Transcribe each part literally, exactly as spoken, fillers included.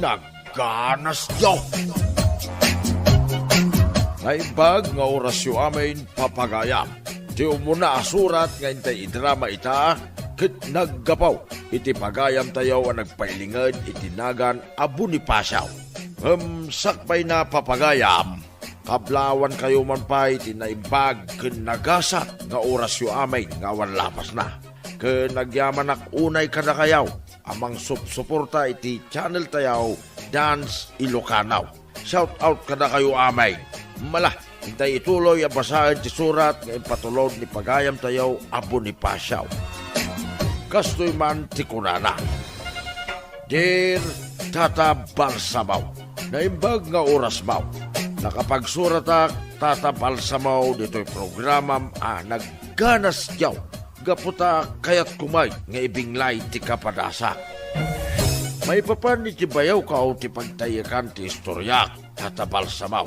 Tagganas Joe! Naimbag nga orasyo amin, papagayam. Ti umuna a surat nga intay idrama ita ket naggapu iti pagayamtayo a nagpailinged iti nagan a Bonifacio. Ngem sakbayna, papagayam, kablawankayo man pay ti naimbag ken nagasat nga orasyo amin nga awan lapasna. Ken agyamanak unay kadakayo a mangsupsuporta iti channel tayo, Dance Ilocano. Shout out kadakayo amin. Mala, intay ituloy a basaen ti surat nga impatulod ni pagayamtayo a Bonifacio. Kastoy man ti kunana: Dear Tata Balsamo, naimbag nga orasmo. Nakapagsuratak, Tata Balsamo, ditoy programam a Nagganas Joe, gapu ta kayatko met nga ibinglay ti kapadasak. Maipapan iti bayawko ti pagtayekkan ti istoriak, Tata Balsamo.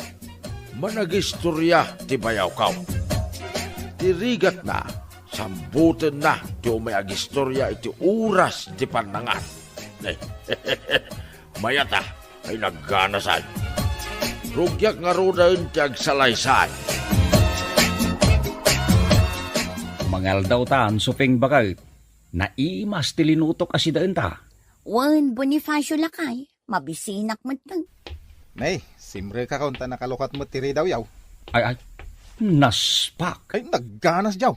Managistoria ti bayawko. Ti rigatna, sambutenna ti umay agistoria iti oras ti pannangan. Mayat a, ay, nagganasay. Rugiak ngaruden ti agsalaysay. Mangaldaw tan, Suping baket. Naimas ti linutok a sidaenta. Wen, Bonifacio lakay, mabisinak metten. Nay, simrekakon ta nakalukat met ti ridawyo. Ay, ay, naspak. Ay, nagganas Joe.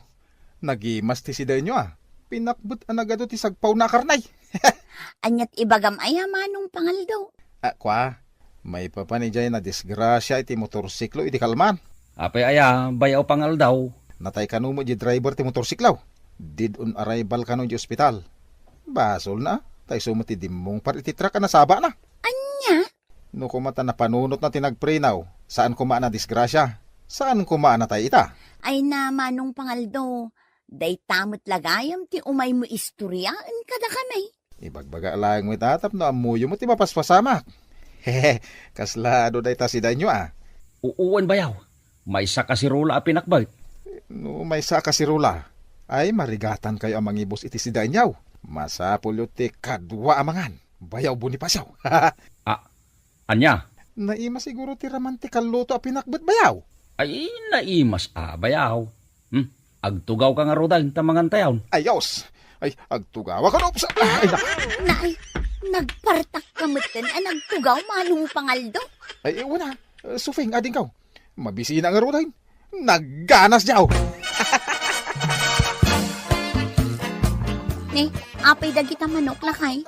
Nagimas ti sidaenyo a. Pinakbet a nagadu ti sagpawna a karnay. Aniat ibagam aya, Manong Pangaldaw? A, kua, maipapan idiay nadisgrasia iti motorsiklo idi kalman. Apay aya, Bayaw Pangaldaw? Natay kano met di driver ti motorsiklo. Dead on arrival kano di ospital. Basolna, ta isu met ti dimmungpar iti truck a nasabana. Ania? No koma ta napanunotna ti nagpreno, saan koma a nadisgrasia. Saan koma a natay ita. Ay na, Manong Pangaldaw, dayta met la gayam ti umaymo istoriaen kadakami. Ibagbaga laeng met a tapno ammoyo met ti mapaspasamak. Hehe, kasla adu dayta sidaenyo a. Wen, Bayaw. Maysa a kaserola a pinakbet. No maysa a kaserola, ay, marigatankayo a mangibus iti sidaenyo. Masapulyo ti kadua a mangan, Bayaw Bonifacio. A, ania? Naimas siguro ti raman ti kalluto a pinakbet, Bayaw. Ay, naimas a, Bayaw. Hmm, agtugawka ngaruden ta mangantayon. Ayos. Ay, agtugawak, ano? Ay, na- Nay, nagpartakka metten a nagtugaw, Manong Pangaldaw. Ay, wen a, Suping, adingkaw. Mabisina ngaruden. Nagganas Joe. Ni, apay dagita manok, lakay?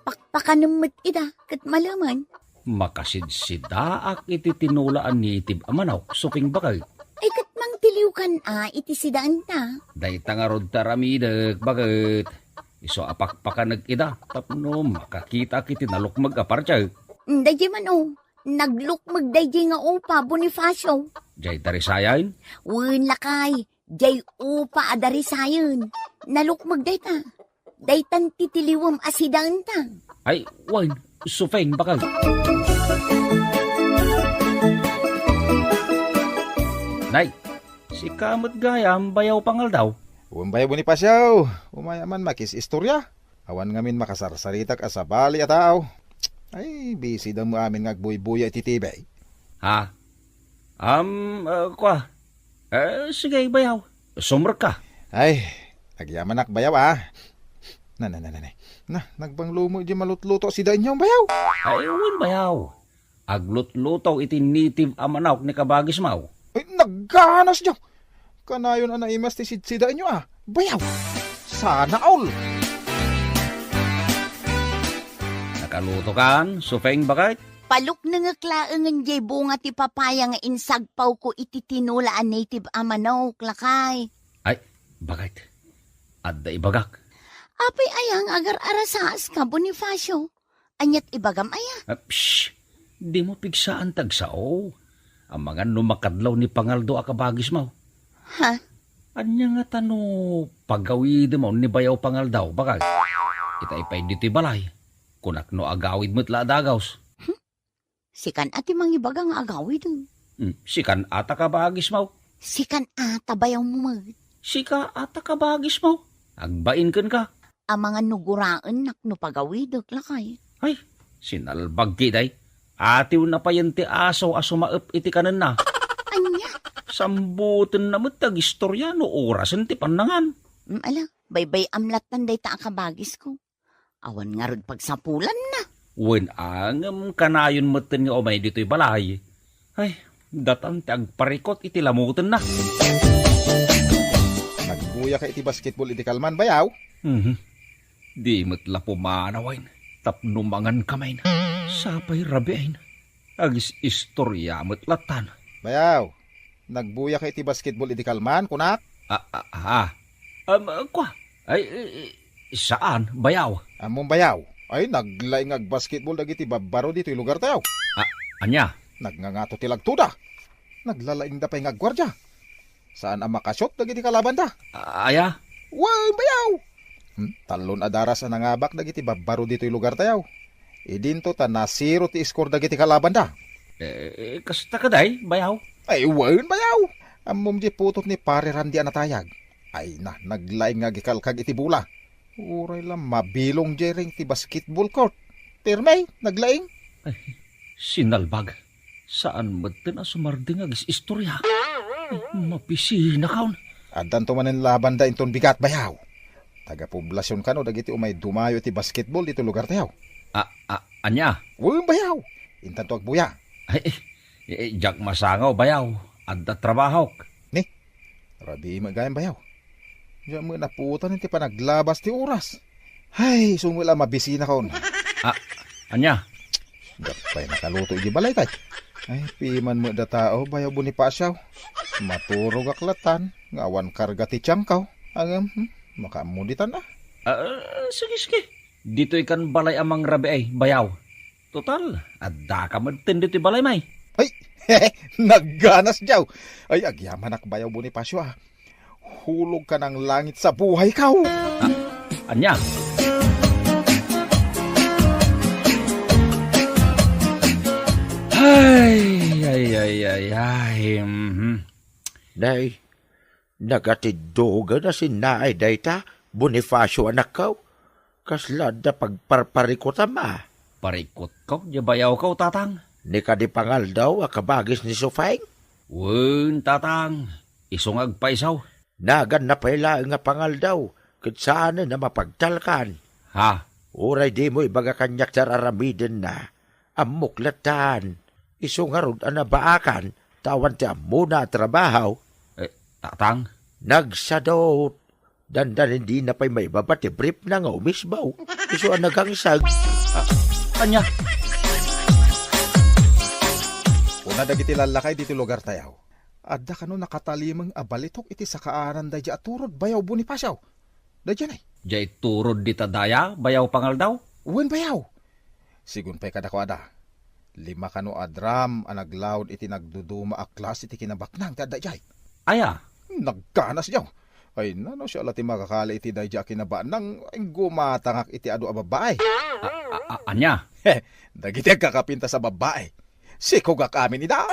Pakpakanem met ida, ket malemen. Makasidsidaak iti tinola a native a manok, Suping baket. Ay, ket mangtiliwkan a iti sidaenta. Dayta ngarud ti aramidek, baket. Isu a pakpakanek ida, tapno makakitaak iti nalukmeg a partek. Daydiay man, o. Naglukmeg daydiay nga upa, Bonifacio. Diay darisayen? Wen, lakay, diay upa a darisayen. Nalukmeg dayta. Daytan ti tiliwem a sidaenta. Ay, wen, Suping baket. Nay, sika met gayam, Bayaw Pangaldaw. Wen, Bayaw Bonifacio, umay a man makis-istoria. Awan ngamin makasarsaritak a sabali a tao. Ay, bisidam amin nga agbuybuya iti T V. Ha? Am, ah, kua. Eh, sige, Bayaw. Sumrekka. Ay, agyamanak, Bayaw, a. Na, na, na, na, na. Na, nagbanglo met di malutluto a sidaenyo, Bayaw. Ay, wen, Bayaw. Aglutluto iti native a manok ni kabagismo. Ay, nagganas Joe. Kanayon a naimas ti sidsidaenyo a. Bayaw! Sana all! Nakalutokan, Suping baket? Paluknengek laengen diay bunga ti papaya nga insagpawko iti tinola a native a manok, lakay. Ay, baket. Adda ibagak. Apay aya nga agar-arasaska, Bonifacio? Aniat ibagam aya? Ah, psh! Dimo pigsaan ti agsao. Amangan no makadlaw ni Pangaldo a kabagismo. Ha? Ania ngata no pagawidem ni Bayaw Pangaldo, baket? Itay pay ditoy balay. Kunak no agawid met la a dagus. Hmm? Sikan a ti mangibaga nga agawid. Hmm, sikan a ta kabagismo. Sikan a ta bayawmo met. Sika a ta kabagismo. Agbain kenka. Amangan no guraennak no pagawidek, lakay. Ay, Sinalbag ketdi. Atiwna payen ti aso a sumaep iti kanenna. Ania? Sambutenna met ti agistorya no orasen ti pannangan. Mm, ala, baybay-am lattan dayta a kabagisko. Awan ngarud pagsapulanna. Wen, ngem kanayon metten nga umay ditoy balay. Ay, datan ti agparikot iti lamutenna. Nagbuyaka iti basketball idi kalman, bayaw? Mhm. Di met la pumanawen tapno mangan kamayen. Sapay rabiin. Agis-istorya met lattan. Bayaw, nagbuyaka iti basketball idi kalman, kunak? Ah, ah, ah. Um, kua? Ay, eh, eh, saan, bayaw. Ammom, bayaw. Ay, naglaing nga agbasketball dagiti babbaro ditoy lugartayo. Ah, ania? Nagngangato ti lagtoda. Naglalaingda pay nga agguardia. Saan a makashot dagiti kalabanda. Ah, aya? Wen, bayaw! Hmm, tallon a daras a nangabak dagiti babbaro ditoy lugartayo. Idinto ta nasiro ti score dagiti kalabanda. Eh, eh, kasta kadi, bayaw? Ay, wen, bayaw! Ammom di putot ni Pare Randy a natayag. Ay na, naglaing nga agikalkag iti bola. Uray la mabilong diay ring ti basketball court. Pirme, naglaing. Ay, sinalbag. Saan metten a sumardeng nga agis-istorya. Mapisinakaon. Addanto manen labanda inton bigat, bayaw. Taga-poblasion kano dagiti umay dumayo iti basketball ditoy lugartayo. Ah, ah, ania? Wen, bayaw. Intanto agbuya. Ay, eh, eh, diak masangaw, bayaw. Adda trabahok. Ni? Rabii met gayam, bayaw. Diak met napuotan iti panaglabas ti oras. Ay, isu met la mabisinakaon. Ah, ania? Diak pay nakaluto iti balay, tay. Ay, piman met da tao, bayaw Bonifacio. Maturogak lattan nga awan karga ti tiangko. Ngem, hmm, makaammo ditan, ah. Ah, sige, sige. Ditoy kan balay a mangrabii, bayaw. Total, addaka metten ditoy balaymi. Ay, nagganas diaw. Ay, agyamanak, bayaw Bonifacio, ah. Hulog ka ng langit sa buhay ko. Ah, ania? Ay, ay, ay, ay, ay, mhm. Nay, nagatiddogen a sinnaay dayta, Bonifacio, anakko. Kasla adda pagparparikutam a? Parikutko, diay bayawko, tatang. Ni kadi pangaldaw a kabagis ni Sufeng? Wen, tatang. Isu nga agpaisaw. Naganna pay laeng a pangaldaw, ket saanen a mapagtalkan. Ha? Uray dimo ibaga kaniak ti ar-aramidenna, ammok lattan. Isu ngarud a nabaakan, ta awan ti ammona a trabaho. Eh, tatang? Nagsadot. Dandanin dina pay maibaba ti briefna nga umisbaw. Isu a nagangsag. Ah, ania? Kuna dagiti lallakay ditoy lugartayo, adda kano nakatalimeng a balitok iti sakaanan daydiay a turod, bayaw Bonifacio. Daydiay nay. Diay turod dita daya, bayaw pangaldaw? Wen, bayaw. Sigun pay kadakuada, lima kano a drum a naglaud iti nagduduma a klase ti kinabaknang ti adda idiay. Aya? Nagganas diaw. Ay, nano siya la ti makakali iti daydiay a kinabaknang, gumatangak iti adu a babbai. A-, a-, a-, ania? He, dagiti agkakapintas a babbai. Sikogak amin ida.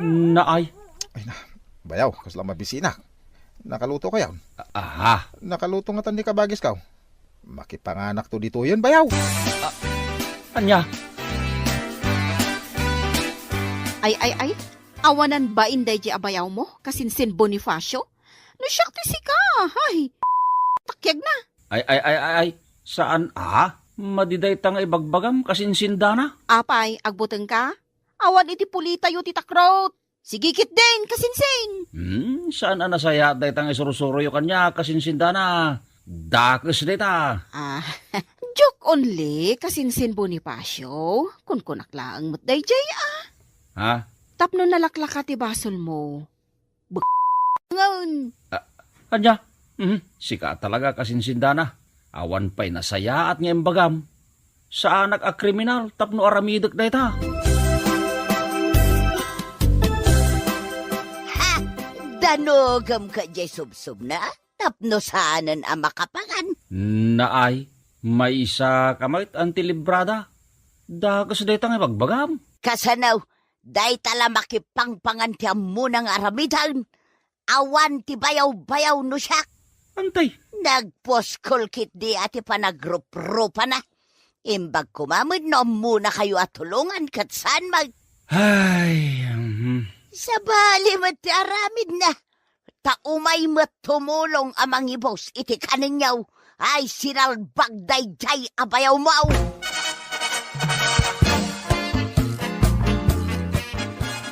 Naay. Ay na, bayaw, kasla mabisinak. Nakaluto kayon? Aha. Nakaluto ngatan ni kabagisko. Makipanganakto ditoyen, bayaw. A-, ania? Ay, ay, ay. Awanan bain daydiay a bayawmo, kasinsin Bonifacio? No siak ti sika, ay, takyagna. Ay, ay, ay, ay, ay. Saan a? Madi dayta nga ibagbagam, kasinsin dana? Apay, agbutengka? Awan iti pulitayo ti takrot. Sige ketdin, kasinsin. Hmm, saan a nasayaat dayta nga isursuroyo kaniak, kasinsin dana. Dakes dayta. Ah, joke only, kasinsin Bonifacio. Kunkunak laeng met daydiay, ah. Ha? Tapno nalaklaka ti basolmo. Bek-, ngan. Ah, ania? Mhm, sika talaga, kasinsin dana. Awan pay nasayaat nga imbagam. Saanak a kriminal tapno aramidek dayta. Ha! Danogem ka diay subsubna? Tapno saanen a makapangan? Naay, maysa ka met a ti librada. Dakes dayta nga ibagbagam. Kasano, dayta la makipangpangan ti ammona nga aramiden? Awan ti bayaw-bayaw no siak. Antay? Nagpuskol ketdi a ti panagruprupana. Imbag koma met no ammonakayo a tulongan ket saan mag- Ay, mhm. Sabali met ti aramidna. Ta umay met tumulong a mangibus iti kanenyo. Ay, sinalbag daydiay a bayawmo.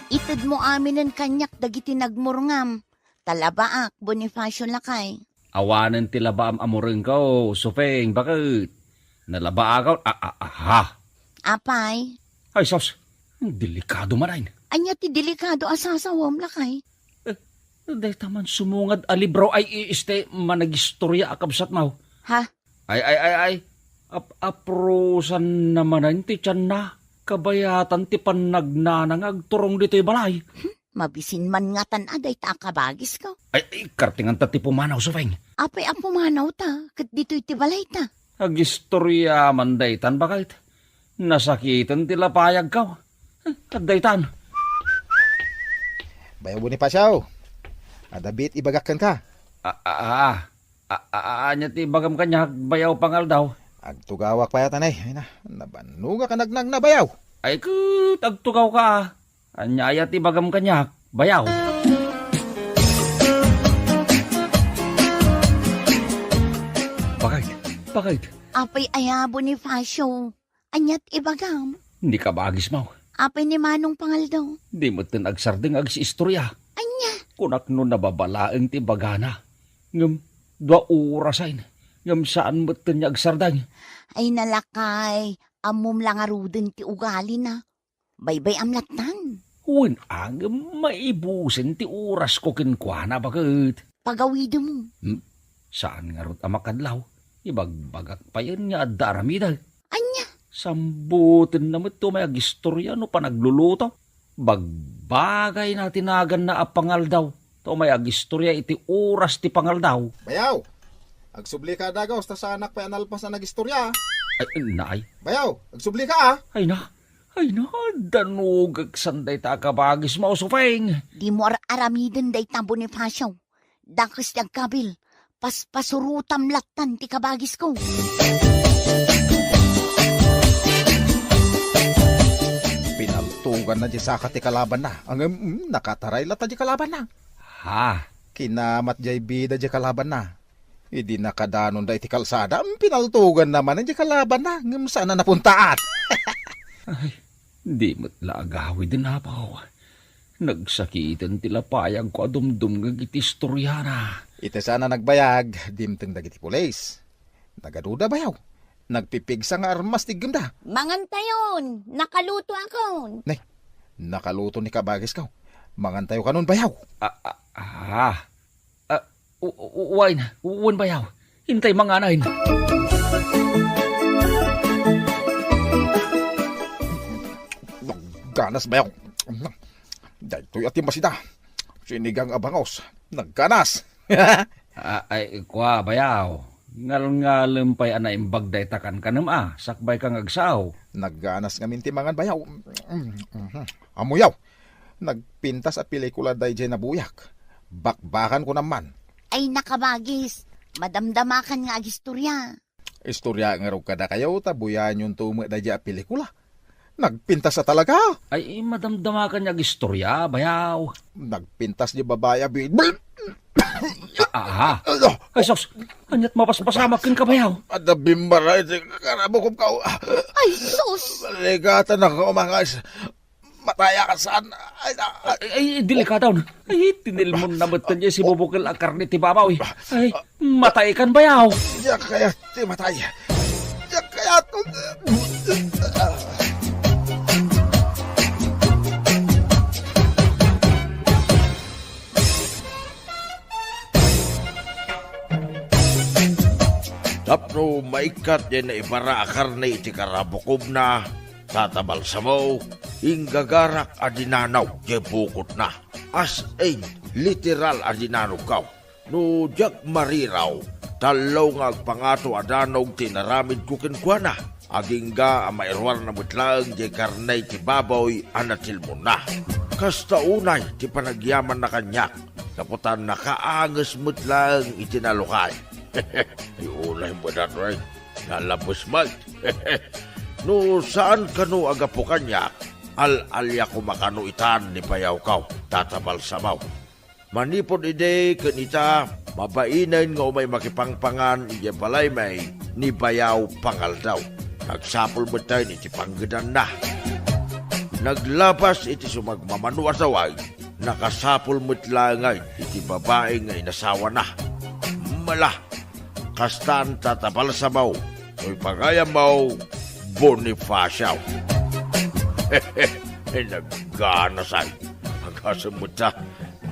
Itedmo aminen kaniak dagiti nagmurngam. Ta labaak, Bonifacio lakay. Awanen ti labaam a murengko, Supeng, baket. Nalabaakaw, a, a, aha. Apay? Ay, sus, delikado manen. Ania ti delikado a sasawem, lakay? Eh, dayta man sumungad a libro ay iiste managistoria a kabsatmo. Ha? Ay, ay, ay, ay. Ap-, aprusan na manen ti tianna. Kabayatan ti pannagnana nga agturong ditoy balay. Mabisin man ngatan a dayta a kabagisko. Ay, ay, kartinganta ti pumanaw, Supeng. Apay a pumanawta, ket ditoy ti balayta? Agistoria man daytan, baket. Nasakiten ti lapayagko. Eh, adda itan. Bayaw Bonifacio, adda biit ibagak kenka. A, a, a, a, a, ania ti ibagam kaniak, bayaw pangaldaw? Agtugawak pay a tanay. Ay na, nabannogak a nagnagna, bayaw. Ay ket, agtugawka, a. Ania aya ti ibagam kaniak, bayaw? Baket, baket. Apay aya, Bonifacio? Ania ti ibagam? Ni kabagismo. Apay ni Manong Pangaldaw? Di metten agsardeng agsiistoria. Ania? Kunak no nababalaeng ti ibagana. Ngem dua orasen. Ngem saan metten nga agsardeng. Ay, nalakay, ammom la ngaruden ti ugalina. Baybay-am lattan. Wen, a, ngem maibusen ti orasko kenkuana, baket. Pagawidem. Hmm? Saan ngarud a makadlaw? Ibagbagak payen nga adda aramidek. Ania? Sambutenna met ti umay agistoria no panagluluto. Bagbagayna ti naganna a pangaldaw. Ta umay agistoria iti oras ti pangaldaw. Bayaw! Agsublika a dagus ta saanak pay a nalpas a nagistoria. Ay, naay. Bayaw, agsublika a. Ay na, ay na, danugek san dayta a kabagismo, Supeng. Dimo ar-aramiden dayta, Bonifacio. Dakes ti agkabil, paspasurotam lattan ti kabagisko. Pinaltoganna diay saka ti kalabanna. Ngem, mm, nakataray latta diay kalabanna. Ha? Kinamat diay bida diay kalabanna. Idi nakadanonda iti kalsada, mm, pinaltoganna manen diay kalabanna, ngem saan a napuntaat. Ay, di met la agawiden, apo. Nagsakiten ti lapayagko a dumdumngeg iti istoriana. Iti saan a nagbayag, dimteng dagiti pulis. Nagaduda, bayaw. Nagpipigsa nga armas ti iggemda. Mangantayon, nakalutoakon. Ne, nakaluto ni kabagisko. Mangantayo kanon, bayaw. Ah, ah, ah. Ah, u-, u-, wen, wen, bayaw. Intay manganen. Nagganas, bayaw. Daytoy a timmasida. Sinigang a bangus. Nagganas. Ah, ay, kua, bayaw. Ngalngalem pay a naimbag dayta kankanem a, sakbay ka nga agsao. Nagganas ngamin ti mangan, bayaw. Ammoyo, nagpintas a pelikula daydiay nabuyak. Bakbakan ko naman. Ay, nakabagis. Madamdamakan nga agistorya. Istorya ngarud kadakayo ta buyaenyo met daydiay a pelikula. Nagpintas a talaga. Ay, madamdamakan nga agistorya, bayaw. Nagpintas diay babai a bi-, Ah, ah, ah. Ay, sus! Ania't mapaspasamak kenka, bayaw? Adda bimmaray ti karabukobko. Ay, sus! Ligatan ako, mga is-, mataya ka saan? Ay, na-, Ay, ay, delikado. Ay, tinilmon na met diay sibubukel a karne ti babaw, eh. Ay, matay kan, bayaw. Diak kayat ti matay. Diak kayat. Tapno maikkat diay naibara a karne iti karabukobna, tata balsamo, inggagarak a dinanaw diay bukotna. As in, literal a dinanogko. No diak mariraw, tallo nga agpangato a danog ti inaramidko kenkuana. Agingga a mairuarna met laeng diay karne ti baboy a natilmonna. Kasta unay ti panagyamanna kaniak, gapu ta nakaanges met laeng iti nalukay. Ay, unay met datoy. Nalabes met. No saan kano a gapu kaniak, al-alia koma kano itan ni bayawko, Tata Balsamo. Manipud idi ken ita, mabainen nga umay makipangpangan idiay balaymi ni Bayaw Pangaldaw. Nagsapul metten iti panggedanna. Naglabas iti sumagmamano a tawag, nakasapul met laengen iti babai nga inasawana. Mala, kastan, Tata Balsamo, toy pagayammo, Bonifacio. Nagganasay. Agasem met ta,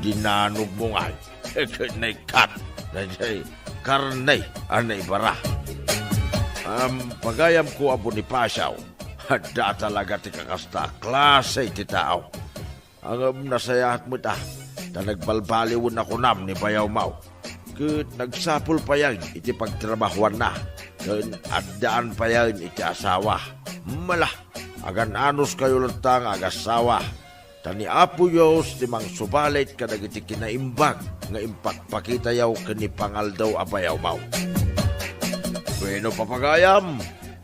dinanogmo ngay. Ket naikkat. Daydiay karne a naibara. Am, pagayamko a Bonifacio, adda talaga ti kakasta a klase ti tao. Ngem nasayaat met a, ta nagbalbaliwen a kunam ni bayawmo. Ket nagsapul payen iti pagtrabahoanna, ken addaan payen iti asawa. Mala, agan-anos kayo latta nga agasawa, ta ni Apo Dios ti mangsubalit kadagiti kinaimbag nga impakpakitayo ken ni Pangaldaw a bayawmo. Bueno, papagayam,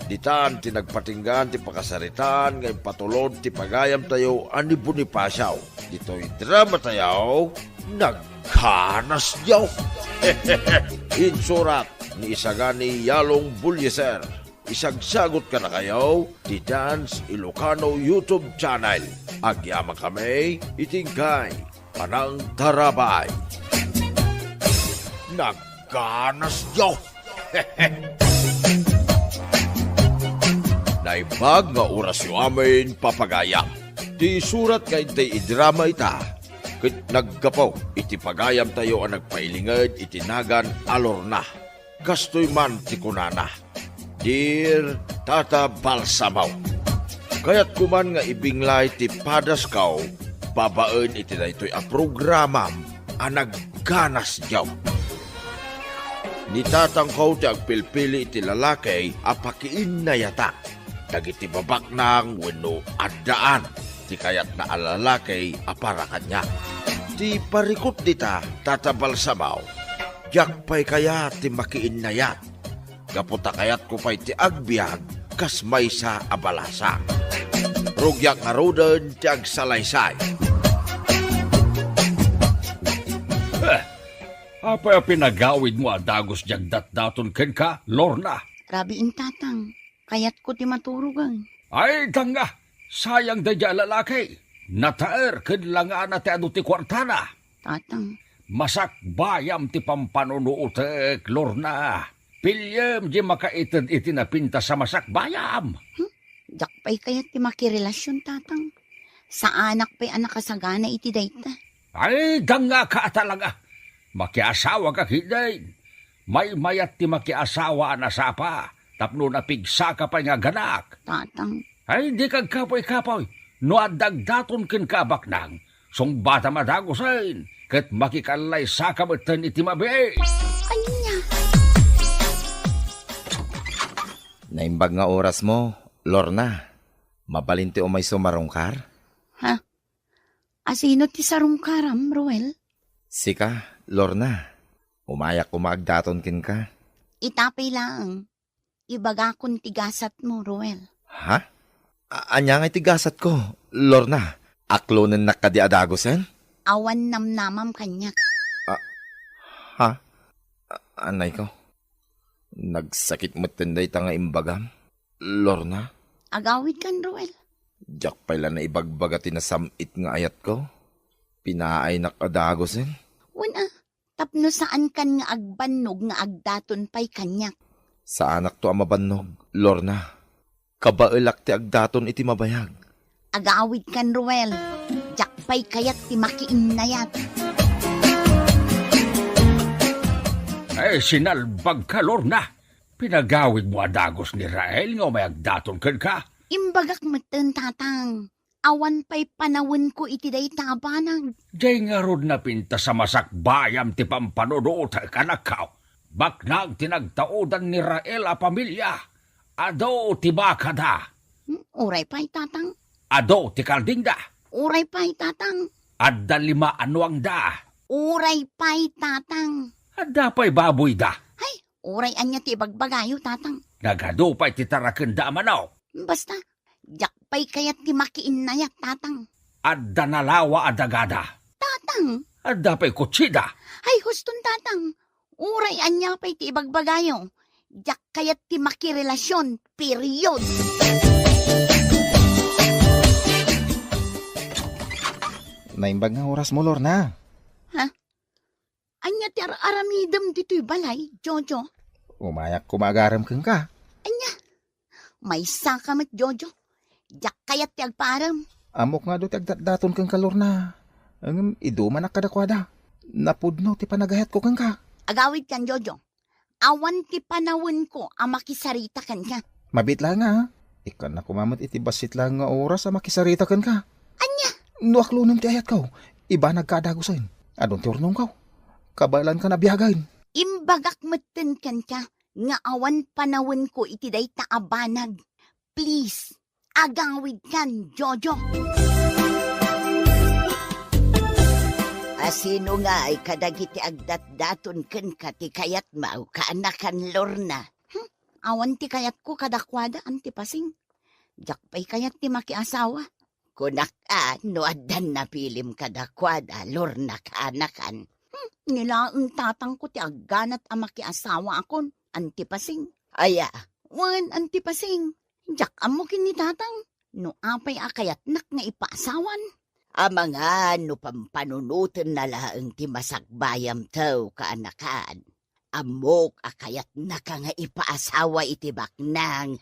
ditan ti nagpatinggaan ti pakasaritaan nga impatulod ti pagayamtayo a ni Bonifacio. Ditoy dramatayo, Nagkanas Dios. Insurat ni Isagani Yalong Bulyeser. Isagsagot kadakayo ti Dance Ilocano YouTube channel. Agyamankami iti inkay panangtarabay. Nagkanas Dios. Naimbag nga orasyo amin, papagayam. Ti surat nga intay idrama ita, ket naggapu iti pagayamtayo a nagpailinged iti nagan a Lorna. Kastoy man ti kunana, "Dear Tata Balsamo, kayatko man nga ibinglay ti padasko babaen iti daytoy a programam a Nagganas Dios. Ni tatangko ti agpilpili iti lalaki a pakiinnayatak dagiti babaknang wenno addaan ti kayatna a lalaki a para kaniak. Ti parikut dita, Tata Balsamo, diak pay kayat ti makiinnayat. Gapu ta kayatko pay ti agbiag kas maysa a balasang. Rugiak ngaruden ti agsalaysay." Eh, apay a pinagawidmo a dagus diay agdatdaton kenka, Lorna? Rabiin, Tatang. Kayatko ti maturogen. Ay, danga! Sayang daydiay a lalaki! Nataer ken langana ti adu ti kuartana! Tatang. Masakbayam ti pampanunuotek, Lorna. Piliem diay makaited iti napintas a masakbayam! Hmm? Diak pay kayat ti makirelasion, Tatang. Saanak pay a nakasagana iti dayta. Ay, danga ka a talaga! Makiasawa ka ketdin. Maymayat ti makiasawa a nasapa tapno napigsaka pay nga agganak. Tatang. Ay, dika agkapuy-kapuy. No adda agdaton kenka a baknang, sungbatam a dagusen, ket makikallaysaka metten iti mabiit. Ania? Naimbag nga orasmo, Lorna. Mabalin ti umayso marungkar? Ha? Asino ti sarungkaram, Ruel? Sika, Lorna. Umayak koma agdaton kenka. Ita pay laeng. Ibagakon ti gasatmo, Ruel. Ha? A-, ania ngay ti gasatko, Lorna? Aklonennak kadi a dagusen? Awan namnamam kaniak. A-, ha? A-, anayko? Nagsakit metten dayta nga imbagam, Lorna? Agawidkan, Ruel. Diak pay la naibagbaga ti nasam-it nga ayatko. Pinaaynak a dagusen. Wen a, tapno saankan nga agbannog nga agdaton pay kaniak. Saanakto a mabannog, Lorna. Kabaelak ti agdaton iti mabayag. Agawidkan, Ruel. Diak pay kayat ti makiinnayat. Ay, sinalbagka, Lorna. Pinagawidmo a dagus ni Rael nga umay agdaton kenka? Imbagak metten, Tatang. Awan pay panawenko iti dayta a banag. Diay ngarud napintas a masakbayam ti pampanunotek, anakko. Baknang ti nagtaudan ni Rael a pamilia. Adu ti bakada. Hmm, uray pay, Tatang. Adu ti kaldingda. Uray pay, Tatang. Adda lima a nuangda. Uray pay, Tatang. Adda pay baboyda. Hay, uray ania ti ibagbagayo, Tatang. Nagadu pay ti tarakenda a manok. Basta, diak pay kayat ti makiinnayat, Tatang. Adda nalawa a dagada. Tatang! Adda pay kutsida. Ay, huston, Tatang. Uray ania pay ti ibagbagayo. Diak kayat ti makirelasion. Period. Naimbag nga oras mo, Lorna. Ha? Ania ti ar-aramidem ditoy balay, Jojo? Umayak koma agarem kenka. Ania? Maysaka met, Jojo. Diak kayat ti agparem. Ammok nga adu ti agdatdaton kenka, Lorna. Ngem idumanak kadakuada. Napudno ti panagayatko kenka. Agawidkan, Jojo. Awan ti panawenko a makisarita kenka. Mabiit laeng, a. Ikkanna koma met iti bassit laeng nga oras a makisarita kenka. Ania? No aklonem ti ayatko, ibanagka a dagusen. Adun ti urnongko. Kabaelankan a biagen. Imbagak metten kenka nga awan panawenko iti dayta a banag. Please, agawidkan, Jojo. A sino ngay kadagiti agdatdaton kenka ti kayatmo, kaanakan Lorna? Hmm, awan ti kayatko kadakuada, Anti Pasing. Diak pay kayat ti makiasawa. Kunak a, no addan napilim kadakuada, Lorna, kaanakan. Hmm, ni laeng tatangko ti agganat a makiasawakon, Anti Pasing. Aya? Wen, Anti Pasing. Diak ammo ken ni tatang no apay a kayatnak nga ipaasawan. Amangan no pampanunotenna laeng ti masakbayamto, kaanakan. Ammok a kayatnaka nga ipaasawa iti baknang.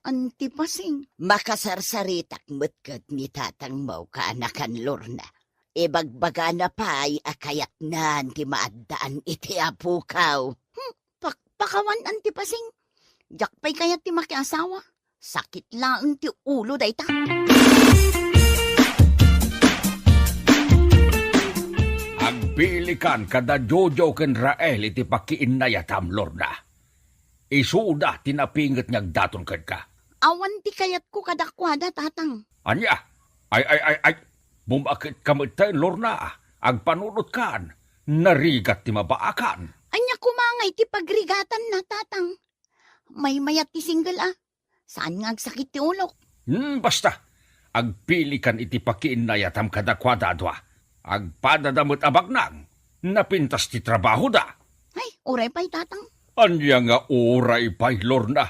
Anti Pasing. Makasarsaritak met ket ni tatangmo, kaanakan Lorna. Ibagbagana pay a kayatnan ti maaddaan iti apokaw. Hmm, pakpakawan, Anti Pasing. Diak pay kayat ti makiasawa. Sakit laeng ti ulo dayta. Agpilikan kada Jojo ken Rael iti pakiinnayatam, Lorna. Isuda ti napinget nga agdaton kenka. Awan ti kayatko kadakuada, Tatang. Ania? Ay, ay, ay, ay. Bumaket ka metten, Lorna. Agpanunotkan. Narigat ti mabaakan. Ania koma ngay ti pagrigatanna, Tatang? Maymayat ti single, a. Saan nga agsakit ti ulok? Hmm, basta. Agpilikan iti pakiinnayatam kadakuada a dua. Agpadada met a baknang. Napintas ti trabahoda. Ay, uray pay, Tatang. Ania nga uray pay, Lorna?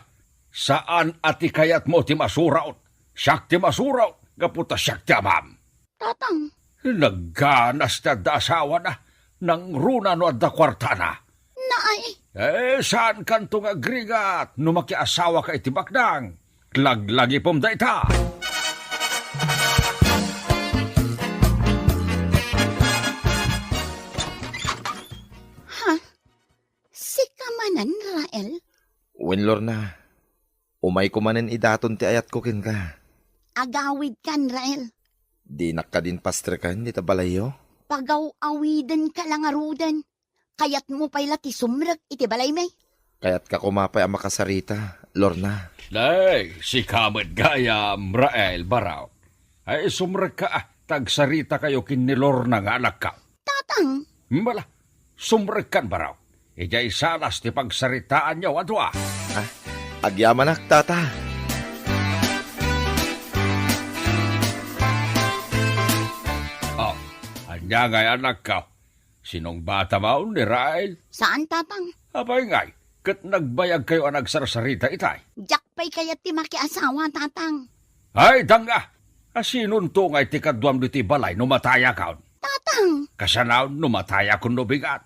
Saan a ti kayatmo ti masuraot. Siak ti masuraot, gapu ta siak ti amam. Tatang. Nagganas ti adda asawana. Nangruna no adda kuartana. Naay. Eh, saankanto nga agrigat no makiasawaka iti baknang. Laglagipem dayta. Ha? Sika manen, Rael? Wen, Lorna. Umayko manen idaton ti ayatko kenka. Agawidkan, Rael. Dinak kadin pastreken dita balayyo? Pagaw-awidenka la ngaruden. Kayatmo pay la ti sumrek iti balaymi? Kayatka koma pay a makasarita, Lorna. Nay, sika met gayam, Rael, baraw. Ay, sumrekka, a, ta agsaritakayo ken ni Lorna nga anakka. Tatang! Bala, sumrekkan, baraw. Idiay salas ti pagsaritaanyo a dua. Ah, agyamanak, Tata. Oh, ania ngay anakka? Sinungbatam ni Rael? Saan, Tatang. Apay ngay, ket nagbayagkayo a nagsarsarita itay? Diak pay kayat ti makiasawa, Tatang. Ay, danga! Asinonto ngay ti kaduam ditoy balay no matayakon? Tatang! Kasano no matayakon no bigat?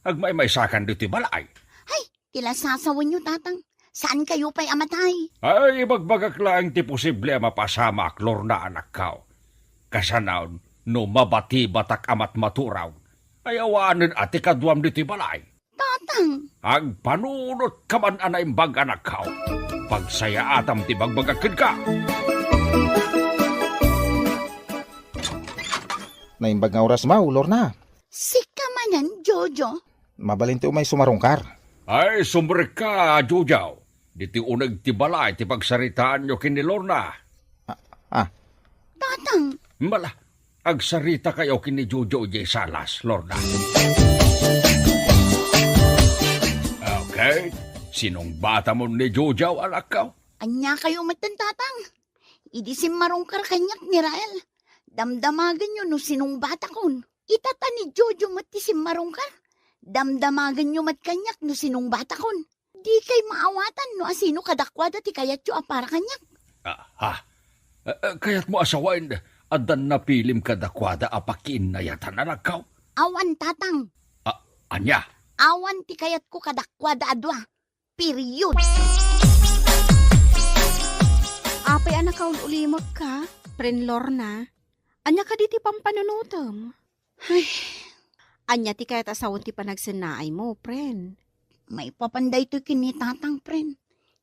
Agmaymaysakan ditoy balay. Ay, ti la sasawenyo, Tatang. Saankayo pay a matay? Ay, ibagbagak laeng ti posible a mapasamak, Lorna, anakko. Kasano no mabatibatak a matmaturaw? Ay, awanen a ti kaduam ditoy balay. Tatang! Agpanunot ka man a naimbag, anakko. Pagsayaatam ti bagbagak kenka. Naimbag nga oras, Maw, Lorna. Sika manen, Jojo? Mabalin ti umay sumarungkar. Ay, sumrekka, Jojo. Ditoy uneg ti balay ti pagsaritaanyo ken ni Lorna. Ah, ah. Tatang! Bala, agsaritakayo ken ni Jojo idiay salas, Lorna. Okay, Sinungbatamon ni Jojo, anakko? Ania kayo metten, Tatang? Idi simmarungkar kaniak ni Rael, damdamagenyo no sinungbatakon. Itata ni Jojo met ti simmarungkar, damdamagenyo met kaniak no sinungbatakon. Dikay maawatan no asino kadakuada ti kayatyo a para kaniak. Ah, ha? Eh, eh, kayatmo a sawen, addan napilim kadakuada a pakiinnayatan, anakko? Awan, Tatang. Ah, ania? Awan ti kayatko kadakuada a dua. Period. Apay a nakaul-ulimekka, Pren Lorna? Ania kadi ti pampanunotem? Ay. Ania ti kayat a sawen ti panagsennaaymo, Pren? Maipapan daytoy ken ni Tatang, Pren.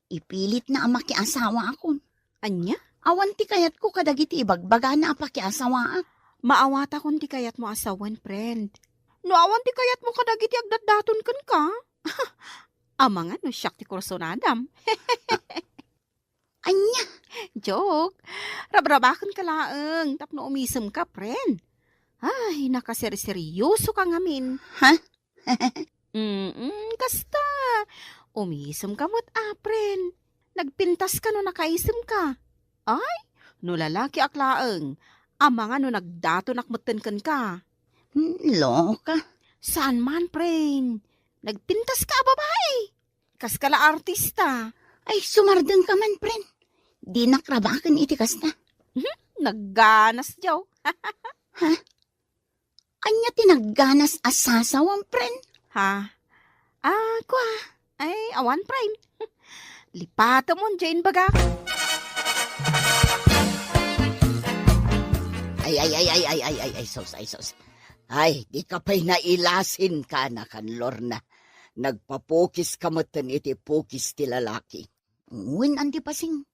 Ipilitna a makiasawaakon. Ania? Awan ti kayatko kadagiti ibagbagana a pakiasawaak. Maawatakon ti kayatmo a sawen, Pren. No awan ti kayatmo kadagiti agdatdaton kenka, amangan no siak ti kursunadam. Ania? Joke. Rabrabakenka laeng tapno umisemka, Pren. Ay, nakaserseryosoka ngamin. Ha? Mm, kasta. Umisemka met, a, Pren. Nagpintaska no nakaisemka. Ay, no lalakiak laeng, amangan no nagdatonak metten kenka. Hmm, loka. Saan man, Pren. Nagpintaska a babai. Kaska la artista. Ay, sumardengka man, Pren. Dinak rabaken iti kasta. Mhm, nagganas, Joe. Ha? Ania ti nagganas a sasawem, Pren? Ha? Ah, kua. Ay, awan, Pren. Lipatemon, Jane, baga. Ay, ay, ay, ay, ay, ay, ay, ay, sus, ay, sus. Ay, di ka pay nailasin, kanakan, Lorna. Nagpapukiska metten iti pukis ti lalaki. Wen, Anti Pasing,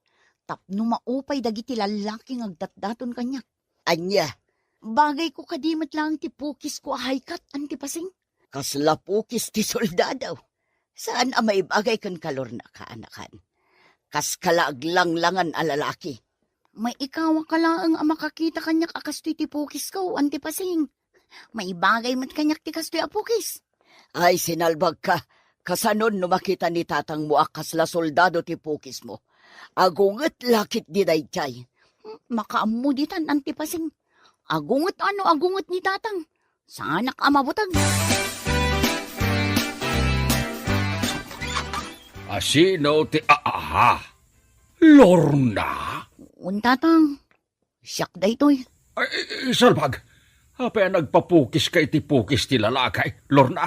tapno maupay dagiti lallaki nga agdatdaton kaniak. Ania? Bagayko kadi met laeng ti pukisko a haykat, Anti Pasing. Kasla pukis ti soldado. Saan a maibagay kenka, Lorna, kaanakan. Kaska la aglanglangan a lalaki. Maikawaka laeng a makakita kaniak a kastoy ti pukisko, Anti Pasing. Maibagay met kaniak ti kastoy a pukis. Ay, sinalbagka. Kasanon no makita ni tatangmo a kasla soldado ti pukismo? Agunget la ketdi daydiay. Hmm, makaammo ditan, Anti Pasing. Agunget a no agunget ni tatang. Saanak a mabuteng. Asino ti aaha? Lorna? Un, tatang. Siak daytoy. Ay, salbag. Apay a nagpapukiska iti pukis ti lalaki, Lorna?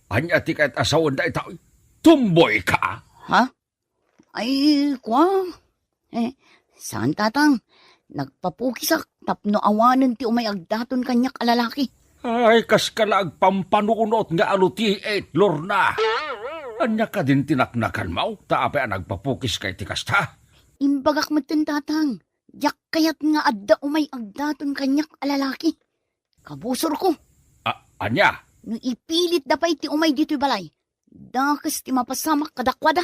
Ania ti kayat a sawen daytoy? Tumboyka? Ha? Ay, kua? Eh, saan, tatang? Nagpapukisak tapno awanen ti umay agdaton kaniak a lalaki. Ay, kaska la agpampanunot nga alutiit, Lorna. Ania kadin ti naknakanmo? Ta apay a nagpapukiska iti kasta? Imbagak metten, tatang. Diak kayat nga adda umay agdaton kaniak a lalaki. Kabusorko. A-, ania? No ipilitda pay ti umay ditoy balay, dakes ti mapasamak kadakuada.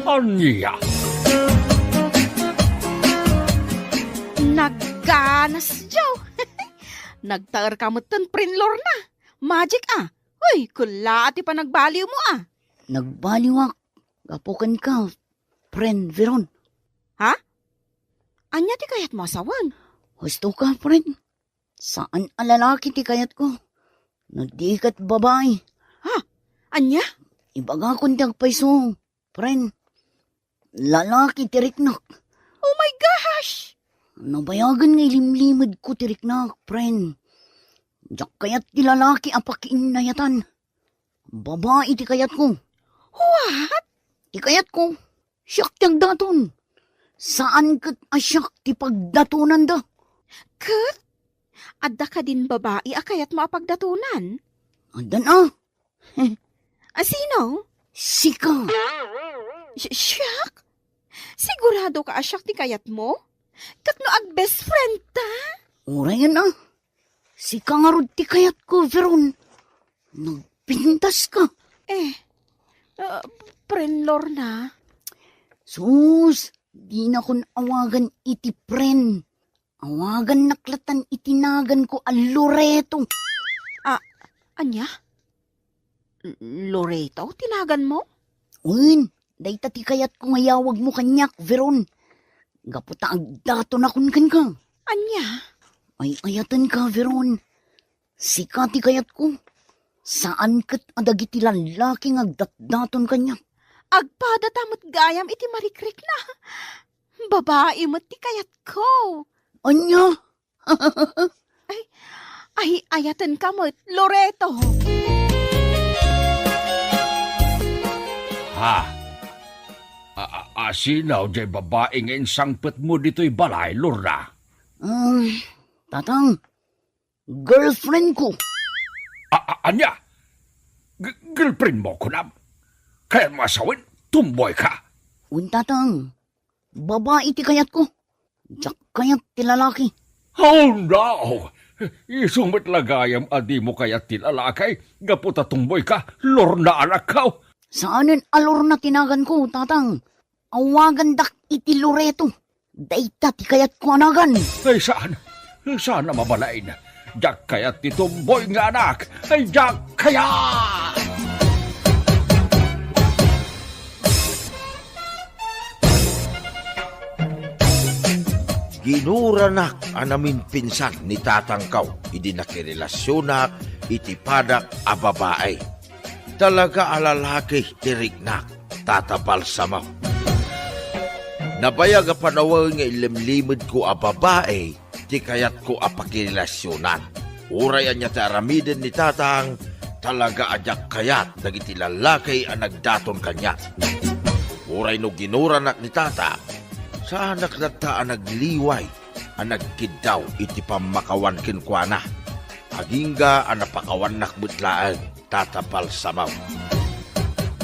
Ania? Nagganas, Joe. Nagtaerka metten, Pren Lorna. Magic, a. Uy, kulla ti panagbaliwmo, a. Nagbaliwak gapu kenka, Pren Veron. Ha? Ania ti kayatmo a sawen? Husto ka, Pren. Saan a lalaki ti kayatko. No di ket babai. Ha? Ania? Ibagakon ti agpayso, Pren. Lalaki ti riknak. Oh my gosh! Nabayagen nga ilimlimedko ti riknak, Pren. Diak kayat ti lalaki a pakiinnayatan. Babai ti kayatko. What? Ti kayatko, siak ti agdaton. Saan ket a siak ti pagdatonanda. Ket? Adda kadin babai a kayatmo a pagdatonan? Addan a. A sino? Sika. Si-, siak? Sigurado ka a siak ti kayatmo? Ket no ag-best friend ta? Uray a. Sika ngarud ti kayatko, Veron. Nagpintas ka. Eh, ah, Pren Lorna? Sus, dinakon awagan iti Pren. Awagannak latan iti naganko a Loreto. Ah, ania? L-, Loreto ti naganmo? Wen, Dayta ti kayatko nga iyawagmo kaniak, Veron. Gapu ta agdatonakon kenka. Ania? Ay-ayatenka, Veron. Sika ti kayatko. Saan ket a dagiti lallaki nga agdatdaton kaniak. Agpadata met gayam iti marikrikna. Babai met ti kayatko. Ania? Ay, ay-ayatenka met, Loreto. Ha? A, a, a, sino diay babai nga insangpetmo ditoy balay, Lorna? Um, Tatang, girlfriend ko. A, a, ania? G-, girlfriend mo, kunam? Kayatmo a sawen, tomboy ka? Wen, Tatang. Babai ti kayatko. Diak kayat ti lalaki. Oh, no! Isu met la gayam a dimo kayat ti lalaki gapu ta tomboy ka, Lorna anakko. Saanen a Lorna ti naganko, Tatang. Awagandak iti Loreto. Dayta ti kayatko a nagan. Ay, saan? Saan a mabalin? Diak kayat ti tomboy nga anak. Ay, diak kayat! Ginuranak a naminpinsan ni tatangko idi nakirelasionak iti padak a babai. Talaga a lalaki ti riknak, Tata Balsamo. Nabayag a panawen nga ilimlimedko a babai ti kayatko a pakirelasionan. Uray ania ti aramiden ni tatang, talaga a diak kayat dagiti lallaki a nagdaton kaniak. Uray no ginuranak ni tata, saanak latta a nagliway a nagkiddaw iti pammakawan kenkuana. Agingga a napakawannak met laeng, Tata Balsamo.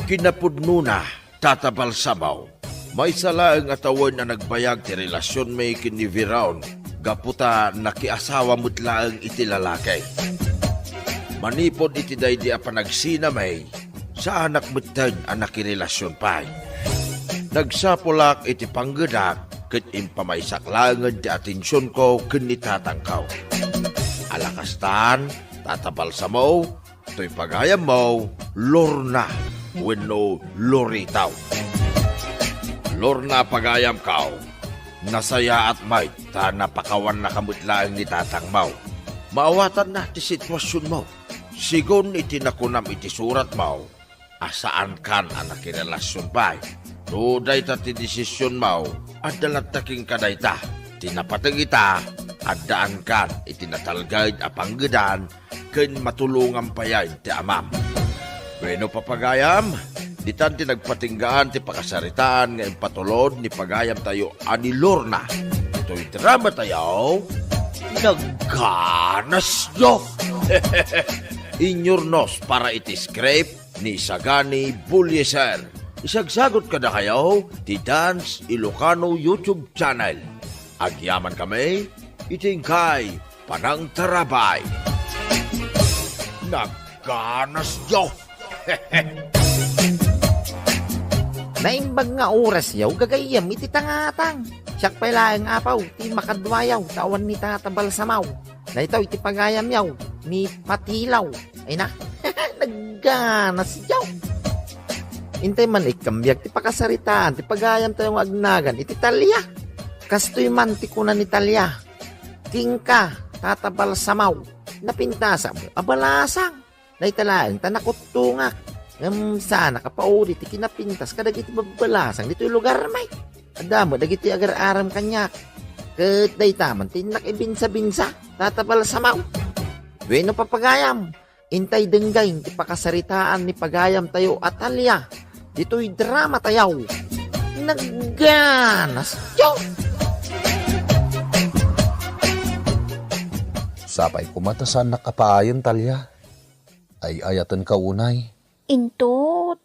Kinapudnona, Tata Balsamo, maysa laeng a tawen a nagbayag ti relasionmi ken ni Veron gapu ta nakiasawa met laeng iti lalaki. Manipud iti daydi a panagsinami, saanak metten a nakirelasion pay. Nagsapulak iti panggedak ket impamaysak laengen ti atensionko ken ni tatangko. Ala kastan, Tata Balsamo, toy pagayammo, Lorna wenno Lorito. Lorna pagayamko, nasayaat met ta napakawannaka met laeng ni tatangmo. Maawatanna ti situasionmo. Segun iti nakunam iti suratmo, a saankan a nakirelasion pay. No dayta ti desisionmo, adda latta kenka dayta. Ti napateg ita, addaankan iti natalged a panggedan ken matulongam payen ti amam. Wenno, papagayam, ditan ti nagpatinggaan ti pakasaritaan nga impatulod ni pagayamtayo a ni Lorna. Toy dramatayo, Nagganasyo! Inyurnos para iti script ni Sagani Bulyeser. Isagsagot kadakayo ti Dance Ilocano YouTube channel. Agyaman kami iti inkay panangtarabay. Nagganasyo! Naimbag nga orasyo, gagayyem iti tangatang. Siak pay laeng, Apo, ti makaduayo, ta awan ni Tata Balsamo. Daytoy ti pagayamyo, ni Patilaw. Ay na, nagganasyo. Intay man ikkambiag ti pakasaritaan ti pagayamtayo nga agnagan iti Talia. Kastoy man ti kuna ni Talia, "Kenka, Tata Balsamo, napintasakmo a balasang. Dayta laeng ta nakuttongak." Ngem saanak a pauli ti kinapintas kadagiti babbalasang ditoy lugarmi. Adda met dagiti agar-aram kaniak. Ket dayta man ti innak ibinsa-binsa, Tata Balsamo. Wenno, papagayam, intay denggen ti pakasaritaan ni pagayamtayo a Talia ditoy dramatayo. Nagganasyo! Sapay koma ta saannak a paayen, Talia. Ay-ayatenka unay. Intot,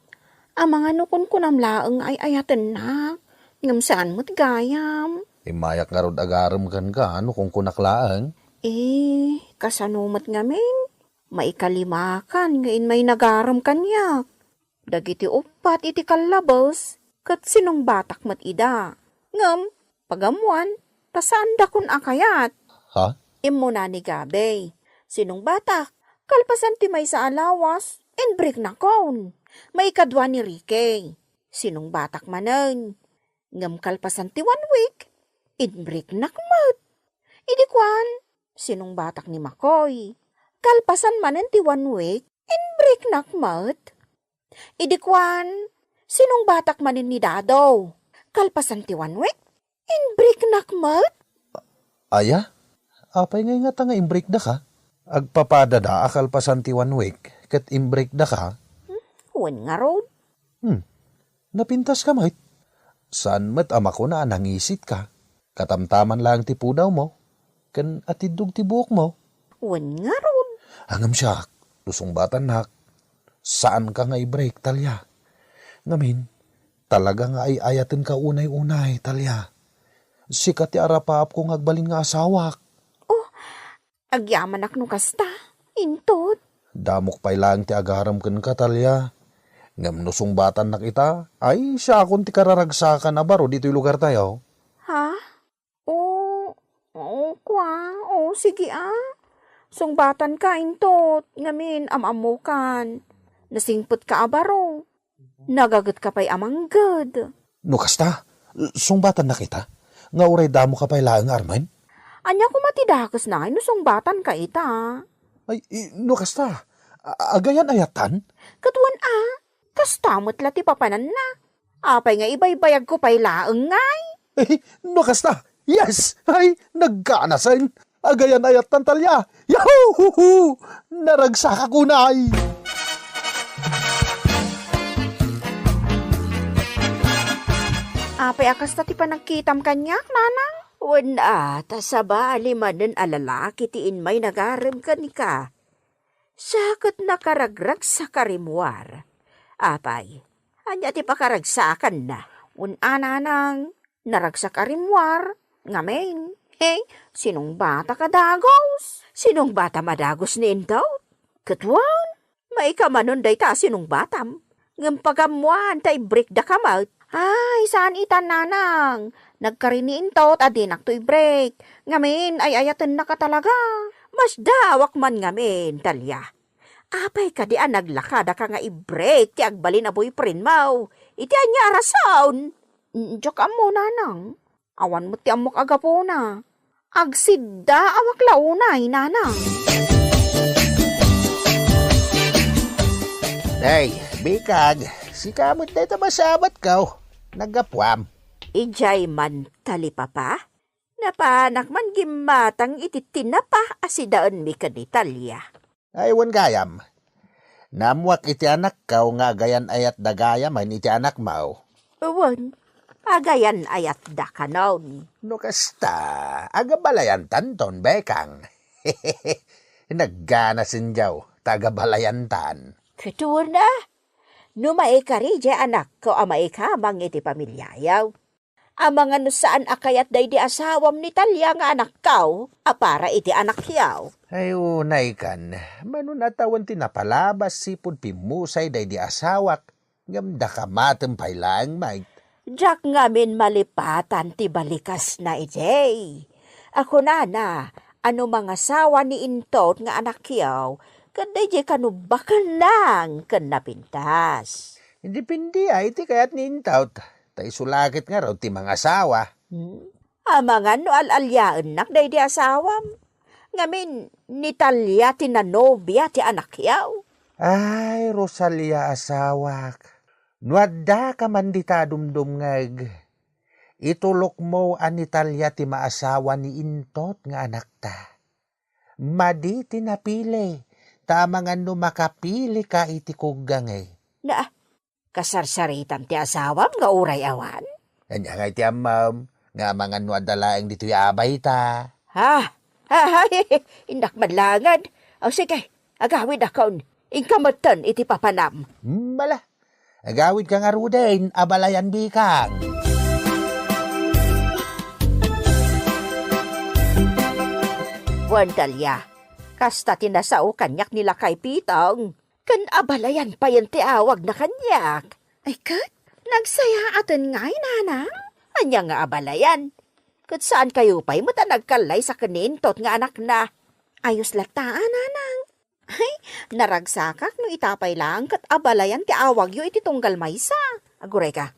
amangan no kunkunam laeng nga ay-ayatennak, ngem saan met gayam. Immayak ngarud agarem kenka no kunkunak laeng. Eh, kasano met ngamin? Maikalimakan nga immay nagarem kaniak. Dagiti uppat iti kallabes, ket sinungbatak met ida. Ngem, pagammoan, ta saandakon a kayat. Ha? Immuna ni Gabe. Sinungbatak, kalpasan ti maysa a lawas, inbreaknakon. Maikadua ni Ricky. sinungbatak manen. Ngem kalpasan ti one week, inbreaknak met. Idi kuan, sinungbatak ni Makoy. Kalpasan manen ti one week, inbreaknak met. Idi kuan, sinungbatak manen ni Dado. Kalpasan ti one week, inbreaknak met. Aya? Apay ngay ngata nga inbreakdaka? Agpapadada a kalpasan ti one week, ket inbreakdaka? Hmm, wen ngarud. Hmm. Napintaska met. Saan met a makuna a nangisitka. Katamtaman laeng ti pudawmo, ken atiddog ti buokmo. Wen ngarud. Ngem siak, no sungbatannak, saanka nga i-break, Talia. Ngamin, talaga nga ay-ayatenka unay-unay, Talia. Sika ti arapaapko nga agbalin nga asawak. Oh, agyamanak no kasta, intot. Damok pay laeng ti agarem kenka, Talia. Ngem no sungbatannak ita, ay, siakon ti kararagsakan a baro ditoy lugartayo. Ha? O, o, kua, o, sige, a. Sungbatanka, intot, ngamin, am-ammokan. Nasingpetka a baro. Nagagetka pay a mangged. No kasta, sungbatannak ita, nga uray damoka pay laeng nga armen? Ania koma ti dakesna ngay no sungbatanka ita? Ay, i-, no kasta, a-, agayan-ayattan? Ket wen a, kasta met la ti papananna. Apay nga ibaybayagko pay laeng ngay? Eh, no kasta, yes! Ay, nagganasen! Agayan-ayattan, Talia! Yahoo! Naragsakak unay! Apay a kasta ti panagkitam kaniak, nanang? Wen a, ta sabali manen a lalaki ti immay nagarem kenka. Siak ket nakaragragsak a rimmuar. Apay, ania ti pakaragsakanna? Wen a, nanang, naragsak a rimmuar. Ngamin, he, sinungbatak a dagus. Sinungbatam a dagus ni intot. Ket wen, maikamanon dayta a sinungbatam. Ngem pagammoan ta i-breakdaka met. Ay, saan ita, nanang. Nagkari ni intot a dinakto i-break. Ngamin, ay-ayatennaka talaga. Masdaawak man ngamin, Talia. Apay kadi a naglakadaka nga i-break ti agbalin a boyfriendmo? Iti ania a rason? Mm, diak ammo, nanang. Awan met ti ammok a gapuna. Agsiddaawak la unay, nanang. Nay, bikag, sika met dayta masabatko. Naggapuam. Idiay man talipapa? Napanak man gimmatang iti tinapa a sidaenmi ken ni Talia. Ay, wen gayam. Naammoak iti anakko nga agayan-ayatda gayamen iti anakmo. Wen, agayan-ayatda kanon. No kasta, agabalayantanton, bekang. Nagganasenyo ta agabalayantan. Ket wen a, no maikari diay anakko a maikamang iti pamiliayo. Amangan no saan a kayat daydi asawam ni Talia nga anakko a para iti anakyo. Ay, unay kan, mano a tawen ti napalabas sipud pimmusay daydi asawak, ngem daka matem pay laeng met. Diak ngamin malipatan ti balikasna idiay. A kunana, a no mangasawa ni intot nga anakyo, ket daydi kano baknang ken napintas. Depende a iti kayat ni intot. Ta isu la ket ngarud ti mangasawa. Hmm? Amangan no al-aliaennak daydi asawam. Ngamin, ni Talia ti nanobia ti anakyo. Ay, Rosalia asawak, no addaka man dita dumdumngeg, itulokmo a ni Talia ti maasawa ni intot nga anakta. Madi ti napili, ta amangan no makapilika iti kuggangay. Na, kasarsaritam ti asawam nga uray awan? Ania ngay ti ammom, nga amangan no adda laeng ditoy a abayta? Ha? Ha? Innak man langad. O sige, agawidakon. Inka metten iti papanam. Mala, agawidka ngaruden, abalayan bikang. Wen Talia, kasta ti nasao kaniak ni lakay Pitong. Ken abalayan payen ti awagna kaniak. Ay ket, nagsayaaten ngay, nanang? Ania nga abalayan? Ket saankayo pay met a nagkallaysa ken ni intot nga anakna. Ayos latta, a, nanang. Ay, naragsakak no ita pay laeng ket abalayan ti awagyo iti tunggal maysa. Aguray ka.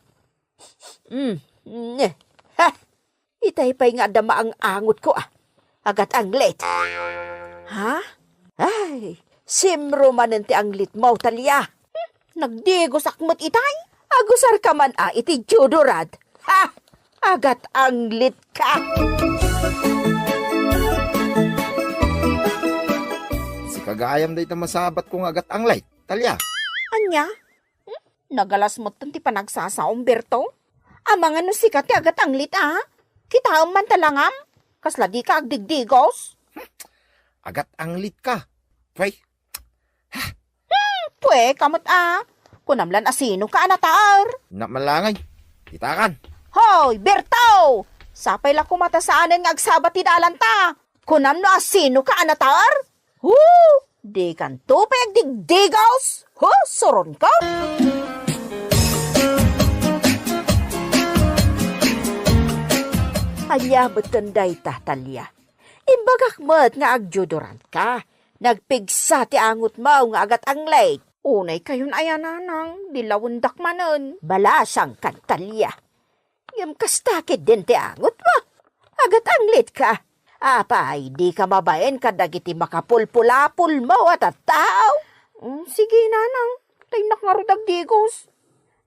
Mm, ne. Ha! Itay pay nga adda maang-angotko, ah. Agat-anglit. Ha? Ay, simro manen ti anglitmo, Talia. Hmm, nagdigosak met itay. Agusarka man, ah, iti deodorant. Ha! Agat-anglit ka. Sika gayam dayta masabatko nga agat-anglit, Talia. Ania? Hmm? Nagalas metten ti panagsasaom, Berto? Amangan no sika ti agat-anglit, a? Kitaem man ta langam. Kasla dika agdigdigos? Agat-anglit ka. Pwe. Hmm, pwe ka met, a. Kunam lan a sino ka a nataer? Namalangay. Kitakan. Hoy, Berto! Sapay la koma ta saanen nga agsabat ti dalanta. Kunam no a sino ka a nataer? Hu! Dikanto pay agdigdigaws? Hu! Suronko! Ania metten dayta, Talia? Imbagak met nga agdeodorantka. Nagpigsa ti angotmo nga agat-anglit. Unay kayon aya, nanang, di lawendak manen. Balasangkan, Talia. Ngem kasta ketdin ti angotmo. Agat-anglitka. Apay, dika mabain kadagiti makapulpulapulmo a tattao? Mm, sige, nanang. Ta innak ngarud agdigos.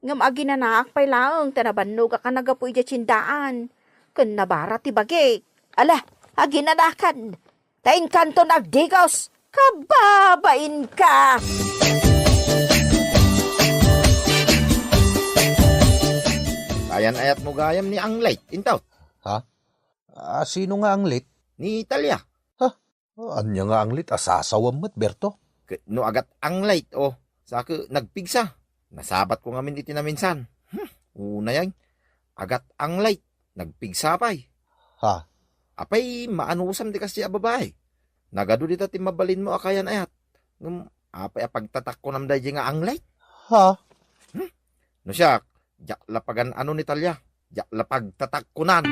Ngem aginanaak pay laeng ta nabannogak a naggapu idiay tiendaan. Ken nabara ti bagik. Ala, aginanakan. Ta inkanto nagdigos, kababainka! Ayan-ayatmo gayam ni Anglet, intaw? Ha? A, sino nga Anglet? Ni Talia. Ha? Ania nga Anglet a sasawem met, Berto? Ket no agat-anglet, o, sa ket nagpigsa. Nasabatko ngamin iti naminsan. Hmm, unay, agat-anglet, nagpigsa pay. Ha? Apay, maanusam ti kasdiay a babai. Nagadu dita ti mabalinmo a kayan-ayat. Ngem apay a pagtatakkonam daydiay nga anglet? Ha? Hmm? No siak, diak la pagan-ano ni Talia. Diak la pagtatakkonan.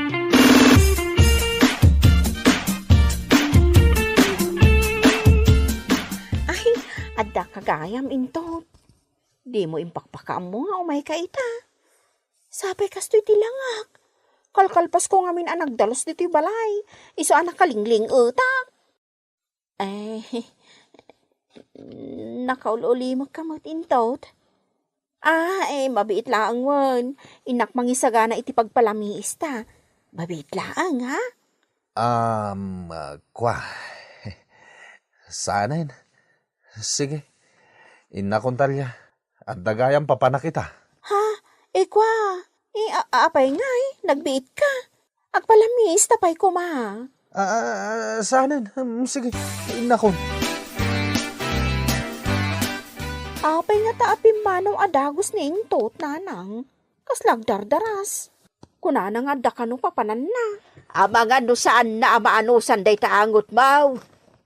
Ay, adda ka gayam, Intot. Dimo impakpakaammo nga umayka ita. Sapay kastoy ti langak. Kalkalpasko ngamin a nagdalus ditoy balay. Isu a nakalingling-etak. Ay, nakaul-ulimekka met, Intot. Ah, eh, mabiit laeng wen. Innak mangisagana iti pagpalamiista. Mabiit laeng, ha? Um, ah, kua. Saanen. Sige. Innakon, Talia. Adda gayam papanak ita. Ha? Eh, kua. Eh, a-, apay ngay? Nagbiitka? Agpalamiista pay koma. Ah, ah, saanen. Hmm, sige, innakon. Apay ngata a pimmanaw a dagus ni Intot, nanang? Kasla agdardaras. Kunana nga adda kano papananna. Amangan no saanna a maanusan dayta angotmo.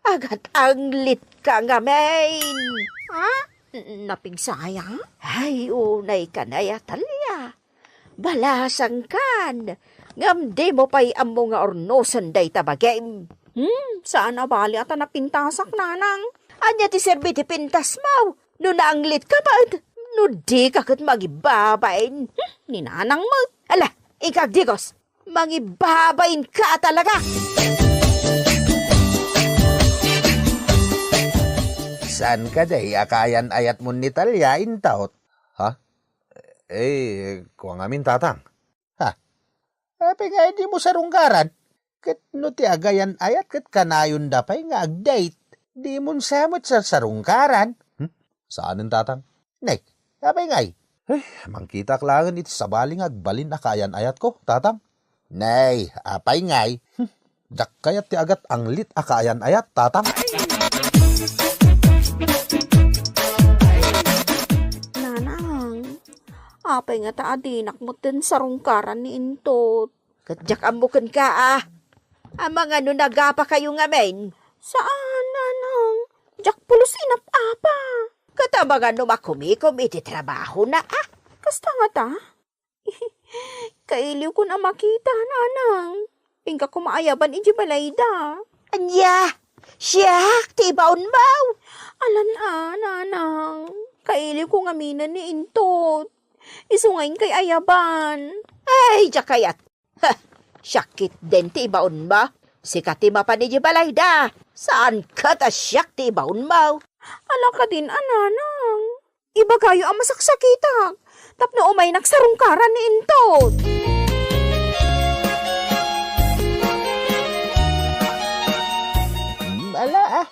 Agat-anglitka ngamin. Ha? N-, napigsaya? Ay, unay kanay a Talia. Balasangkan, ngem dimo pay ammo nga urnosen dayta bagim. Hmm, saan a bali a ta napintasak, nanang. Ania ti serbi ti pintasmo? No naanglitka met, no dika ket mangibabain. Hmm, ni nanang met. Ala, inka agdigos. Mangibabainka talaga. Saan kadi a kayan-ayatmon ni Talia, Intot? Ha? Eh, kua ngamin, Tatang. Ha? Apay nga dimo sarungkaran? Ket no ti agayan-ayat ket kanayonda pay nga ag-date, dimon sa met sarsarungkaran. Hmm? Saanen, Tatang? Nay, apay ngay? Eh, mangkitak laengen iti sabali nga agbalin a kaayan-ayatko, Tatang. Nay, apay ngay? Hmm, diak kayat ti agat-anglit a kaayan-ayat, Tatang. Nanang, apay ngata a dinak metten sarungkaran ni Intot? Ket diak ammo kenka, a. Amangan no nagapakayo ngamin. Saan, nanang. Diak pulos inap-apa. Ket amangan no makumikom iti trabahona, a. Kasta ngata? Kailiwkon a makita, nanang. Inka koma ayaban idiay balayda. Ania? Siak ti ibaonmo? Alan a, nanang. Kailiwko ngaminen ni Intot. Isu nga inkay ayaban. Ay, diak kayat. Heh, siak ketdin ti ibaonmo. Sika ti mapan idiay balayda. Saan ket a siak ti ibaonmo. Ala kadin a, nanang. Ibagayo a masaksakitak tapno umaynak sarungkaran ni Intot. Hmm, ala, ah.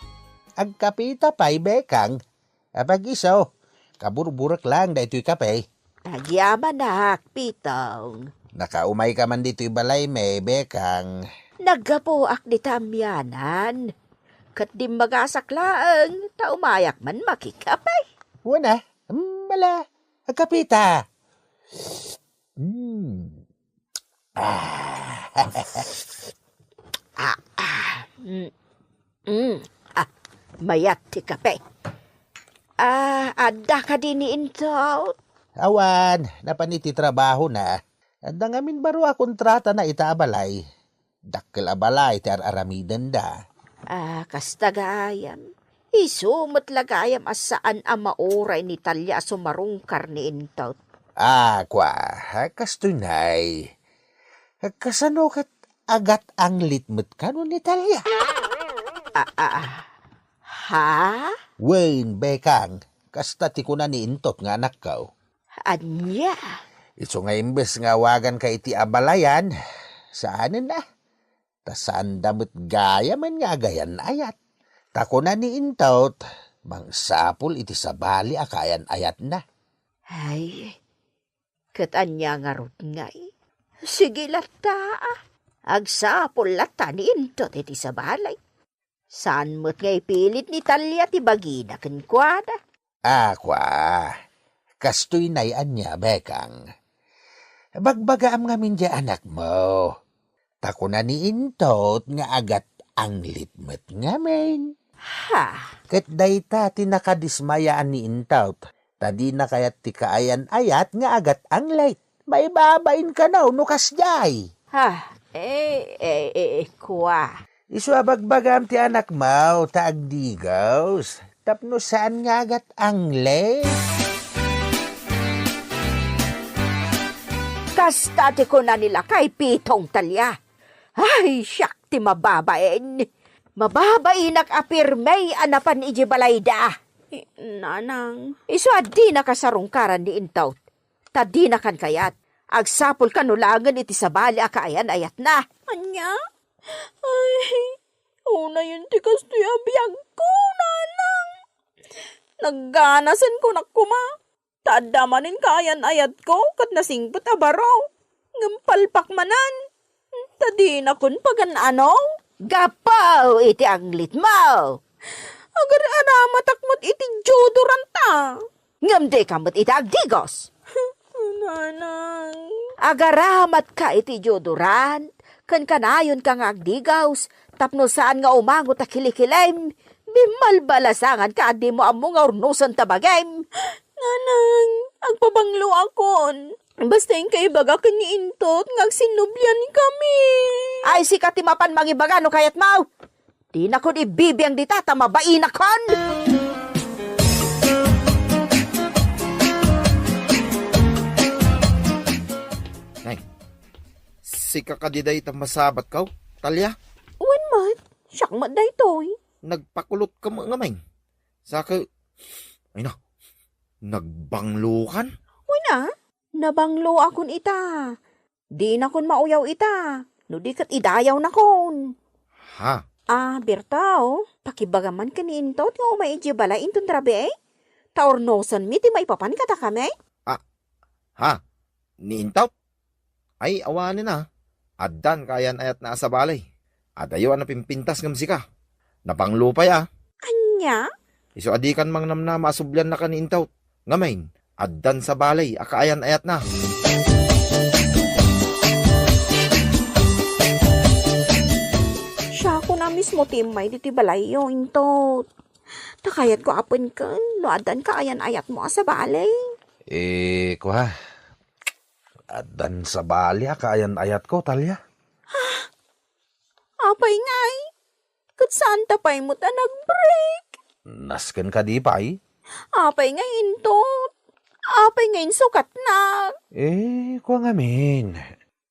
Agkapita pay, Bekang. Apag-isu, kaburburek laeng daytoy kape. Agyamanak, Pitong. Nakaumayka man ditoy balaymi, Bekang. Naggapuak dita amianan. Ket dimmagasak laeng, ta umayak man makikape. Wen a, mm, ala, agkapita. Mm. Ah. Ah, ah. Mm. Mm. Ah, mayat ti kape. Ah, adda kadi ni Intot? Awan, napan iti trabahona. Adda ngamin baro a kontratana ita a balay. Dakkel a balay ti ar-aramidenda. Ah, kasta gayam. Isu met la gayam a saan a mauray ni Talia a sumarungkar ni Intot. Ah, kua, kastoy nay. Kasano ket agat-anglit met kano ni Talia? Ah, ah, ah. Ha? Wen, Bekang, kasta ti kuna ni Intot nga anakko. Ania? Isu nga imbes nga awaganka iti abalayan, saanen a. Ta saanda met gayamen nga agayan-ayat. Ta kuna ni Intot, mangsapul iti sabali a kaayan-ayatna. Ay, ket ania ngarud ngay? Sige latta, a. Agsapul latta ni Intot iti sabali. Saan met nga ipilit ni Talia ti bagina kenkuana. Ah, kua, kastoy nay ania, Bekang. Bagbagaam ngamin diay anakmo. Ta kuna ni Intot nga agat-anglit met ngamin. Ha? Ket dayta ti nakadismayaan ni Intot. Ta dina kayat ti kaayan-ayat nga agat-anglit. Maibabain kano no kasdiay. Ha? Eh, eh, eh, kua. Isu a bagbagam ti anakmo, ta agdigos. Tapno saan nga agat-anglit. Kasta ti kuna ni lakay Pitong Talia. Ay, siak ti mababain. Mababainak a pirmi a napan idiay balayda. Nanang. Isu a dinaka sarungkaran ni Intot. Ta dinakan kayat. Agsapul kano laengen iti sabali a kaayan-ayatna. Ania? Ay, unayen ti kastoy a biagko, nanang. Nagganasen kunak koma. Ta adda manen kaayan-ayatko ket nasingpet a baro. Ngem palpak manen. Ta dinakon pagan-ano. Gapu iti anglitmo. Agar-aramatak met iti deodoranta. Ngem dika met iti agdigos. Nanang. Agaramatka iti deodorant, ken kanayonka nga agdigos, tapno saan nga umangot a kilikilim, bimmalbalasanganka a dimo ammo nga urnosen ta bagim. Nanang, agpabangloakon. Basta inka ibaga ken ni Intot nga agsinnubliankami. Ay, sika ti mapan mangibaga no kayatmo. Dinakon ibibiang dita ta mabainakon. Nay, sika kadi dayta masabatko, Talia? Wen met, siak met daytoy. Nagpakulotka met ngamin. Saka, ay na, nagbanglokan? Wen a, nabangloakon ita. Dinakon mauyaw ita, no di ket idayawnakon. Ha? Ah, Berto, pakibagam man ken ni Intot nga umay idiay balay inton rabii. Ta urnosenmi ti maipapan kadakami. Ah, ha? Ni Intot? Ay, awanen a. Addan kaayan-ayatna a sabali. Adayo a napimpintas ngem sika. Nabanglo pay a. Ania? Isu a dikan mangnamnama a subliannaka ni Intot. Ngamin, addan sabali a kaayan-ayatna. Siakon a mismo ti immay ditoy balayyo, Intot. Ta kayatko a penken no addan kaayan-ayatmo a sabali. Eh, kua. Addan sabali a kaayan-ayatko, Talia. Apay ngay? Ket saanta pay met a nag-break? Nasken kadi pay? Apay ngay Intot? Apay nga insukatnak? Eh, kua ngamin.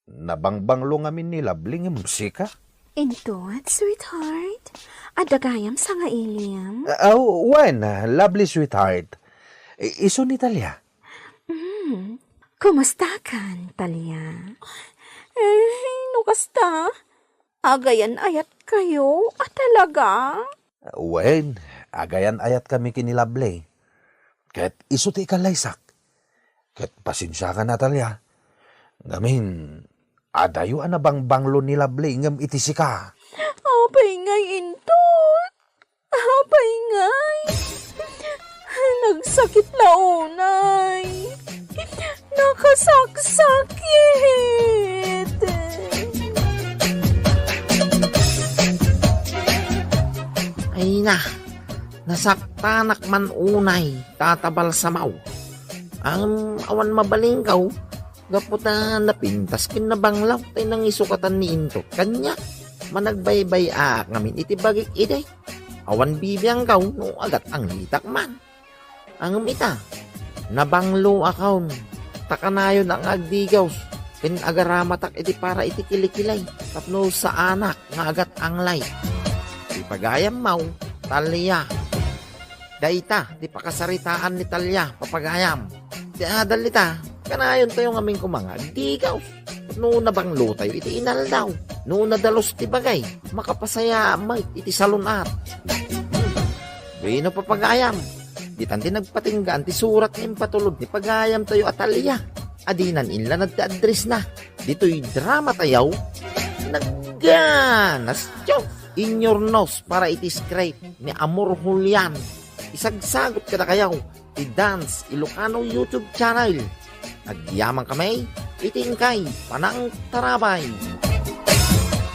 Nabangbanglo ngamin ni Lovely ngem sika? Intot, sweetheart. Adda gayam sangailim? Ah, aw, wen, ah, Lovely, sweetheart. I-, isu ni Talia? Hmm. Kumustakan, Talia? Eh, no kasta, agayan-ayatkayo a talaga? Wen, agayan-ayatkami ken ni Lovely. Ket isu ti ikallaysak. Ket pasensiakan, Natalia. Ngamin, adayo a nabangbanglo ni Lovely ngem iti sika. Apay ngay intot? Apay ngay? Nagsakit la unay. Nakasaksakit. Ay na, nasaktanak man unay, Tata Balsamaw. Ang awan mabalingkaw, gapu ta napintas ken nabanglaw tay nangisukatan ni Intot. Kaniak, managbaybay-aak ngamin iti bagik idi. Awan bibiangkaw no agat-anglitak man. Ngem ita, nabangloakon, ta kanayon a nga agdigaws, ken agaramatak iti para iti kilikilay, tapno saanak nga agat-anglay. Ti pagayammaw, Talia. Dayta ti pakasaritaan ni Talia, papagayam. Ti adal ita, kanayontayo ngamin koma nga agdigaws. No nabanglotayo iti inaldaw, no nadalus ti bagay, makapasayaat met iti salun-at. Bueno, papagayam, ditan ti nagpatinggaan ti surat nga impatulod ni pagayamtayo a Talia. Adinan inlanad ti addressna. Ditoy dramatayo, Nagganas Dios! In your nose para iti script ni Amor Julian. Isagsagot kadakayo ti Dance Ilocano YouTube channel. Agyamankami iti inkay panangtarabay.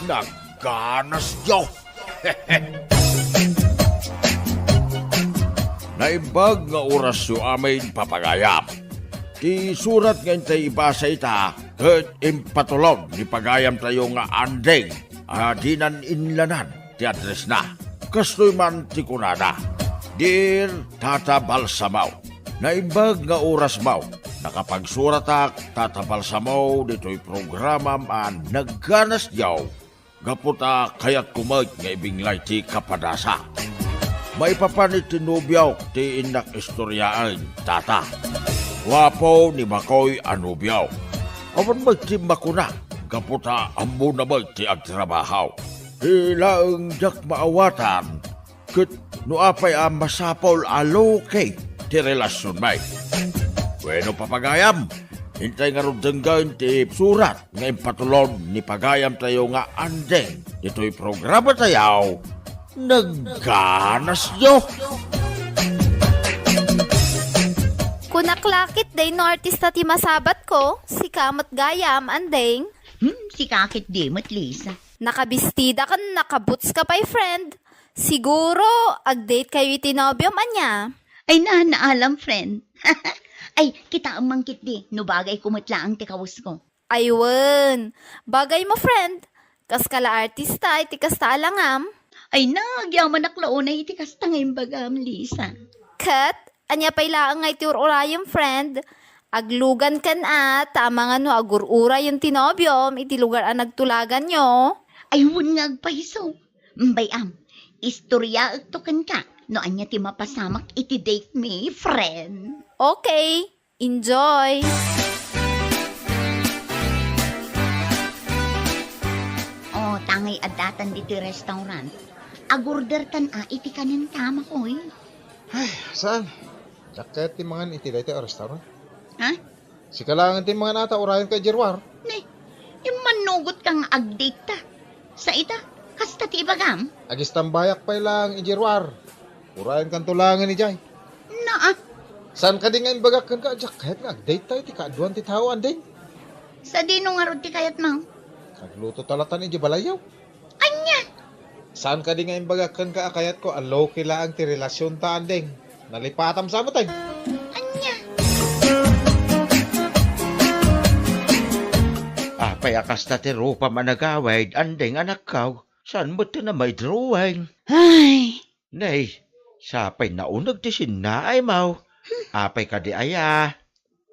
Nagganas Dios! Naimbag nga orasyo amin, papagayam. Ti surat nga intay ibasa ita ket impatulod ni pagayamtayo nga Anding a dinan inlanad ti addressna. Kastoy man ti kunana, Dear Tata Balsamaw, naimbag nga orasmaw. Nakapagsuratak, Tata Balsamaw, ditoy programam a Nagganas Dios, gapu ta kayatko met nga ibinglay ti kapadasa. Maipapan iti nobiok ti innak istoriaen, Tata. Guapo ni bakoy a nobiok. Awan met ti makuna, gapu ta ammona met ti agtrabaho. Ti laeng diak maawatan, ket no apay a masapul a low-key ti relasionmi. Bueno, papagayam, intay ngarud denggen ti surat nga impatulod ni pagayamtayo nga Anding ditoy programatayo, Nagganas Dios! Kunak la ketdi no artista ti masabatko, sika met gayam, Anding. Hmm, sika ketdi met, Lisa. Nakabistida ken nakaboots ka pay, friend. Siguro, ag-date kayo iti nobiom, ania? Ay, na, naalam, friend. Ay, kitaem man ketdi, no bagayko met laeng ti kawes ko. Ay, wen. Bagaymo, friend. Kas ka la artista, iti kasta a langam. Ay, na, agyamanak la unay iti kasta nga imbagam, Lisa. Ket, ania pay laeng nga iti ur-urayem, friend? Aglugan ken a, ta amangan no agur-urayem ti nobiom iti lugar a nagtulaganyo. Ay, wen nga agpayso. Bay-am, istoryaekto kenka no ania ti mapasamak iti date mi, friend. Okay, enjoy! O, tangay addatan ditoy restaurant. Agordertan a iti kanen ta, makoy. Ay, saan? Diak kayat ti mangan iti daytoy a restaurant. Ha? Sika laeng ti mangan ata, urayenka idiay ruar. Ne, immannugotka nga ag-date ta. Sa ita, kasta ti ibagam? Agistambayak pay laeng idiay ruar. Urayenkanto laengen idiay. Naa. Saan kadi nga imbagak kenka a diak kayat nga ag-date ta iti kaaduan ti tao, Anding? Sadino ngarud ti kayatmo? Agluto ta latan idiay balayyo. Ania? Saan kadi nga imbagak kenka a kayatko a low-key laeng ti relasionta, Anding? Nalipatam sa met, ay. Ania? Apay a kasta ti rupam a nagawid, Anding, anakko? Saan met ti namaydrawing? Ay. Nay, sapay nauneg ti sinnaaymo. Apay kadi aya?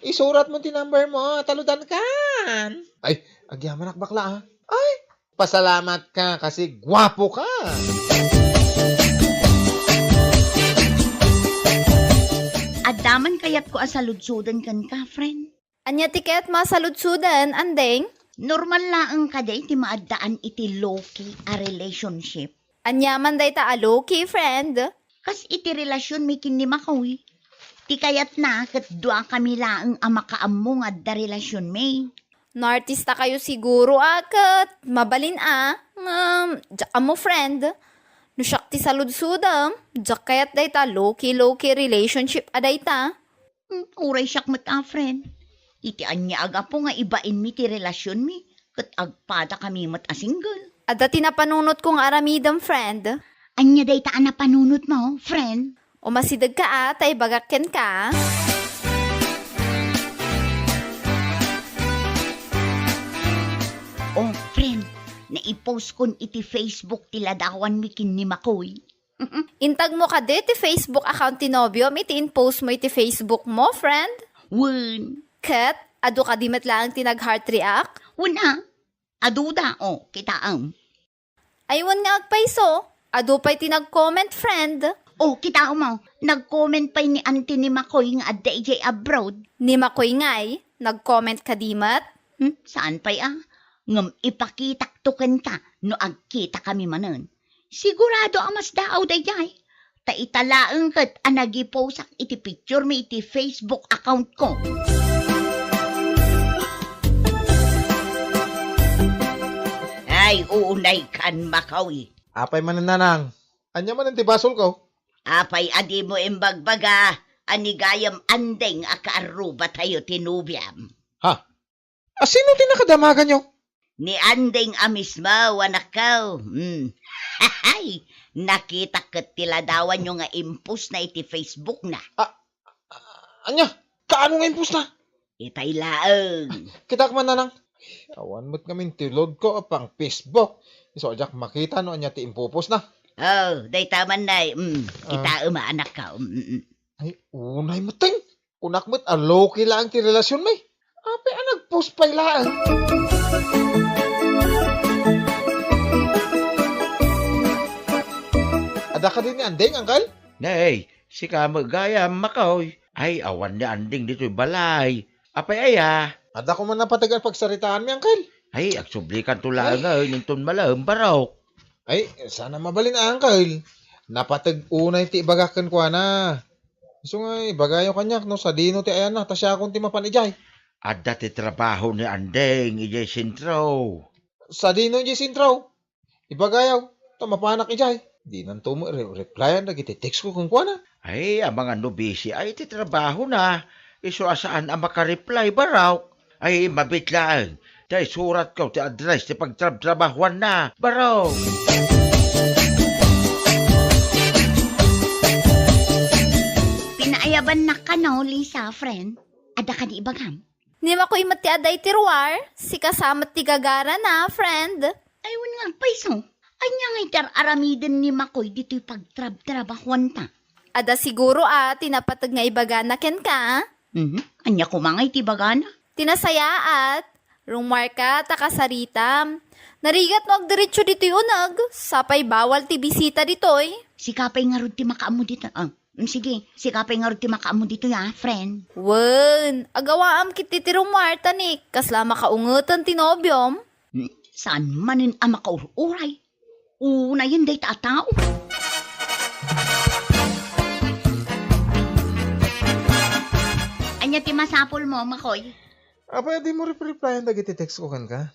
Isurat mo ti number mo, taludankan. Ay, agyamanak bakla, ah. Ay, pasalamat ka kasi guwapo ka. Adda man kayatko a saludsoden kenka, friend. Ania ti kayatmo a saludsoden, Andeng? Normal laeng kadi ti maaddaan iti low-key a relationship? Ania man dayta a low-key, friend? Kas iti relasionmi ken ni Makoy. Ti kayatna ket duakami laeng a makaammo nga adda relasionmi. No artista kayo siguro a ket mabalin a, ngem, diak ammo, friend. No siak ti saludsodem, diak kayat dayta low-key, low-key relationship a dayta. Hmm, uray siak met a, friend. Iti ania a gapu nga ibainmi ti relasionmi, ket agpadakami met a single. Adda ti napanunotko nga aramidem, friend. Ania dayta a napanunotmo, friend? Umasidegka a, ta ibagak kenka. Oh, friend, naipustkon iti Facebook ti ladawanmi ken ni Makoy. Intagmo kadi ti Facebook account ti nobiom iti in-post mo iti Facebook mo, friend? Wen. Ket, adu kadi met laeng ti nag-heart react? Wen a. Aduda, o, kitaem. Ay, wen nga agpayso. Adu pay ti nag-comment, friend. O, kitaem, o. Nag-comment pay ni auntie ni Makoy nga adda idiay abroad. Ni Makoy ngay, nag-comment kadi met? Hmm, saan pay a? Ngem ipakitakto kenka no agkitakami manen. Sigurado a masdaaw daydiay. Ta ita laeng ket a nagiposak iti picturemi iti Facebook accountko. Ay, unaykan, Makoy. Apay manen, nanang? Ania manen ti basolko? Apay a dimo imbagbaga a ni gayam Andeng a kaarrubatayo ti nobiam? Ha? A sino ti nakadamaganyo? Ni Andeng a mismo, anakko. Hmm. Hay, nakitak ket ti ladawanyo nga impostna iti Facebookna. A-, a-, ania? Kaano nga impostna? Itay laeng. Kitaek man, nanang. Awan met ngamin ti loadko a pang-Facebook. Isu a diak makita no ania ti impopostna. O, dayta man, nay. Hmm, Ah. Kitaem a, anakko. Hmm, hmm. Ay, unay met, Teng. Kunak met a low-key laeng ti relasionmi. Apay a nag-post pay laeng? Adda kadi ni Anding, Uncle? Nay, sika met gayam, Makoy. Ay, awan ni Anding ditoy balay. Apay aya? Adda koma napateg a pagsaritaanmi, Uncle. Ay, agsublikanto laeng, ay, inton malem, barok. Ay, saan a mabalin, Uncle. Napateg unay ti ibagak kenkuana. Isu nga ibagayo kaniak no sadino ti ayanna, ta siakon ti mapan idiay. Adda ti trabaho ni Anding idiay sentro. Sadino idiay sentro? Ibagayo, ta mapanak idiay. Dinanto met re-, replyan dagiti text ko kenkuana. Ay, amangan no busy ay ti trabahona. Isu a saan a makareply, barok. Ay, mabiit laeng. Ta isuratko ti address ti pagtrabtrabahoanna, barok. Pinaayabannak kano, Lisa, friend. Adda kadi ibagam? Ni Makoy met ti adda iti ruar, sika sa met ti gagarana, friend. Ay, wen nga agpayso. Ania nga iti ar-aramiden ni Makoy ditoy pagtrabtrabahoanta? Adda siguro a ti napateg nga ibagana kenka, a? Mhm. Ania koma nga iti ibagana? Ti nasayaat, rumarka ta kasaritam. Narigat no agdiretso ditoy uneg, sapay bawal ti bisita ditoy. Sika pay ngarud ti makaammo ditoy, ah. Mm, sige, sika pay ngarud ti makaammo ditoy, ah, friend. Wen, agawaam ketdi ti rumarta ni kasla makaungeten ti nobiom. Hmm, saan manen a makaur-uray? Unayen dayta a tao. Ania ti masapulmo, Makoy? Apay a dimo rep-replyan dagiti text ko kenka?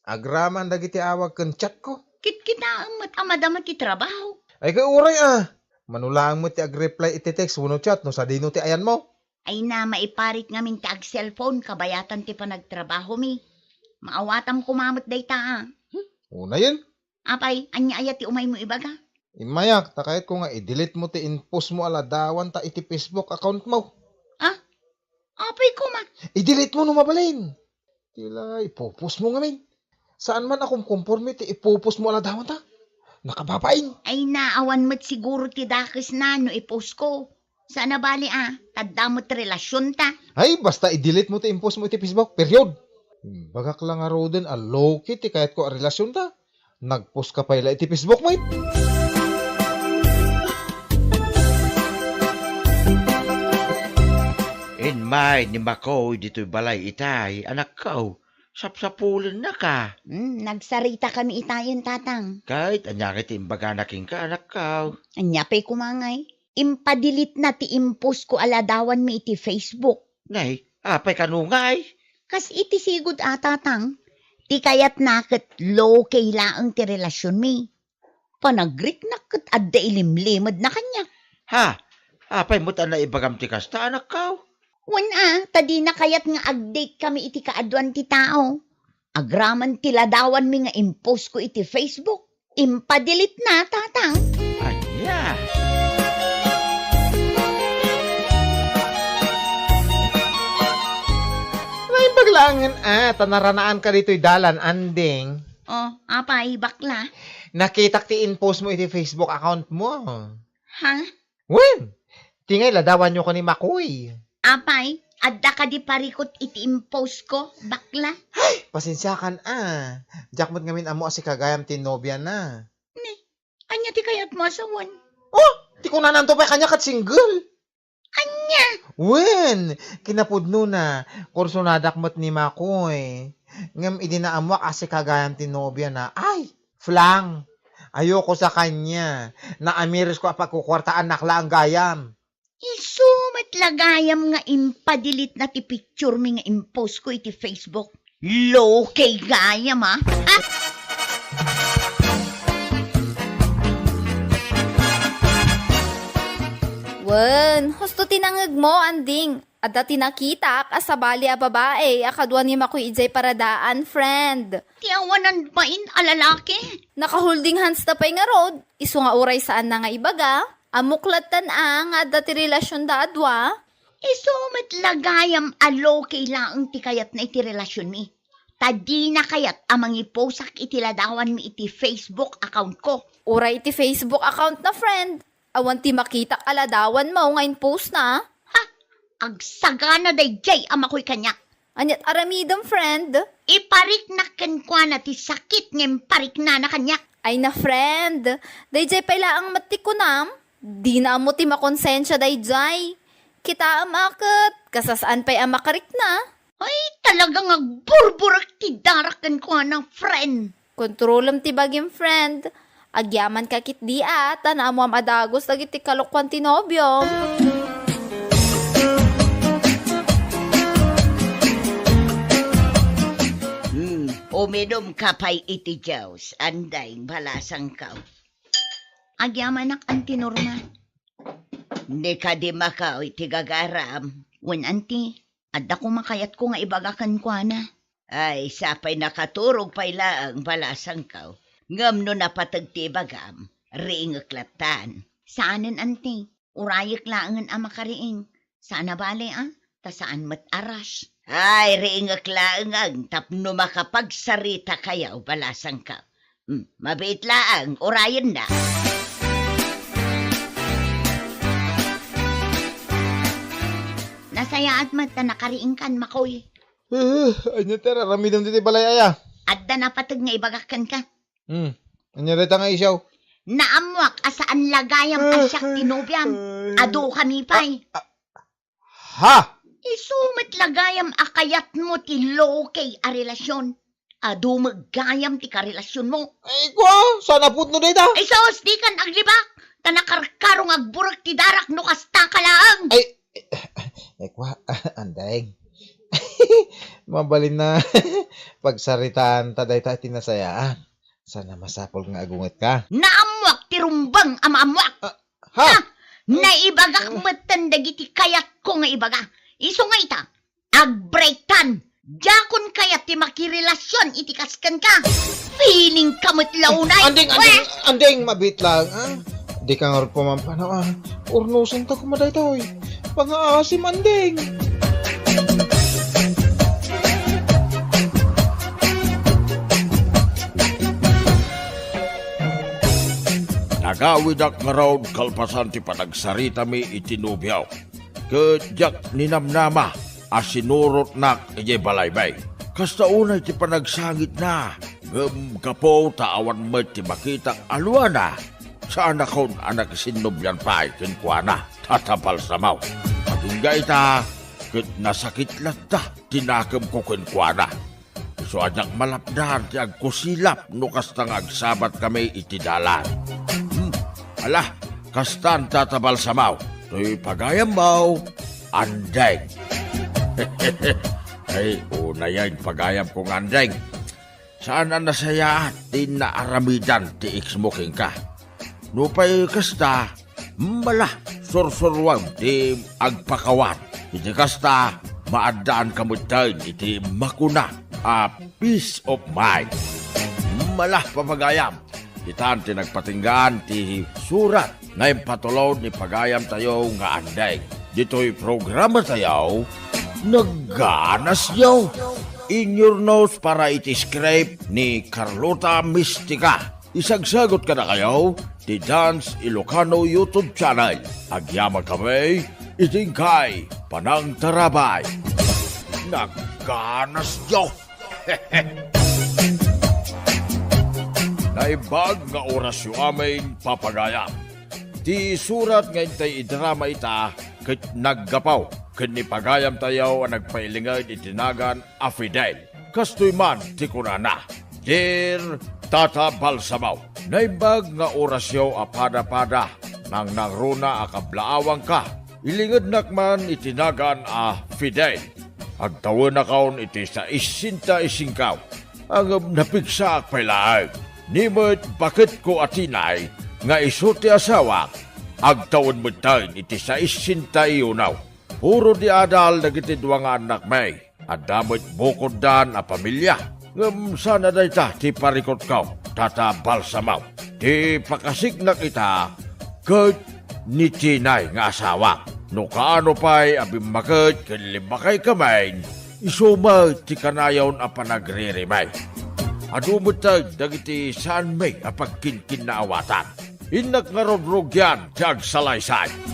Agraman dagiti awag ken chat ko. Kitkitaem met a madama ti trabaho. Ay, ket uray a. Mano laeng met ti agreply iti text wenno chat no sadino ti ayanmo. Ay na, maiparit ngamin ti ag-cellphone kabayatan ti panagtrabahomi. Maawatam koma met dayta a. Hmm, unayen. Apay, ania aya ti umaymo ibaga? Immayak, ta kayatko nga i-delete mo ti in-post mo a ladawan ta iti Facebook account mo. Ah? Apay koma? I-delete mo no mabalin. Ti la, i-post mo ngamin. Saan man a kumkumporme ti i-post mo a ladawan ta. Nakababain. Ay na, awan met siguro ti dakesna no i-post ko. Saan a bali a, ta adda met relasionta. Ay, basta i-delete mo ti in-post mo iti Facebook, period. Bagak la ngaruden a low-key ti kayatko a relasionta. Nag-post ka pay la iti Facebook, mate. Immay ni Makoy ditoy balay itay, anakko. Sapsapulennaka. Hmm, nagsaritakami itayen, Tatang. Ket ania ngay ti imbagana kenka, anakko? Ania pay koma ngay? Impa-delete na ti in-post ko a ladawanmi iti Facebook. Nay, apay kano ngay? Kas iti sigud a, Tatang, ti kayatna ket low-key laeng ti relasionmi. Panagriknak ket adda ilimlimedna kaniak. Ha? Apay met a naibagam ti kasta, anakko? Wen a, ta dina kayat nga ag-date kami iti kaaduan ti tao. Agraman ti ladawanmi nga in-post ko iti Facebook. Impa-delete na, Tatang. Ania? Naimbag laengen a, ta naranaanka ditoy dalan, Anding. Oh, apay, bakla? Nakitak ti in-post mo iti Facebook account mo. Ha? Wen, ti ngay ladawanyo ken ni Makoy. Apay, adda kadi parikut iti in-post ko, bakla? Ay, pasensiakan a. Diak met ngamin ammo a sika gayam ti nobiana. Ni, ania ti kayatmo a sawen? Oh, ti kunananto pay kaniak ket single. Ania? Wen, kinapudnona, kursonadak met ni Makoy. Ngem idi naammoak a sika gayam ti nobiana, ay, flang. Ayoko sa kanya. Naamiris ko a pagkukuartaannak laeng gayam. Isu met la gayam nga impa-delete na ti picture mi nga in-post ko iti Facebook. Low-key gayam, a. Ha? Wen, husto ti nangngegmo, Anding. Adda ti nakitak a sabali a babae a kadua ni Makoy idiay paradaan, friend. Ti awanan bain a lalaki? Naka-holding hands da pay ngarud, isu nga uray saanna nga ibaga, ammok lattan a nga adda ti relasionda a dua. Isu met la gayam a low-key laeng ti kayatna iti relasionmi. Ta dina kayat a mangiposak iti ladawanmi iti Facebook account ko. Uray iti Facebook account na, friend. Awan ti makitak a ladawanmo nga in-post na. Ha? Agsagana daydiay a Makoy kaniak. Aniat aramidem, friend? Ipariknak kenkuana ti sakit nga impariknana kaniak. Ay na, friend, dayjay pay laeng met ti kunam? Dina ammo ti makonsensia dayjay. Kitaem a ket kasasaan pay a makarikna. Ay, talagang agburburek ti darak kenkuana, friend. Kontrolem ti bagim, friend. Agyamanka ketdi a ta naammoam a dagus dagiti kalokuan ti nobiom. Hmm, uminumka pay iti juice, Andeng, balasangko. Agyamanak, Auntie Norma. Ni kadi makaw iti gagaram. Wen, Auntie, adda koma kayatko nga ibaga kenkuana. Ay, sapay nakaturog pay laeng, balasangko. Ngem no napateg ti ibagam, riingek lattan. Saanen, Auntie. Urayek laengen a makariing. Saan a bale, a? Ta saan met a rush. Ay, riingek laengen tapno makapagsaritakayo, balasangko. Hmm, mabiit laeng, urayenna. Nasayaat met ta nakariingkan, Makoy. Eh, ania ti ar-aramidem ditoy balay, aya? Adda napateg nga ibagak kenka. Hmm, ania dayta nga isyu? Naammoak a saan la gayam a siak ti nobiam. Adu kami pay. Ah, ah, Ha? Isu met la gayam a kayatmo ti low-key a relasyon. Adu met gayam ti karelasyonmo. Ay, kua, saan a pudno dayta? Ay, sus, dikan aglibak. Ta nakarkaro nga agburek ti darak no kasta ka laeng. Ay, ay, kua, Andeng. Mabalin a pagsaritaan ta dayta ti nasayaan. Saan a masapul nga agungetka? Naammoak ti rumbeng a maammoak. Ah, ha? Ha? Naibagak metten dagiti kayatko nga ibaga. Isu nga ita, agbreaktan. Diakon kayat ti makirelasyon iti kas kenka. Feeling ka met la unay. Andeng, andeng, Weh! Andeng, mabiit lang, ah. Dika ngarud pumampanaw, ah. Urnosenta koma daytoy. Pangaasim, Andeng. Nagawidak ngarud kalpasan ti panagsaritami iti nobiaw. Ket diak ninamnama a sinurotnak idiay balaymi. Kasta unay ti panagsangitna, ngem gapu ta awan met ti makitak a luana, saanakon a nakisinnobian pay kenkuana, Tata Balsamo. Agingga ita, ket nasakit latta ti nakemko kenkuana. Isu a diak malapdan ti agkusilap no kasta nga agsabatkami iti dalan. Hmm, ala, kastan, Tata Balsamo, toy pagayammo, Andeng. Ay, unayen pagayamko nga Andeng. Saan a nasayaat ti naaramidan ti ex mo kenka. Nupay kasta, mala, sursuruam ti agpakawan. Iti kasta, maaddaanka metten iti makuna a peace of mind. Mala, papagayam, itan ti nagpatinggaan ti surat nga impatulod ni pagayamtayo nga Andeng. Ditoy programatayo, Nagganasyo. Inyurnos para iti script ni Carlota Mistica. Isagsagut kadakayo ti Dance Ilocano YouTube channel. Agyamankami iti inkay panangtarabay. Nagganasyo! Naimbag nga orasyo amin, papagayam. Ti surat nga intay idrama ita ket naggapu ken ni pagayamtayo a nagpailinged iti nagan a Fidel. Kastoy man ti kunana, "Dear Tata Balsamo, naimbag nga orasyo a pada-pada, nangnangruna a kablaawanka. Ilingednak man iti nagan a Fidel. Agtawenakon iti saissenta y singko, ngem napigsaak pay laeng. Ni met baketko a tinay nga isu ti asawak, agtawen metten iti saissenta y uno. Puro di adal dagiti dua nga annakmi. Adda met bukoddan a pamilia. Ngem saan a dayta ti parikutko, Tata Balsamo. Ti pakasiknak ita ket ni tinay nga asawak. No kaano pay a bimmaket ken limmakaykami, isu met ti kanayon a panagririmi. Adu metten dagiti saanmi a pagkinkinnaawatan. Innak ngarud rugian ti agsalaysay."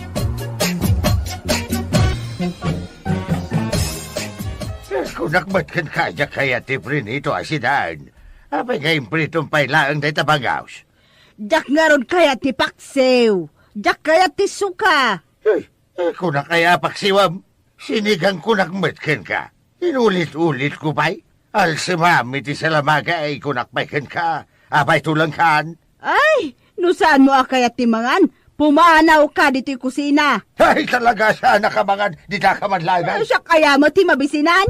Kunak met kenka, diak kayat ti prinito a sidan. Apay nga impritom pay laeng dayta bangaws? Diak ngarud kayat ti paksiw. Diak kayat ti suka. Ay, eh, kunak aya a paksiwam? Sinigang kunak met kenka. Inulit-ulit ko pay. Alsemam iti salamaga, ay kunak pay kenka. Apay tulengkan? Ay, no saanmo a kayat ti mangan, pumanawka ditoy kusina. Ay, talaga, saan a kamangan, dita ka man laeng. Siak aya met ti mabisinan?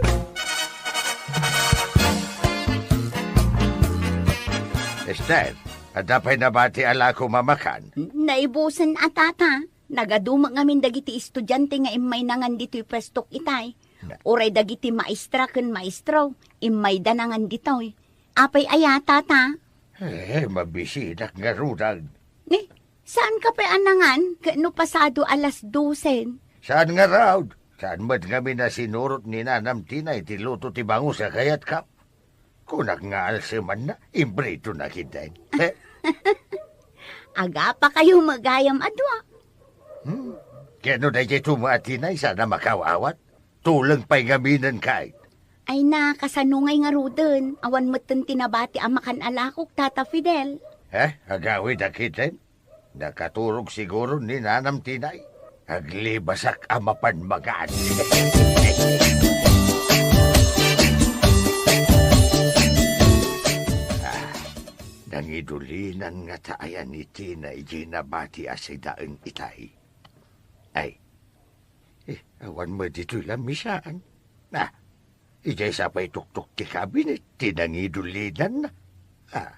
Esther, adda pay nabati a lakom a makan? Naibusen a, Tata. Nagadu met ngamin dagiti estudiante nga immay nangan ditoy puestok itay. Na- Uray dagiti maestra ken maestro, immayda nangan ditoy. Apay aya, Tata? Eh, mabisinak ngaruden. Ni, saanka pay a nangan ket no pasado alas dosen? Saan ngarud? Saan met ngamin a sinurot ni Nanam Tinay ti luto ti bangus a kayatkam? Kunak nga alsemanna, impritonak iten. Agapakayo met gayam a dua. Hmm? Ket no daytoy tumo a Tinay, saan a makaw-awat? Tuleng pay ngaminenka. Ay na, kasano ngay ngaruden? Awan metten ti nabati a makan a lakok, Tata Fidel. Eh, agawid a kiten? Nakaturog siguro ni Nanam Tinay. Aglibasak a mapan makan. Ah, nangidulinan ngata ayan ni Tinay diay nabati a sidaen itay. Ay, eh, awan met ditoy lamisaan. Ah, Idiay sa pay tuktok ti kabinet ti nangidulinan. Ah.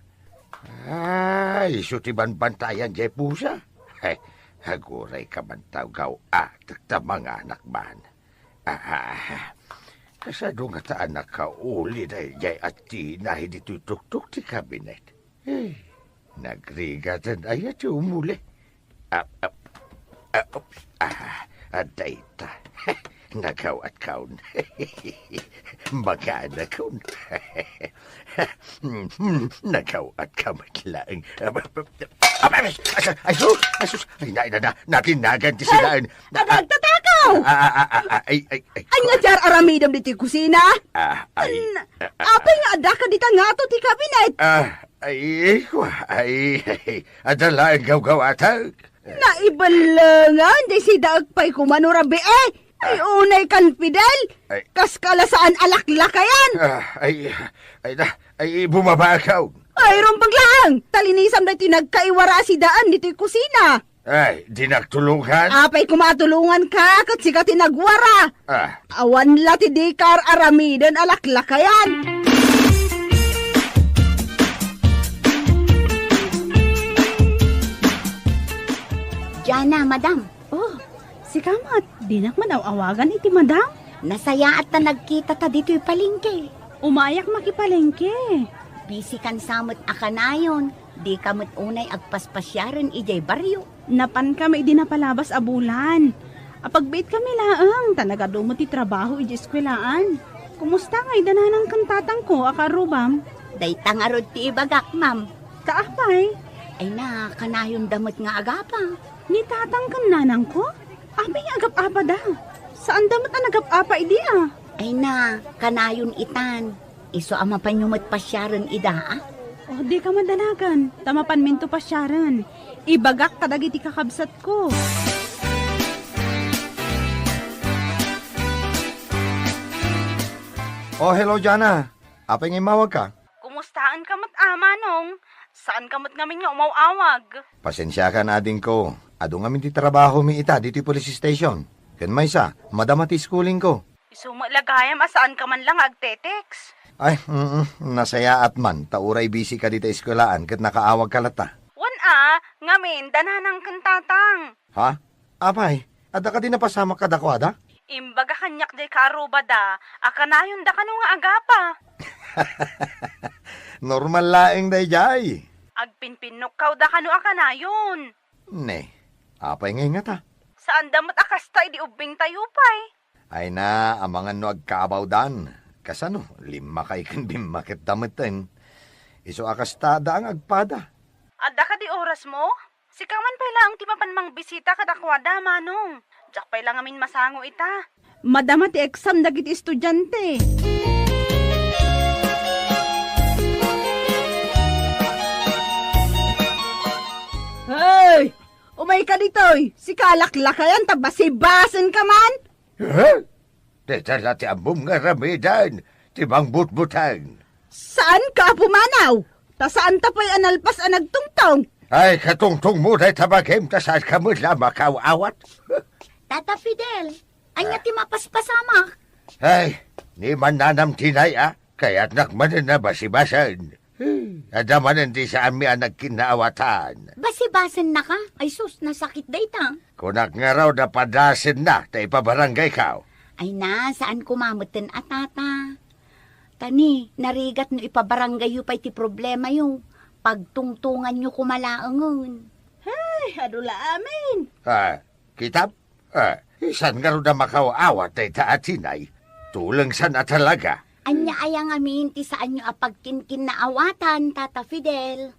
Ah, isu ti banbantayan diay pusa. Ay, aguray ka man ta gaw-atek ta manganak man. Ah, kasano ngata a nakauli daydiay a Tinay ditoy tuktok ti kabinet? Eh, nagrigaten aya ti umuli? Ah, ah, ah, ah, adda ita. Nagaw-atkon. Makanakon. Nagaw-atka met laeng. Ay, ay, ay, sus, ay, sus. Ay, na, na, na, natinagan ti sidaen. Ay, agtatakaw! Ah, ah, ah, ah, ah, ay, ay, ay. Ania ti ar-aramidem ditoy kusina? Ah, ay, An-, ah, ah, apay nga addaka dita ngato ti kabinet? Ah, ay, kua, ay, ay, adda laeng gawgawatek. Naiballengan, diay sidaek pay koma no rabii. Ay, ah, unay kan Fidel. Ay. Kas ka la saan a laklakayan. Ah, ay, ay, na, ay, bumaba ka. Ay, rumbeng laeng. Talinisam daytoy nagkaiwara a sidaen ditoy kusina. Ay, dinak tulongan? Apay koma a tulonganka, ket sika ti nagwara. Ah. Awan la ti dika ar-aramiden a laklakayan. Diana, madam. Oh, sika met, dinak man aw-awagan iti madam. Nasayaat ta nagkitata ditoy palengke. Umayak makipalengke. Busy kan sa met a kanayon. Dika met unay agpaspasiaren idiay barrio. Napankami idi napalabas a bulan. Apagbiitkami laeng, ta nagadu met ti trabaho idiay eskuelaan. Kumusta ngay da nanang ken tatangko a kaarrubam? Dayta ngarud ti ibagak, ma'am. Ta apay? Ay na, kanayonda met nga agapa. Ni tatang ken nanangko? Apay nga agap-apada? Saanda met a nagap-apa idi, a? Ay na, kanayon itan. Isu a mapanyo met pasiaren ida, a? Oh, dika madanagan, ta mapanminto pasiaren. Ibagak kadagiti kakabsatko. Oh, hello, Jana. Apay nga immawagka? Kumustaanka met, a, Manong? Saanka met ngamin nga umaw-awag? Pasensiakan, adingko. Adu ngamin ti trabahomi ita ditoy police station. Ken maysa, madama ti schoolingko. Isu met la gayam a saanka man la nga agte-text. Ay, mm, nasayaat man, ta uray busy ka dita eskuelaan ket nakaawagka latta. Wen a, ngamin, da nanang ken tatang. Ha? Apay, adda kadi napasamak kadakuada? Imbaga kaniak diay kaarrubada, a kanayonda kano nga agapa. Normal laeng daydiay. Agpinpinnukawda kano a kanayon. Ne, apay ngay ngata? Saanda met a kasta idi ubbingtayo pay. Ay na, amangan no agkaabawdan. Kasano, limmakay ken bimmaketda metten. Isu a kasta, adda nga agpada. Adda kadi orasmo? Sika man pay laeng ti mapan mangbisita kadakuada, Manong. Diak pay la ngamin masango ita. Madama ti exam dagiti estudiante. Ditoy, sika a laklakayan ta basibasenka man. Huh? Dayta la ti ammom nga aramiden, ti mangbutbuteng. Saan ka, Apo Manaw? Ta saan ta pay a nalpas a nagtungtong. Ay, katungtongmo dayta bagim ta saan ka met la a makaw-awat. Tata Fidel, ania ti mapaspasamak? Ay, ni mannanam tinay a, kayatnak manen a basibasen. Adda manen ti saanmi a nagkinnaawatan. Basibasennaka? Ay sus, nasakit dayta. Kunak ngarud a padasenna ta ipabarangaykaw. Ay na, saan koma metten a tata. Ta ni, narigat no ipabarangayyo pay ti problemayo. Pagtungtonganyo koma laengen. Ay, adu la amin. Ah, kitam? Ah, saan ngarud a makaw-awat dayta a tinay? Tulengsan a talaga. Ania aya ngamin ti saanyo a pagkinkinnaawatan, Tata Fidel?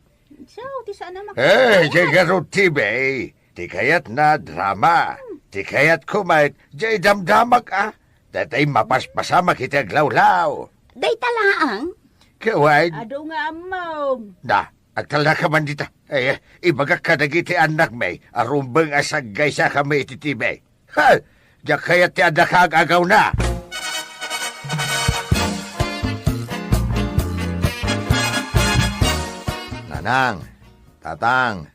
So, ti saan a makaw-awat. Eh, diay ngarud ti bay. Ti kayatna, drama. Ti kayatko met, diay damdamak a. Daytay mapaspasamak iti aglawlaw. Dayta laeng? Kawan. Adu nga ammom. Da, agtalnaka man dita. Ay, ibagak kadagiti annakmi a rumbeng a saggaysakami iti T V. Ha! Diak kayat ti adda ka ag-agawna. Nanang, Tatang,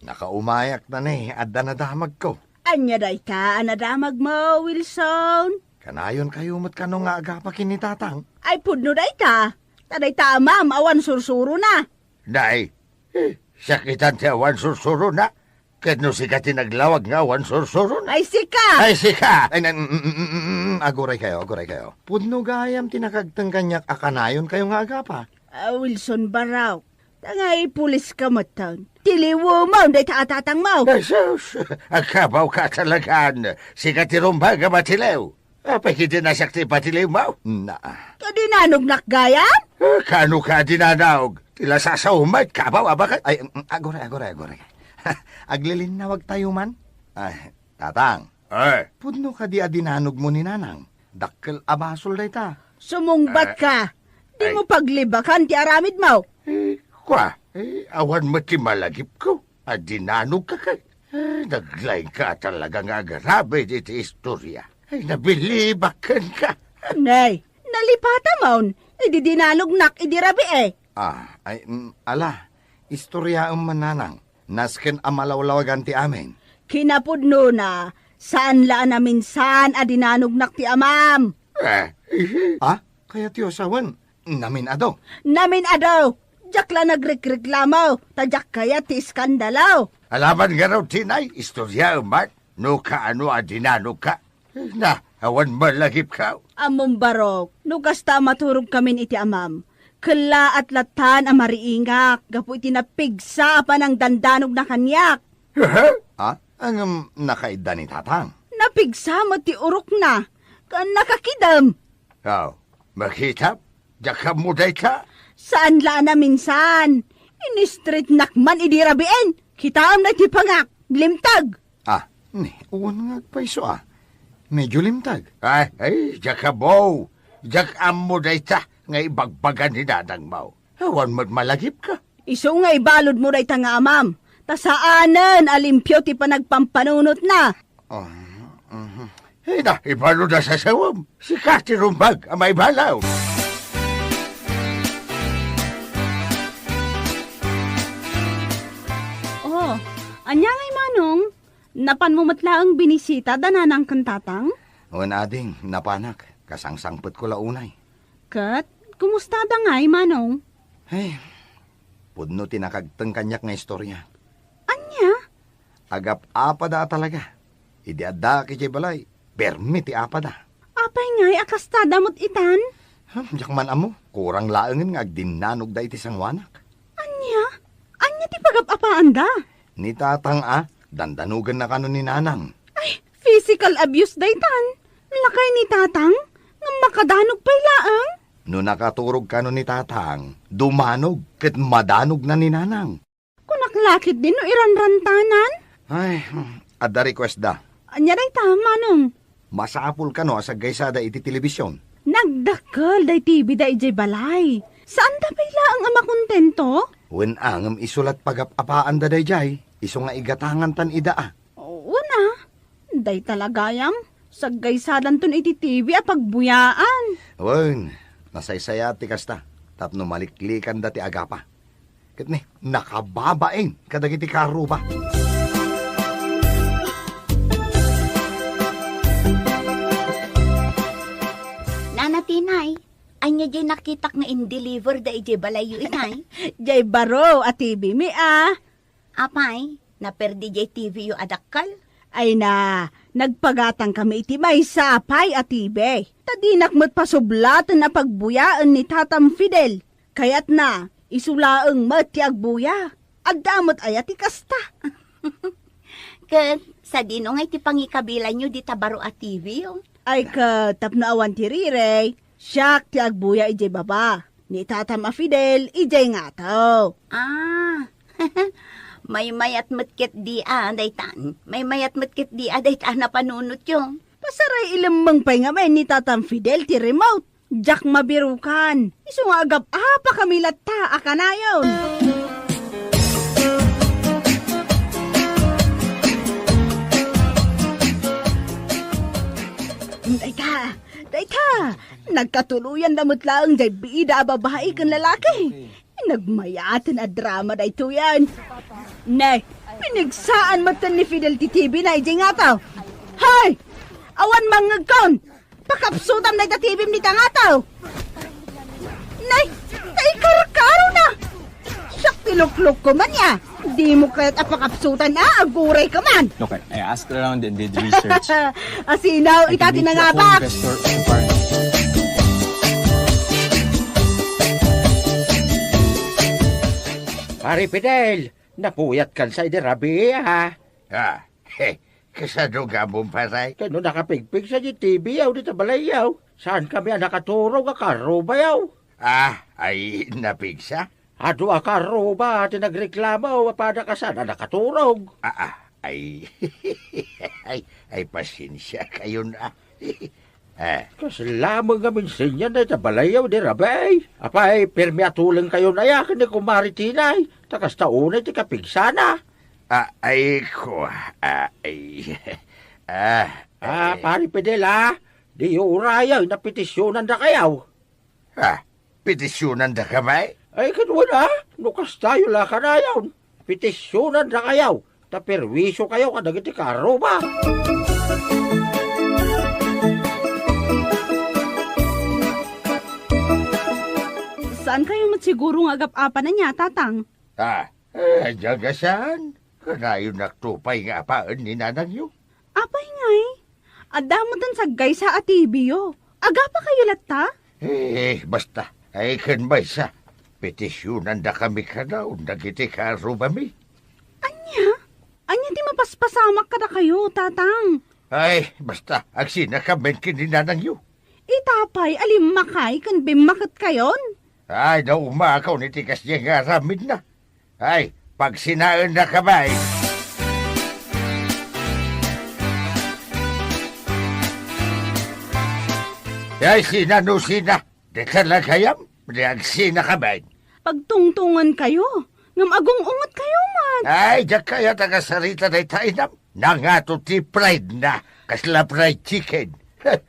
nakaumayak na ni, adda nadamagko. Ania dayta a nadamagmo, Wilson? Kanayonkayo met kano nga agapa ken ni Tatang? Ay, pudno dayta. Ta dayta a Amam awan sursurona. Nay, eh, sakitan ti awan sursurona. Ket no sika ti naglawag nga awan sursurona. Ay, sika! Ay, sika! Ay, na, mm, mm, mm, mm, aguraykayo, aguraykayo. Pudno gayam ti nakaagteng kaniak a kanayonkayo nga agapa. Ah, Wilson Barok, ta nga ipuliska metten. Tiliwemon dayta a tatangmo. Jesus! Agkabawka talagan. Sika ti rumbeng a matiliw. Apay, ket di na siak ti ipatiliwmo? Na. Ta dinanognak gayam? Eh, kano ka dinanog? Ti la sasaw met, kabaw a baket. Ay, mm, aguray, aguray, aguray. Aglilinnawagtayo man. Ay, Tatang. Eh. Pudno kadi a dinanogmo ni Nanang? Dakkel a basol dayta. Sumungbat ka. Eh. Dimo paglibakan ti aramidmo. Eh, kua, eh, awan met ti malagipko. A dinanogka ket. Eh, naglaingka talaga nga agarabid iti istoria. Ay, nabilibak kenka. Nay, nalipatamon. Idi dinanognak idi rabii. Ah, ay, mm, ala. Istoriaem man, Nanang. Nasken a malawlawagan ti amin. Kinapudnona, saan la a naminsan a dinanognak ti amam. Eh, ihi. Ah, kayatyo a sawen, namin-adu. Namin-adu! Diak la nagrekreklamo, ta diak kayat ti iskandalo. Alaman ngarud ti nay, istoriaem man, no kaano a dinanogka. Na, awan malagipka. Ammom, Barok, no kasta a maturogkamin iti amam, kellaat lattan a mariingak gapu iti napigsa a panangdandanogna kaniak. Aha. Ah, ngem nakaidda ni Tatang? Napigsa met ti urokna, ken nakakidem. Aw, makitam? Diak ammo dayta? Saan la a naminsan. Inistritnak man idi rabiin. Kitaem daytoy pangak. Limteg! Ah, ni, wen nga agpayso a. Medyo limteg. Ay, ay, diak ammo. Diak ammo dayta nga ibagbaga ni nanangmo. Awan met malagipka. Isu nga ibaludmo dayta nga amam, ta saanen a limpio ti panagpampanunotna. Ah, mhm. Ay na, ibalud a sasawem. Sika ti rumbeng a maibalaw. Oh, ania ngay, Manong? Napanmo met laeng binisita da nanang ken tatang? Wen, ading, napanak. Kasangsangpetko la unay. Ket, kumusta da ngay, Manong? Ay, pudno ti nakaagteng kaniak nga istorya. Ania? Agap-apada a talaga. Idi addaak idiay balay, permi ti apada. Apay ngay a kastada met itan? Hmm, diak man ammo. Kurang laengen nga agdinnanogda iti sangoanak. Ania? Ania ti pagap-apaanda? Ni tatang a, dandanogenna kano ni nanang. Ay, physical abuse daytan. Lakay ni tatang, ngem makadanog pay laeng. No nakaturog kano ni tatang, dumanog ket madanogna ni nanang. Kunak la ketdi no iranrantanan. Ay, hmm, adda request da. Ania dayta, Manong? Masapul kano a saggaysada iti telebisyon. Nagdakkel day T V da idiay balay. Saanda pay laeng a makontento? Wen, ngem isu lat pagap-apaanda daydiay. Isu nga igatangantan ida a. Ah, dayta la gayam, saggaysadanton iti T V a pagbuyaan. Wen, nasaysayaat ti kasta, tapno maliklikanda ti agapa. Ket ni, nakababain kadagiti kaarruba. Nana Tinay, ania jay nakitak nga in-deliver da idiay balayyo, Inay? Jay baro a T V mi, a. Apay, naperdi jay T V yo a dakkel? Ay na, nagpagatangkami iti maysa a pay a T V. Ta dinak met pasublaten a pagbuyaen ni Tatam Fidel. Kayatna, isu laeng met ti agbuya. Adda met aya ti kasta? Ket sadino nga iti pangikabilanyo dita baro a T V yo? Ay ket tapno awan ti rirey, siak ti agbuya idiay baba. Ni Tatam a Fidel idiay ngato. Ah, maymayat met ketdi a dayta. Maymayat met ketdi a dayta a napanunotyo. Pasaray ilemmeng pay ngamin ni Tatam Fidel ti remote. Diak mabirukan. Isu nga agap-apa kami latta a kanayon. Dayta, dayta, nagkatuloyan da met laeng jay bida a babai ken lalaki. Nagmayaten a drama daytoyen. Ne, pinigsaan metten ni Fidel ti T V na idiay ngato. Hay! Awan mangngegkon! Pakapsutam dayta T V-m dita ngato! Nay, naikarkarona! Siak ti luklukko man ya! Dimo kayat a pakapsutan a, aguray ka man! Okay, I asked around and did research. Asinaw, ita ti nangatak! Pare Fidel, napuyat kan sa idi rabii, ha? Ah, he, kasano nga ammom, pare? Kano nakapigpigsa di T V yaw dita balayyaw? Saan kami a nakaturog a karrubayaw? Ah, ay, napigsa? Adu a karruba ti nagreklamo a pada kasan a nakaturog. Ah, ah, ay, ay, ay, pasensia kayon, ah. Eh. Kasla met nga minsenyan dayta balayyaw di rabii. Apay, permi a tuleng kayon aya ken ni Kumare Tinay, ta kasta unay ti kapigsana. Ah, ay, ko, ah, ay, ah, Ah, eh. Pare Fidel, ah, diyo urayag na petisyonandakayaw. Ah, petisyonandakami? Ay, ket wen, ah, no kastayo la kanayon, petisyonandakayaw, ta perwisiokayo kadagiti kaarruba. Saankayo met siguro nga agap-apanan nia, Tatang? Ah, eh, diak a saan. Kanayonnakto pay nga apaen ni nanangyo. Apay ngay? Adda metten saggaysa a T V-yo. Agapakayo latta? Eh, basta. Ay, ken maysa. Petisyonandakami kano dagiti kaarrubami. Ania? Ania ti mapaspasamak kadakayo, Tatang? Ay, basta. Agsinakamin ken ni nanangyo. Ita pay a limmakay ken bimmaketkayon? Ay, naumakaw iti kasdiay nga aramidna. Ay, pagsinaennakami. Ay, sina no sina? Di ka lagayam? Di agsinakamin. Pagtungtungankayo, ngem agung-ungetkayo man. Ay, diak kayat a kasarita dayta inam. Nangato ti pride na, kasla fried chicken.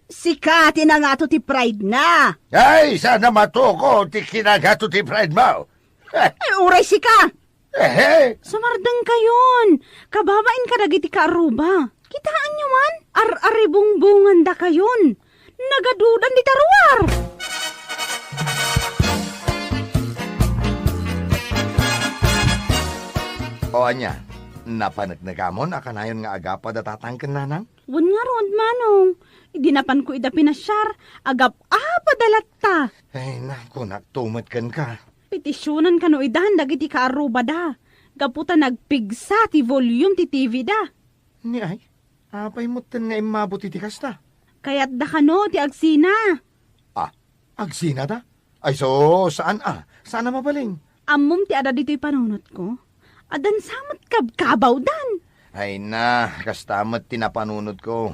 Sika ti nangato ti pride na. Ay, sana matuko ti kinangato ti pride mo. Ay, uray sika! Ehe. Sumardengkayon. Kababain kadagiti kaarruba. Kitaenyo man, ar-aribungbungandakayon. Nagadudan dita ruar. O ania, napaneknegamon a kanayon nga agapa da Tatang ken Nanang? Wen ngarud, Manong. Idi napanko ida pinasiar, agap-apa da latta. Ay, naku, naktumet kenka. Petisionan kano idan dagiti kaarrubada, gapu ta nagpigsa ti volume ti T V da. Ni ay, apay metten nga immabut iti kasta? Kayatda kano ti agsina. Ah, agsinada? Ay, so, saan a? Saan a mabalin? Ammom ti adda ditoy panunotko? Addan sa met kabkabawdan. Ay na, kasta met ti napanunotko.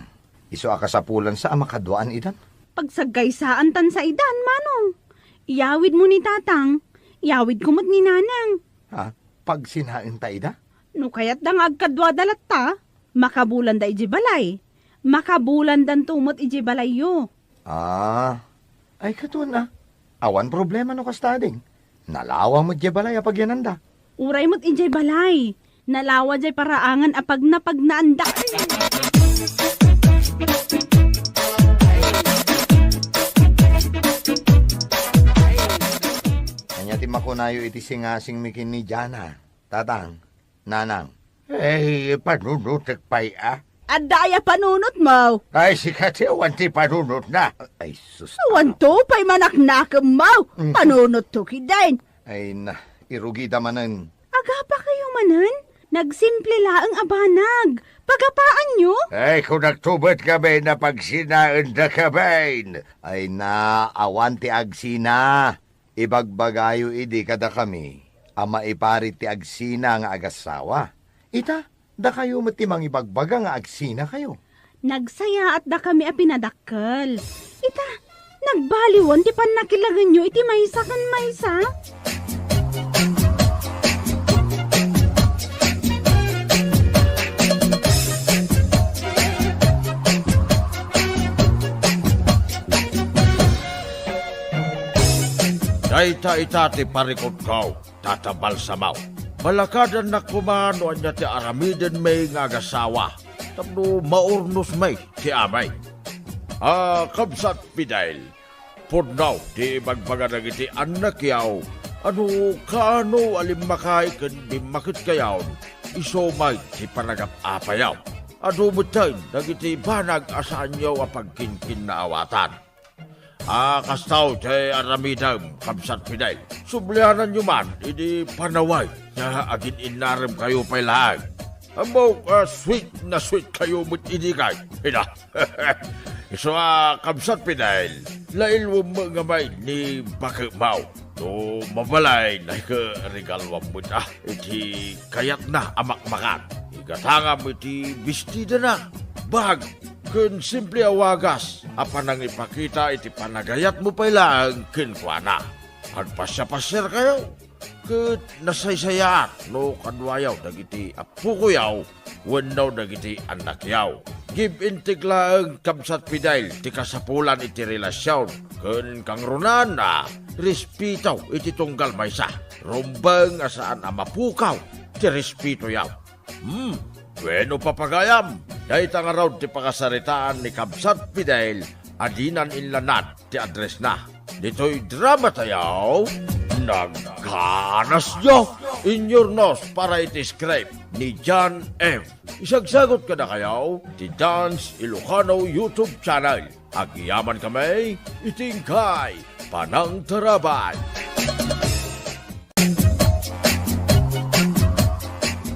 Isu a kasapulan sa a makaduaan idan. Pagsaggaysaantan sa idan, Manong. Iyawidmo ni Tatang, iyawidko met ni Nanang. Ha? Pagsinaenta ida? No kayatda nga agkaduada latta, Makabulanda idiay balay. Makabulandanto met idiay balayyo. Ah, ay, katon a. Awan problema no kasta, ading. Nalawa met diay balay a pagyananda. Uray met idiay balay. Nalawa diay paraangan a pagnapagnaanda. Ania ti makunayo iti singasingmi ken ni Jana, Tatang? Nanang. Ay, panunotek pay a? Adda aya panunotmo? Ay, sika ti awan ti panunotna. Ay, sus. Awanto pay manaknakemmo. Mm. Panunotto ketdin. Ay na, irugida manen. Agapakayo manen? Nagsimple laeng a banag. Pagapaanyo? Ay, kunakto met ngamin a pagsinaendakamin. Ay na, awan ti agsina. Ibagbagayo idi kadakami a maiparit ti agsina nga agassawa. Ita, dakayo met ti mangibagbaga nga agsinakayo. Nagsayaat dakami a pinadakkel. Ita, nagbaliwen ti pannakilagenyo iti maysa ken maysa. Dayta ita ti parikutko, Tata Balsamo. Balakadannak koma no ania ti aramidenmi nga agassawa tapno maurnosmi ti amay. A, Kabsat Fidel, pudno ti ibagbaga dagiti annakyo a no kaano a limmakayo ken bimmaketkayon, isu met ti panagap-apayo. Adu metten dagiti banag a saanyo a pagkinkinnaawatan. A, kastoy ti aramidem, Kabsat Fidel. Subliananyo man idi panaway nga agin-innaremkayo pay laeng. Ammok a sweet na sweetkayo met idi kay. Ida. Isu a, Kabsat Fidel, lailwem met ngamin ni baketmo. No mabalin, ay, ket regaluam met a iti kayatna a makmakan. Igatangam iti bestidana, bag, ken simple a wagas a panangipakita iti panagayatmo pay laeng kenkuana. Agpasiapasiarkayo, ket nasaysayaat no kaduayo dagiti appokoyo wenno dagiti annakyo. Give and take laeng, Kabsat Fidel, ti kasapulan iti relasion, ken kangrunaanna, respeto iti tunggal maysa. Rumbeng a saan a mapukaw ti respetoyo. Hmm, bueno, papagayam, dayta ngarud ti pakasaritaan ni Kabsat Fidel a dinan inlanad ti addressna. Ditoy dramatayo, nagganasyo. Inyurnos para iti script ni John M. Isagsagut kadakayo ti Dance Ilocano YouTube channel. Agyamankami iti inkay panangtarabay.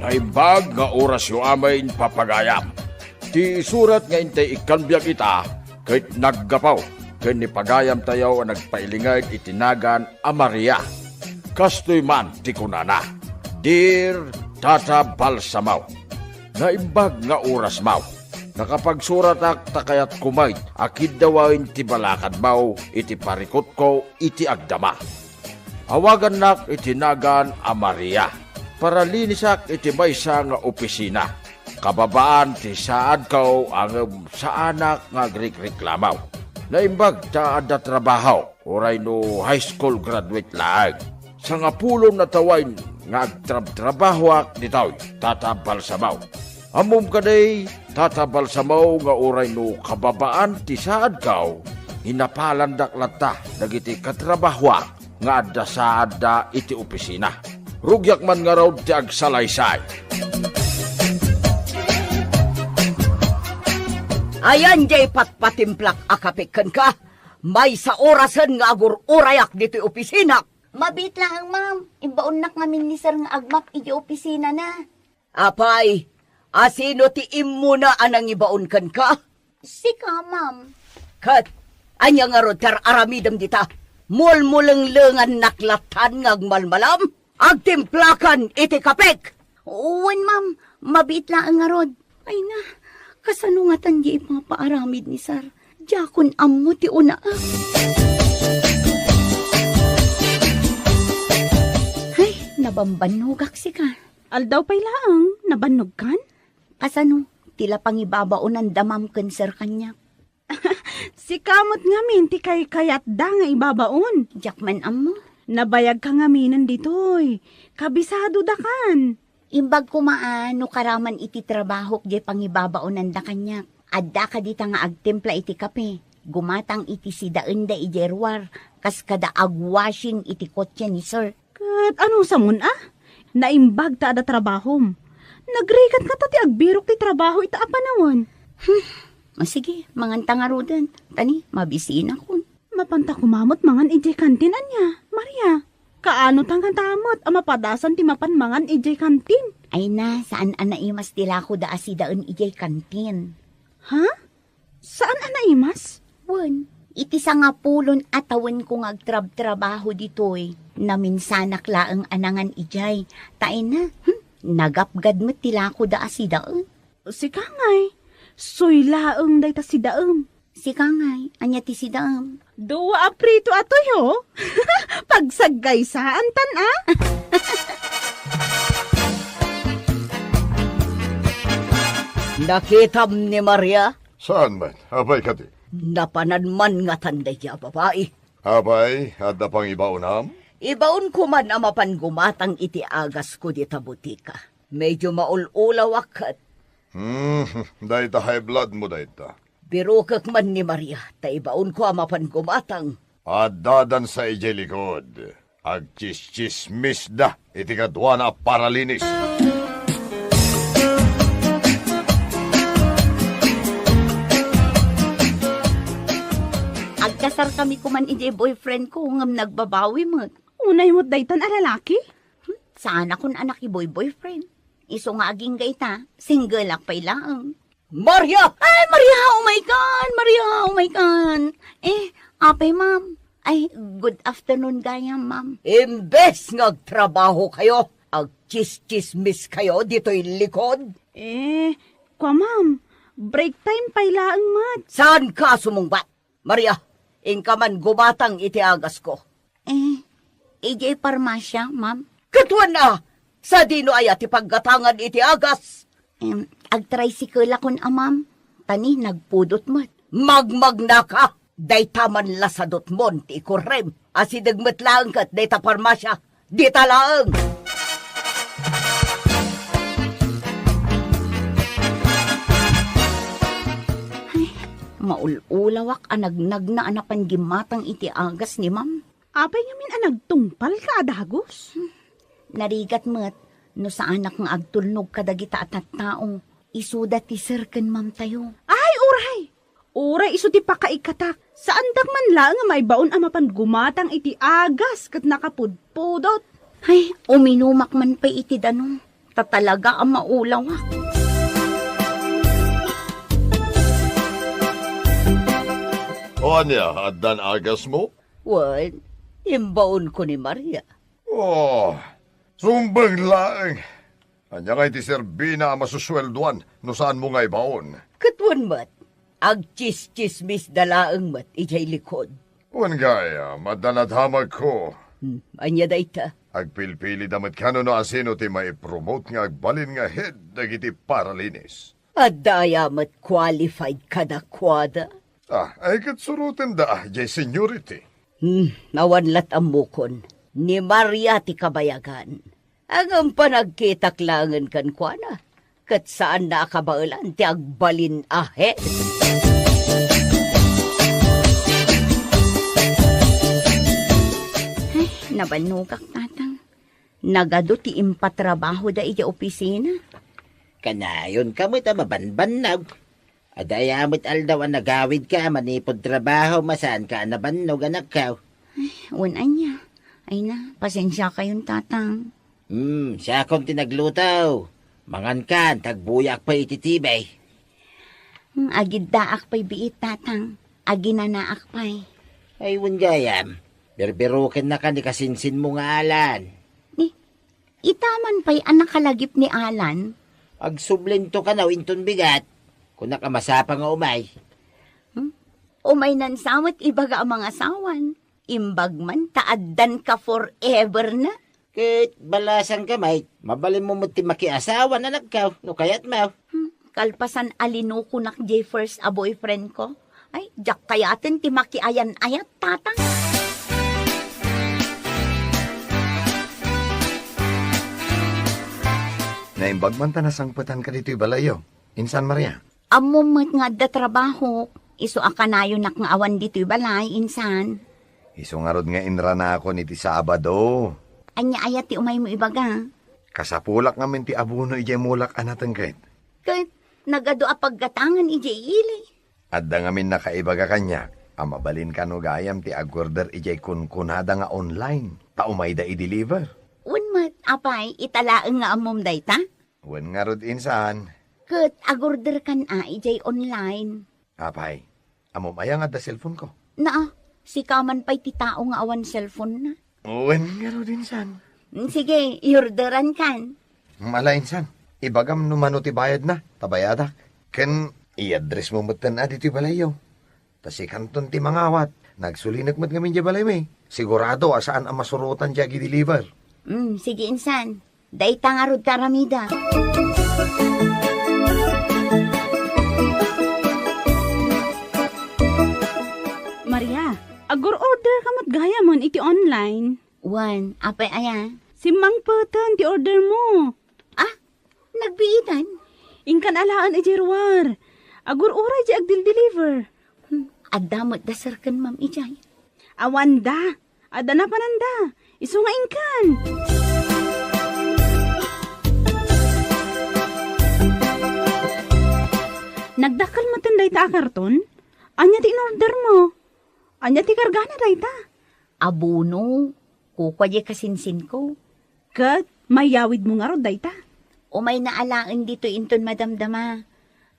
Naimbag nga orasyo amin, papagayam. Ti isurat nga intay ikkan biag ita ket naggapu ken ni pagayamtayo a nagpailinged iti nagan a Maria. Kastoy man ti kunana, "Dear Tata Balsamo, naimbag nga orasmo. Nakapagsuratak ta kayatko met a kiddawen ti balakadmo iti parikutko iti agdama. Awagannak iti nagan a Maria. Paralinisak iti maysa nga opisina. Kababaan ti saadko, ngem saanak nga agrikreklamo. Naimbag ta adda trabaho, uray no high school graduate laeng. Sangapulo a tawen nga agtrabtrabahoak ditoy, Tata Balsamo. Ammom kadi, Tata Balsamo, nga uray no kababaan ti saadko, inapalandak latta dagiti katrabahoak nga adda saadda iti opisina. Rugiak man ngarud ti agsalaysay." Ayan diay patpatimplak a kape kenka? Maysa orasen nga agur-urayak ditoy opisina. Mabiit laeng, ma'am. Imbaonnak ngamin ni sir nga agmap idiay opisinana. Apay, asino ti immuna a nangibaon kenka? Sika, ma'am. Ket, ania ngarud ti ar-aramidem dita? Mulmulenglengannak lattan nga agmalmalam? Agtimplakan iti kapek! Wen, ma'am. Mabiit laeng ngarud. Ay na, kasano ngatan diay ipapaaramid ni sir? Diakon ammo ti unaak. Ay, nabambannogak sika. Aldaw pay laeng, nabannogkan? Kasano, ti la pangibabaonanda, ma'am, ken sir, kaniak. Sika met ngamin ti kaykayatda nga ibabaon. Diak man ammo. Nabayagka ngaminen ditoy. Kabisadodakan. Imbag koma a no karaman iti trabahok diay pangibabaonanda kaniak. Adda kadita nga agtimpla iti kape, gumatang iti sidaenda idiay ruar, kas kada agwashing iti kotse ni sir. Ket anusamon a? Naimbag ta adda trabahom. Nagrigat ngata ti agbirok ti trabaho ita a panawen. Hmm. O sige, manganta ngaruden. Tani, mabisinakon. Mapanta koma met mangan idiay kantin ania, Maria? Kaano ta ngata met a mapadasan ti mapan mangan idiay kantin? Ay na, saan a naimas ti lakoda a sidaen idiay kantin. Ha? Saan a naimas? Wen, iti sangapulon a tawenko nga agtrabtrabaho ditoy, naminsanak laeng a nangan idiay. Ta ay na, hmm, nagapgad met ti lakoda a sidaen. Sika ngay, soy laeng dayta sidaem. Sika ngay, ania ti sidaem? Dua a prito a tuyo. Pagsaggaysaan tan a. Nakitam ni Maria? Saan met? Apay kadi? Napanan man ngatan dayta a babai. Apay, adda pangibaonam? Ibaonko man a mapan gumatang iti agasko dita butika. Medyo maul-ulawak ket. Hmm, dayta high blood mo dayta. Birokek man ni Maria, ta ibaonko a mapan gumatang. Addadan sa idiay likod. Agtsistsismisda iti kaduana a paralinis. Agkasarkami koman idiay boyfriend ko, ngem nagbabawi met. Unay met daytan a lalaki? Hmm, saanakon a nakiboy-boyfriend. Isu nga agingga ita, single ak pay laeng. Maria! Ay, Maria! Oh my God! Maria! Oh my God! Eh, apay, ma'am? Ay, good afternoon gayam, ma'am. Imbes nga agtrabaho kayo, agtsistsismis kayo ditoy likod? Eh, kwa, ma'am, break time pay laeng met. Saan ka sumungbat? Maria, inka man gumatang iti agasko. Eh, idiay parmasya, ma'am. Ket wen a, sadino aya ti paggatangan iti agas? Em, agtricycle akon a, ma'am. Tani, nagpudot met. Magmagnaka! Dayta man la sadutmon ti ikurrem. Asideg met laeng ket dayta parmasya. Dita laeng! Ay, maul-ulawak a nagnagna a napan gimmatang iti agas ni ma'am. Apay ngamin a nagtungpalka a dagus? Hmm. Narigat met no saanak nga agtulnog kadagita a tattao. Isuda ti sir ken ma'am tayo. Ay, uray! Uray isu ti pakaikatak, saandak man laeng a maibaon a mapan gumatang iti agas ket nakapudpudot. Ay, uminumak man pay iti danum, ta talaga a maulawak. O ania, addan agasmo? Wen, imbaonko ni Maria. Oh, sumbeng laeng. Ania ngay ti serbina a masusueldoan no saanmo nga ibaon? Ket wen met, agtsistsismisda laeng met idiay likod. Wen gayam, adda nadamagko. Hmm, ania dayta? Agpilpilida met kano no asino ti maipromote nga agbalin nga head dagiti paralinis. Adda aya met qualified kadakuada? Ah, ay ket surotenda, jay seniority. Hmm, awan lat ammokon. Ni Maria ti kabayagan. Ngem panagkitak laengen kenkuana, ket saanna a kabaelan ti agbalin a head. Ay, nabannogak, Tatang. Nagadu ti impatrabahoda idiay opisina. Kanayonka met a mabanbannog. Adda aya met aldaw a nagawidka manipud trabaho, masaanka a nabannog, anakko. Ay, wen ania. Ay na, pasensiakayon, Tatang. Hmm, siakon ti nagluto. Mangankan, ta agbuyaak pay iti T V. Hmm, agiddaak pay biit, Tatang. Aginanaak pay. Ay, wen gayam. Birbirokennaka ni kasinsinmo nga Alan. Ni, ita man pay a nakalagip ni Alan? Agsublinto kano inton bigat. Kunak a masapa nga umay. Hmm? Umaynan sa met ibaga a mangasawan. Imbag man ta addanka forever na. Ket balasangka met, mabalinmo met ti makiasawa, anakko, no kayatmo. Hmm, Kalpasan a linukonak jay first a boyfriend ko. Ay, diak kayaten ti makiayan-ayat, Tatang. Naimbag man ta nasangpetanka ditoy balayyo. Insan, Maria? Ammom met nga adda trabahok, isu a kanayonak nga awan ditoy balay, insan. Isu ngarud nga inranakon iti Sabado. Ania aya ti umaymo ibaga? Kasapulak ngamin ti abono idiay mulak a natengket. Ket nagadu a paggatangan idiay ili. Adda ngamin nakaibaga kaniak a mabalin kano gayam ti agorder idiay kunkunada nga online, ta umayda i-deliver. Wen met, apay, ita laeng nga ammom dayta? Wen ngarud, insan. Ket agorderkan a idiay online. Apay, ammom aya nga adda cellphoneko? Naa, sika man pay ti tao nga awan cellphonena. Wen ngarud, insan. Mm, sige, iorderankan. Mm, ala, insan. Ibagam no mano ti bayadna, ta bayadak. Ken i-addressmo metten a ditoy balayyo. Ta sikanton ti mangawat. Nagsulinek met ngamin diay balaymi. Sigurado a saan a masurotan diay agi-deliver. Mm, sige, insan. Dayta ngarud ti aramidek. Maria, agur-order ka met gayamen iti online. Wen, apay aya? Simmangpeten ti order mo. Ah, nagbiitan? Inkan alaen idiay ruar. Agur-uray diay agdil-deliver. Hmm, adda met da serken, ma'am, idiay? Awanda. Adda napananda. Isu nga inkan. Nagdakkel metten dayta a karton? Ania ti in-order mo? Ania ti kargana dayta? Abono. Kukua diay kasinsinko. Ket mayawidmo ngarud dayta? Umayna alaen ditoy inton madamdama.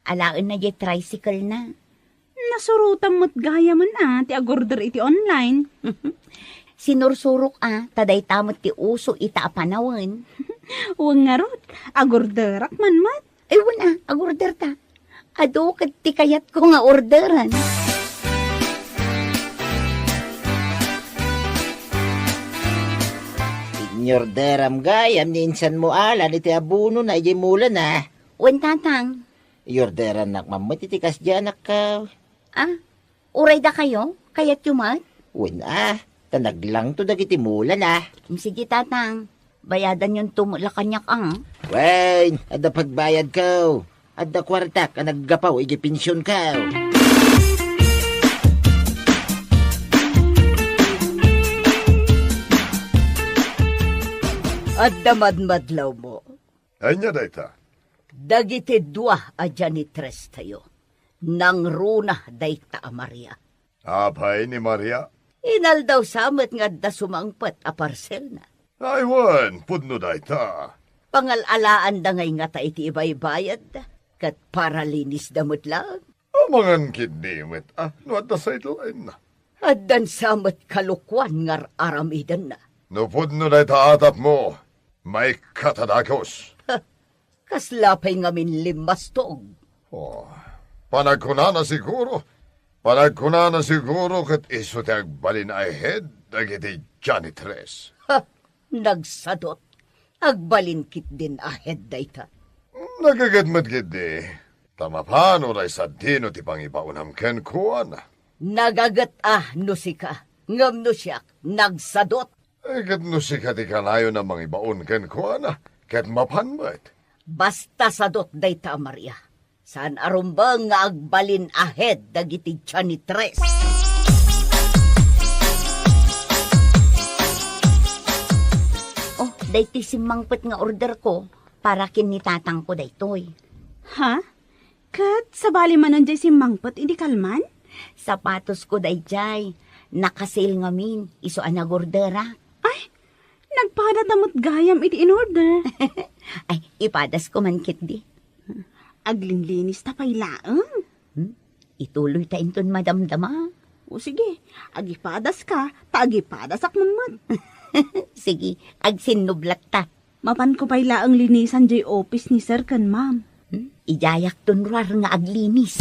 Alaenna diay tricycle-na. Nasurotam met gayamen a ti agorder iti online. Sinursurok a, ta dayta met ti uso ita a panawen. Wen ngarud, agorderak man met. Ay, wen a, agorderta. Adu ket ti kayatko nga orderen. Inorderam gayam ni insanmo Alan iti abonona idiay mulana. Wen, Tatang. Iorderannak man met iti kasdianakkaw. Ah, uray dakayo? Kayatyo met? Wen a, ta naglangto dagiti mulana. Sige, Tatang. Bayadanyonto met la kaniak, ah. Wen, adda pagbayadko. Adda kuartak a naggapu idiay pensionko. Adda madmadlawmo. Ania dayta? Dagiti dua a janitrestayo, nangruna dayta a Maria. Apay ni Maria? Inaldaw sa met nga adda sumangpet a parselna. Ay wen, pudno dayta. Pangal-alaanda ngay ngata iti ibaybayadda, ket paralinisda met laeng. Amangan ketdi met a no adda sideline-na. Addan sa met kalokuan nga ar-aramidenna. No pudno dayta atapmo, maikkat a dagus. Kasla pay ngamin limmastog. Oh, panagkunana siguro, panagkunana siguro ket isu ti agbalin a head dagiti janitress. Ha, nagsadot. Agbalin ketdin a head dayta. Nagaget met ketdi. Ta mapan uray sadino ti pangibaonam kenkuana. Nagaget a no sika, ngem no siak, nagsadot. Ay, ket no sika ti kanayon a mangibaon kenkuana, ket mapan met. Basta sadot dayta a Maria. Saan a rumbeng nga agbalin a head dagiti janitress. Oh, daytoy simmangpet nga orderko para ken ni tatangko daytoy. Ha? Ket sabali manen jay simmangpet idi kalman? Sapatosko dayjay. Naka-sale ngamin, isu a nag-orderak. Ay, nagpadata met gayam iti in-order. Ay, ipadasko man ketdi. Aglinlinista pay laeng. Hmm? Ituloyta inton madamdama. O sige, agipadaska, ta agipadasak met. Sige, agsinnublatta. Mapanko pay laeng linisan jay office ni sir ken ma'am. Hmm? Idiayakton ruar nga aglinis.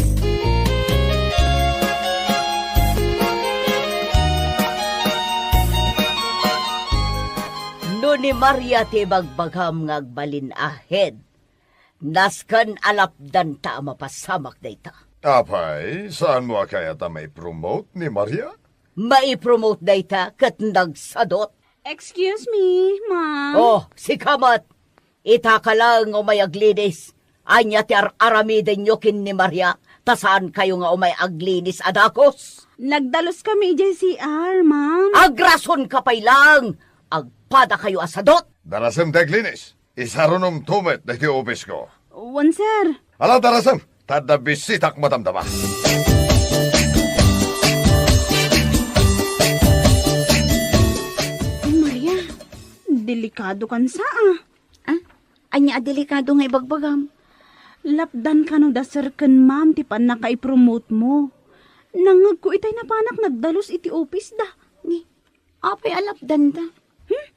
No ni Maria ti ibagbagam nga agbalin a head, Nasken a lapdanta a mapasamak dayta. Apay, saanmo a kayat a maipromote ni Maria? Maipromote dayta ket nagsadot. Excuse me, ma'am. Oh, sika met. Itaka laeng nga umay aglinis. Ania ti ar-aramidenyo ken ni Maria, ta saankayo nga umay aglinis a dakes? Nagdaluskami idiay C R, ma'am. Agrasonka pay laeng. Agpadakayo a sadot. Darasem ti aglinis. Isarunomto met daytoy opisko. Wen, sir. Ala, darasem, ta adda bisitak madamdama. Ay, Maria, delikadokan sa, ah. Ah? Ania a delikado nga ibagbagam? Lapdan kano da sir ken ma'am ti pannakaipromotemo. Nangngegko itay napanak nagdalus iti opisda. Ni, apay a lapdanta? Hmm?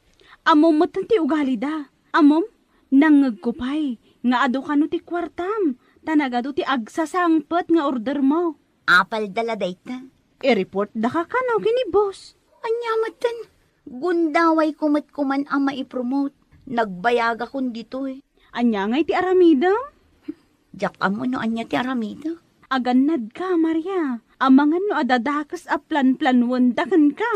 Ammom met ti ugalida. Ammom, nangngegko pay nga adu kano ti kuartam, ta nagadu ti agsasangpet nga ordermo. Apalda la dayta. I-report daka kano ken ni boss. Ania metten? Gundawayko met koman a maipromote. Nagbayagakon ditoy. Ania ngay ti aramidem? Diak ammo no ania ti aramidek. Agannadka, Maria. Amangan no adda dakes a planplanuenda kenka.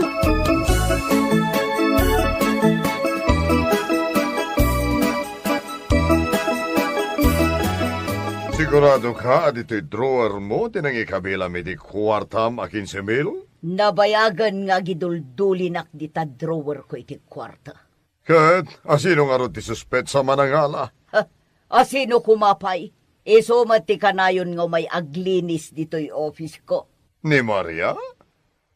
Siguradoka a ditoy drawermo ti nangikabilam iti kuartam a kinse mil? Nabayagen nga agiduldulinak dita drawerko iti kuarta. Ket asino ngarud ti suspetsa a manangala? Ha? Asino koma pay? Isu met ti kanayon nga umay aglinis ditoy opisko. Ni Maria?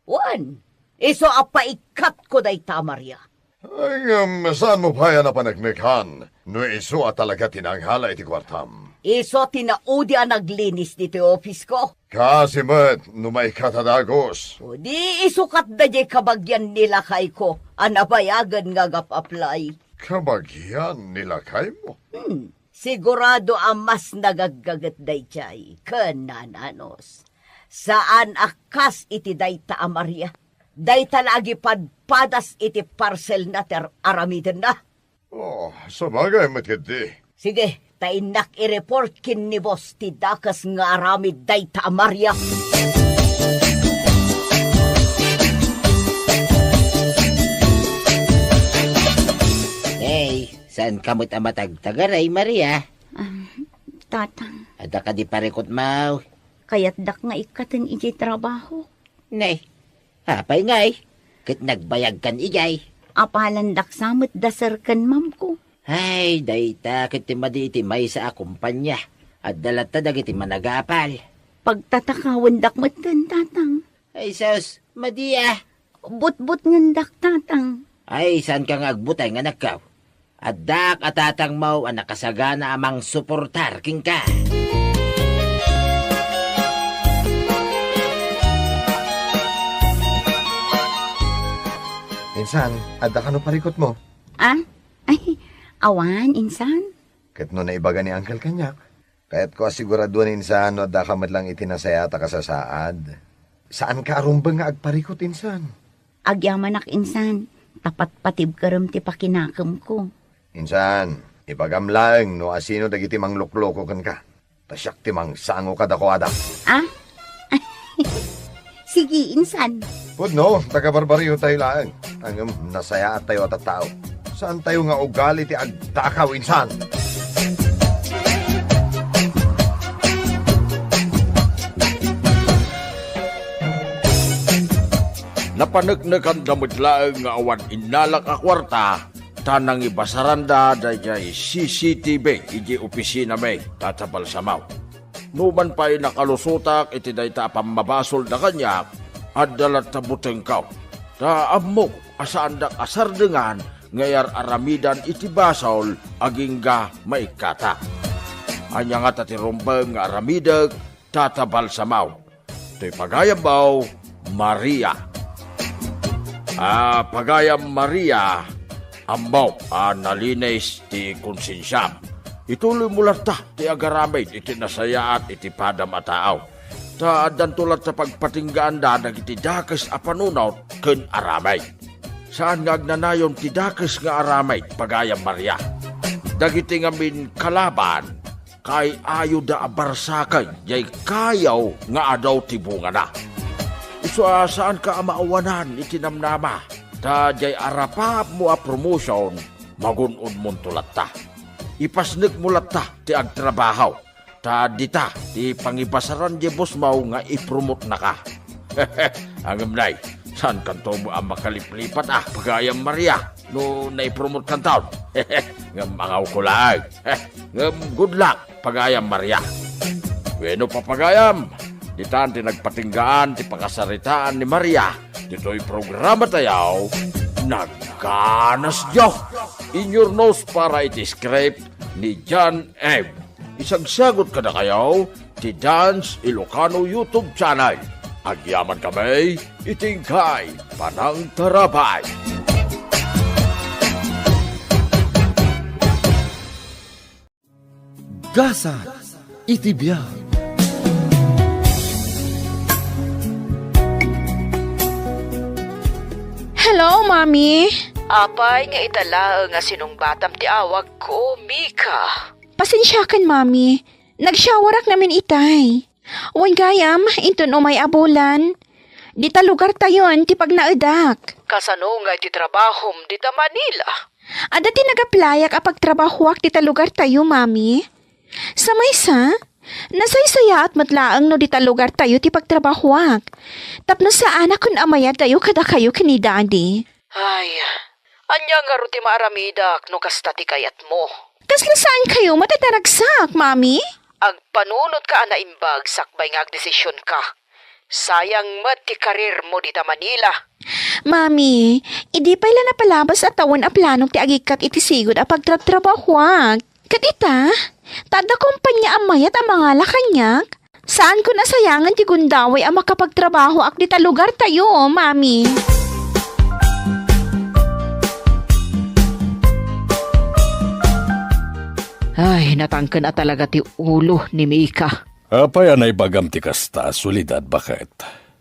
Wen, isu a paikkatko dayta a Maria. Ngem saanmo pay a napaneknekan no isu a talaga ti nangala iti kuartam? Isu ti naudi a naglinis ditoy opisko. Kaasi met no maikkat a dagus. O di isu ket daydiay kabagian ni lakayko a nabayagen nga agap-apply. Kabagian ni lakaymo? Hmm, sigurado a mas nagaggaget daydiay ken nananus. Saan a kas iti dayta a Maria. Dayta la agipadpadas iti parcelna ti ar-, aramidenna. Oh, sabagay met ketdi. Sige, ta innak i-report ken ni boss ti dakes nga aramid dayta a Maria. Hey, saanka met a matagtagaray, Maria? Ah, Tatang. Adda kadi parikutmo? Kayatdak nga ikkaten idiay trabaho. Nay, apay ngay? Ket nagbayagkan idiay? Apalandak sa met da sir ken ma'am ko. Ay, dayta ket ti madi iti maysa a kumpanya. Adda latta dagiti managapal. Pagtatakawendak metten, Tatang. Ay, sus, madi a. Butbutngendak, Tatang. Ay, saanka nga agbutay nga nakkaw? Addak a tatangmo a nakasagana a mangsuportar kenka. Insan, adda kano parikutmo? Ah? Ay, awan, insan. Ket no naibaga ni Uncle kaniak, kayatko a siguraduan insan no addaka met lang iti nasayaat a kasasaad. Saanka a rumbeng nga agparikut insan? Agyamanak insan, ta patpatibkerem ti pakinakemko. Insan, ibagam laeng no asino dagiti manglukloko kenka. Ta siak ti mangsango kadakuada. Ah? Sige, insan. Pudno, taga-Barbariotayo laeng. Ngem nasayaattayo a tattao. Saantayo nga ugali ti agtakaw, insan. Napaneknekanda met laeng nga awan innalak a kuarta, ta nangibasaranda daydiay C C T V idiay opisinami, Tata Balsamo. Numan pay nakalusotak iti dayta a pammabasolda kaniak, adda latta butengko. Ta ammok a saandak a sardengan nga iyar-aramidan iti basol agingga maikkatak. Ania ngata ti rumbeng nga aramidek, Tata Balsamo? Toy pagayammo, Maria. Ah, pagayam Maria, ammok a nalinis ti konsensiam. Ituloymo latta ti agaramid iti nasayaat iti padam a tao. Ta addanto latta pagpatinggaanda dagiti dakes a panunot ken aramid. Saan nga agnanayon ti dakes nga aramid, pagayam Maria. Dagiti ngamin kalaban, kaay-ayoda a barsaken jay kayaw nga adaw ti bungana. Isu a saanka a maawanan iti namnama, ta jay arapaapmo a promotion, magun-odmonto latta. Ipasnekmo latta ti agtrabaho, ta dita ti pangibasaran jay bossmo nga ipromotnaka. Ngem nay, saankanto a makaliplipat a, pagayam Maria, no naipromotkanton? Ngem angawko laeng. Ngem good luck, pagayam Maria. Wenno, papagayam, ditan ti nagpatinggaan ti pakasaritaan ni Maria ditoy programatayo, Nagganasyo. In your nose para iti script ni John M. Isagsagut kadakayo ti Dance Ilocano YouTube channel. Agyaman kami iti inkay panangtarabay. Gasat iti biag. Hello, Mami. Apay nga ita laeng a sinungbatam ti awagko, Mika? Pasensiakan, Mami. Nag-showerak ngamin itay. Wen gayam, inton umay a bulan, dita lugartayon ti pagnaedak. Kasano nga iti trabahom dita Manila? Adda ti nag-applyak a pagtrabahoak dita lugartayo, Mami. Sa maysa, nasaysayaat met laeng no dita lugartayo ti pagtrabahoak. Tapno saanakon a mayadayo kadakayo ken ni Daddy. Ay, ania ngarud ti maaramidak no kasta ti kayatmo? Kasla saankayo met a naragsak, Mami? Agpanunotka a naimbag sakbay nga agdesisionka. Sayang met ti karirmo dita Manila. Mami, idi pay la napalabas a tawen a planom ti agikkat iti sigud a pagtrabtrabahoak. Ket ita, ta adda kompania a mayat a mangala kaniak. Saankon a sayangen ti gundaway a makapagtrabahoak dita lugartayo, Mami. Ay, natangken a talaga ti ulo ni Mika. Apay a naibagam ti kasta, Soledad, baket?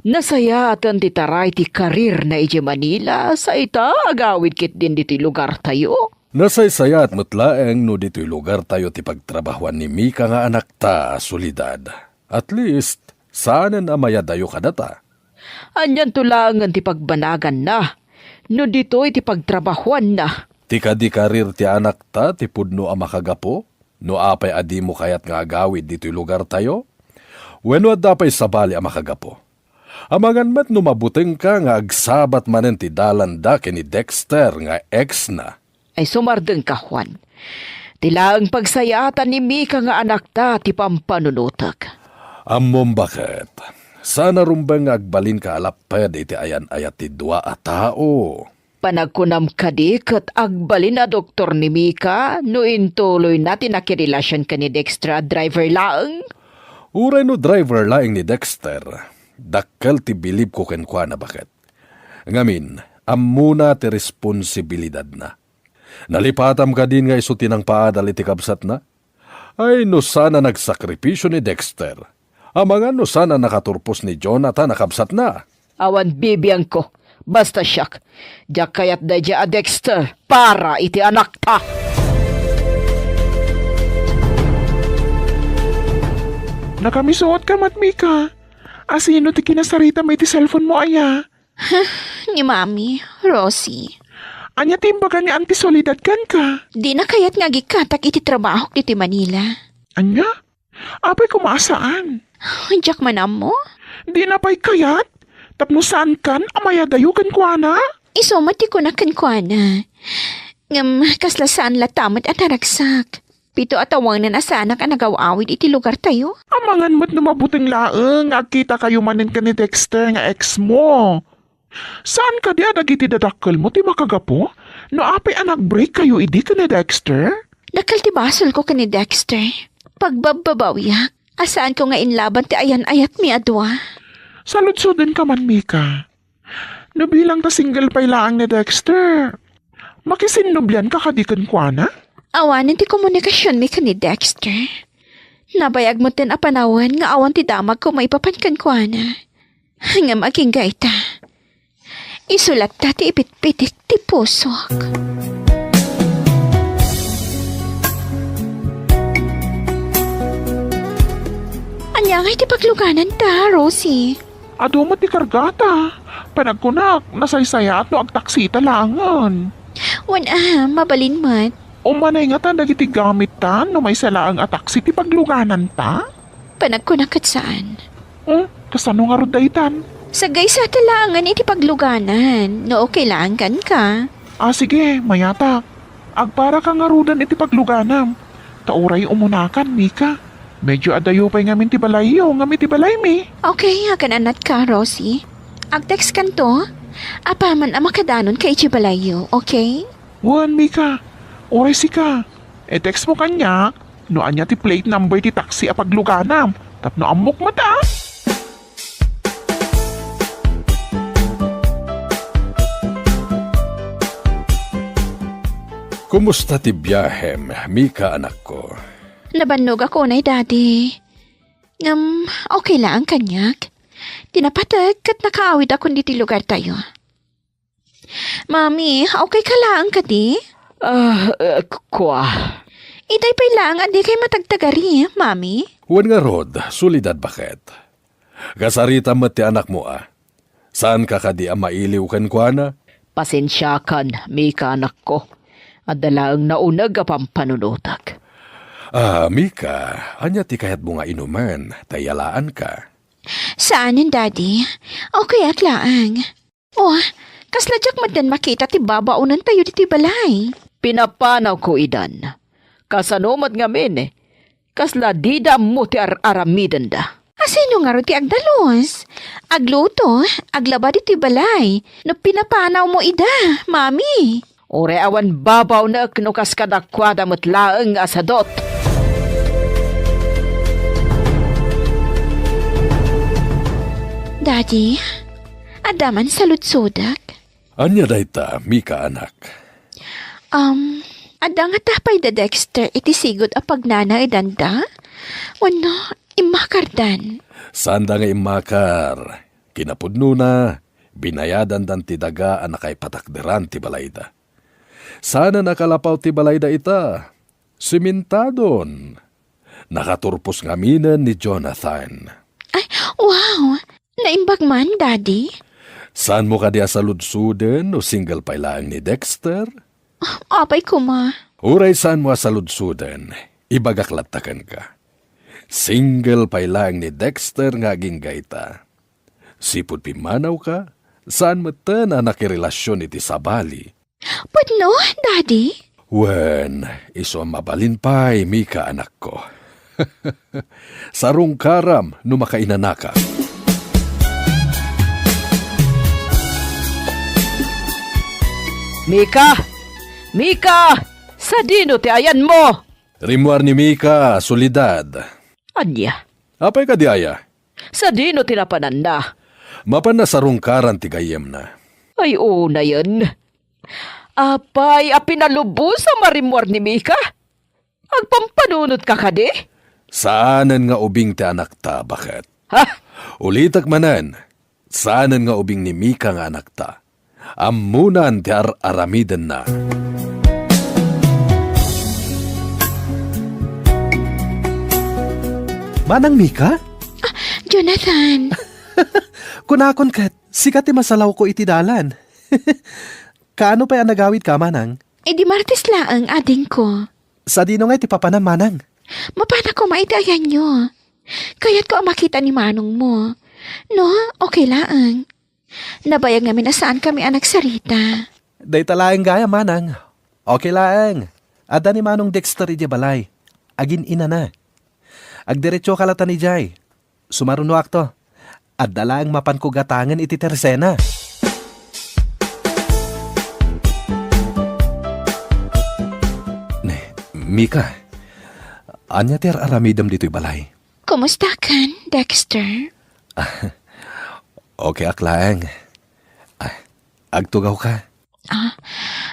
Nasayaaten ti taray ti karirna idiay Manila, sa ita, agawid ketdin ditoy lugartayo. Nasaysayaat met laeng no ditoy lugartayo ti pagtrabahoan ni Mika nga anakta, Soledad. At least, saanen a mayadayo kadata. Anianto laengen ti pagbanaganna no ditoy ti pagtrabahoanna? Ti kadi karir ti anakta ti pudno a makagapu no apay a dimo kayat nga agawid ditoy lugartayo? Wenno adda pay sabali a makagapu? Amangan met no mabutengka nga agsabat manen ti dalanda ken ni Dexter nga exna. Ay, sumardengka, Juan. Ti laeng pagsayaatan ni Mika nga anakta ti pampanunotek. Ammom, baket. Saan a rumbeng nga agbalinka a lapped iti ayan-ayat ti dua a tao. Panagkunam kadi ket agbalin a doktor ni Mika no intuloyna ti nakirelasion ken ni Dexter a driver laeng? Uray no driver laeng ni Dexter, dakkel ti bilibko kenkuana, baket. Ngamin, ammona ti responsibilidadna. Nalipatam kadin nga isu ti nangpaadal iti kabsatna? Ay, no saan a nagsakripisio ni Dexter. Amangan no saan a nakaturpos ni Jonathan a kabsatna. Awan bibiangko. Basta siak, diak kayat daydiay a Dexter para iti anakta. Nakamisuotka met, Mika. Asino ti kinasaritam iti cellphone mo aya? Ni Mami, Rosie. Ania ti imbaga ni Auntie Soledad kenka? Dina kayat nga agikkatak iti trabahok ditoy Manila. Ania? Apay koma a saan? Diak man ammo. Dina pay kayat? Tapno saankan a mayadayo kenkuana? Isu met ti kunak kenkuana. Ngem kasla saan latta met a naragsak. Pito a tawengen a saanak a nagaw-awid iti lugartayo. Amangan met no mabuteng laeng nga agkitakayo manen ken ni Dexter nga ex mo. Saan kadi a dagiti dadakkelmo ti makagapu no apay a nag-break kayo idi ken ni Dexter? Dakkel ti basolko ken ni Dexter. Pagbabbabawiak a saanko nga inlaban ti ayan-ayatmi a dua. Saludsodenka man, Mika. No bilang ta single pay laeng ni Dexter, makisinnublianka kadi kenkuana? Awanen ti komunikasionmi ken ni Dexter. Nabayag metten a panawen nga awan ti damagko maipapan kenkuana. Ngem agingga ita, isu latta ti ipitpitik ti pusok. Ay, ti paglugananta, Rosie. Adu met ti kargata. Panagkunak, nasaysayaat no agtaksita laengen. Wen a, mabalin met. Umanay ngata dagiti gamitta no maysa laeng a taksi ti paglugananta? Panagkunak ket saan. Hmm, kasano ngarud daytan? Saggaysata laengen iti pagluganan, no okay laeng kenka. Ah, sige, mayatak. Agparaka ngaruden iti pagluganam. Ta uray umunakan, Mika. Medyo adayo pay ngamin ti balayyo ngem iti balaymi. Okay, akan-anatka, Rosie. Agtext kanto. Apaman a makadanonka iti balayyo, okay? Wen, Mika. Uray sika. I-text mo kaniak no ania ti plate number ti taksi a pagluganam. Tapno ammok met a. Kumusta ti biahem, Mika, anakko? Nabannogak unay, Daddy. Ngem, okay laeng kaniak. Ti napatek ket nakaawidakon ditoy lugartayo. Mami, okay ka laeng kadi? Ah, eh, k-, kua. Itay pay laeng a dikay matagtagari, Mami. Wen ngarud, Soledad, baket? Kasarita met ti anakmo a. Saanka kadi a mailiw kenkuana? Pasensiakan, Mika, anakko. Adda laeng nauneg a pampanunotek. Ah, Mika, ania ti kayatmo nga inumen? Ta yalaanka. Saanen, Daddy. Okay ak laeng. Oh, kasla diak met den makita ti babaonentayo ditoy balay. Pinapanawko idan. Kasano met ngamin? Kasla dida ammo ti ar-aramidenda. Asino ngarud ti agdalus? Agluto, aglaba ditoy balay. No pinapanawmo ida, Mami. Uray awan babaonek no kas kadakuada met laeng a sadut. Daddy, adda man saludsodek? Ania dayta, Mika, anak? Um, adda ngata pay da Dexter iti sigud a pagnanaedanda? Wenno, immakardan? Saanda nga immakar. Kinapudnona, binayadandan ti daga a nakaipatakderan ti balayda. Saanen a kalapaw ti balayda ita. Simentadon. Nakaturpos ngaminen ni Jonathan. Ay, wow! Naimbag man, Daddy? Saanmo kadi a saludsoden no single pay laeng ni Dexter? Apay koma. Uray saanmo a saludsoden, ibagak latta kenka. Single pay laeng ni Dexter nga agingga ita. Sipud pimmanawka, saan metten a nakirelasion iti sabali. Pudno, Daddy? Wen, isu a mabalin pay, Mika, anakko. Sarungkaram no makainanaka. Mika! Mika! Sadino ti ayanmo? Rimmuar ni Mika, Soledad. Ania? Apay kadi aya? Sadino ti napananna? Mapanna sarungkaran ti gayyemna. Ay, unayen. Apay a pinalubos a marimmuar ni Mika? Agpampanunotka kadi? Saanen nga ubing ti anakta, baket? Ha? Ulitek manen, saanen nga ubing ni Mika nga anakta. Ammonan ti ar-aramidenna. Manang Mika? Ah, Jonathan. Kunakon ket, sika ti masalawko iti dalan. Kaano pay a nagawidka, Manang? Idi Martes laeng, adingko. Sadino ngay ti papanam, Manang? Mapanak koma iti ayanyo. Kayatko a makita ni manongmo. No, okay laeng. Nabayag ngamin a saankami a nagsarita. Dayta laeng gayam, Manang. Okay laeng. Adda ni Manong Dexter idiay balay. Agin-inana. Agdiretsoka latta idiay. Sumarunoakto. Adda laeng mapanko gatangen iti tersena. Ne, Mika, ania ti ar-aramidem ditoy balay? Kumustakan, Dexter? Okay ak laeng. Ah, agtugawka. Ah,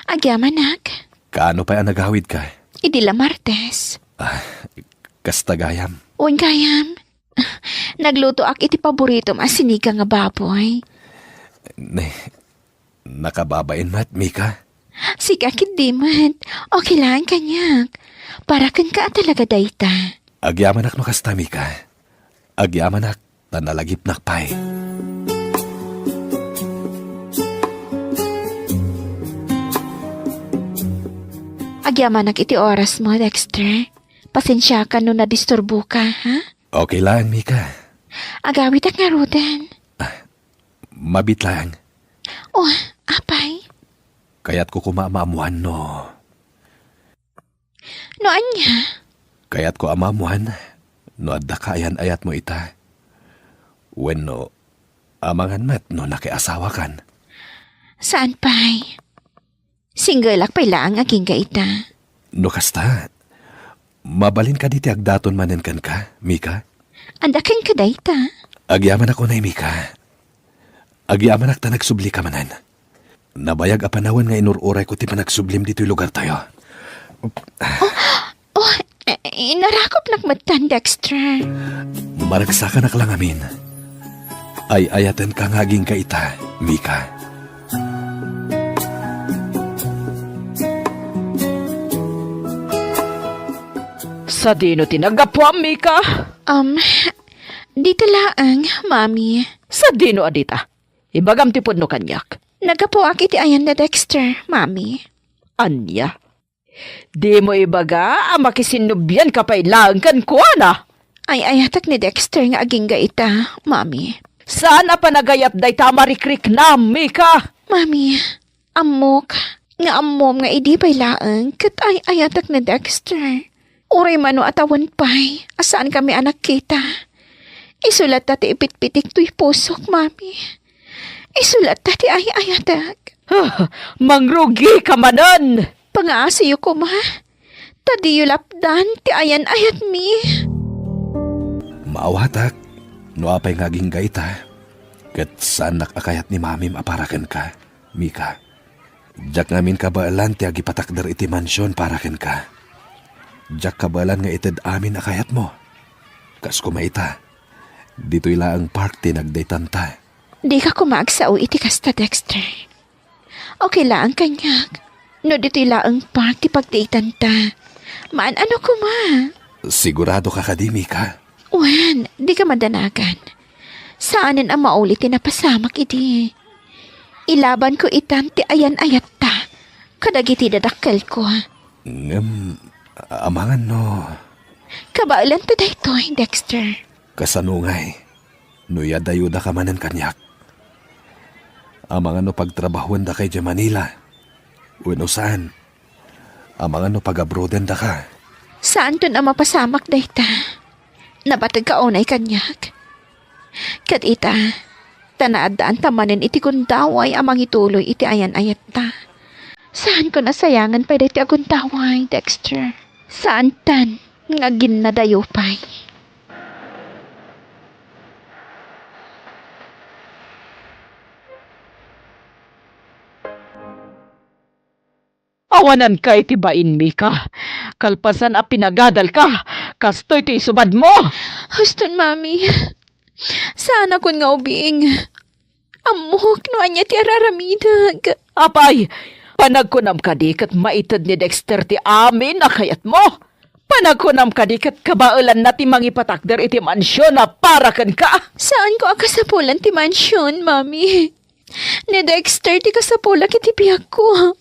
agyamanak. Kaano pay a nagawidka? Idi la Martes. Ah, kasta gayam. Wen gayam. Naglutoak iti paboritom a sinigang a baboy. Ne, nakababain met, Mika? Sika ketdi met. Okay laeng kaniak. Para kenka a talaga dayta. Agyamanak no kasta, Mika. Agyamanak, ta nalagipnak pay. Agyamanak iti orasmo, Dexter. Pasensiakan no nadisturboka, ha? Okay lang, Mika. Agawidak ngaruden. Mabiit lang. Oh, apay? Kayatko koma a maammoan no. No ania? Kayatko a maammoan no adda kaayan-ayatmo ita. Wenno, amangan met no nakiasawakan. Saan pay? Singgelak pay laeng agingga ita. No kasta, mabalin kadi ti agdaton manen kenka, Mika? Adda kenka dayta? Agyamanak unay, Mika. Agyamanak ta nagsublika manen. Nabayag a panawen nga inur-urayko ti panagsublim ditoy lugartayo. Oh, eh, inarakupnak metten, Dexter. Maragsakanak lang amin. Ay-ayatenka nga agingga ita, Mika. Sadino ti naggapuam, Mika? Um, dita laeng, Mami. Sadino a dita? Ibagam ti pudno kaniak. Naggapuak iti ayan da Dexter, Mami. Ania? Dimo ibaga a makisinnobianka pay laeng kenkuana? Ay-ayatek ni Dexter nga agingga ita, Mami. Saan a panagayat dayta a marikriknam, Mika? Mami, ammok nga ammom nga idi pay laeng ket ay-ayatek ni Dexter. Uray mano a tawen pay a saankami a nagkita. Isu latta ti ipitpitik toy pusok, Mami. Isu latta ti ay-ayatek. Ah, mangrugika manen! Pangaasiyo koma, ta diyo lapdan ti ayan-ayatmi. Maawatak, no apay nga agingga ita, ket saannak a kayat ni Mamim a para kenka, Mika. Diak ngamin kabaelan ti agipatakder iti mansion para kenka. Diak kabaelan nga ited amin a kayatmo. Kas koma ita, ditoy laeng park ti nagdaytanta. Dika koma agsao iti kasta, Dexter. Okay laeng kaniak no ditoy laeng park ti pagdaytanta. Maan-ano koma. Sigurado ka kadi, Mika? Wen, dika madanagan. Saanen a mauli ti napasamak idi. Ilabanko itan ti ayan-ayatta kadagiti dadakkelko. Ngem, amangan no. Kabaelanta daytoy, Dexter. Kasano ngay? No iyadayodaka manen kaniak. Amangan no pagtrabahoendaka idiay Manila. Wenno saan? Amangan no pag-abroadendaka. Saanton a mapasamak dayta. Nabategka unay kaniak. Ket ita, ta naaddaanta manen iti gundaway a mangituloy iti ayan-ayatta. Saanko a sayangen pay daytoy a gundaway, Dexter. Saantan nga aginnadayo pay. Awananka iti bain, Mika. Kalpasan a pinagadalka, kastoy ti isubadmo. Huston, Mami. Saanakon nga ubing. Ammok no ania ti araramidak. Apay, panagkunam kadi ket maited ni Dexter ti amin a kayatmo? Panagkunam kadi ket kabaelanna ti mangipatakder iti mansion a para kenka? Saanko a kasapulan ti mansion, Mami. Ni Dexter ti kasapulak iti biagko.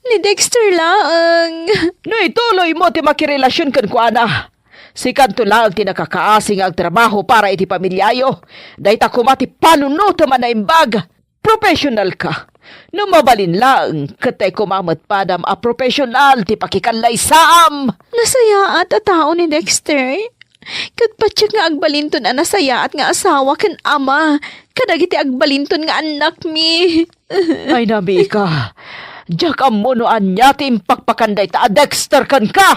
Ni Dexter laeng. No ituloymo ti makirelasion kenkuana, sikanto laeng ti nakakaasi nga agtrabaho para iti pamiliayo. Dayta koma ti panunotem a naimbag. Professional ka. No mabalin laeng, ket tay koma met padam a professional ti pakikallaysaam. Nasayaat a tao ni Dexter. Ket patiek nga agbalinton a nasayaat nga asawa ken ama kadagiti agbalinton nga annakmi. Ay, Mika, diak ammo no ania ti impakpakan dayta a Dexter kenka.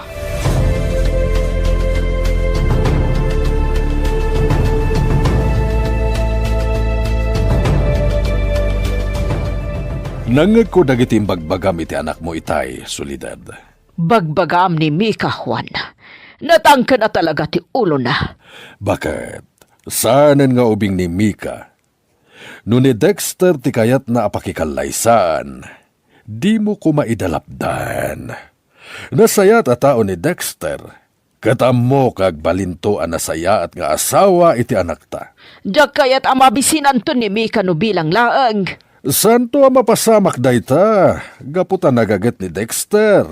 Nangngegko dagiti imbagbagam iti anakmo itay, Soledad. Bagbagaam ni Mika, Juan. Natangken a talaga ti ulona. Baket, saanen nga ubing ni Mika. No ni Dexter ti kayatna a pakikallaysaan, dimo koma ida lapdan. Nasayaat a tao ni Dexter. Ket ammok nga agbalinto a nasayaat nga asawa iti anakta. Diak kayat a mabisinanto ni Mika no bilang laeng. Saanto a mapasamak dayta, gapu ta nagaget ni Dexter.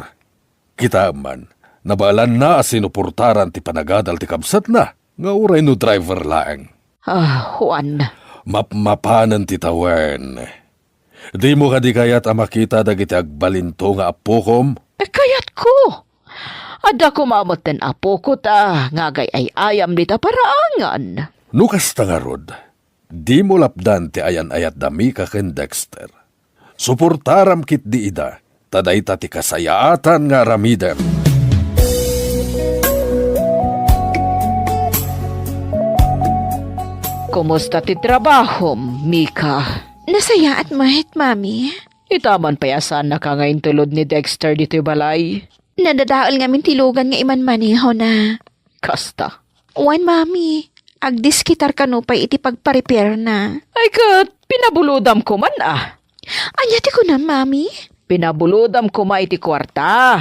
Kitaem man, nabaelanna a sinuportaran ti panagadal ti kabsatna, nga uray no driver laeng. Ah, Juan. Mapmapanen ti tawen. Dimo kadi kayat a makita dagiti agbalinto nga appokom? Eh, kayatko. Adda koma metten apoko ta nga agay-ay-ayam dita paraangan. No kasta ngarud, dimo lapdan ti ayan-ayat da Mika ken Dexter. Suportaram ketdi ida, ta dayta ti kasayaatan nga aramidem. Kumusta ti trabahom, Mika? Nasayaat met, Mami. Itaman pay a saannaka nga intulod ni Dexter ditoy balay. Nadadael ngamin ti lugan nga imanmanehona. Kasta. Wen, Mami, agdiskitar kano pay iti pagparepairna. Ay ket, pinabulodam koman a. Ania ti kunam, Mami? Pinabulodam koma iti kuarta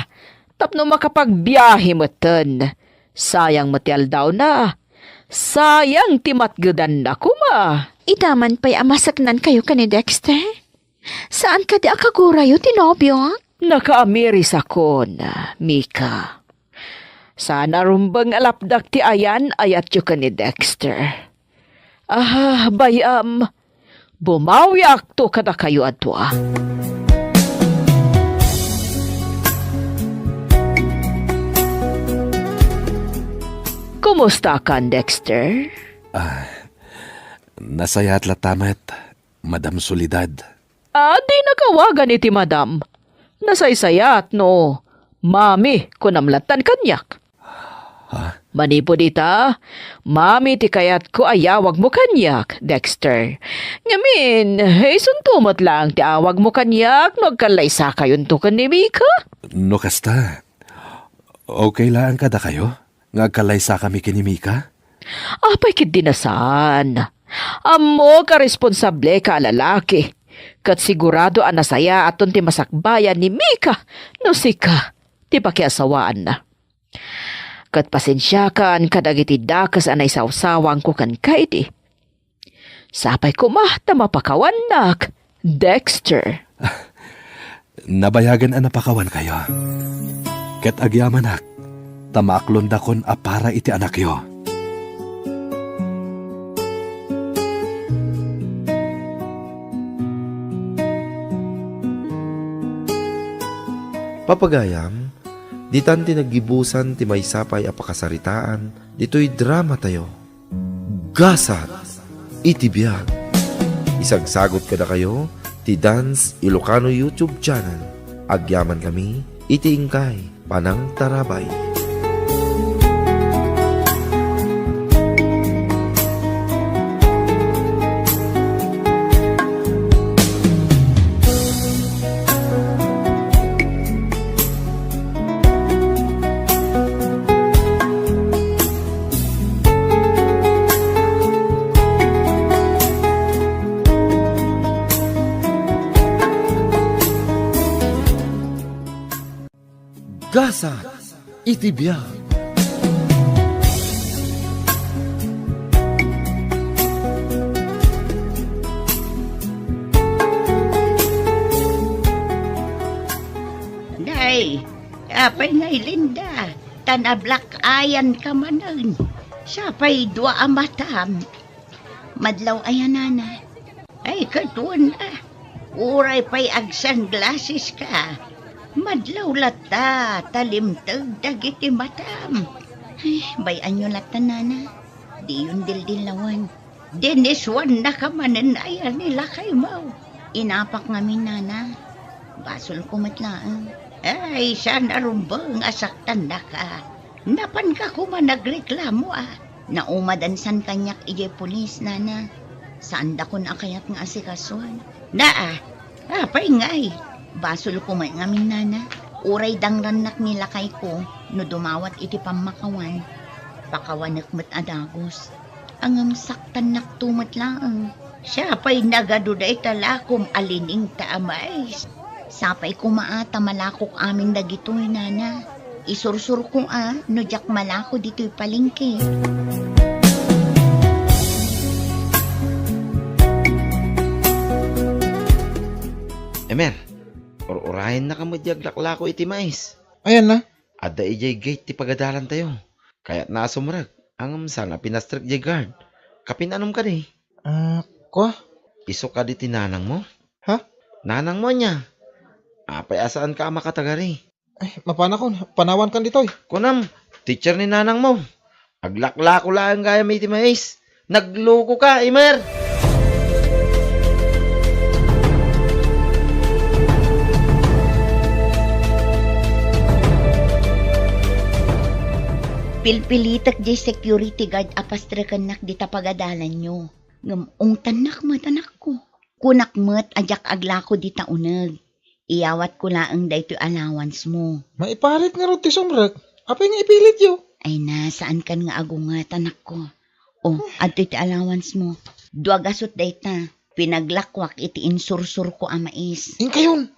tapno makapagbiahe metten. Sayang met ti aldawna. Sayang ti matgedanna koma. Itaman pay a maseknankayo ken ni Dexter? Saan kadi a kagurayo ti nobiok? Nakaamirisakon, Mika. Saan a rumbeng a lapdak ti ayan-ayatyo ken ni Dexter. Ah, bay-am, bumawiakto kadakayo a dua. Kumusta kan, Dexter? Ah, nasayaat latta met, Madam Soledad. Ah, dina awagan iti madam. Nasaysayaat no, Mami, kunam lattan kaniak. Ha? Manipud ita, Mami ti kayatko a yawagmo kaniak, Dexter. Ngamin, isunto met laeng ti awagmo kaniak no agkallaysakayonto ken ni Mika. No kasta, okay laeng kadakayo nga agkallaysakami ken ni Mika? Apay ketdi a saan? Ammok a responsableka a lalaki, ket sigurado a nasayaaton ti masakbayan ni Mika no sika ti pakiasawaanna. Ket pasensiakan kadagiti dakes a naisawsawangko kenka idi. Sapay koma ta mapakawannak, Dexter. Nabayagen a napakawankayo. Ket agyamanak ta maaklondakon a para iti anakyo. Papagayam, ditan ti naggibusan ti maysa pay a pakasaritaan ditoy dramatayo. Gasat iti biag. Isagsagut kadakayo ti Dance Ilocano YouTube channel. Agyamankami iti inkay panangtarabay. Gasat iti biag. Nay, apay ngay Linda, ta na-black eyen ka manen. Sapay dua a matam. Madlaw aya, nana? Ay, ket wen a. Uray pay agsunglasses ka. Madlaw latta, ta limteg dagiti matam. Ay, bay-anyo latta, nana. Diyon dildillawen. Diniswannaka manen aya ni lakaymo. Inapak ngamin, nana. Basolko met laeng. Ay, saan a rumbeng a saktannaka. Napanka koma nagreklamo a naumadansan kaniak idiay pulis, nana. Saandakon a kayat nga asikasoan. Naa, apay ngay? Basolko met ngamin, nana. Uray dangrannak ni lakayko no dumawat iti pammakawan. Pakawanek met a dagus. Ngem saktannakto met laeng. Siapay nagadu dayta lakom a liningta a mais. Sapay koma a ta malakok amin dagitoy, nana. Isursurko a no diak malako ditoy palengke. Emer, ur-urayennaka met diay aglaklako iti mais. Ayanna? Adda idiay gate ti pagadalantayo. Kayatna a sumrek, ngem saan a pinastrek diay guard. Kapinanom kadi? Ah, kua? Isu kadi ti nanangmo? Ha? Nanangmo ania? Apay a saanka a makatagari? Ay, mapanakon, panawankan ditoy. Kunam, teacher ni nanangmo. Aglaklako laeng gayam iti mais. Naglukoka, Emer! Pilpilitek diay security guard a pastrekennak dita pagadalanyo. Ngem ungtannak met, anakko. Kunak met a diak aglako dita uneg. Iyawatko laeng daytoy allowance mo. Maiparit ngarud ti sumrek. Apay nga ipilityo? Ay na, saankan nga agunget, anakko. O, adtoy ti allowance mo. Dua gasut dayta. Pinaglakwak iti insursurko a mais. Inkayon?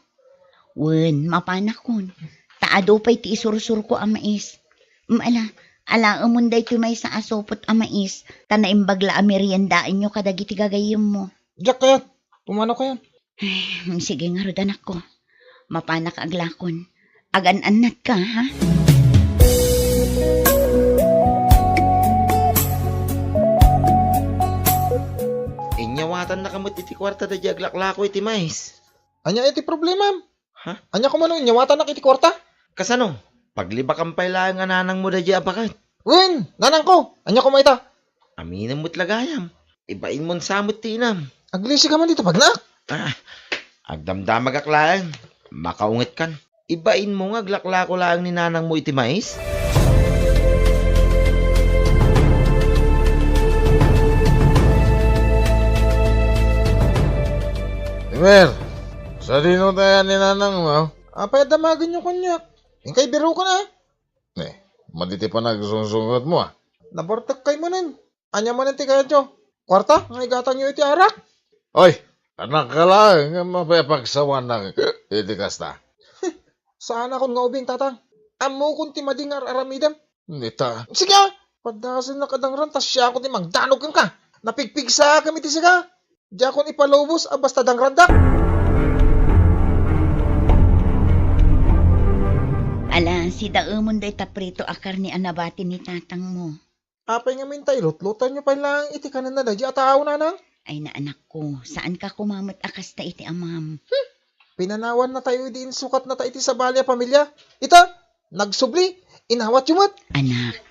Wen, mapanakon. Ta adu pay ti isursurko a mais. Em, ala, alaemon daytoy maysa a supot a mais. Ta naimbag la a meriendaenyo kadagiti gagayyemmo. Diak kayat. Pumanaw kayan. Ay, sige ngarud, anakko. Mapanak aglakon. Agan-annatka, ha? Inyawatannaka met iti kuarta daydiay aglaklako iti mais. Ania iti problemam? Ha? Ania koma no inyawatannak iti kuarta? Kasano? Paglibakan pay laeng a nanangmo daydiay a baket. Wen, nanangko. Ania koma ita? Aminem met la gayam. Ibainmon sa met ti inam. Aglisika man dita pagnaak. Ah, agdamdamagak laeng. Makaungetkan. Ibainmo nga aglaklako laeng ni nanangmo iti mais? Emer, sadino tayan ni nanangmo? Apay a damagenyo kaniak? Inkay biroken a. Ne, madi ti panagsungsungetmo a. Nabartek kay manen. Ania manen ti kayatyo? Kuarta nga igatangyo iti arak? Oy, anak ka laeng nga mapapagsawanak iti kasta. Saanakon nga ubing, Tatang. Ammokon ti madi nga ar-aramidem. Nita. Sige a! Padasennak a dangran ta siakon ti mangdanug kenka. Napigpigsaakam iti sika. Diakon ipalubos a basta dangrandak. Ala, sidaemon dayta prito a karne a nabati ni tatangmo. Apay ngamin ta ilutlutanyo pay laeng iti kanenna daydiay a tao, nanang? Ay, na, anakko, saanka koma met a kasta iti amam. Hmm. Pinanawannatayo idi insukatnata iti sabali a pamilia. Ita, nagsubli, inawatyo met. Anak,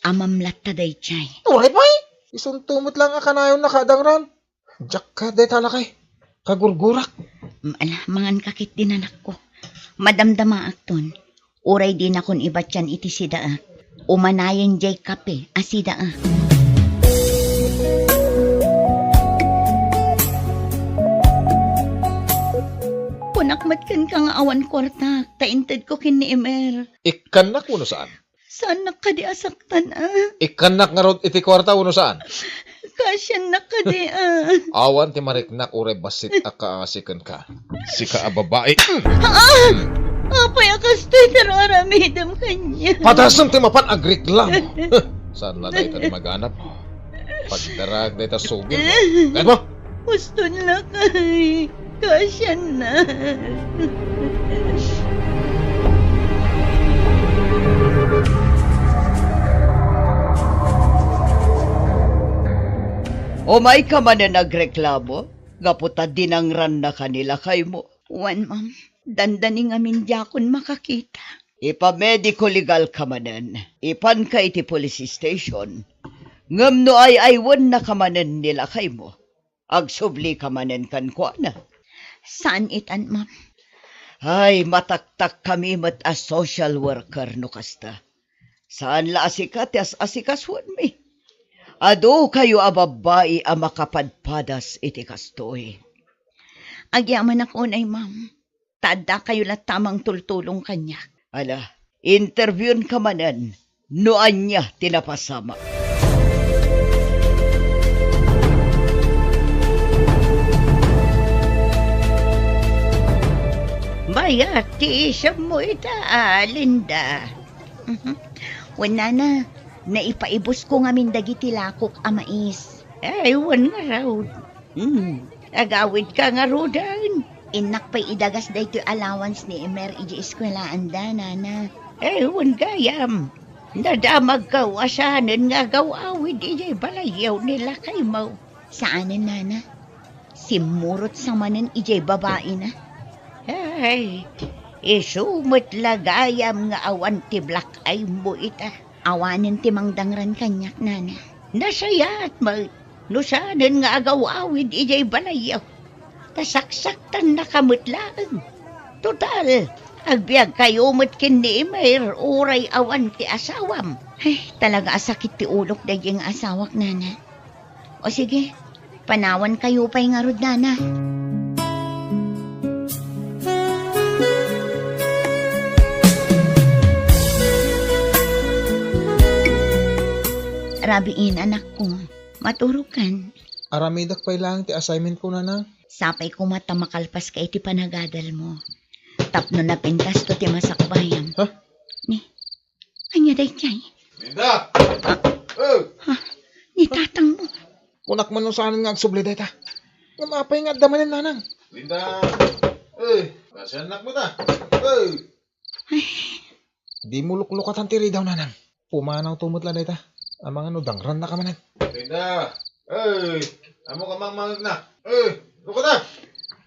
amam latta daydiay. Uray pay! Isunto met laeng a kanayonna kadangran. Diak kayat dayta a lakay. Kagurgurak. Mm, ala, manganka ketdin, anakko. Madamdamaakton. Uray dinakon ibatian iti sidaak. Umanayen diay kape a sidaak. Kunak met kenka nga awan kuartak, ta intedko ken ni Emer. Ikkannak wenno saan? Saannak kadi a saktan, a? Ikkannak ngarud iti kuarta wenno saan? Kasiannak kadi, a? Awan ti mariknak uray bassit a kaasi kenka. Sika a babai. A! Apay a kastoy ti ar-aramidem kaniak? Padasem ti mapan agreklamo. Saan la dayta ti maganap? Pagdarag dayta subil mo. Gayat mo? Uston lakay. Kasianna. Umayka manen agreklamo, gapu ta dinangrannaka ni lakaymo. Wen, ma'am. Dandani ngamin diakon makakita. Ipamediko legalka manen. Ipanka iti police station. Ngem no ay-aywennaka manen ni lakaymo, agsublika manen kenkuana. Saan itan, ma'am? Ay, mataktakkami met a social worker no kasta. Saan la a sika ti as-asikasuenmi. Adu kayo a babbai a makapadpadas iti kastoy. Agyamanak unay, ma'am. Ta adda kayo latta a mangtultulong kaniak. Ala, interviewka manen no ania ti napasamak. Mayat ti isemmo ita, a, Linda. Mhm. Wen, nana, naipaibusko ngamin dagiti lakok a mais. Ay, wen ngarud. Hmm, agawidka ngaruden. Innak pay idagas daytoy allowance ni Emer idiay eskuelaanda, nana. Ay, wen gayam. Nadamagko a saanen nga agaw-awid idiay balayyo ni lakaymo. Saanen, nana. Simmurot sa manen idiay babaina. Ay, isu met la gayam nga awan ti black eye mo ita. Awanen ti mangdangran kaniak, nana. Nasayaat met no saanen nga agaw-awid idiay balayyo. Ta saksaktannaka met laeng. Total, agbiagkayo met ken ni Emer uray awan ti asawam. Ay, talaga a sakit ti ulok daydiay nga asawak, nana. O sige, panawankayo pay ngarud, nana. Rabiin, anakko. Maturogkan. Aramidek pay laeng ti assignment ko, nana. Sapay koma ta makalpaska iti panagadalmo. Tapno napintasto ti masakbayam. Ha? Ni, ania daydiay? Linda! Ah. Oh! Ha? Ni tatangmo. Kunak man no saanen nga agsubli dayta. Ngem apay nga adda manen, nanang? Linda! Eh, nasayaatmo ta. Eh! Ay. Dimo luklukatan ti ridaw, nanang. Pumanawto met la dayta. Amangan no dangrannaka manen. Linda! Eh! Ammok a mangmangegna. Eh! Lukata!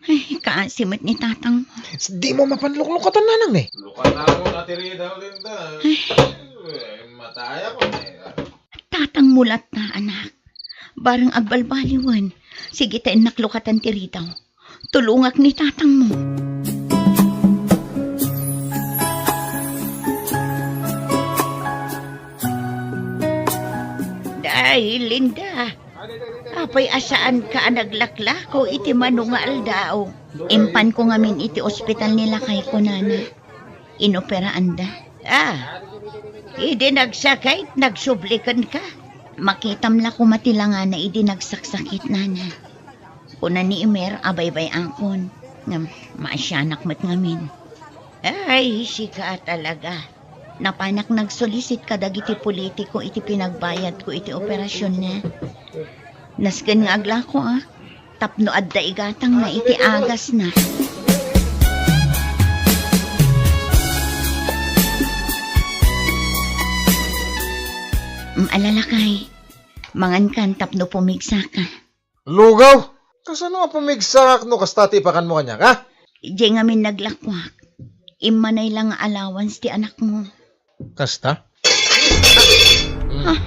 Ay, kaasi met ni tatangmo. Dimo mapan luklukatan, nanang, ne? Lukatamo na ti ridaw, Linda. Ay. Eh, matayakon, eh. Tatangmo latta, anak. Bareng agbalbaliwen. Sige ta innak lukatan ti ridaw. Tulongak ni tatangmo. Dai, Linda. Apay a saanka a naglaklako iti mano nga aldaw? Impanko ngamin iti ospital ni lakayko, nana. Inoperaanda. Ah, idi nagsakit, nagsubli kenka? Makitam la koma ti langana idi nagsaksakit, nana. Kuna ni Emer a baybay-akon, ngem maasianak met ngamin. Ay, sika talaga. Napanak nagsulisit kadagiti politiko iti pinagbayadko iti operasionna. Nasken nga aglako, a, tapno adda igatangna iti agasna. Mm, ala lakay, mangankan tapno pumigsaka. Lugaw! Kasano a pumigsak no kasta ti ipakanmo kaniak, ha? Diay ngamin naglakuak. Immanay la nga allowance ti anakmo. Kasta? Ah,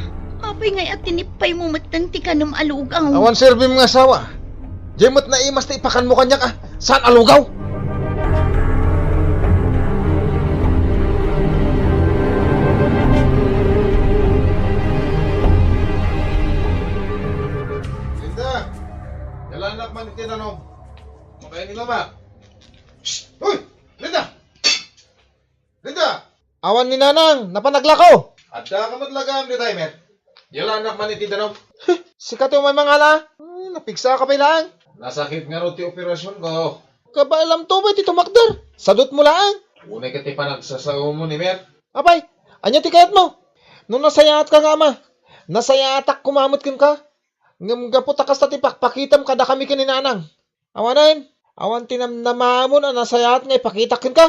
apay ngay a tinippaymo metten ti kanem a lugaw? Awan serbim nga asawa. Diay met naimas ti ipakanmo kaniak, a? Saan a lugaw? Linda, yalanak man iti danom. Makainum ka ba? Shh! Hoy! Linda! Linda! Awan ni Nanang, napan naglako. Adda ka met lagam dita, Emer. Yalanak man iti danom. Sika ti umay mangala. Hmm, napigsaka pay laeng. Nasakit ngarud ti operasionko. Kabaelamto pay ti tumakder. Sadutmo laeng. Unay ket ti panagsasaomo ni Emer. Apay, ania ti kayatmo? No nasayaatka nga ama, nasayaatak koma met kenka. Ngem gapu ta kasta ti pakpakitam kadakami ken ni Nanang. Awanen, awan ti namnamamon a nasayaat nga ipakitak kenka.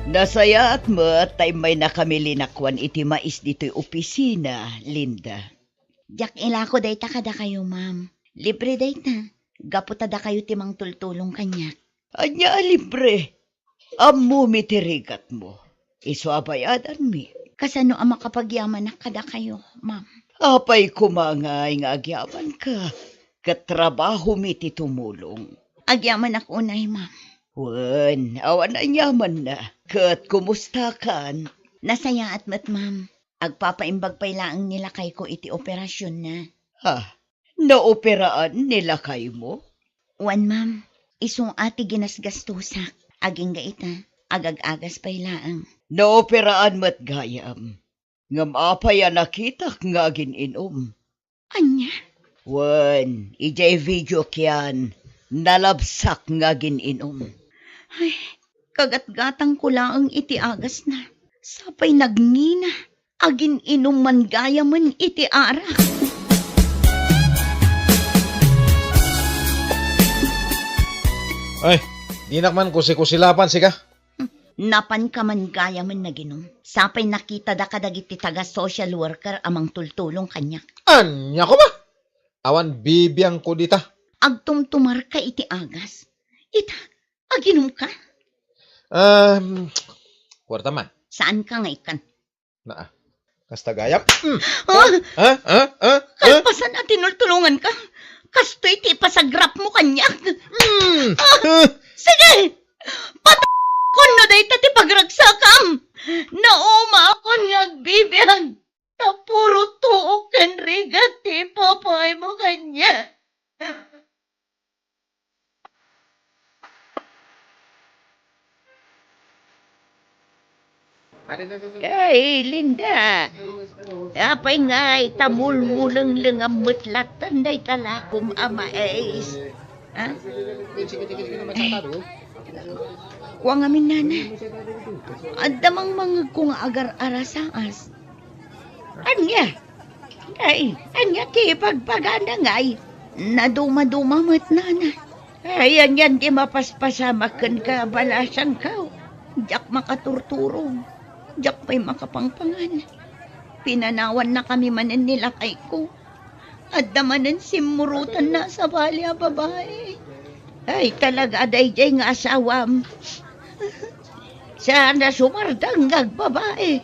Nasayaat met ta immaynakami linakuan iti mais ditoy opisina, Linda. Diak ilako dayta kadakayo, ma'am. Libre dayta. Gapu ta dakayo ti mangtultulong kaniak. Ania a libre? Ammomi ti rigatmo. Isu a bayadanmi. Kasano a makapagyamanak kadakayo, ma'am? Apay koma ngay nga agyamanka, ket trabahomi ti tumulong. Agyamanak unay, ma'am. Wen, awan aniamanna. Ket kumustakan? Nasayaat met, ma'am. Agpapaimbag pay laeng ni lakayko iti operasionna. Ha? Naoperaan ni lakaymo? Wen, ma'am. Isu a ti ginasgastosak. Agingga ita, agag-agas pay laeng. Naoperaan met gayam. Ngem apay a nakitak nga agin-inum? Ania? Wen, idiay video kian. Nalabsak nga agin-inum. Ay, kagatgatangko laeng iti agasna. Sapay nagngina, agin-inum man gayamen iti arak. Ay, dinak man kusikusilapan, sika. Napanka man gayamen naginum. Sapay nakitada kadagiti taga-social worker a mangtultulong kaniak. Ania koma? Awan bibiangko dita. Agtumtumarka iti agas. Ita, aginumka? Um, kuarta man. Saanka nga ikkan? Naa. Kasta gayam. Mm. Ah! Ha? Ha? Ha? Ha? Kalpasan a tinultulonganka. Kastoy ti ipasagrapmo kaniak. Mm. Ah! Ah! Sige! Pat-, kunno dayta ti pagragsakam. Naumaakon nga agbibiag. Ta puro tuok ken rigat ti ipapaaymo kaniak. Ay, Linda. Apay nga itamulmulenglengam met latta dayta lakom a mais? Ha? Ay. Kua ngamin, nana. Adda mangmangegko nga agar-arasaas. Ania? Ay, ania ti ibagbagana ngay? Nadumaduma met, nana. Ay, anian ti mapaspasamak kenka, balasangko? Diak makaturturog. Diak pay makapangpangan. Pinanawannakami manen ni lakayko. Adda manen simmurotanna a sabali a babai. Ay, talaga, daydiay nga asawam. Saan a sumardeng nga agbabai.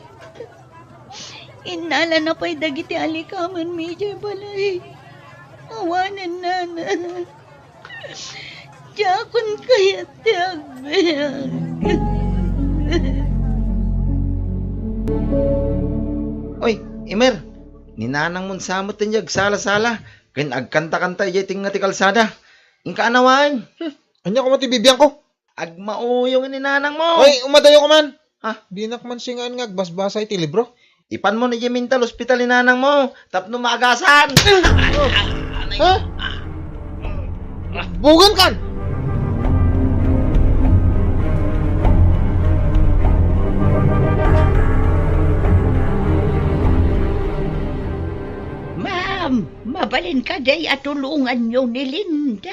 Innalana pay dagiti alikamanmi idiay balay. Awanen, nana. Diakon kayat ti agbiag. Oy, Emer, ni nanangmon sa met ti agsala-sala ken agkanta-kanta idiay tengnga ti kalsada. Inka anawan. Hmm, ania koma ti bibiangko? Agmauyong ni nanangmo. Oy, umadayo koman. Ha? Dinak man singaan nga agbasbasa iti libro. Ipanmo idiay mental hospital ni nanangmo tapno maagasan. Ha? Bugankan! Ma'am, mabalin kadi a tulonganyo ni Linda?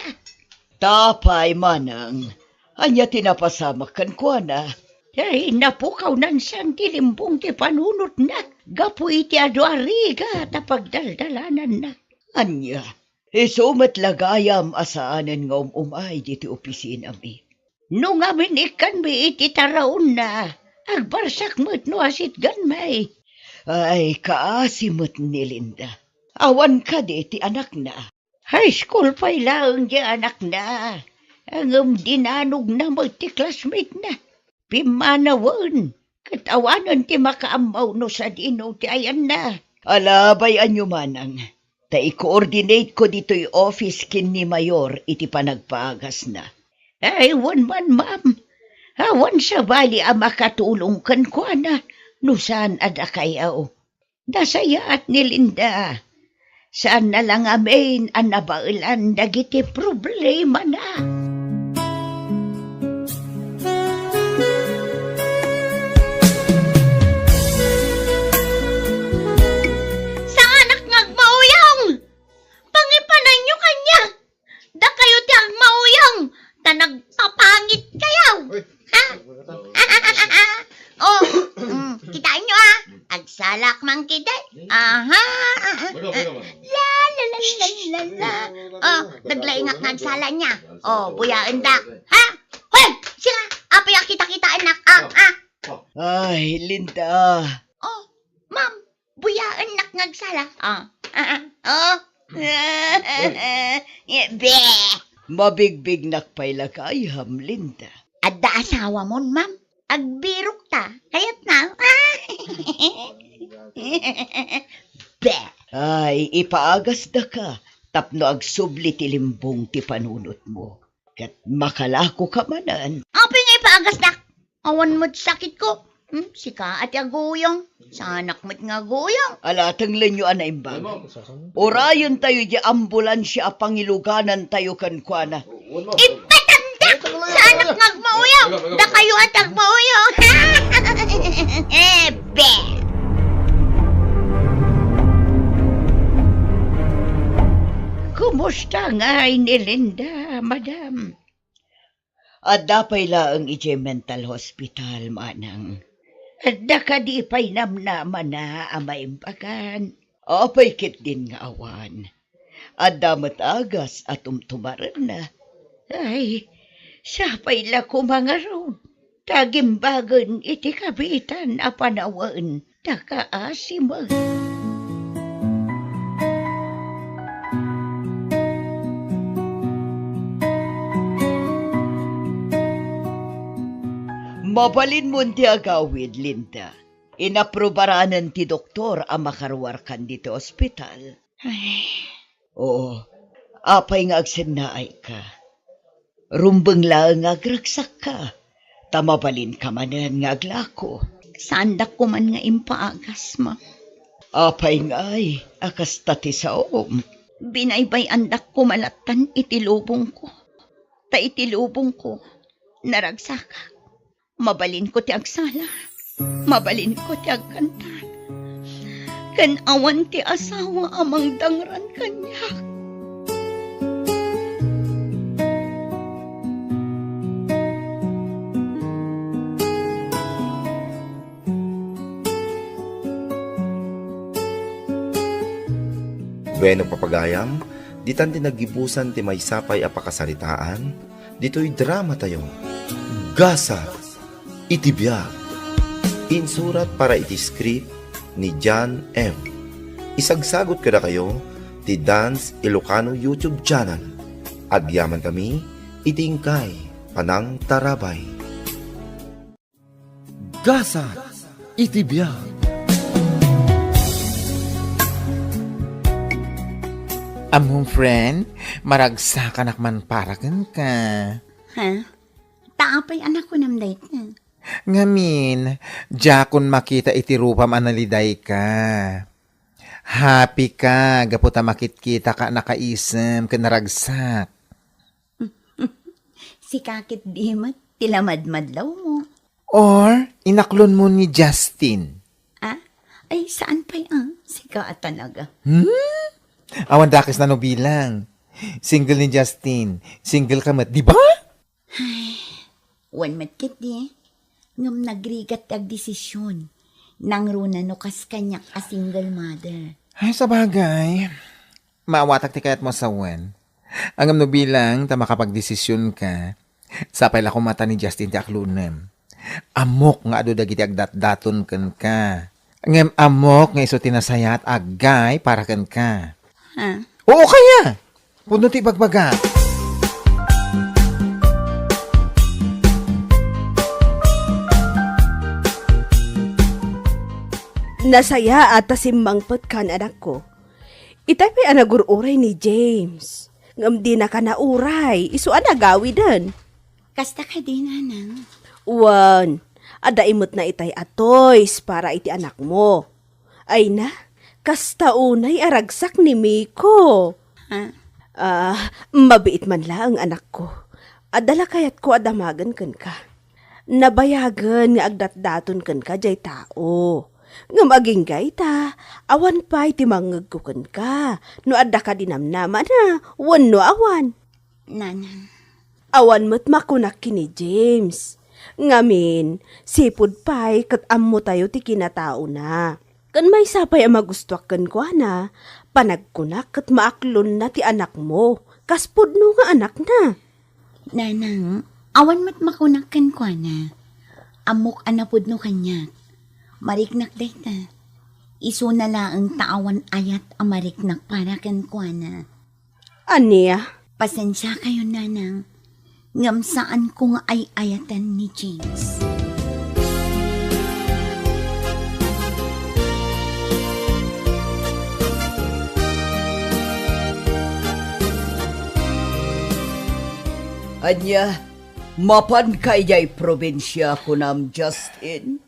Apay, manang, ania ti napasamak kenkuana? Ay, napukawnan san ti limbong ti panunotna gapu iti adu a rigat a pagdaldalananna. Ania, isu met la gayam a saanen nga um-umay ditoy opisinami? No ngamin ikkanmi iti taraonna, agbarsak met no asitganmi. Ay, kaasi met ni Linda. Awan kadi ti anakna? High school pay laeng ti anakna, ngem dinanogna met ti classmate-na. Pimmanawen, ket awanen ti makaammo no sadino ti ayanna. Alabay-anyo, manang, ta i-coordinate-ko ditoy office ken ni Mayor iti panagpaagasna. Ay, wen man, ma'am. Awan sabali a makatulong kenkuana no saan a dakayo. Nasayaat ni Linda. Saanna la ngamin a nabaelan dagiti problemana. Saanak nga agmauyong! Pangipananyo kaniak! Dakayo ti agmauyong, ta nagpapangit kayo. Uy. Ha? Oh, mm, kitaenyo, ah. Agsalak man kidi. Aha, aha, ah. La, la, la, la, la, la. Oh, naglaingak nga agsala niya. Oh, buyaendak. Ha? Hoy, siya, apay a kita-kitaennak, ah, ah. Ay, Linda. Oh, ma'am, buyaennak nga agsala. Ah, ah, ah. Oh. Be! Mabigbignak pay la gayam, Linda. Adda asawamon, ma'am? Agbirokta. Kayatna. Be! Ay, ipaagasdaka tapno agsubli ti limbong ti panunotmo. Ket makalakoka manen. Apay nga ipaagasdak? Awan met sakitko. Hmm, sika a ti aguyong. Saanak met nga aguyong. Ala, tenglenyo a naimbag. Urayentayo diay ambulansia a pangiluganantayo kenkuana. Ipatamdak sa anak nga agmauyong! Dakayo at agmauyong! Ebe! Kumusta ngay ni Linda, madam? Adda pay laeng idiay mental hospital, manang. Adda kadi pay namnamana a maimbagan? Apay ketdin nga awan. Adda met agas a tumtumarenna. Ay, sapay la koma ngarud ta agimbagen iti kabiitan a panawen ta kaasimek. Mabalinmon ti agawid, Linda. Inaprobaranen ti doktor a makaruarkan ditoy ospital. Ay. Oo. Apay nga agsennaayka? Rumbeng laeng nga agragsakka, ta mabalinka manen nga aglako. Saandak koman nga impaagas, ma. Apay ngay a kasta ti saom? Binaybay-andak koma lattan iti lubongko. Ta iti lubongko, naragsakak. Mabalinko ti agsala, mabalinko ti agkanta, ken awan ti asawa a mangdangran kaniak. Bueno, papagayam, ditan ti naggibusan ti maysa pay a pakasaritaan ditoy dramatayo, Gasat iti Biag. Insurat para iti script ni John M. Isagsagut kadakayo ti Dance Ilocano YouTube channel. Agyamankami iti inkay panangtarabay. Gasat iti Biag. Ammom, friend, maragsakanak man para kenka. Ha? Ta apay a nakunam dayta? Ngamin, diakon makita iti rupam a nalidayka. Happy ka gapu ta makitkitaka a nakaisem ken naragsak. Sika ketdi met ti lamadmadlawmo. Or inaklonmo ni Justin? Ah? Ay, saan pay a? Sika a talaga. Hmm? Awan dakes na no bilang. Single ni Justin, single ka met, di ba? Ay, wen met ketdi. Ngem nagrigat ti agdesisyon. Nangruna no kas kaniak a single mother. Ay, sabagay. Maawatak ti kayatmo a sawen. Ngem no bilang ta makapagdesisionka, sapay la koma ta ni Justin ti aklonem. Ammok nga adu dagiti agdatdaton kenka. Ngem ammok nga isu ti nasayaat agay para kenka. Ha? Oo kaya! Pudno ti ibagbaga. Nasayaat ta simmangpetka, anakko. Itay pay a nagur-uray ni James. Ngem dinaka nauray, isu a nagawiden. Kasta kadi, nanang? Wen, adda imetna itay a toys para iti anakmo. Ay na, kasta unay a ragsak ni Miko. Ha? Ah, mabiit man laeng, anakko. Adda la kayatko a damagen kenka. Nabayagen nga agdatdaton kenka jay tao. Ngem agingga ita, awan pay ti mangngegko kenka, no adda kadi namnamana, wenno awan. Nanang. Awan met makunak ken ni James. Ngamin, sipud pay ket ammotayo ti kinataona. Ken maysa pay a magustuak kenkuana, panagkunak ket maaklonna ti anakmo, kas pudno nga anakna. Nanang, awan met makunak kenkuana. Ammok a napudno kaniak. Mariknak dayta. Isuna laeng ta awan ayat a mariknak para kenkuana. Ania? Pasensiakayon, nanang. Ngem saanko nga ay-ayatan ni James. Ania, mapanka idiay probinsia, kunam, Justin?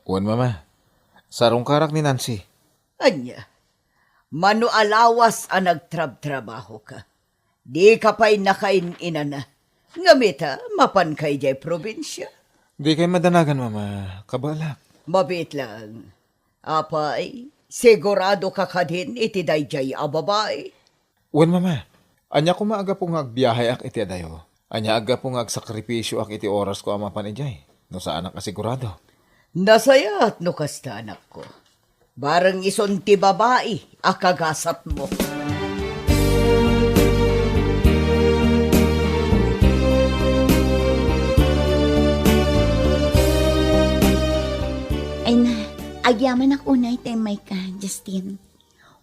Wen, Mama. Sarungkarak ni Nancy. Ania, mano a lawas a nagtrabtrabahoka? Dika pay nakain-inan. Ngem ita, mapanka idiay probinsia? Dikay madanagan, Mama. Kabaelak. Mabiit laeng. Apay, siguradoka kadin iti daydiay a babai? Wen, Mama. Ania koma a gapu nga agbiaheak iti adayo? Ania a gapu nga agsakrifisioak iti orasko a mapan idiay, no saanak a sigurado? Nasayaat no kasta, anakko. Bareng isun ti babai a kagasatmo. Ay na, agyamanak unay ta immayka, Justin.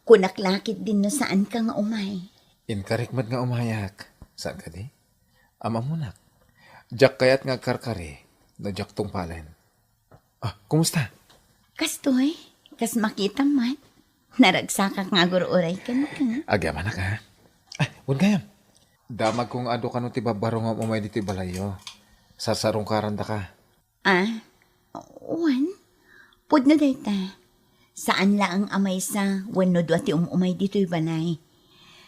Kunak la ketdin no saanka nga umay. Inkarik met nga umayak. Saan kadi? Am-ammonak. Diak kayat nga agkarkari no diak tungpalen. Ah, kumusta? Kastoy, kas makitam met. Naragsakak nga agur-uray kenka. Agyamanak, ha? Ah, wen gayam. Damagko nga adu kano ti babbarongam umay ditoy balayyo. Sarsarungkarandaka. Ah, wen? Pudno dayta. Saan laeng a maysa wenno dua ti um-umay ditoy balay.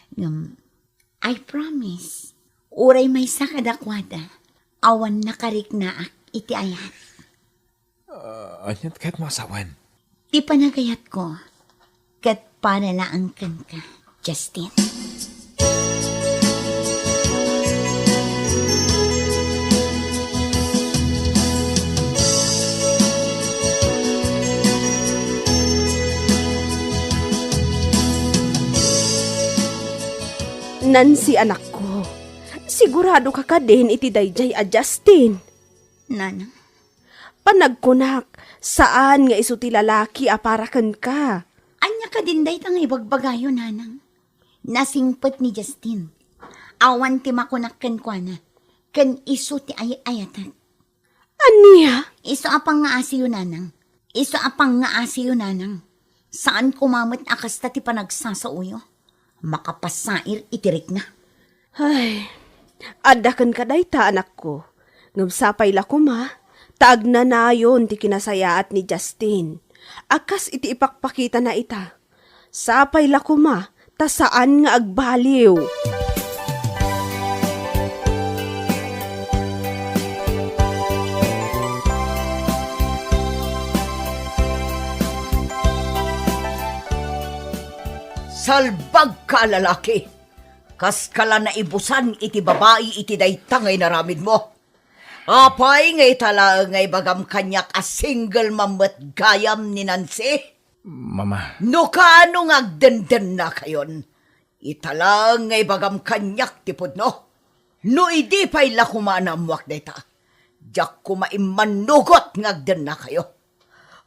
Ngem, I promise, uray maysa kadakuada, awan nakariknaak iti ayat. Ah, aniat kayat mo a sawen? Ti panagayatko, ket para laeng kenka, Justin. Nancy, anakko, siguradoka kadin iti daydiay a Justin? Nanang. Panagkunak, saan nga isu ti lalaki a para kenka. Ania kadin dayta nga ibagbagayo, Nanang? Nasingpet ni Justin. Awan ti makunak kenkuana, ken isu ti ay-ayatek. Ania? Isu a pangngaasiyo, Nanang. Isu a pangngaasiyo, Nanang. Saan koma met a kasta ti panagsasaoyo. Makapasair iti rikna. Ay, adda kenka dayta, anakko. Ngem sapay la koma, ta agnanayon ti kinasayaat ni Justin. A kas iti ipakpakitana ita. Sapay la koma, ta saan nga agbaliw. Salbagka a lalaki! Kaska la naibusan iti babai iti dayta nga inaramidmo. Apay nga ita laeng nga ibagam kaniak a single mom met gayam ni Nancy? Mama. No kaano nga agdendennakayon, ita laeng nga ibagam kaniak ti pudno. No idi pay la koma a naammoak dayta, diak koma immannugot nga agdennakayo.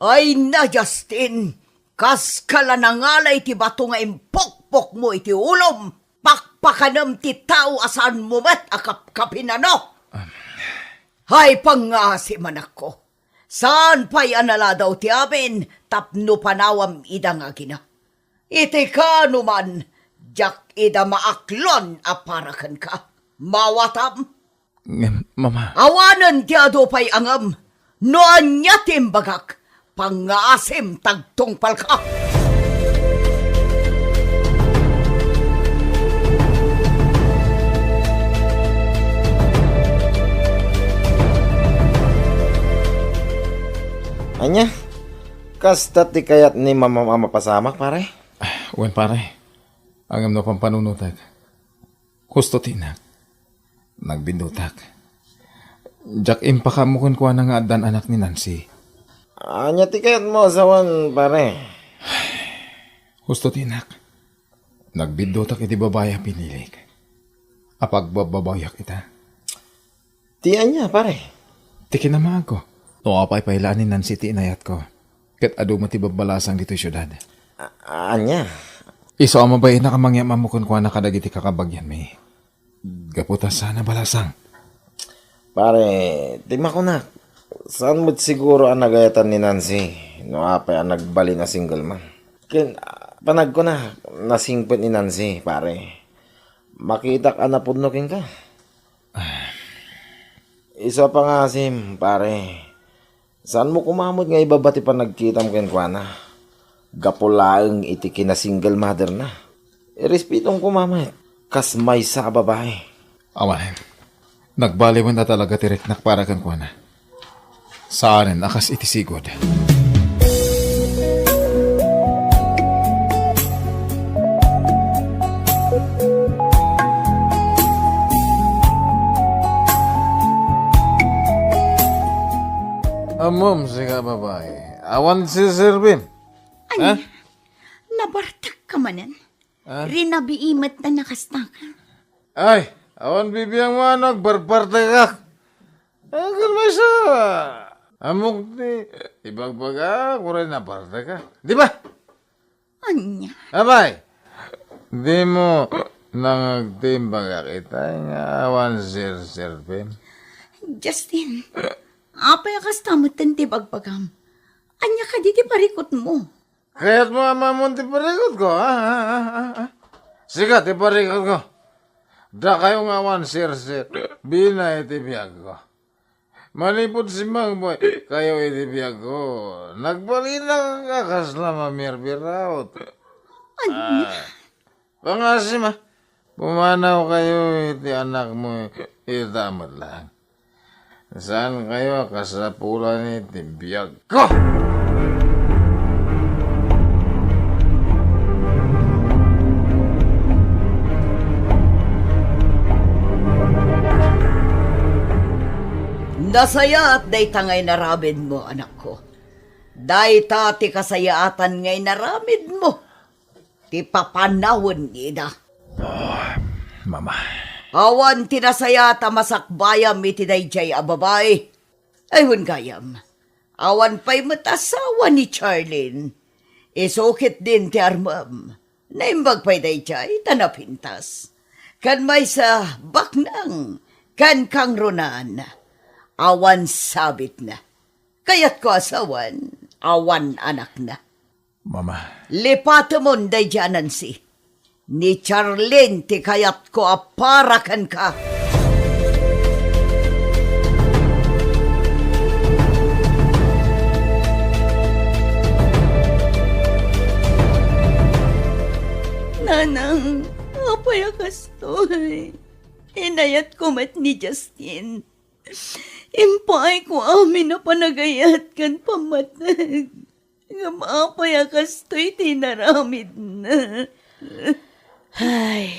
Ay na, Justin, kaska la nangalay ti bato nga impukpokmo iti ulom, pakpakanem ti tao a saanmo met a kapkapinano. Am. Ay, pangngaasim, anakko. Saan pay a naladaw ti amin tapno panawam ida nga agina. Iti kaano man, diak ida maaklon a para kenka. Mawatam? Ngem, Mama. Awanen ti adu pay a ngem. No ania ti imbagak, pangngaasim ta agtungpalka. Ania? Kasta ti kayat ni Mama a mapasamak, pare? Wen, pare. Ngem no pampanunotek, husto ti inak. Nagbiddutak. Diak impakaammo kenkuana nga addan anak ni Nancy. Ania ti kayatmo a sawen, pare? Husto ti inak. Nagbiddutak iti babai a pinilik. Apagbabbabayak ita. Ti ania, pare? Ti kinamaagko. No apay pay la ni Nancy ti inayatko. Ket adu met ti babbalasang ditoy siudad. A-, ania? Isu a mabainnak a mangyam-ammo kenkuana kadagiti kakabagianmi. Gapu ta saan a balasang. Pare, ti makunak, saan met siguro a nagayatan ni Nancy no apay a nagbalin a single man. Ken, ah, panagkunak, nasingpet ni Nancy, pare. Makitak a napudno kenka. Ah. Isu a pangngaasim, pare. Saanmo koma met nga ibaba ti panagkitam kenkuana. Gapu laeng iti kina-single mother na. Irespetom koma met. kas maysa a babai. Awanen. Nagbaliwen a talaga ti riknak para kenkuana. Saanen a kas iti sigud. Ammom, sika babai. Awan serserbim. Ania? Ha? Nabartek ka manen? Ah? Rinabii met ta nakasta ka. Ay, awan bibiangmo a nagbarbartekak. Ay, kalmaysa. Ammok ti ibagbagak, uray nabartekak. Di ba? Ania? Abay, dimo nangagtimbagak itay nga awan serserbim. Justin, apay a kasta met ti bagbagam? Ania kadi ti parikutmo? Kayatmo a maammoan ti parikutko, ha? Ha? Ha? Ha? Sika ti parikutko. Dakayo nga awan serserbina iti biagko. Manipud simmangpet kayo iti biagko, nagbalinak a kasla mamirbiraot. Ania? Ah. Pangasim, ah. Pumanaw kayo iti anakmo ita met laeng. Saan kayo a kasapulan iti biagko? Nasayaat dayta nga inaramidmo, anakko. Dayta ti kasayaatan nga inaramidmo. Ti papanawen ida. Oh, Mama. Awan ti nasayaat a masakbayam iti daydiay a babai. Ay, wen gayam. Awan pay met asawa ni Charlene. Isu ketdin ti armem. Naimbag pay daydiay ta napintas. Ken maysa, baknang, ken kangrunaan. Awan sabitna. Kayatko a sawen, awan anakna. Mama. Lipatemon daydiay a Nancy. Ni Charlene ti kayatko a para kenka. Nanang, apay a kastoy? Inayatko met ni Justin. Impaayko amin a panagayat ken pammateg. Ngem apay a kastoy ti inaramidna? Ay,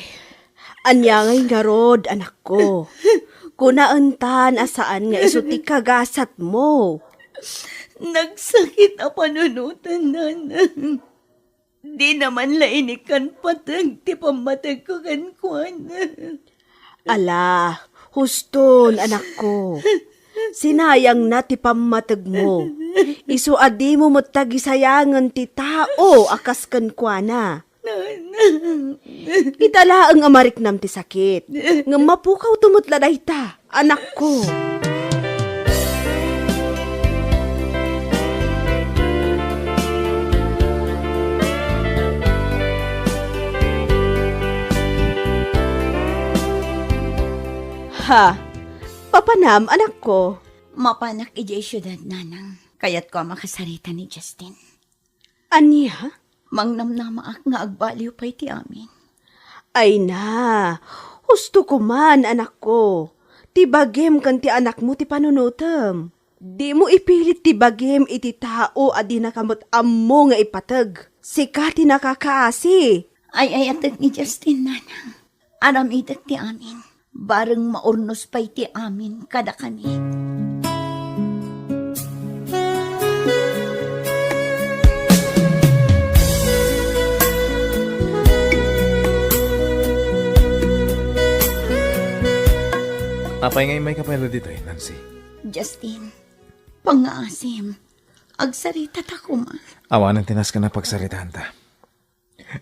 ania ngay ngarud, anakko? Kunaentan a saan nga isu ti kagasatmo. Nagsakit a panunoten, nanang. Dina man la inikkan pateg ti pammategko kenkuana. Ala, huston, anakko. Sinayangna ti pammategmo. Isu a dimo met tagisayangen ti tao a kas kenkuana. Nanang. Ita laeng a mariknam ti sakit. Ngem mapukawto met la dayta, anakko. Ha? Papanam, anakko? Mapanak idiay siudad, nanang. Kayatko a makasarita ni Justin. Ania? Mangnamnamaak nga agbaliw pay ti amin. Ay na, husto ko man, anakko. Ti bagim ken ti anakmo ti panunotem. Dimo ipilit ti bagim iti tao a dinaka met ammo nga ipateg. Sika ti nakakaasi. Ay-ayatek ni Justin, nanang. Aramidek ti amin. Bareng maurnos pay ti amin kadakami. Apay nga immayka pay la ditoy, Nancy? Justin, pangngaasim. Agsaritata koma. Awanen ti nasken a pagsaritaanta.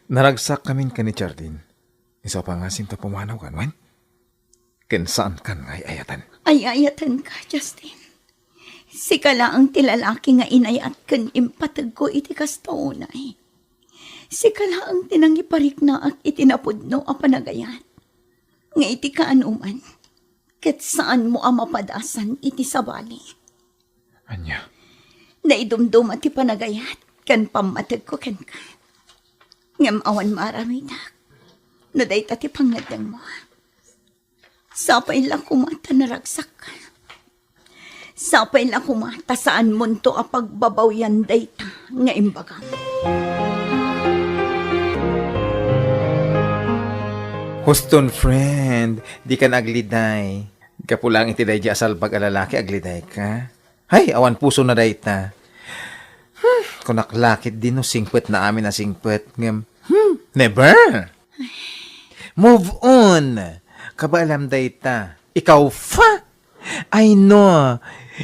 Naragsak kamin ken ni Jardine. Isu a pangasim ta pumanaw kan wen? Ken saankan nga ay-ayaten. Ay-ayatenka, Justin. Sika laeng ti lalaki nga inayat ken impategko iti kasta unay. Sika laeng ti nangipariknaak iti napudno a panagayat. Nga iti kaanoman, ket saanmo a mapadasan iti sabali. Ania? Naidumduma ti panagayat ken pammategko kenka. Ngem awan maaramidak. no dayta ti pangngeddengmo. Sapay la koma ta naragsak. Sapay la koma ta saanmonto a pagbabawian dayta nga imbagam. Huston, friend, dika agliday. Gapu laeng iti daydi a salbag a lalaki, aglidayka. Hay, awan pusona dayta. Hmm, kunak la ketdi no singpetna amin a singpet, ngem, hmm, never! Move on! Kabaelam dayta. Ikaw, fa! I know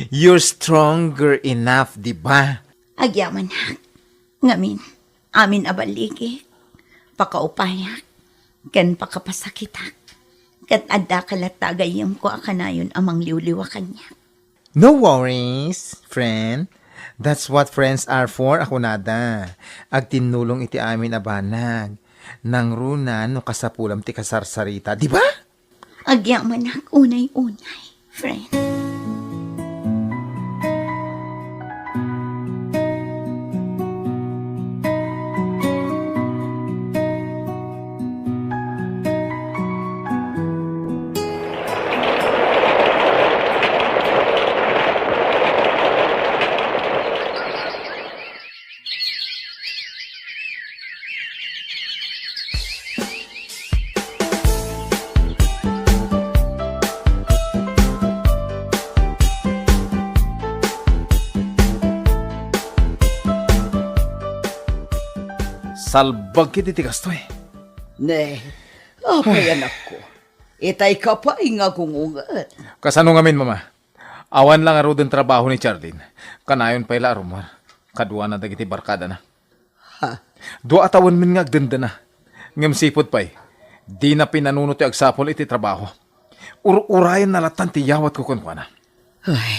you're stronger enough, di ba? Agyamanak. Ngamin, amin a baligi, pakaupayak, ken pakapasakitak. Ket adda ka latta a gayyemko a kanayon a mangliwliwa kaniak. No worries, friend. That's what friends are for, a kunada. Agtinnulong iti amin a banag. Nangruna no kasapulam ti kasarsarita, di ba? Agyamanak unay-unay, friend. Salbag ketdi ti kastoy. Ne, apay, anakko? Itay ka pay nga agungunget. Kasano ngamin, Mama? Awan la ngaruden trabaho ni Charlene. Kanayon pay la a rummuar. Kaduana dagiti barkadana. Ha? Dua a tawen men nga agdendena. Ngem sipud pay, dina pinanuno ti agsapul iti trabaho. Ur-urayenna lattan ti yawatko kenkuana. Ay.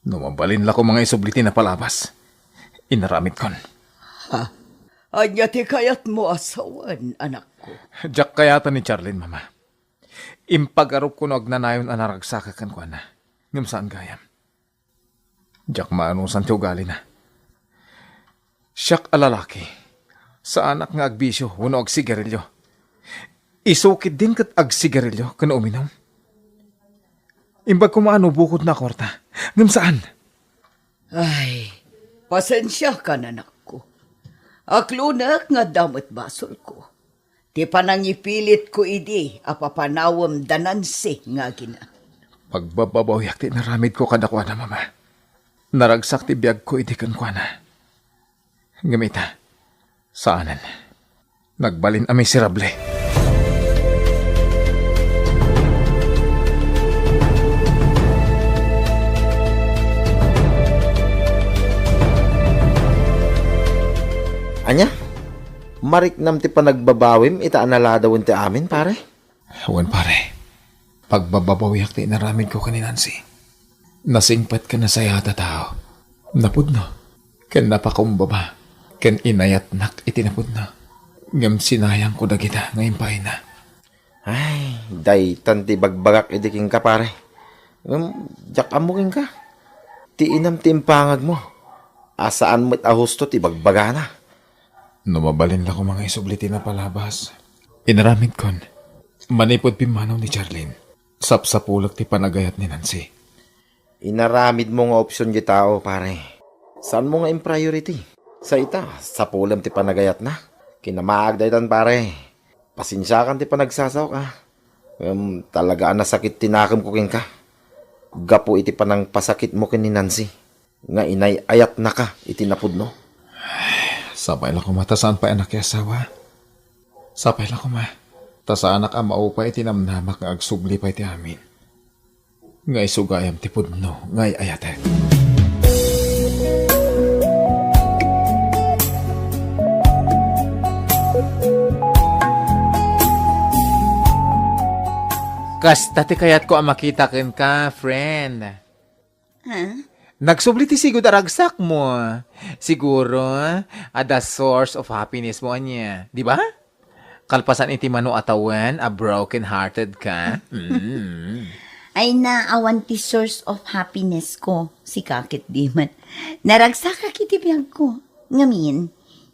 No mabalin la koma nga isubli ti napalabas, inaramidkon. Ha? Ania ti kayatmo a sawen, anakko? Diak kayatan ni Charlene, Mama. Impagarupko no agnanayon a naragsakak kenkuana. Ngem saan gayam. Diak maanusan ti ugalina. Siak a lalaki, saanak nga agbisio wenno agsigarilio. Isu ketdin ket agsigarilio ken uminum. Imbag koma a no bukodna a kuarta, ngem saan. Ay, pasensiakan, anakko. Aklonek nga adda met basolko. Ti panangipilitko idi a papanawem da Nancy nga agina. Pagbababawiak ti inaramidko kadakuada, Mama. Naragsak ti biagko idi kenkuana. Ngem ita, saanen. Nagbalin a miserable. Ania? Mariknam ti panagbabawim ita a naladawen ti amin, pare? Wen, pare. Pagbababawiak ti inaramidko ken ni Nancy. Nasingpet ken nasayaat a tao. Napudno. Ken napakumbaba. Ken inayatnak iti napudno. Ngem sinayangko dagita nga impaayna. Ay, daytan ti ibagbagak idi kenka, pare. Ngem, diak ammo kenka. Ti inam ti impangagmo. A saan met a husto ti ibagbagana. No mabalin la koma nga isubli ti napalabas. Inaramidkon, manipud pimmanaw ni Charlene, sapsapulek ti panagayat ni Nancy. Inaramidmo nga opsion ti tao, pare. Saanmo nga impriority. Sa ita, sapulem ti panagayatna. Kinamaag daytan, pare. Pasensiakan ti panagsasaok, a. Ngem talaga a nasakit ti nakemko kenka. Gapu iti panangpasakitmo ken ni Nancy nga inay-ayatnaka iti napudno. Sapay la koma ta saan pay a nakiasawa. Sapay la koma ta saanak a maupay iti namnamak nga agsubli pay ti amin nga isu gayam ti pudno nga ay-ayatek. Kasta ti kayatko a makita kenka, friend. Ha? Nagsubli ti sigud a ragsakmo. Siguro, a the source of happiness mo ania, di ba? Kalpasan iti mano a tawen a broken-hearted ka. Mm. Ay na, awan ti source of happiness ko. Sika ket di man. Naragsakak iti biagko. Ngamin,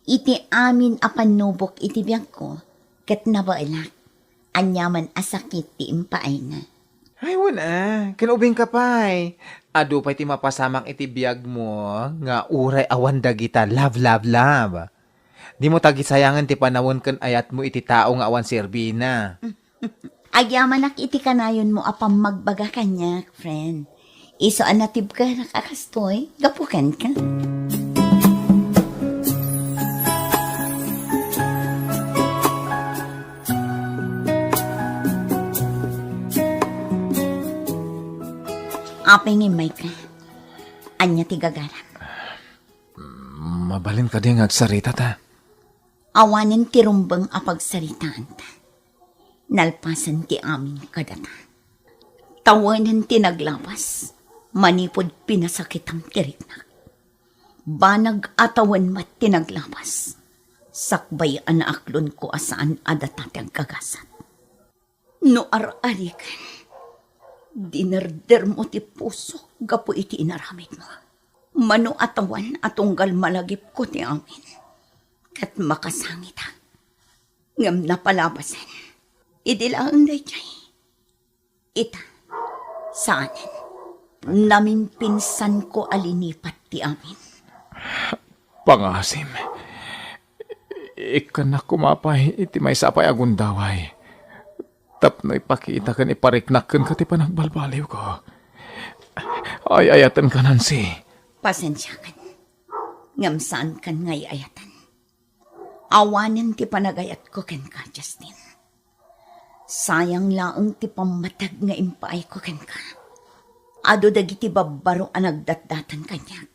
iti amin a pannubok iti biagko, ket nabaelak. Aniaman a sakit ti impaayna. Ay, wen a, ken ubingka pay. Adu pay ti mapasamak iti biagmo nga uray awan dagita love, love, love. Dimo tagisayangen ti panawen ken ayatmo iti tao nga awan serbina. Agyamanak iti kanayonmo a pammagbaga kaniak, friend. Isu a natibkerak a kastoy, gapu kenka. Apay nga immayka? Ania ti gaganak? Mabalin kadi nga agsarita ta? Awanen ti rumbeng a pagsaritaanta. Nalpasen ti amin kadata. Tawenen ti naglabas, manipud pinasakitam ti riknak. Banag a tawen met ti naglabas, sakbay a naaklonko a saan a data ti agkagasat. No ar-ariken, dinerdermo ti pusok gapu iti inaramidmo. Mano a tawen a tunggal malagipko ti amin, ket makasangitak. Ngem napalabasen. Idi laeng daydiay, ita, saanen. Namimpinsanko a linipat ti amin. Pangasim, ikkannak koma pay iti maysa pay a gundaway tapno ipakita ken ipariknak kenka ti panagbalbaliwko. Ay-ayatenka, Nancy. Pasensiakan. Ngem saankan nga ay-ayaten. Awanen ti panagayatko kenka, Justin. Sayang laeng ti pammateg nga impaayko kenka. Adu dagiti babbaro a nagdatdatan kaniak,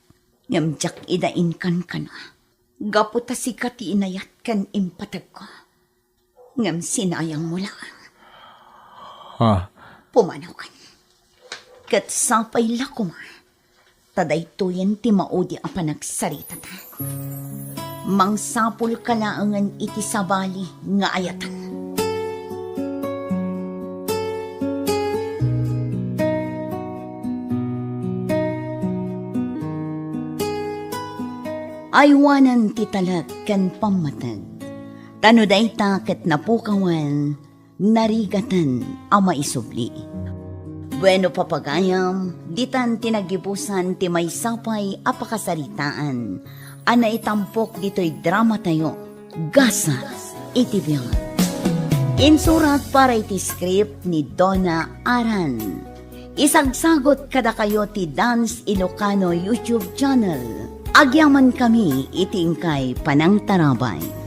ngem diak ida inkankana. Gapu ta sika ti inayat ken impategko. Ngem sinayangmo laeng. Ha? Pumanaw kan. Ket sapay la koma ta daytoyen ti maudi a panagsaritata. Mangsapulka laengen iti sabali nga ayaten. Aywanen ti talek ken pammateg. Ta no dayta ket napukawan, narigaten a maisubli. Bueno, papagayam, ditan ti nagibusan ti maysa pay a pakasaritaan a naitampok ditoy dramatayo, Gasa iti Biag. Insurat para iti script ni Donna Aran. Isagsagot kadakayo ti Dance Ilocano YouTube channel. Agyamankami iti inkay panangtarabay.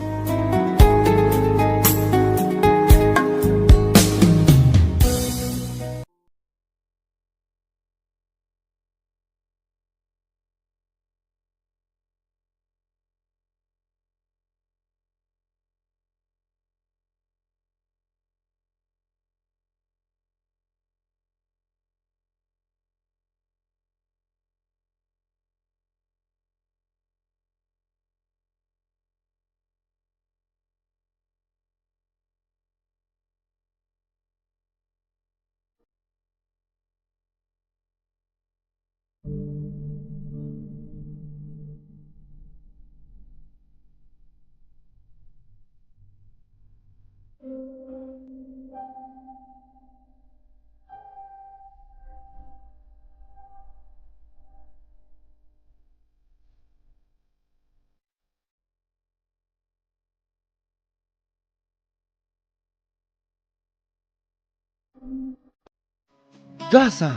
Gasa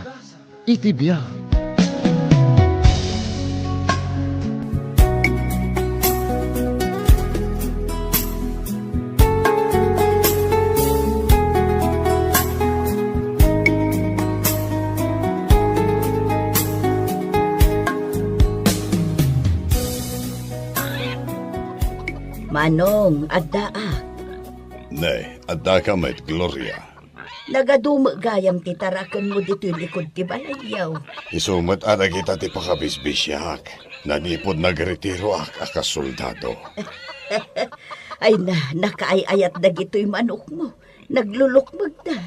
iti biag. Manong, addaak. Ne, addaka met, Gloria. Nagadu met gayam ti tarakenmo ditoy likud ti balayyo. Isu met a dagita ti pakabisbisiak. Nanipud nagretiroak a kas soldado. Ay na, nakaay-ayat dagitoy manokmo. Naglulukmegda.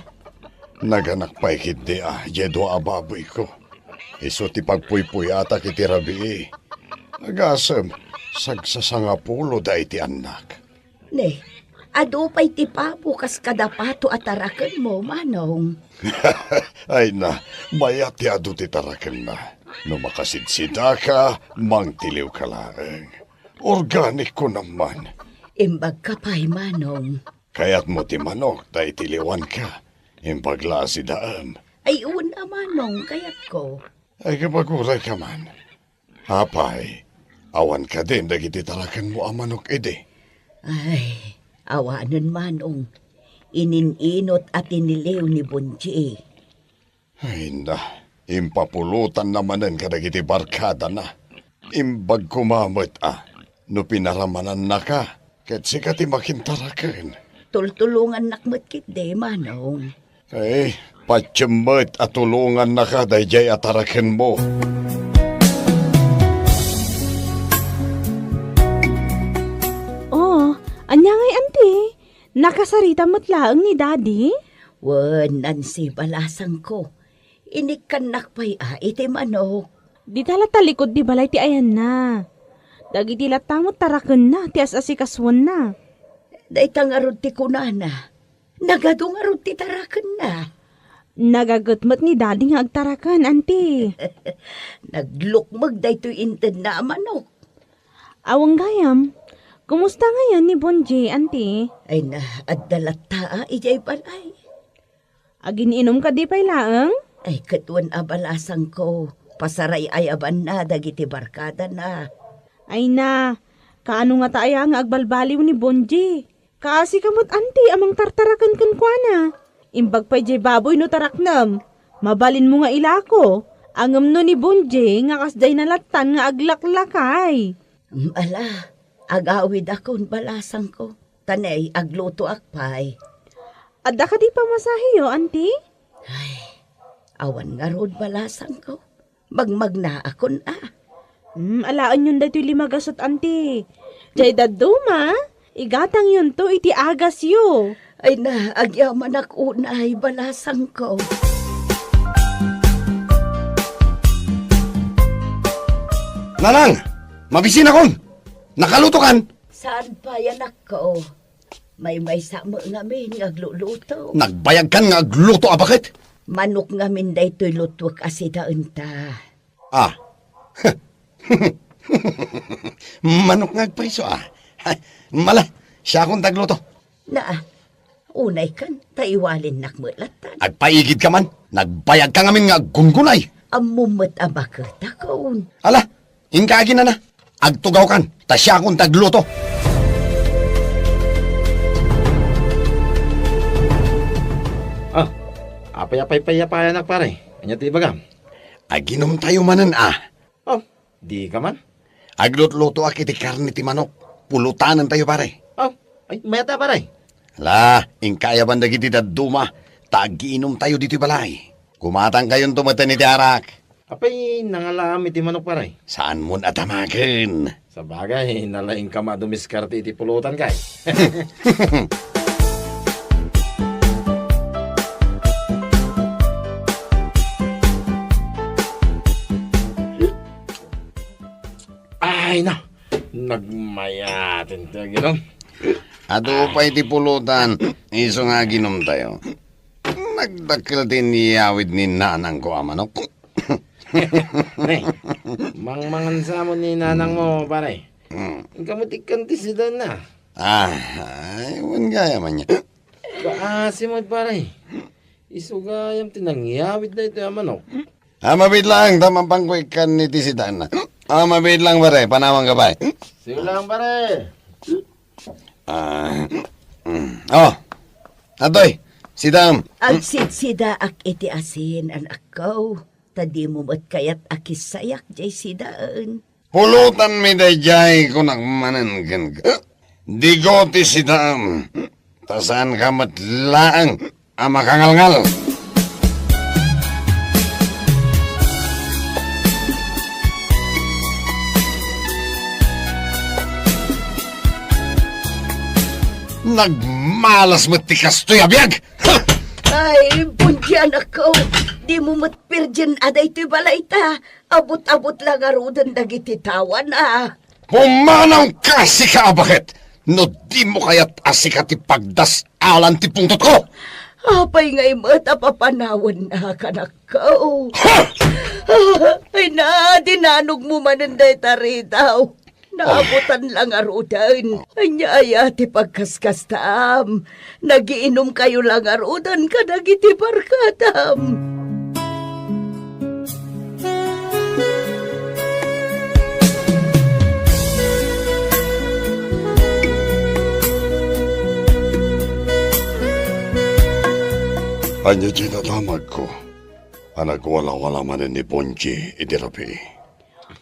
Naganak pay ketdi a diay dua a baboyko. Isu ti pagpuypuyatak iti rabii. Agasem, sagsasangapuloda iti annak. Ne, Adu pay ti pabo kas kada pato a tarakenmo, Manong. Ay na, mayat ti adu ti tarakenna. No makasidsidaka, mangtiliwka laeng. Organic ko naman. Imbagka pay, Manong. Kayatmo ti manok ta itiliwanka. Imbag la a sidaem. Ay, una, Manong, kayatko. Ay, kapaguray ka man. Apay, awan kadin dagiti tarakenmo a manok idi? Ay, awanen, Manong. Inin-inot a tiniliw ni Bonji. Ay na, impapulotanna manen kadagiti barkadana. Imbag koma met a, no pinaramanannaka, ket sika ti makintaraken. Tultulongannak met ketdi, Manong. Ay, patiem met a tulongannaka daydiay a tarakenmo. Oh, ania ngay, Auntie? Nakasarita met laeng ni Daddy? Wen, Nancy, balasangko. Inikkannak pay a iti manok. Dita la talikod ti balay ti ayanna. Dagiti latta met tarakenna ti as-asikasuenna. Dayta ngarud ti kunana. Nagadu ngarud ti tarakenna. Nagaget met ni Daddy nga agtaraken, Auntie. Naglukmeg daytoy intedna a manok. Awan gayam, kumusta ngayen ni Bonji, Auntie? Ay na, adda latta a idiay balay. Agin-inum kadi pay laeng? Ay, ket wen a balasangko, pasaray-ayabanna dagiti barkadana. Ay na, kaano ngata aya nga agbalbaliw ni Bonji? Kaasika met, Auntie, a mangtartaraken kenkuana. Imbag pay jay baboy no taraknem. Mabalinmo nga ilako, ngem no ni Bonji nga kasdiay nalattan nga aglaklakay. Mm, ala, agawidakon, balasangko. Ta ne, aglutoak pay. Adda kadi pamasaheyo, Auntie? Ay, awan ngarud, balasangko. Magmagnaakon a. Hmm, alaenyon daytoy lima gasut, Auntie. Jay dadduma, igatangyonto iti agasyo. Ay na, agyamanak unay, balasangko. Nanang! Mabisinakon! Nakalutokan! Saan pay, anakko? Maymaysa met ngamin nga agluluto. Nagbayagkan nga agluto a baket? Manok ngamin daytoy lutuek a sidaenta. Ah. Manok nga agpriso, ah. Mala, siakon ti agluto. Na, unay kan, ta iwalinnak met lattan. Agpaigidka man, nagbayagka ngamin nga aggunggunay. Ammom met a baketakon. Ala, inka aginana, agtugawkan, ta siakon ti agluto. Ah, apay a paypayapayanak, pare? Ania ti ibagam? Aginumtayo manen, a. Oh, dika man? Aglutlutoak iti karne ti manok. Pulotanentayo, pare. Oh, ay, mayat a, pare. Ala, inka ayaban dagiti dadduma, ta agiinumtayo ditoy balay. Kumatankayon to met iti arak. Apay, nangalaam iti manok, pare? Saanmon a damagen. Sabagay, nalaingka a dumiskarte iti pulotan, kay. Ay, na. Nagmayaten ti aginom. Adu pay ti pulotan, isu nga aginumtayo. Nagdakkel ti inyawid ni nanangko a manok. Ne, mangmangan sa mo ni nanang mo, pare. Mm. Inka met ikkan ti sidaenna. Ah, ay, wen gayam ania. Kaasi met, pare. Isu gayam ti nangyawid daytoy a manok. Ah, mabiit lang, ta mapanko ikkan iti sidaenna. Ah, mabiit lang, pare, panawanka pay. Sige lang, pare. Ah, mm. Oh, atoy, sidaem. Agsitsidaak iti asin, anakko, ta dimo met kayat a kissayak jay sidaen. Pulotanmi dayjay, kunak manen kenka. Digo ti sidaem, ta saanka met laeng a makangalngal. Nagmalas met ti kastoy a biag! Ay, Bonji, anakko, dimo met pirjen a daytoy balayta. Abut-abut la ngaruden dagiti tawana. Pumanawka, sika a baket! No dimo kayat a sika ti pagdas-alan ti pungtotko! Apay ngay met a papanawennak, anakko? Ha! Ay na, dinanogmo manen dayta ritaw. Naabutan la ngaruden. Ania aya ti pagkaskastam? Nagiinumkayo la ngaruden kadagiti barkadam. Ania diay nadamagko a nagwalawala manen ni Bonji idi rabii?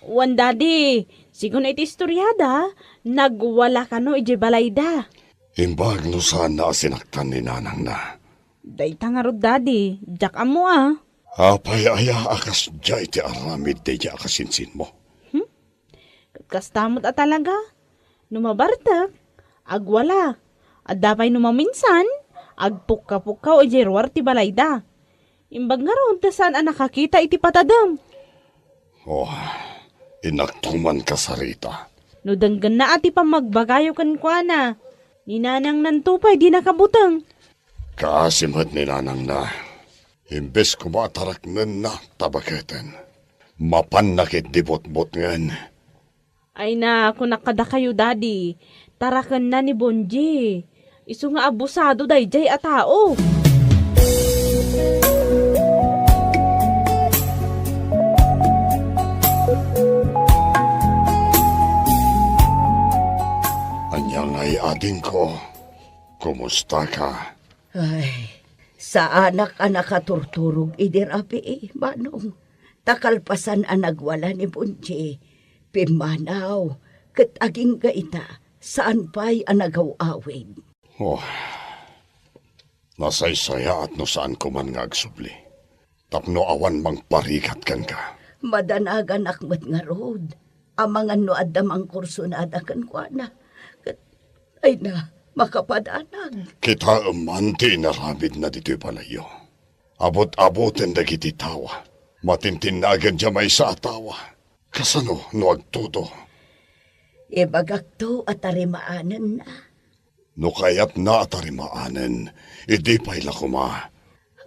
Wen, Daddy, sigun iti istoriada, nagwala kano idiay balayda. Imbag no saanna a sinaktan ni nanangna. Dayta ngarud, Daddy, diak ammo a. Apay aya a kasdiay ti aramid daydiay a kasinsinmo? Hmm? Ket kasta met a talaga. No mabartek, agwala. Adda pay no maminsan, agpukka-pukkaw idiay ruar ti balayda. Imbag ngarud ta saan a nakakita iti patadem. Oh, innakto man kasarita. No denggenna a ti pammagbagayo kenkuana, ni nanangnanto pay dinaka buteng. Kaasi met ni nanangna. Imbes koma a taraknenna ta baketen, mapanna ketdi butbutngen. Ay na, kunak kadakayo, Daddy, tarakenna ni Bonji. Isu nga abusado daydiay a tao. Ania ngay, adingko? Kumustaka? Ay, saanak a nakaturturog idi rabii, Manong. Ta kalpasan a nagwala ni Bonji, pimmanaw, ket agingga ita, saan pay a nagaw-awid. Oh, nasaysayaat no saan koman nga agsubli. Tapno awan mangparigat kenka. Madanaganak met ngarud, amangan no adda mangkursunada kenkuana. Ket, ay na, makapadanag. Kitaem man ti inaramidna ditoy balayyo. Abut-abuten dagiti tawa. Matintinnagen diay maysa a tawa. Kasano no agtudo? Ibagakto a tarimaanen. No kayatna a tarimaanen, idi pay la koma.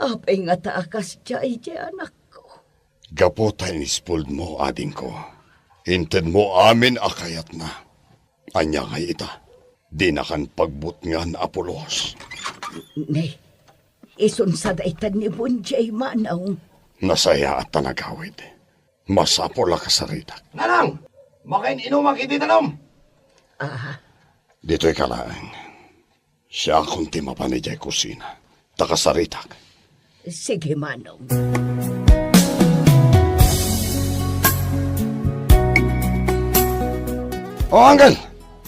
Apay ngata a kasdiay diay anakko? Gapu ta inispuldmo, adingko. Intedmo amin a kayatna. Ania ngay ita? Dinakan pagbutngan a pulos. Ne, isunsa daytan ni Bonji, Manong. Nasayaat ta nagawid. Masapul a kasaritak. Nanang! Makain-inumak iti danum! Ah. Ditoy ka laeng. Siakon ti mapan idiay kusina. Ta kasaritak. Sige, Manong. O, Uncle!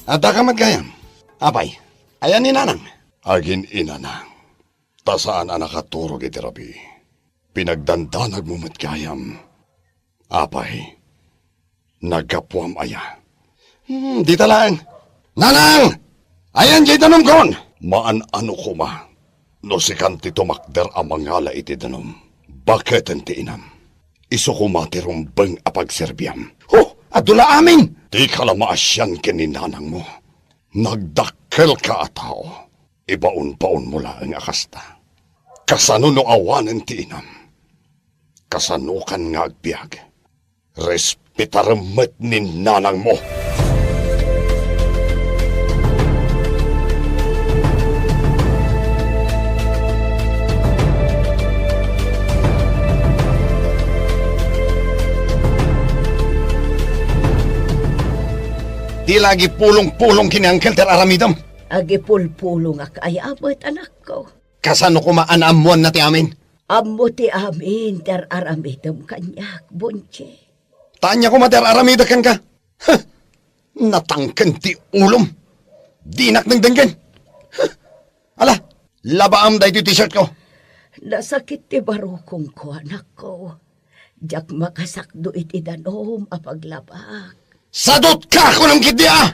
Adda ka met gayam? Apay, ayan ni Nanang? Agin-inana. Ta saan a nakaturog iti rabii. Pinagdandanagmo met gayam. Apay, naggapuam aya? Hmm, dita laeng. Nanang! Ayan diay danumkon! Maan-ano koma no sikan ti tumakder a mangala iti danum. Baketen ti inam. Isu koma ti rumbeng a pagserbiam. Ho! Adu la amin! Dika la maasian ken ni nanangmo. Nagdakkelka a tao. Ibaonbaonmo laeng a kasta. Kasano no awanen ti inam? Kasanokan nga agbiag? Respetarem met ni nanangmo. Di la agipulong-pulong ken ni Uncle ti ar-aramidem. Agipulpulongak aya met, anakko? Kasano koma a naammoanna ti amin? Ammo ti amin ti ar-aramidem kaniak, Bonji. Ta ania koma ti ar-aramidek kenka? Huh! Natangken ti ulom. Dinak dengdenggen. Huh! Ala, labaam daytoy t-shirtko. Nasakit ti barukongko, anakko. Diak makasakdo iti danum a paglabak. Sadutka, kunam ketdi a!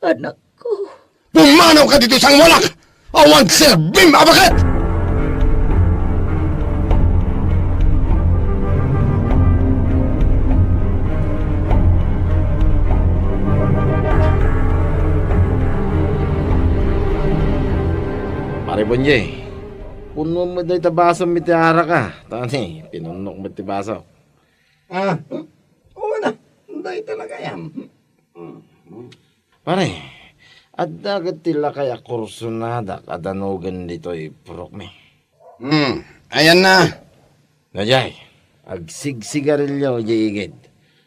Anakko. Pumanawka ditoy sangwalak! Awan serbim a baket! Bonjie, puno met dayta basom iti arak a. Tani, pinunnok met ti baso. Ah, oo na. Dayta na kayam. Pare, adda ket ti lakay a kursonadak a danugen ditoy purokmi. Hmm, ayanna. Daydiay, agsigsigarilio diay igid.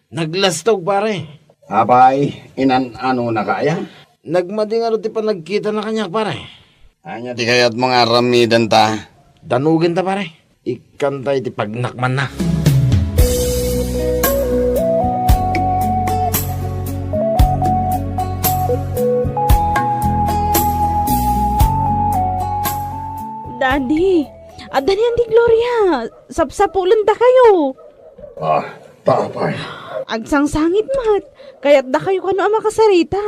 Naglastog, pare. Apay, inan-anonaka aya? Nagmadi ngarud ti panagkitana kaniak, pare. Ania ti kayatmo nga aramidenta? Danugenta, pare. Ikkanta iti pagnakmanna. Daddy, adda ni Auntie Gloria. Sapsapulendakayo. Ah, ta apay? Agsangsangit met. Kayatdakayo kano a makasarita.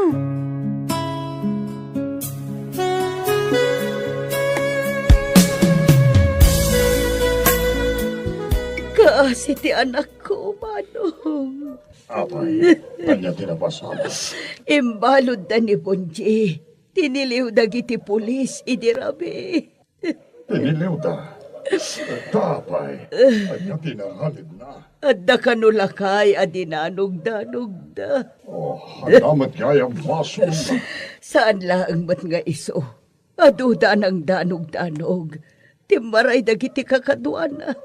Kaasi ti anakko, Manong. Apay, ania ti napasamak? Imbaludda ni Bonjie. Tiniliw dagiti pulis idi rabii. Tiniliwda. Ta apay, ania ti naralidna? Adda kano lakay a dinanugdanugda. Oh, adda met gayam basol. Saan laeng met nga isu. Aduda a nangdanugdanug. Timmaray dagiti kakaduana.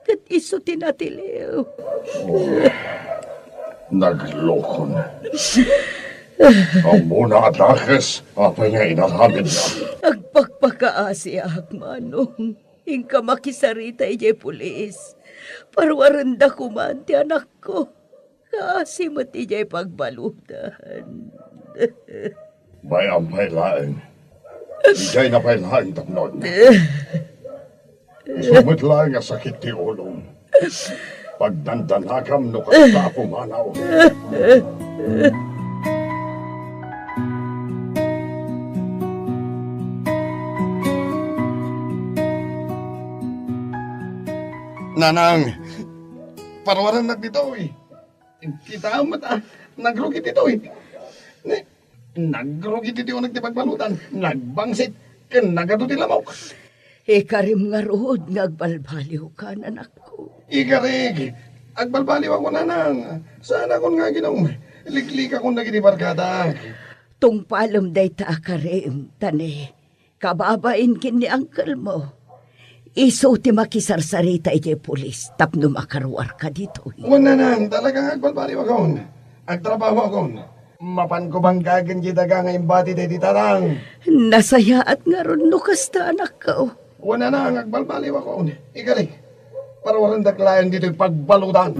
Ket isu ti natiliw. Oh, naglokon. Ammona a dakes, apay nga inaramidna? Agpakpakaasiak, Manong. Inka makisarita idiay pulis. Paruarenda koman ti anakko. Kaasi met idiay pagbaludan. Bay-am pay laeng. Idiay na pay laeng tapno. Isu met laeng a sakit ti ulom. Pagdandanagam no kasta a pumanaw. Nanang, paruarennak ditoy. Kitaem met a, nagrugi ditoy. Ni, nagrugi ditoy uneg ti pagbaludan, nagbangsit, ken nagadu ti lamok. Ikarim ngarud nga agbalbaliwkan, anakko. Ikarik, agbalbaliwakon, nanang. Saanakon nga aginom. Liklikakon dagiti barkadak. Tungpalem dayta a karim, ta ne, kababain ken ni uncle mo. Isu ti makisarsarita idiay pulis tapno makaruarka ditoy. Wen, nanang, talaga nga agbalbaliwakon. Agtrabahoakon. Mapanko banggagen diay daga nga imbati daydi tatang. Nasayaat ngarud no kasta, anakko. Wen, nanang, agbalbaliwakon. Ikari, paruarendak laeng ditoy pagbaludan.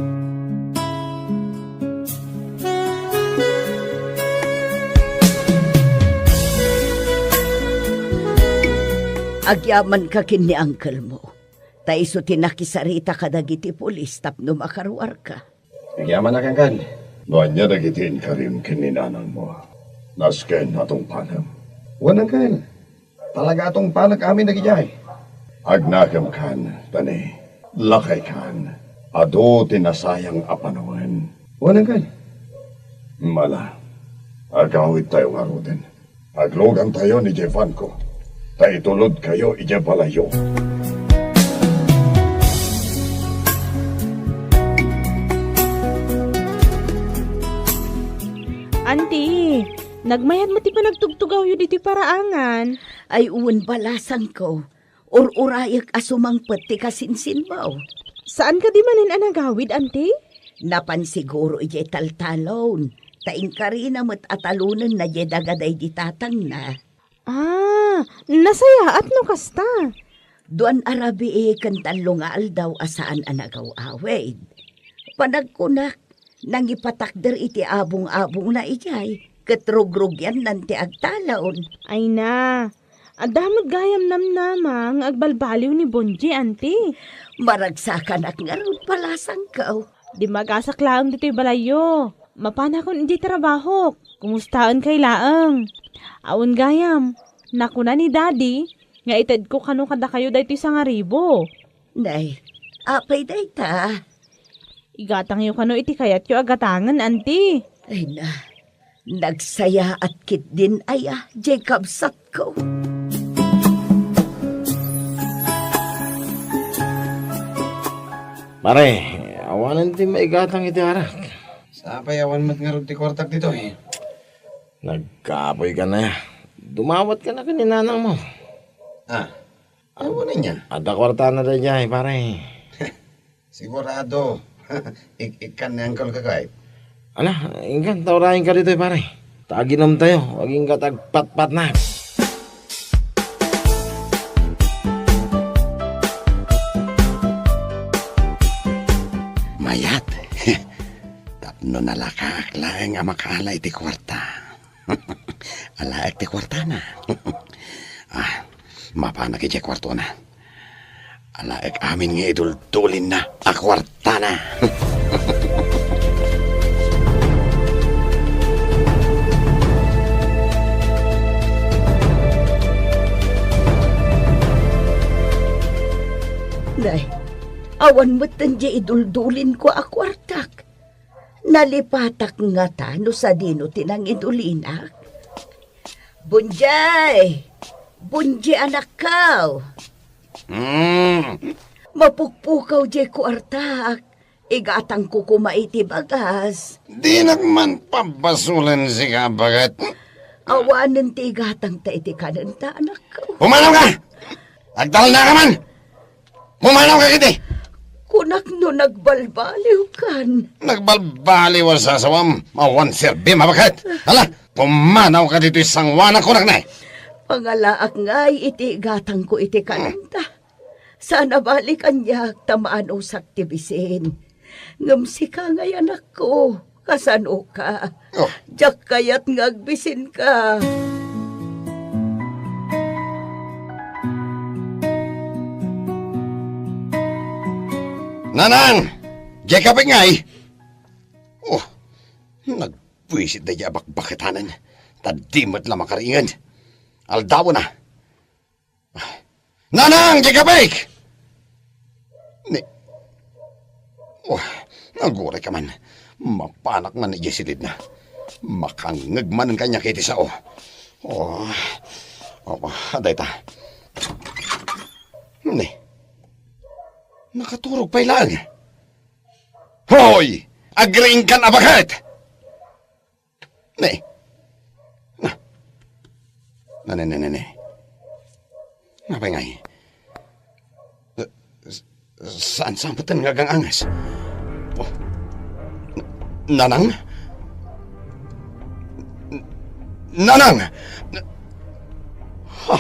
Agyamanka ken ni uncle mo. Ta isu ti nakisarita kadagiti pulis tapno makaruarka. Agyamanak, uncle. No ania dagiti inkarim ken ni nanangmo, nasken a tungpalem. Wen, uncle. Talaga a tungpalek amin dagidiay. Agnakemkan, ta ne, lakaykan. Adu ti nasayang a panawen. Wen, uncle. Mala, agawidtayo ngaruden. Aglugantayon idiay vanko, ta itulodkayo idiay balayyo. Auntie, nagmayat met ti panagtugtugawyo ditoy paraangan. Ay, wen, balasangko. Ur-urayek a sumangpet ti kasinsinmo. Saan kadi manen a nagawid, Auntie? Napan siguro idiay taltalon, ta inkarina met a talonenna diay daga daydi tatangna. Ah, nasayaat no kasta. Duan a rabii ken tallo nga aldaw a saan a nagaw-awid. Panagkunak, nangipatakder iti abong-abongna idiay, ket rugrugiannan ti agtalon. Ay na, adda met gayam namnama nga agbalbaliw ni Bonji, Auntie. Maragsakanak ngarud, balasangko. Dimmagasak laeng ditoy balayyo. Mapanakon idiay trabahok. Kumustaen kay laeng? Awan gayam, nakuna ni Daddy nga itedko kano kadakayo daytoy sangaribo. Nay, apay dayta? Igatangyo kano iti kayatyo a gatangen, Auntie. Ay na, nagsayaat ketdin aya, diay kabsatko. Pare, awanen ti maigatang iti arak. Sapay awan met ngarud ti kuartak ditoy. Nagkapoy ka na. Dumawat ka na ken ni nanangmo. Ah, ano na niya? Adda kuartana daydiay, pare. Sigurado. Ik-, ikkan ni Uncle ka, kay. Ala, inkan, taurayen ka ditoy, pare. Ta aginom tayo, agingga ti agpatpatnak. Mayat. Tapno nalakaak laeng a makaala iti kuarta. Alaek ti kuartana. Ah, mapanak idiay kuartona. Alaek amin nga iduldulinna a kuartana. Nay, awan metten diay iduldulinko a kuartak. Nalipatak ngata no sadino ti nangidulinak? Bunjay! Bunjay, anakkaw! Mm. Mapukpukaw diay kuartak. Igatangko koma iti bagas. Dinak man pabasolen sika, baket. Awanen ti igatangta iti kanenta, anakko. Pumanaw ka! Agtalna ka man! Pumanaw ka iti! Kunak no nagbalbaliw kan. Nagbalbaliw a sasawam, awan serbi, mabaket. Hala, pumanaw ka ditoy sanguanak, kunak na. Pangalaak ngay iti igatangko iti kanenta. Saan a bali kaniak ta maanusak ti bisin. Ngem sika ngay, anakko, kasanoka? Oh. Diak kayat nga agbisinka. Nanang! Diay kapek ngay! Oh, nagbuisit daydiay a bakbaketanen, ta di met la makaringen. Aldawena. Nanang, diay kapek! Ni, oh, aguray ka man. Mapanak man idiay silidna. Makangngeg manen kaniak iti sao. Oh, oh, adayta. Ni, nakaturog pay laeng. Hoy! Agriingkan a baket! Ne. Na. Na, ne, ne, ne, ne. Napay ngay? Sa-, saan sa matan nga agang-angas? Oh. Na-, nanang? N-, nanang! Na-, ha?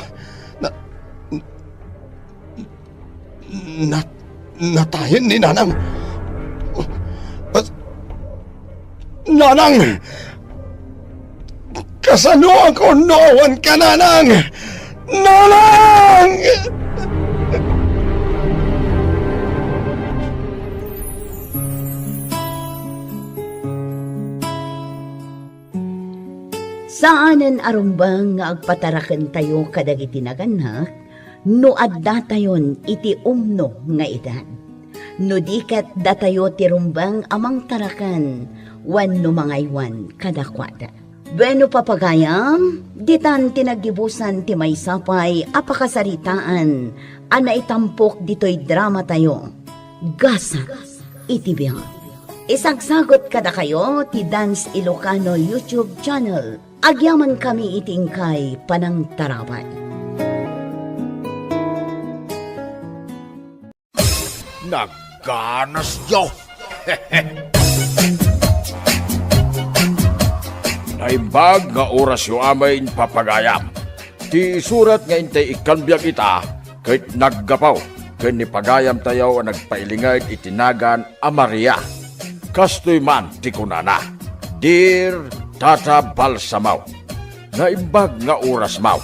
Na-, Nat-, natayen ni Nanang. Nanang! Kasanoak no awan ka, Nanang? Nanang! Saanen a rumbeng nga agpatarakentayo kadagiti nagannak no addatayon iti umno nga edad. No di ket datayo ti rumbeng a mangtaraken wenno mangaywan kadakuada. Bueno, papagayam, ditan ti naggibusan ti maysa pay a pakasaritaan a naitampok ditoy dramatayo, Gasat iti Biag. Isagsagut kadakayo ti Dance Ilocano YouTube channel. Agyamankami iti inkay panangtarabay. Nagganasyo! Naimbag nga orasyo amin, papagayam. Ti isurat nga intay ikkan biag ita ket naggapu ken ni pagayamtayo a nagpailinged iti nagan a Maria. Kastoy man ti kunana, "Dear Tata Balsamo, naimbag nga orasmo.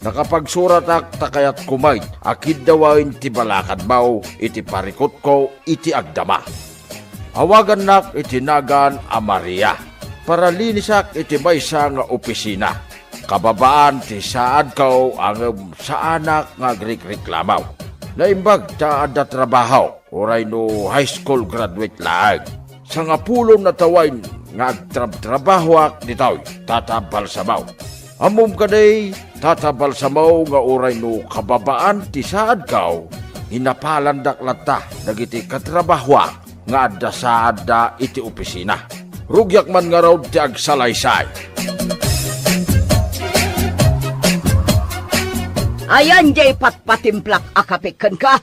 Nakapagsuratak ta kayatko met a kiddawen ti balakadmo iti parikutko iti agdama. Awagannak iti nagan a Maria. Paralinisak iti maysa nga opisina. Kababaan ti saadko, ngem saanak nga agrikreklamo. Naimbag ta adda trabaho, uray no high school graduate laeng. Sangapulo a tawen nga agtrabtrabahoak ditoy, Tata Balsamo. Ammom kadi, Tata Balsamo, nga uray no kababaan ti saadko, Inapalandak latta dagiti katrabahoak nga adda saadda iti opisina. Rugiak man ngarud ti agsalaysay. Ayan diay patpatimplak a kape kenka.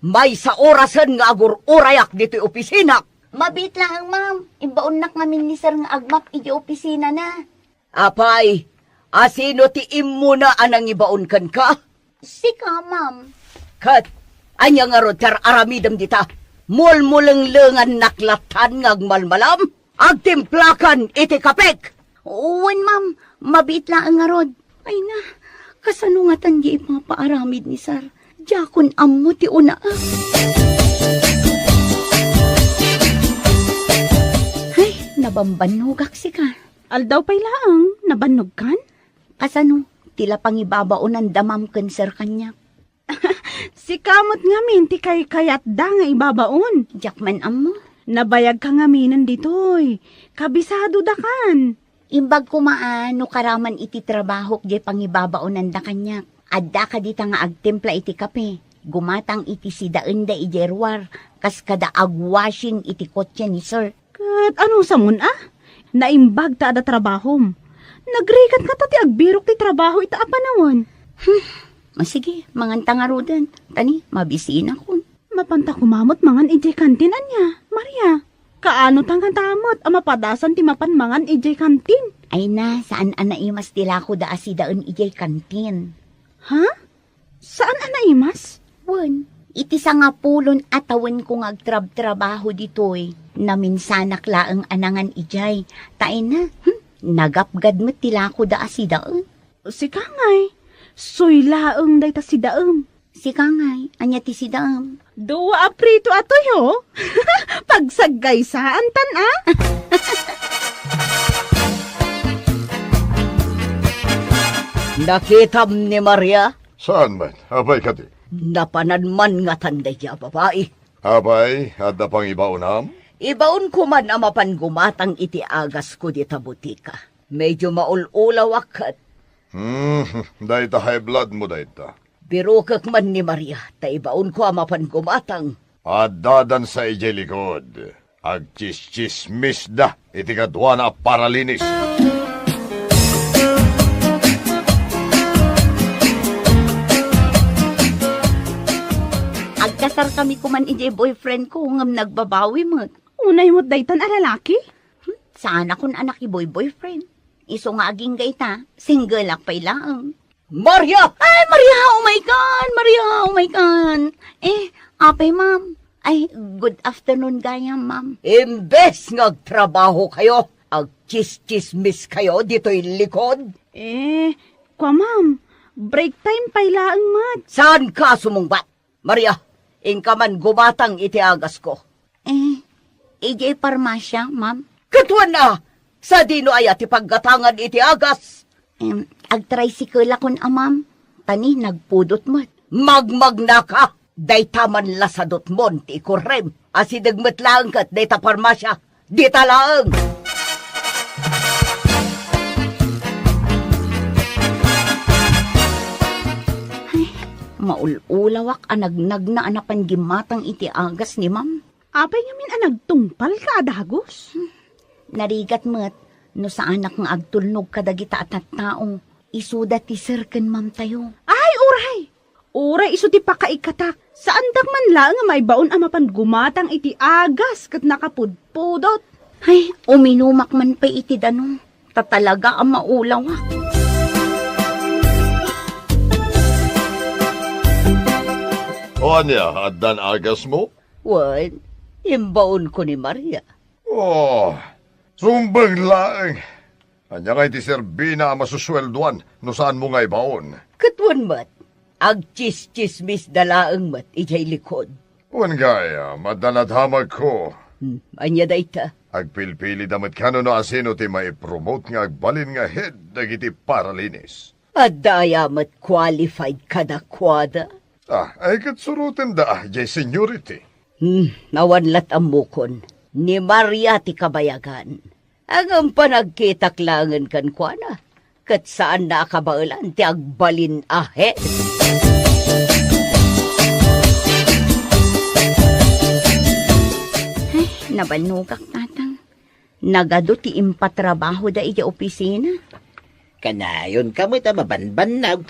Maysa orasen nga agur-urayak ditoy opisina. Mabiit laeng, ma'am. Imbaonnak ngamin ni sir nga agmap idiay opisinana. Apay, asino ti immuna a nangibaon kenka? Sika, ma'am. Ket ania ngarud ti ar-aramidem dita? Mulmulenglengannak lattan nga agmalmalam? Agtimplakan iti kapek! Wen, ma'am. Mabiit laeng ngarud. Ay na, kasano ngatan diay ipapaaramid ni sir? Diakon ammo ti unaak. Ay, nabambannogak sika. Aldaw pay laeng, nabannogkan? Kasano, ti la pangibabaonanda, ma'am, ken sir kaniak? Sika met ngamin ti kaykayatda nga ibabaon. Diak man ammo. Nabayagka ngaminen ditoy. Kabisadodakan. Imbag koma a no karaman iti trabahok diay pangibabaonanda kaniak. Addaka dita nga agtimpla iti kape, gumatang iti sidaenda idiay ruar, kas kada agwashing iti kotse ni sir. Ket anusamon a? Naimbag ta adda trabahom. Nagrigat ngata ti agbirok ti trabaho ita a panawen. Hmm. O sige, manganta ngaruden. Ta ni, mabisinakon. Mapanta koma met mangan idiay kantin ania, Maria? Kaano ta ngata met a mapadasan ti mapan mangan idiay kantin? Ay na, saan a naimas ti lakoda a sidaen idiay kantin. Ha? Saan a naimas? Wen, iti sangapulon a tawenko nga agtrabtrabaho ditoy, naminsanak laeng a nangan idiay. Ta ay na, hmm, nagapgad met ti lakoda a sidaen. Sika ngay, soy laeng dayta sidaem. Sika ngay, ania ti sidaem? Dua a prito a tuyo. Pagsaggaysaan tan a. Nakitam ni Maria? Saan met? Apay kadi? Napanan man ngatan dayta a babai. Apay, adda pangibaonam? Ibaonko man a mapan gumatang iti agasko dita butika. Medyo maul-ulawak ket. Hmm, dayta high blood mo dayta. Birokek man ni Maria, ta ibaonko a mapan gumatang. Adda dansa idiay likod. Agtsis-tsismisda iti kaduana a paralinis. Agkasar kami koman idiay boyfriend ko, ngem nagbabawi met. Unay met daytan a lalaki? Hmm, saanakon a nakiboy-boyfriend. Isu nga agingga ita, single-ak pay laeng. Maria! Ay, Maria, oh my God! Maria, oh my God! Eh, apay, ma'am? Ay, good afternoon gayam, ma'am. Imbes nga agtrabaho kayo, agtsis-tsismis kayo ditoy likod? Eh, kwa, ma'am, break time pay laeng met. Saan ka sumungbat? Maria, inka man gumatang iti agasko. Eh, idiay parmasya, ma'am. Ket wen a, sadino aya ti paggatangan iti agas? Em, agtricycle-akon a, ma'am. Ta ni, nagpudot met. Magmagnaka! Dayta man la sadutmon ti ikurrem. Asideg met laeng ket dayta parmasya. Dita laeng! Ay, maul-ulawak a nagnagna a napan gimmatang iti agas ni ma'am. Apay ngamin a nagtungpalka a dagus? Hmm, narigat met no saanak nga agtulnog kadagita a tattao. Isuda ti sir ken ma'am tayo. Ay, uray! Uray isu ti pakaikatak, saandak man laeng a maibaon a mapan gumatang iti agas ket nakapudpudot. Ay, uminumak man pay iti danum, ta talaga a maulawak. O ania, addan agasmo? Wen, imbaonko ni Maria. Oh, sumbeng laeng. Ania ngay ti serbina a masusueldoan no saanmo nga ibaon? Ket wen met, agtsis-tsismisda laeng met idiay likod. Wen gayam, adda nadamagko. Hmm, ania dayta? Agpilpilida met kano no asino ti maipromote nga agbalin nga head dagiti paralinis. Adda aya met qualified kadakuada? Ah, ay ket surotenda, ah, jay seniority. Hmm, awan lat ammokon. Ni Maria ti kabayagan. Ngem panagkitak laengen kenkuana, ket saanna a kabaelan ti agbalin a head. Nabannogak, Tatang. Nagadu ti impatrabahoda idiay opisina. Kanayonka met a mabanbannog.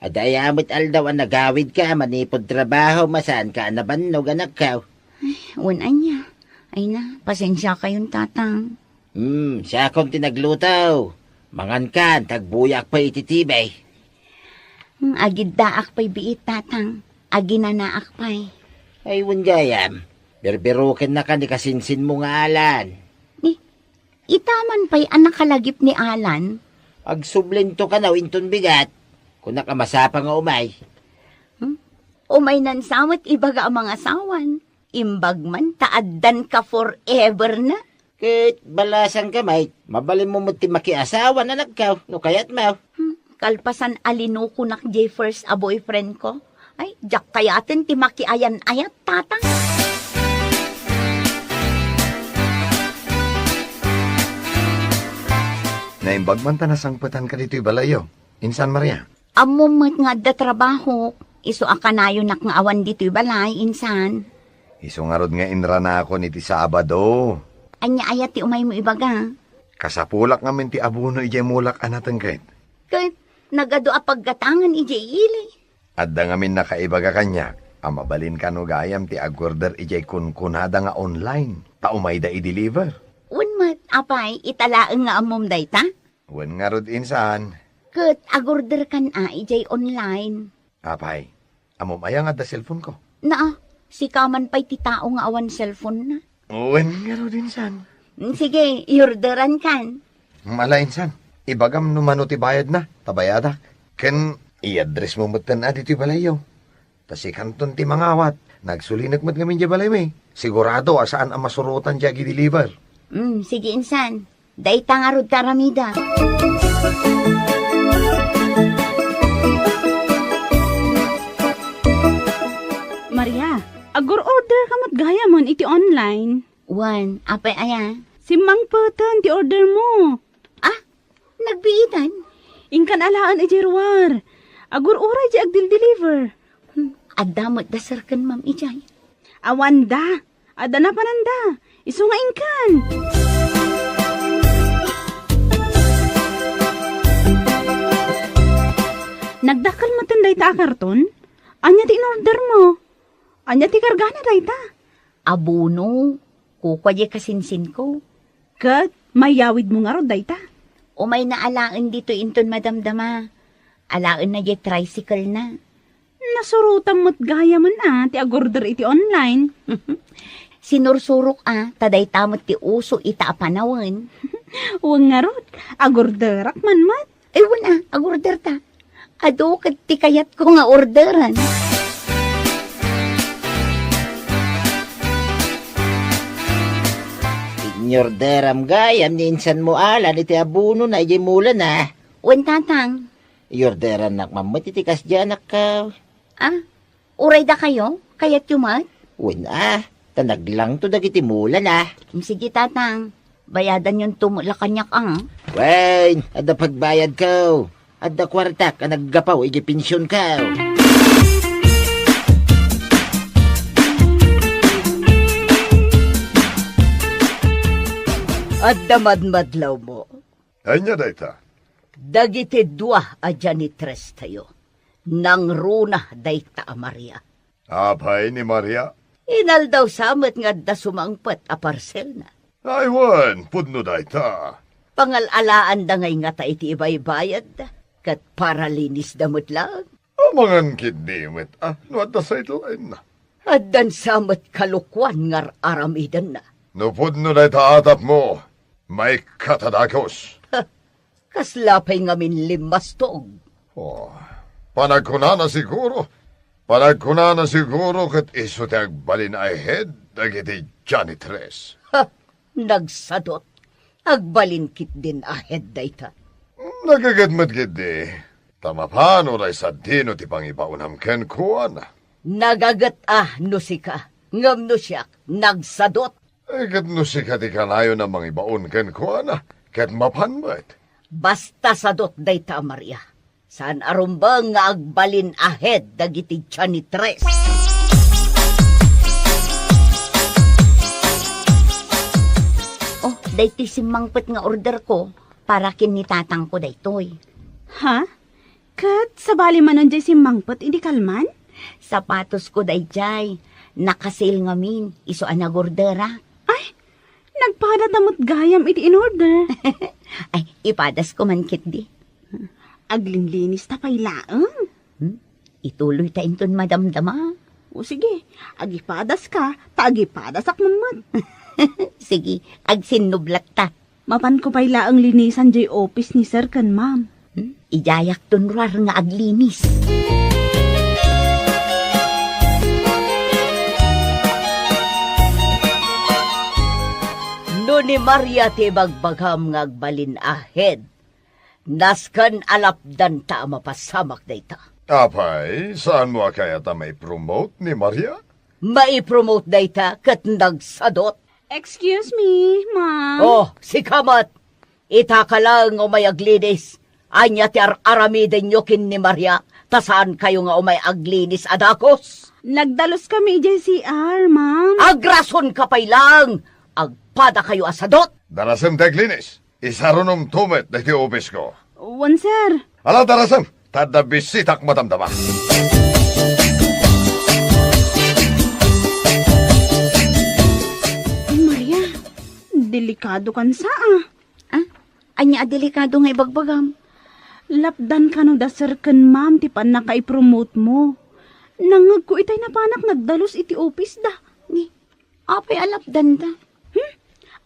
Adda aya met aldaw a nagawidka manipud trabaho, masaanka a nabannog, anakko. Ay, wen ania. Ay na, pasensiakayon, Tatang. Hmm, siakon ti nagluto. Mangankan, ta agbuyaak pay iti T V. Hmm, agiddaak pay biit, Tatang. Aginanaak pay. Ay, wen gayam. Birbirukennaka ni kasinsinmo nga Alan. Ni, ita man pay a nakalagip ni Alan. Agsublinto kano inton bigat. Kunak a masapa nga umay. Hmm? Umaynan sa met ibaga a mangasawan. Imbag man ta addanka forever na. Ket balasangka met, mabalinmo met ti makiasawa, anakko, no kayatmo. Hmm, kalpasan a linukonak diay first a boyfriend ko. Ay, diak kayaten ti makiayan-ayat, Tatang. Naimbag man ta nasangpetanka ditoy balayyo. Insan, Maria? Ammom met nga adda trabahok, isu a kanayonak nga awan ditoy balay, insan. Isu ngarud nga inranakon iti Sabado. Ania aya ti umaymo ibaga? Kasapulak ngamin ti abono idiay mulak a natengket. Ket nagadu a paggatangan idiay ili. Adda ngamin nakaibaga kaniak a mabalin kano gayam ti agorder idiay kunkunada nga online, ta umayda i-deliver. Wen met, apay, ita laeng nga ammom dayta? Wen ngarud, insan. Ket agorderkan a idiay online. Apay, ammom aya nga adda cellphone ko? Naa, sika man pay ti tao nga awan cellphone na. Wen ngarud, insan. Mm, sige, iorderankan. Mm, ala, insan. Ibagam no mano ti bayadna, ta bayadak. Ken i-addressmo metten a ditoy balayyo. Ta sikanton ti mangawat, nagsulinek met ngamin diay balaymi. Sigurado a saan a masurotan diay agi-deliver. Mm, sige, insan. Dayta ngarud ti aramidek. Maria, agur-order ka met gayam iti online. Wen, apay aya? Simmangpeten ti order mo. Ah, nagbiitan? Inkan alaen idiay ruar. Agur-uray diay agdil-deliver. Hmm, adda met da serken, ma'am, idiay? Awanda. Adda napananda. Isu nga inkan. Nagdakkel metten dayta a karton? Ania ti in-order mo? Ania ti kargana dayta? Abono. Kukua diay kasinsinko. Ket mayawidmo ngarud dayta? Umayna alaen ditoy inton madamdama. Alaenna diay tricycle na. Nasurotam met gayamen a ti agorder iti online. Sinursurok a, ta dayta met ti uso ita a panawen. Wen ngarud, agorderak man met. Ay, wen a, agorder ta. Adu ket ti kayatko nga orderan. Inorderam gayam ni insanmo Alan iti abonona idiay mulana. Wen, Tatang. Iorderannak man met iti kasdiay, anakko. Ah, uray dakayo? Kayatyo met? Wen a, ta naglangto dagiti mulana. Mm, sige, Tatang. Bayadanyonto met la kaniak, a. Wen, adda pagbayadko. Adda kuartak a naggapu idiay pensionko. Adda madmadlawmo. Ania dayta? Dagiti dua a janitrestayo, nangruna dayta a Maria. Apay ni Maria? Inaldaw sa met nga adda sumangpet a parselna. Ay wen, pudno dayta. Pangal-alaanda nga ingata iti ibaybayadda, ket paralinisda met laeng. Amangan ketdi met, a, no adda sideline-na. Addan sa met kalokuan nga ar-aramidenna. No pudno dayta atapmo, maikkat a dagus. Ha, kasla pay ngamin limmastog. Oh, panagkunana siguro, panagkunana siguro ket isu ti agbalin a head dagiti janitress. Ha, nagsadot. Agbalin ketdin a head dayta. Nagaget met ketdi. Ta mapan uray sadino ti pangibaonam kenkuana. Nagaget a no sika, ngem no siak, nagsadot. Eh, ket no sika ti kanayon a mangibaon kenkuana, ket mapan met. Basta sadot dayta a Maria. Saan a rumbeng nga agbalin a head dagiti janitress. Daytoy simmangpet nga orderko para ken ni tatangko daytoy. Ha? Ket sabali manen jay simmangpet idi kalman? Sapatosko dayjay. Naka-sale ngamin, isu a nagorderak. Ay, nagpadata met gayam iti in-order. Ay, ipadasko man ketdi. Aglinlinista pay laeng. Hmm? Ituloyta inton madamdama. O sige, agipadaska, ta agipadasak met. Sige, agsinnublatta. Mapanko pay laeng linisan jay office ni Sir ken Ma'am. Hmm? Idiayakton ruar nga aglinis. No ni Maria ti ibagbagam nga agbalin a head, nasken a lapdanta a mapasamak dayta. Apay, saanmo a kayat a maipromote ni Maria? Maipromote dayta ket nagsadot. Excuse me, ma'am. Oh, sika met. Itaka laeng nga umay aglinis. Ania ti ar-aramidenyo ken ni Maria, ta saankayo nga umay aglinis a dakes? Nagdaluskami idiay C R, ma'am. Agrasonka pay laeng. Agpadakayo a sadot. Darasem ti aglinis. Isarunomto met daytoy opisko. Wen, sir. Ala, darasem, ta adda bisitak madamdama. Maria, delikadokan sa, ah. Ah? Ania a delikado nga ibagbagam? Lapdan kano da sir ken ma'am ti pannakaipromotemo. Nangngegko itay napanak nagdalus iti opisda. Ni, apay a lapdanta? Hmm?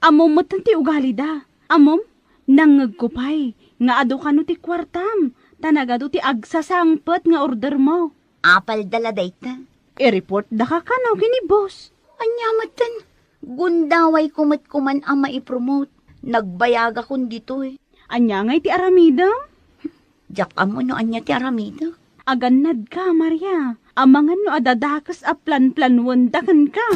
Ammom met ti ugalida. Ammom, nangngegko pay nga adu kano ti kuartam, ta nagadu ti agsasangpet nga ordermo. Apalda la dayta. I-report daka kano ken ni boss. Ania metten? Gundawayko met koman a maipromote. Nagbayagakon ditoy. Ania ngay ti aramidem? Diak ammo no ania ti aramidek. Agannadka, Maria. Amangan no adda dakes a planplanuenda kenka.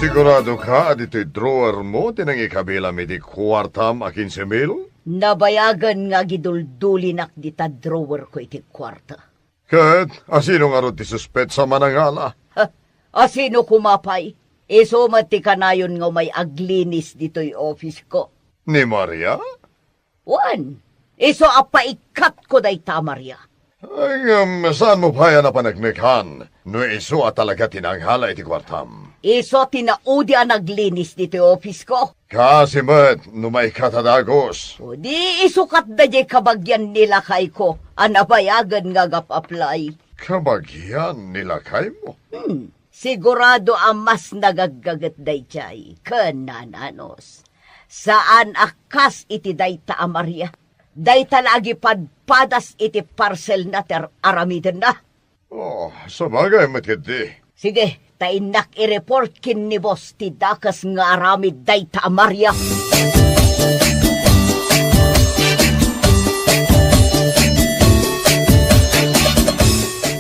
Siguradoka a ditoy drawermo ti nangikabilam iti kuartam a kinse mil? Nabayagen nga agiduldulinak dita drawerko iti kuarta. Ket asino ngarud ti suspetsa a manangala? Ha? Asino koma pay? Isu met ti kanayon nga umay aglinis ditoy opisko. Ni Maria? Wen, isu a paikkatko dayta a Maria. Ay, ngem saanmo pay a napaneknekan no isu a talaga ti nangala iti kuartam? Isu ti naudi a naglinis ditoy opisko. Kaasi met no maikkat a dagus. O di isu ket daydiay kabagian ni lakayko a nabayagen nga agap-apply. Kabagian ni lakaymo? Hmm. Sigurado a mas nagaggaget daydiay ken nananos. Saan a kas iti dayta a Maria. Dayta la agipadpadas iti parcelna ti ar-, aramidenna. Oh, sabagay met ketdi. Sige, ta innak i-report ken ni boss ti dakes nga aramid dayta a Maria.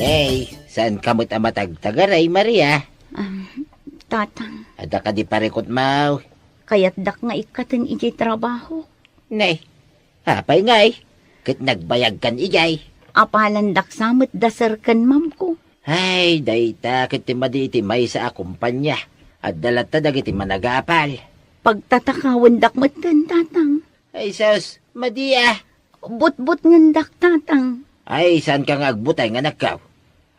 Hey, Saanka met a matagtagaray, Maria? Ah, Tatang. Adda kadi parikutmo? Kayatdak nga ikkaten idiay trabaho. Nay, apay ngay? Ket nagbayagkan idiay? Apalandak sa met da sir ken ma'am ko. Ay, dayta ket ti madi iti maysa a kumpanya. Adda latta dagiti managapal. Pagtatakawendak metten, Tatang. Ay, sus, madi a. Butbutngendak, Tatang. Ay, saanka nga agbutay nga nakkaw?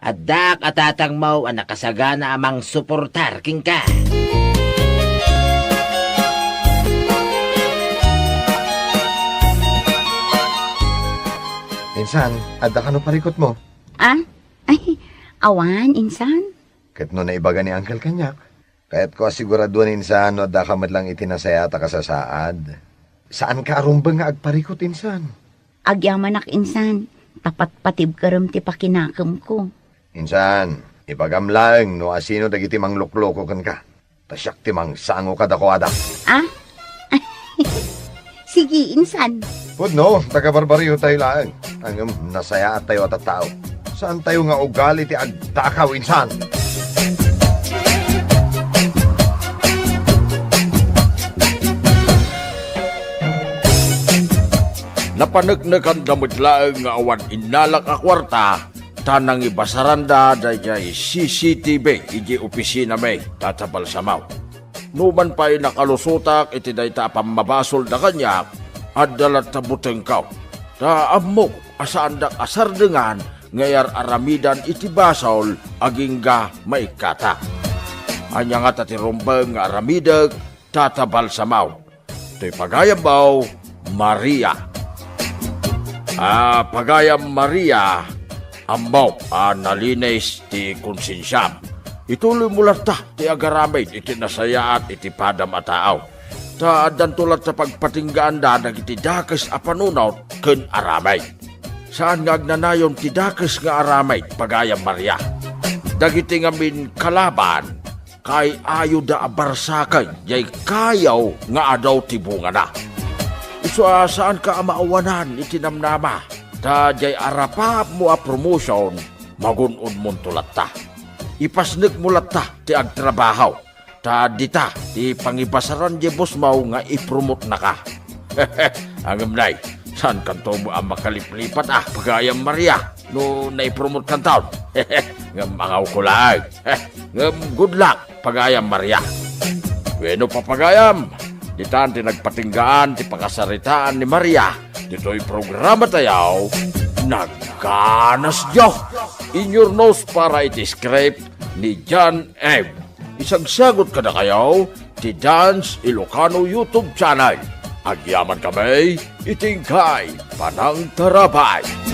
Addak a tatangmo a nakasagana a mangsuportar kenka. Insan, adda kano parikutmo? Ah? Ay, awan, insan. Ket no naibaga ni Uncle kaniak, kayatko a siguraduen insan no addaka met lang iti nasayaat a kasasaad. Saanka a rumbeng nga agparikut insan? Agyamanak insan, ta patpatibkerem ti pakinakemko. Insan, ibagam laeng no asino dagiti manglukloko kenka. Ta siak ti mangsango kadakuada. Ah? Sige, insan. Pudno, taga-Barbariotayo laeng. Ngem nasayaattayo a tattao. Saantayo nga ugali ti agtakaw, insan. Napaneknekanda met laeng nga awan innalak a kuarta ta nangibasaranda daydiay C C T V idiay opisinami, Tata Balsamo. Numan pay nakalusotak iti dayta a pammabasolda kaniak, adda latta butengko. Ta ammok a saandak a sardengan nga iyar-aramidan iti basol agingga maikkatak. Ania ngata ti rumbeng nga aramidek, Tata Balsamo? Toy pagayammo, Maria. Ah, pagayam Maria, ammok a nalinis ti konsensiam. Ituloymo latta ti agaramid iti nasayaat iti padam a tao. Ta addanto latta pagpatinggaanda dagiti dakes a panunot ken aramid. Saan nga agnanayon ti dakes nga aramid, pagayam Maria. Dagiti ngamin kalaban, kay-ayoda a barsaken diay kayo nga adu ti bungana. Isu a saanka a maawanan iti namnama, ta diay arapaapmo a promotion, magun-odmonto latta. Ipasnekmo latta ti agtrabaho, ta dita ti pangibasaran diay bossmo nga ipromotnaka. Ngem nay, saankanto a makaliplipat a, pagayam Maria, no naipromotkanton? Ngem angawko laeng. Ngem good luck, pagayam Maria. Wenno, papagayam, ditan ti nagpatinggaan ti pakasaritaan ni Maria ditoy programatayo, Nagganasyo. Inyurnos para iti script ni John M. Isagsagut kadakayo ti Dance Ilocano YouTube channel. Agyamankami iti inkay panangtarabay.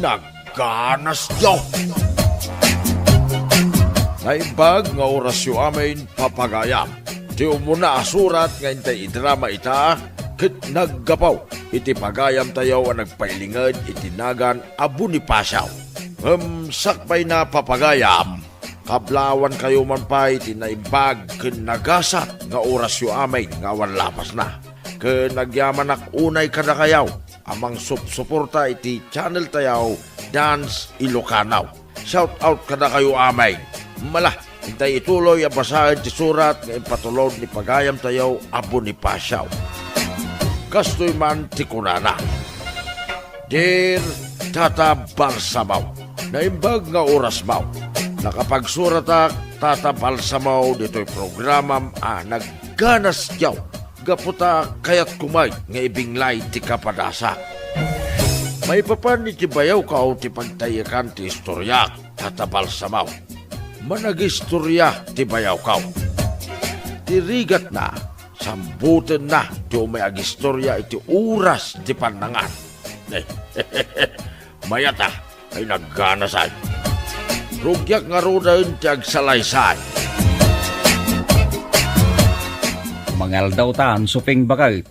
Nagganasyo. Naimbag nga orasyo amin, papagayam. Ti umuna a surat nga intay idrama ita, ket naggapu iti pagayamtayo a nagpailinged iti nagan a Bonifacio. Ngem sakbayna, papagayam, kablawankayo man pay ti naimbag ken nagasat nga orasyo amin nga awan lapasna. Ken agyamanak unay kadakayo a mangsupsuporta iti channel tayo, Dance Ilocano. Shout out kadakayo amin. Mala, intay ituloy a basaen ti surat nga impatulod ni pagayamtayo a Bonifacio. Kastoy man ti kunana, Dear Tata Balsamo, naimbag nga orasmo. Nakapagsuratak, Tata Balsamo, ditoy programam a Nagganasyo gapu ta kayatko met nga ibinglay ti kapadasak. Maipapan iti bayawko ti pagtaykan ti istoriak, Tata Balsamo. Managistorya ti bayawko. Ti rigatna, sambutenna ti umay agistorya iti oras ti pannangan. Mayat a, ay nagganasay. Rugiak ngaruden ti agsalaysay. Mangaldaw ta, Ansoping baket.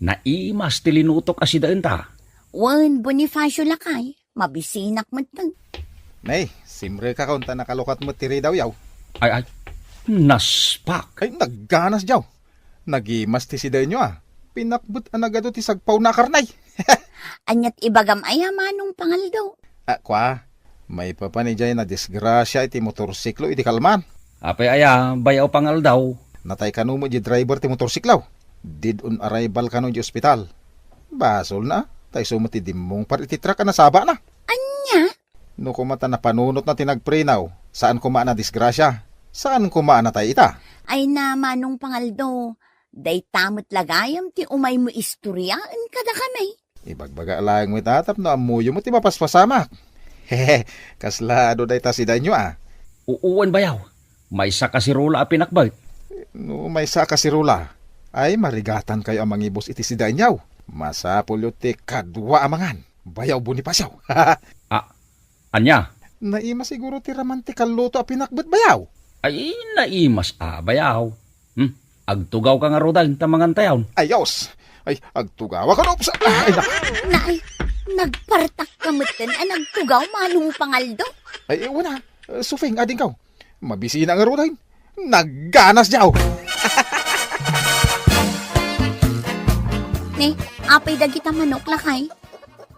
Naimas ti linutok a sidaenta. Wen, Bonifacio lakay, mabisinak metten. Nay, simrekakon ta nakalukat met ti ridawyo. Ay, ay, naspak. Ay, nagganasyo. Nagimas ti sidaenyo a. Pinakbet a nagadu ti sagpawna a karne. Ania ti ibagam aya, Manong Pangaldaw? A, kua, maipapan idiay nadisgrasia iti motorsiklo idi kalman. Apay aya, Bayaw Pangaldaw? Natay kano met di driver ti motorsiklo. Dead on arrival kano di ospital. Basolna, ta isu met ti dimmungpar iti truck a nasabana. Ania? No koma ta napanunotna ti nagpreno, saan koma a nadisgrasia. Saan koma a natay ita. Ay na, Manong Pangaldaw, dayta met la gayam ti umaymo istoriaen kadakami. Ibagbaga laeng met a tapno ammoyo met ti mapaspasamak. Kasla adu dayta sidaenyo, a? Uwan, bayaw. Maysa a kaserola a pinakbet. No maysa a kaserola, ay marigatankayo a mangibus iti sidaenyo. Masapulyo ti kadua a mangan, Bayaw Bonifacio. A, ania? Naima siguro ti raman ti kalluto a pinakbet, bayaw. Ay, naimas a, bayaw. Hmm? Agtugawka ngaruden ta mangantayon. Ayos! Ay, agtugawak, ano? Ay, na- Nay, nagpartakka metten a nagtugaw manong pangaldo. Ay, wala. Sufeng, adingkaw. Mabisina ngaruden. Nagganas diaw. Ne, apay dagita manok, lakay?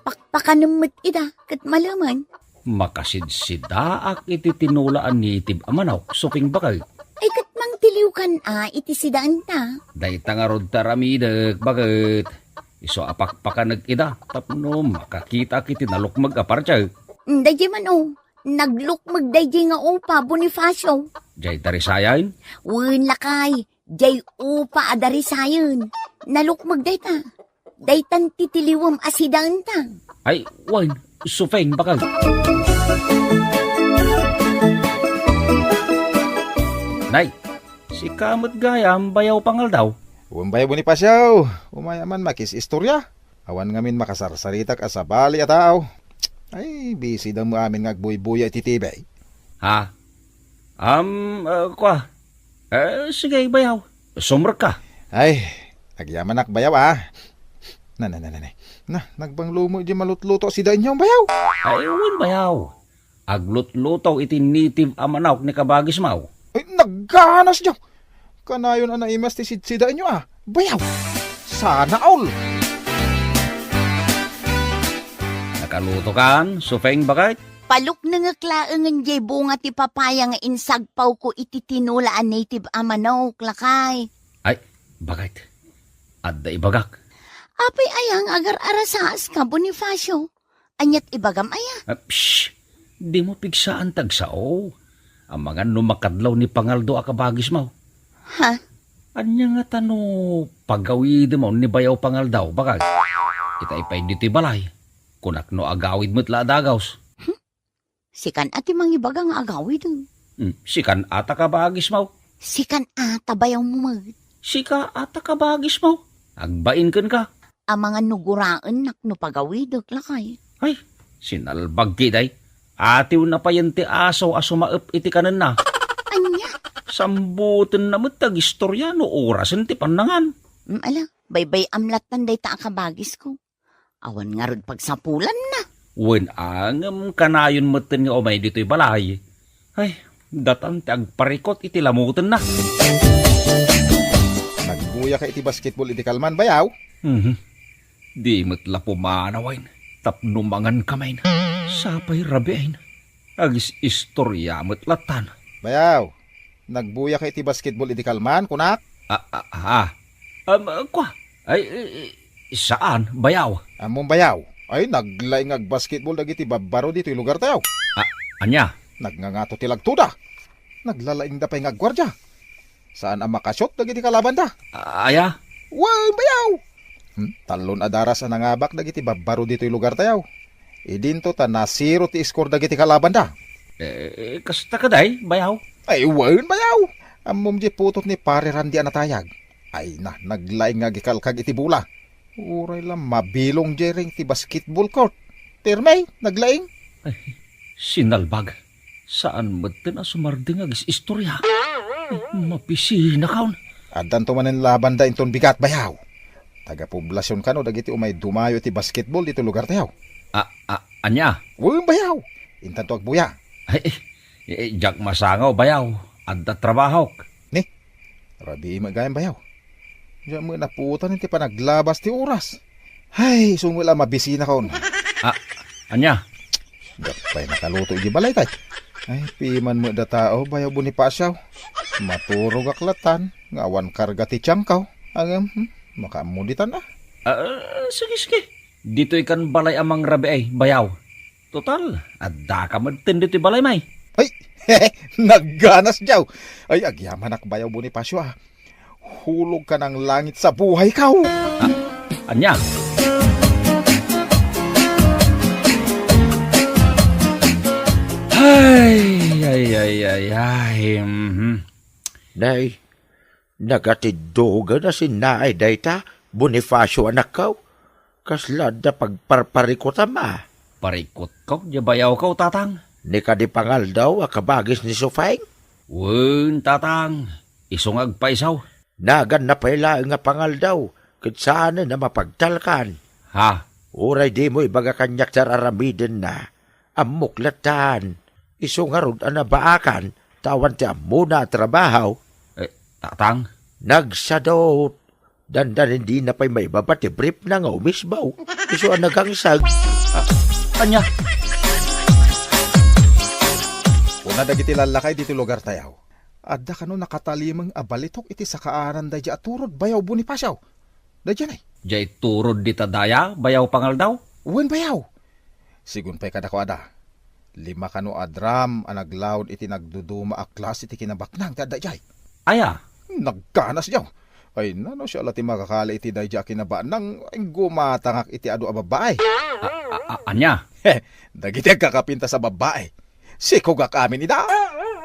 Pakpakanem met ida, ket malemen. Makasidsidaak iti tinola a native a manok, Sufeng, baket. Ay, ket mangtiliwkan a iti sidaenta. Dayta ngarud ti aramidek, baket. Isu a pakpakanek ida tapno makakitaak iti nalukmeg a partek. Mm, daydiay man, o. Naglukmeg daydiay nga upa, Bonifacio. Diay darisayen? Wen, lakay. Diay upa a darisayen. Nalukmeg dayta. Daytan ti tiliwem a sidaenta. Ay, wen, Sufeng, baket. Nay, sika met gayam, Bayaw Pangaldaw. Wen, Bayaw Bonifacio, umay a man makis-istorya. Awan ngamin makasarsaritak a sabali a tao. Ay, busy da mo amin nga agbuybuya iti T V. Ha? Am, ah, kwa? Eh, sige, bayaw. Sumrekka. Ay, agyamanak, bayaw, a. Na, na, na, na, na. Na, nagbanglumo di malutluto a sidaenyo, bayaw. Ay, wen, bayaw. Aglutluto iti native a manok ni kabagismo. Ay, nagganas diaw. Kanayon a naimas ti sidsidaenyo, a. Bayaw. Sana all. Nakalutokan, Sufeng, baket? Paluknengek laengen diay bunga ti papaya nga insagpawko iti tinola a native a manok, lakay. Ay, baket. Adda ibagak. Apay aya nga agar-arasaas ka, Bonifacio? Aniat ibagam aya? Ah, psh! Dimo pigsaan ti agsao. Amangan no makadlaw ni pangaldo a kabagismo. Ha? Ania ngata no pagawidem ni Bayaw Pangaldaw, baket? Itay pay ditoy balay. Kunak no agawid met la a dagaws. Hmm? Sikan a ti mangibaga nga agawid. Hmm, sikan a ta kabagismo. Sikan a ta bayawmo met. Sika a ta kabagismo. Agbain kenka. Amangan no guraennak no pagawidek, lakay. Ay, sinalbag ketdi. Atiwna payen ti aso a sumaep iti kanenna. Ania? Sambutenna met ti agistorya no orasen ti pannangan. Mm, ala, baybay-am lattan dayta a kabagisko. Awan ngarud pagsapulanna. Wen, ngem kanayon metten nga umay ditoy balay. Ay, datan ti agparikut iti lamutenna. Nagbuyaka iti basketball idi kalman, bayaw? Mhm. Di met la pumanawen tapno manganka met. Sapay rabiin. Agis-istorya met lattan. Bayaw, nagbuyaka iti basketball idi kalman, kunak? Ah, ah, ah. Um, kua? Ay, eh, eh, saan, bayaw. Ammom, bayaw. Ay, naglaing nga agbasketball dagiti babbaro ditoy lugartayo. Ah, ania? Nagngangato ti lagtoda. Naglalaingda pay nga agguardia. Saan a makashot dagiti kalabanda. Ah, aya? Wen, bayaw! Hmm, tallon a daras a nangabak dagiti babbaro ditoy lugartayo. Idinto ta nasiro ti score dagiti kalabanda. Eh, kasta kadi, bayaw? Ay, wen, bayaw! Ammom di putot ni Pare Randy a natayag. Ay na, naglaing nga agikalkag iti bola. Uray la mabilong jay ring ti basketball court. Pirme, naglaing. Ay, sinalbag. Saan metten a sumardeng nga agis-istorya. Ay, mapisinakon. Addanto manen labanda inton bigat, bayaw. Taga-poblasion kano dagiti umay dumayo iti basketball ditoy lugartayo. A, a, ania? Wen, bayaw. Intanto agbuya. Ay, eh, eh, diak masangaw, bayaw. Adda trabahok. Ni? Rabii met gayam, bayaw. Diak met napuotan iti panaglabas ti oras. Ay, sumula mabisinakon. Ah, ania? Diak pay nakaluto iti balay kay. Ay, piman met da tao, bayaw Bonifacio. Maturogak lattan, nga awan karga ti tiangko. Ngem, hmm, makaammo ditan, a. Ah, sige, sige. Ditoy kan balay a mangrabii, bayaw. Total, addaka metten ditoy balay, may. Ay, nagganas diaw. Ay, agyamanak, bayaw Bonifacio, a. Hulog ka ng langit sa buhay ko. Ah, ania? Ay, ay, ay, mhm. Nay, nagatiddogen a sinnaay dayta, Bonifacio anakko. Kasla adda pagparparikutam a. Parikutko, diay bayawko, Tatang. Ni kadi pangaldaw a kabagis ni Sufeng? Wen, Tatang. Isu nga agpayso. Naganna pay laeng a pangaldaw, ket saanen a mapagtalkan. Ha? Uray dimo ibaga kaniak ti ar-aramidenna, ammok lattan. Isu ngarud a nabaakan, ta awan ti ammona a trabaho. Eh, Tatang? Nagsadot. Dandanin dina pay maibaba ti briefna nga umisbaw. Isu a nagangsag. Ah, ania? Kuna dagiti lallakay ditoy lugartayo, adda kano nakatalimeng a balitok iti sakaanan daydiay a turod, Bayaw Bonifacio. Daydiay, nay. Diay turod dita daya, Bayaw Pangaldaw? Wen, Bayaw. Sigun pay kadakuada, lima kano a drum a naglaud iti nagduduma a klase ti kinabaknang ti adda idiay. Aya? Nagganas diay. Ay, nano siya la ti makakali iti daydiay a kinabaknang, ay, gumatangak iti adu a babbai. A-, a-, a-, ania? He, dagiti agkakapintas a babbai. Sikogak amin ida.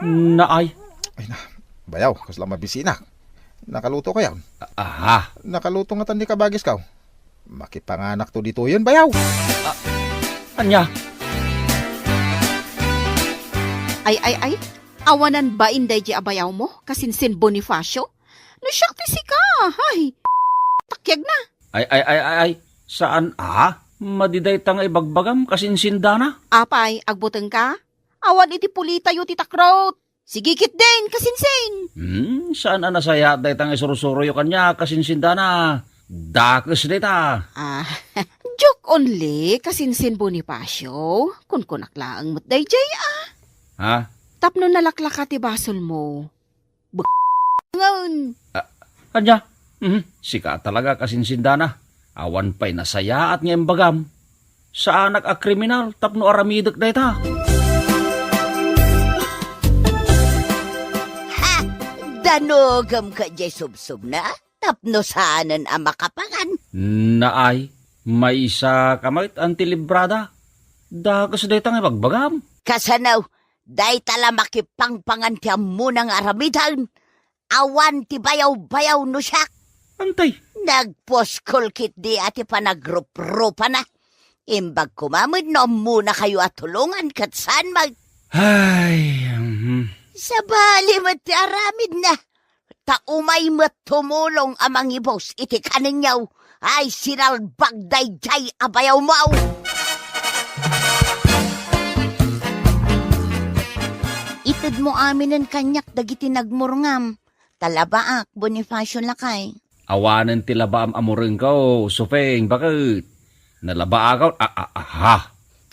Naay. Ay na, Bayaw, kasla mabisinak. Nakalutokayon? Aha. Nakaluto ngatan ni kabagisko. Makipanganakto ditoyen, Bayaw. Ah, ania? Ay, ay, ay. Awanan bain daydiay a bayawmo, kasinsin Bonifacio? No siak ti sika, ay. Takiag na. Ay, ay, ay, ay, ay. Saan a? Madi dayta nga ibagbagam, kasinsin Dana? Apay, agbutengka? Awan iti pulitayo ti takrot. Sige ketdin, kasinsin. Hmm, saan a nasayaat dayta nga isursuroyo kaniak, kasinsin Dana? Dakes dayta. Ah, joke only, kasinsin Bonifacio. Kunkunak laeng met daydiay, ah. Ha? Tapno nalaklaka ti basolmo. Bek-, ngan. Ah, ania? Mhm, sika talaga, kasinsin Dana. Awan pay nasayaat nga imbagam. Saanak a kriminal tapno aramidek dayta. Ha! Danogem ket diay subsubna tapno saanen a makapangan. Naay, maysa ka met a ti librada. Dakes dayta nga ibagbagam. Kasano, dayta la makipangpangan ti ammona nga aramiden. Awan ti bayaw-bayaw no siak. Antay? Nagpuskol ketdi a ti panagruprupana. Imbag koma met no ammonakayo a tulongan ket saan met. Ay, mhm. Sabali met ti aramidna. Ta umay met tumulong a mangibus iti kanenyo. Ay, sinalbag daydiay a bayawmo. Itedmo aminen kaniak dagiti nagmurngam. Ta labaak, Bonifacio lakay. Awanen ti labaam a murengko, Supeng, baket. Nalabaakaw, a, a, aha.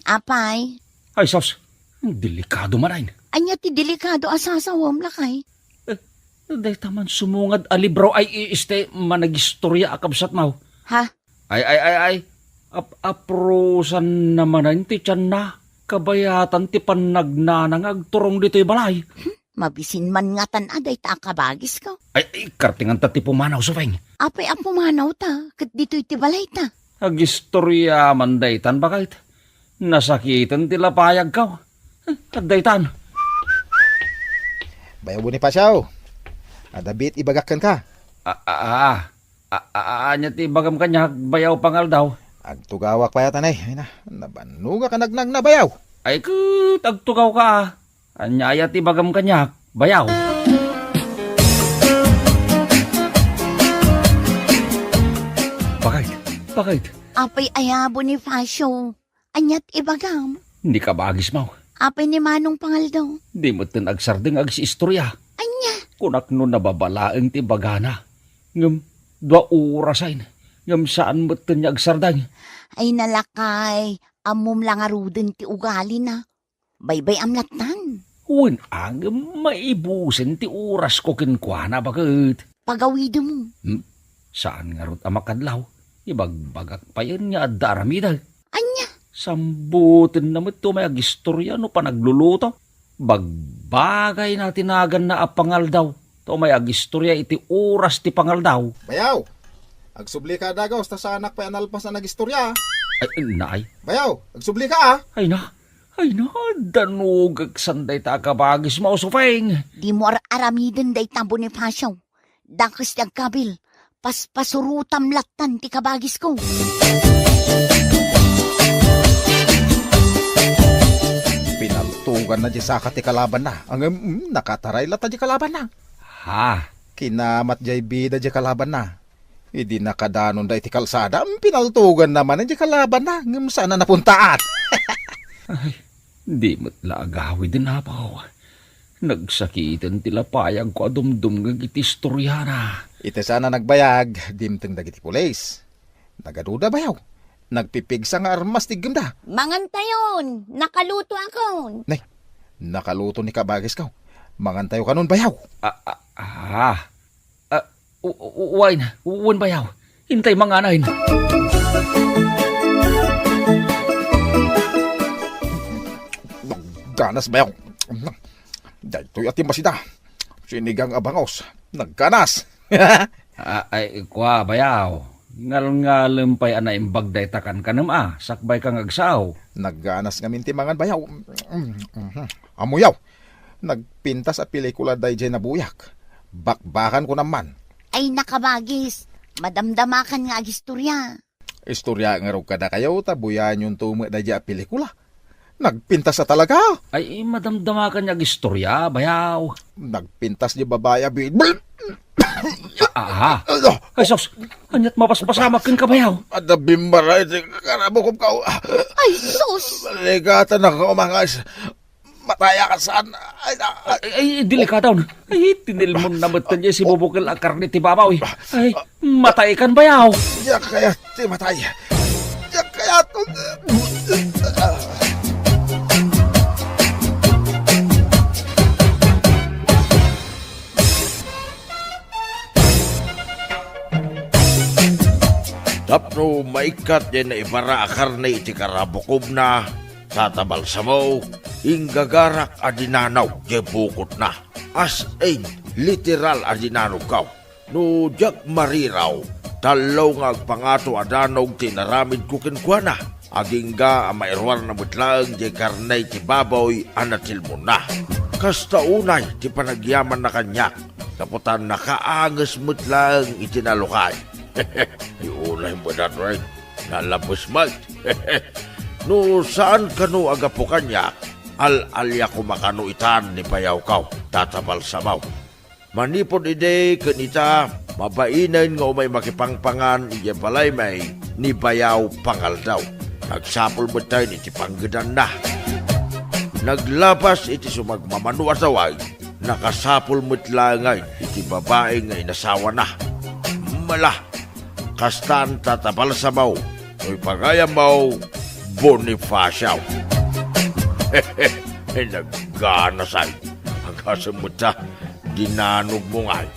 Apay? Ay, sus, delikado man ay. Ania ti delikado a sasawem, lakay? Eh, dayta man sumungad a libro ay i-, este managistorya a kabsatmo. Ha? Ay, ay, ay, ay. Ap-, aprusan na manen ti tianna. Kabayatan ti pannagnana nga agturong ditoy balay. Hmm? Mabisin man ngatan a dayta a kabagisko. Ay, ay, kartinganta ti pumanaw, Supeng. Apay a pumanawta, ket ditoy ti balayta. Agistorya man daytan, baket. Nasakiten ti lapayagko. Eh, adda itan. Bayaw Bonifacio, adda biit ibagak kenka. A, a, a, a, a, a, ania ti ibagam kaniak, Bayaw Pangaldaw? Agtugawak pay ata, nay. Ay na, nabannogak a nagnagna, Bayaw. Ay, ket agtugawka, a. Ania aya ti ibagam kaniak, Bayaw? Baket, baket. Apay aya, Bonifacio? Ania ti ibagam? Ni kabagismo. Apay ni Manong Pangaldaw? Di metten agsardeng agsistorya. Ania? Kunak no nababa laeng ti ibagana. Ngem dua orasen. Ngem saan metten nga agsardeng. Ay, nalakay, ammom la ngaruden ti ugalina. Baybay-am lattan. Wen, ngem maibusen ti orasko kenkuana, baket. Pagawidem. Hmm? Saan ngarud a makadlaw? Ibagbagak payen nga adda aramidek. Ania? Sambutenna met ti umay agistorya no panagluluto. Bagbagayna ti naganna a pangaldaw. Ta umay agistorya iti oras ti pangaldaw. Bayaw! Agsublika a dagus ta saanak pay a nalpas a nagistorya, a. Ay, naay. Bayaw, agsublika, a. Ay na, Ay, nadanugek san dayta a kabagismo, Sopeng. Dimo ar-aramiden dayta, Bonifacio. Dakes ti agkabil, paspasurotam lattan ti kabagisko. Pinaltoganna diay saka ti kalabanna, ngem, mm, nakataray latta diay kalabanna. Ha? Kinamat diay bida diay kalabanna. Idi nakadanonda iti kalsada, mm, pinaltoganna manen diay kalabanna, ngem saan a napuntaat. Ay, di met la agawiden, Apo. Nagsakiten ti lapayagko a dumdumngeg iti istoriana. Iti saan a nagbayag, dimteng dagiti pulis. Nagaduda, bayaw. Nagpipigsa nga armas ti iggemda. Mangantayon, nakalutoakon. Nay, nakaluto ni kabagisko. Mangantayo kanon, bayaw. Ah, ah, ah. Ah, u-, u-, wen, wen, bayaw. Intay manganen. Nagganas, bayaw. Daytoy a timmasida. Sinigang a bangus. Nagganas. Ah, ay, kua, bayaw. Ngalngalem pay a naimbag dayta kankanem a, sakbay ka nga agsao. Nagganas ngamin ti mangan, bayaw. Mm, mhm. Ammoyo, nagpintas a pelikula daydiay nabuyak. Bakbakan ko naman. Ay, nakabagis. Madamdamakan nga agistorya. Istorya ngarud kadakayo ta buyaenyo met daydiay a pelikula. Nagpintas a talaga. Ay, madamdamakan nga agistorya, bayaw. Nagpintas diay babai a bi-, Ah, ah, ah. Ay, sus! Ania't mapaspasamak kenka, bayaw? Adda bimmaray ti karabukobko. Ay, sus! Ligatan ako, mga is-, mataya ka saan? Ay, na-, ay, Ay, ay, delikado. Ay, tinilmon na met diay sibubukel a karne ti babaw. Ay, matay kan, bayaw. Diak kayat ti matay. Diak kayat. Tapno maikkat diay naibara a karne iti karabukobna, Tata Balsamo, inggagarak a dinanaw diay bukotna. As in, literal a dinanogko. No diak mariraw, tallo nga agpangato a danog ti inaramidko kenkuana. Agingga a mairuarna met laeng diay karne ti baboy a natilmonna. Kasta unay ti panagyamanna kaniak, gapu ta nakaanges met laeng iti nalukay. Ay, unay met datoy, nalabes met. No saan kano a gapu kaniak, al-alia koma kano itan ni bayawko, Tata Balsamo. Manipud idi ken ita, mabainen nga umay makipangpangan idiay balaymi ni Bayaw Pangaldaw. Nagsapul metten iti panggedanna. Naglabas iti sumagmamano a tawag, nakasapul met laengen iti babai nga inasawana. Mala, kastan, Tata Balsamo, no ipagayammo, Bonifacio. Nagganasay. Agasem met ta, dinanogmo ngay.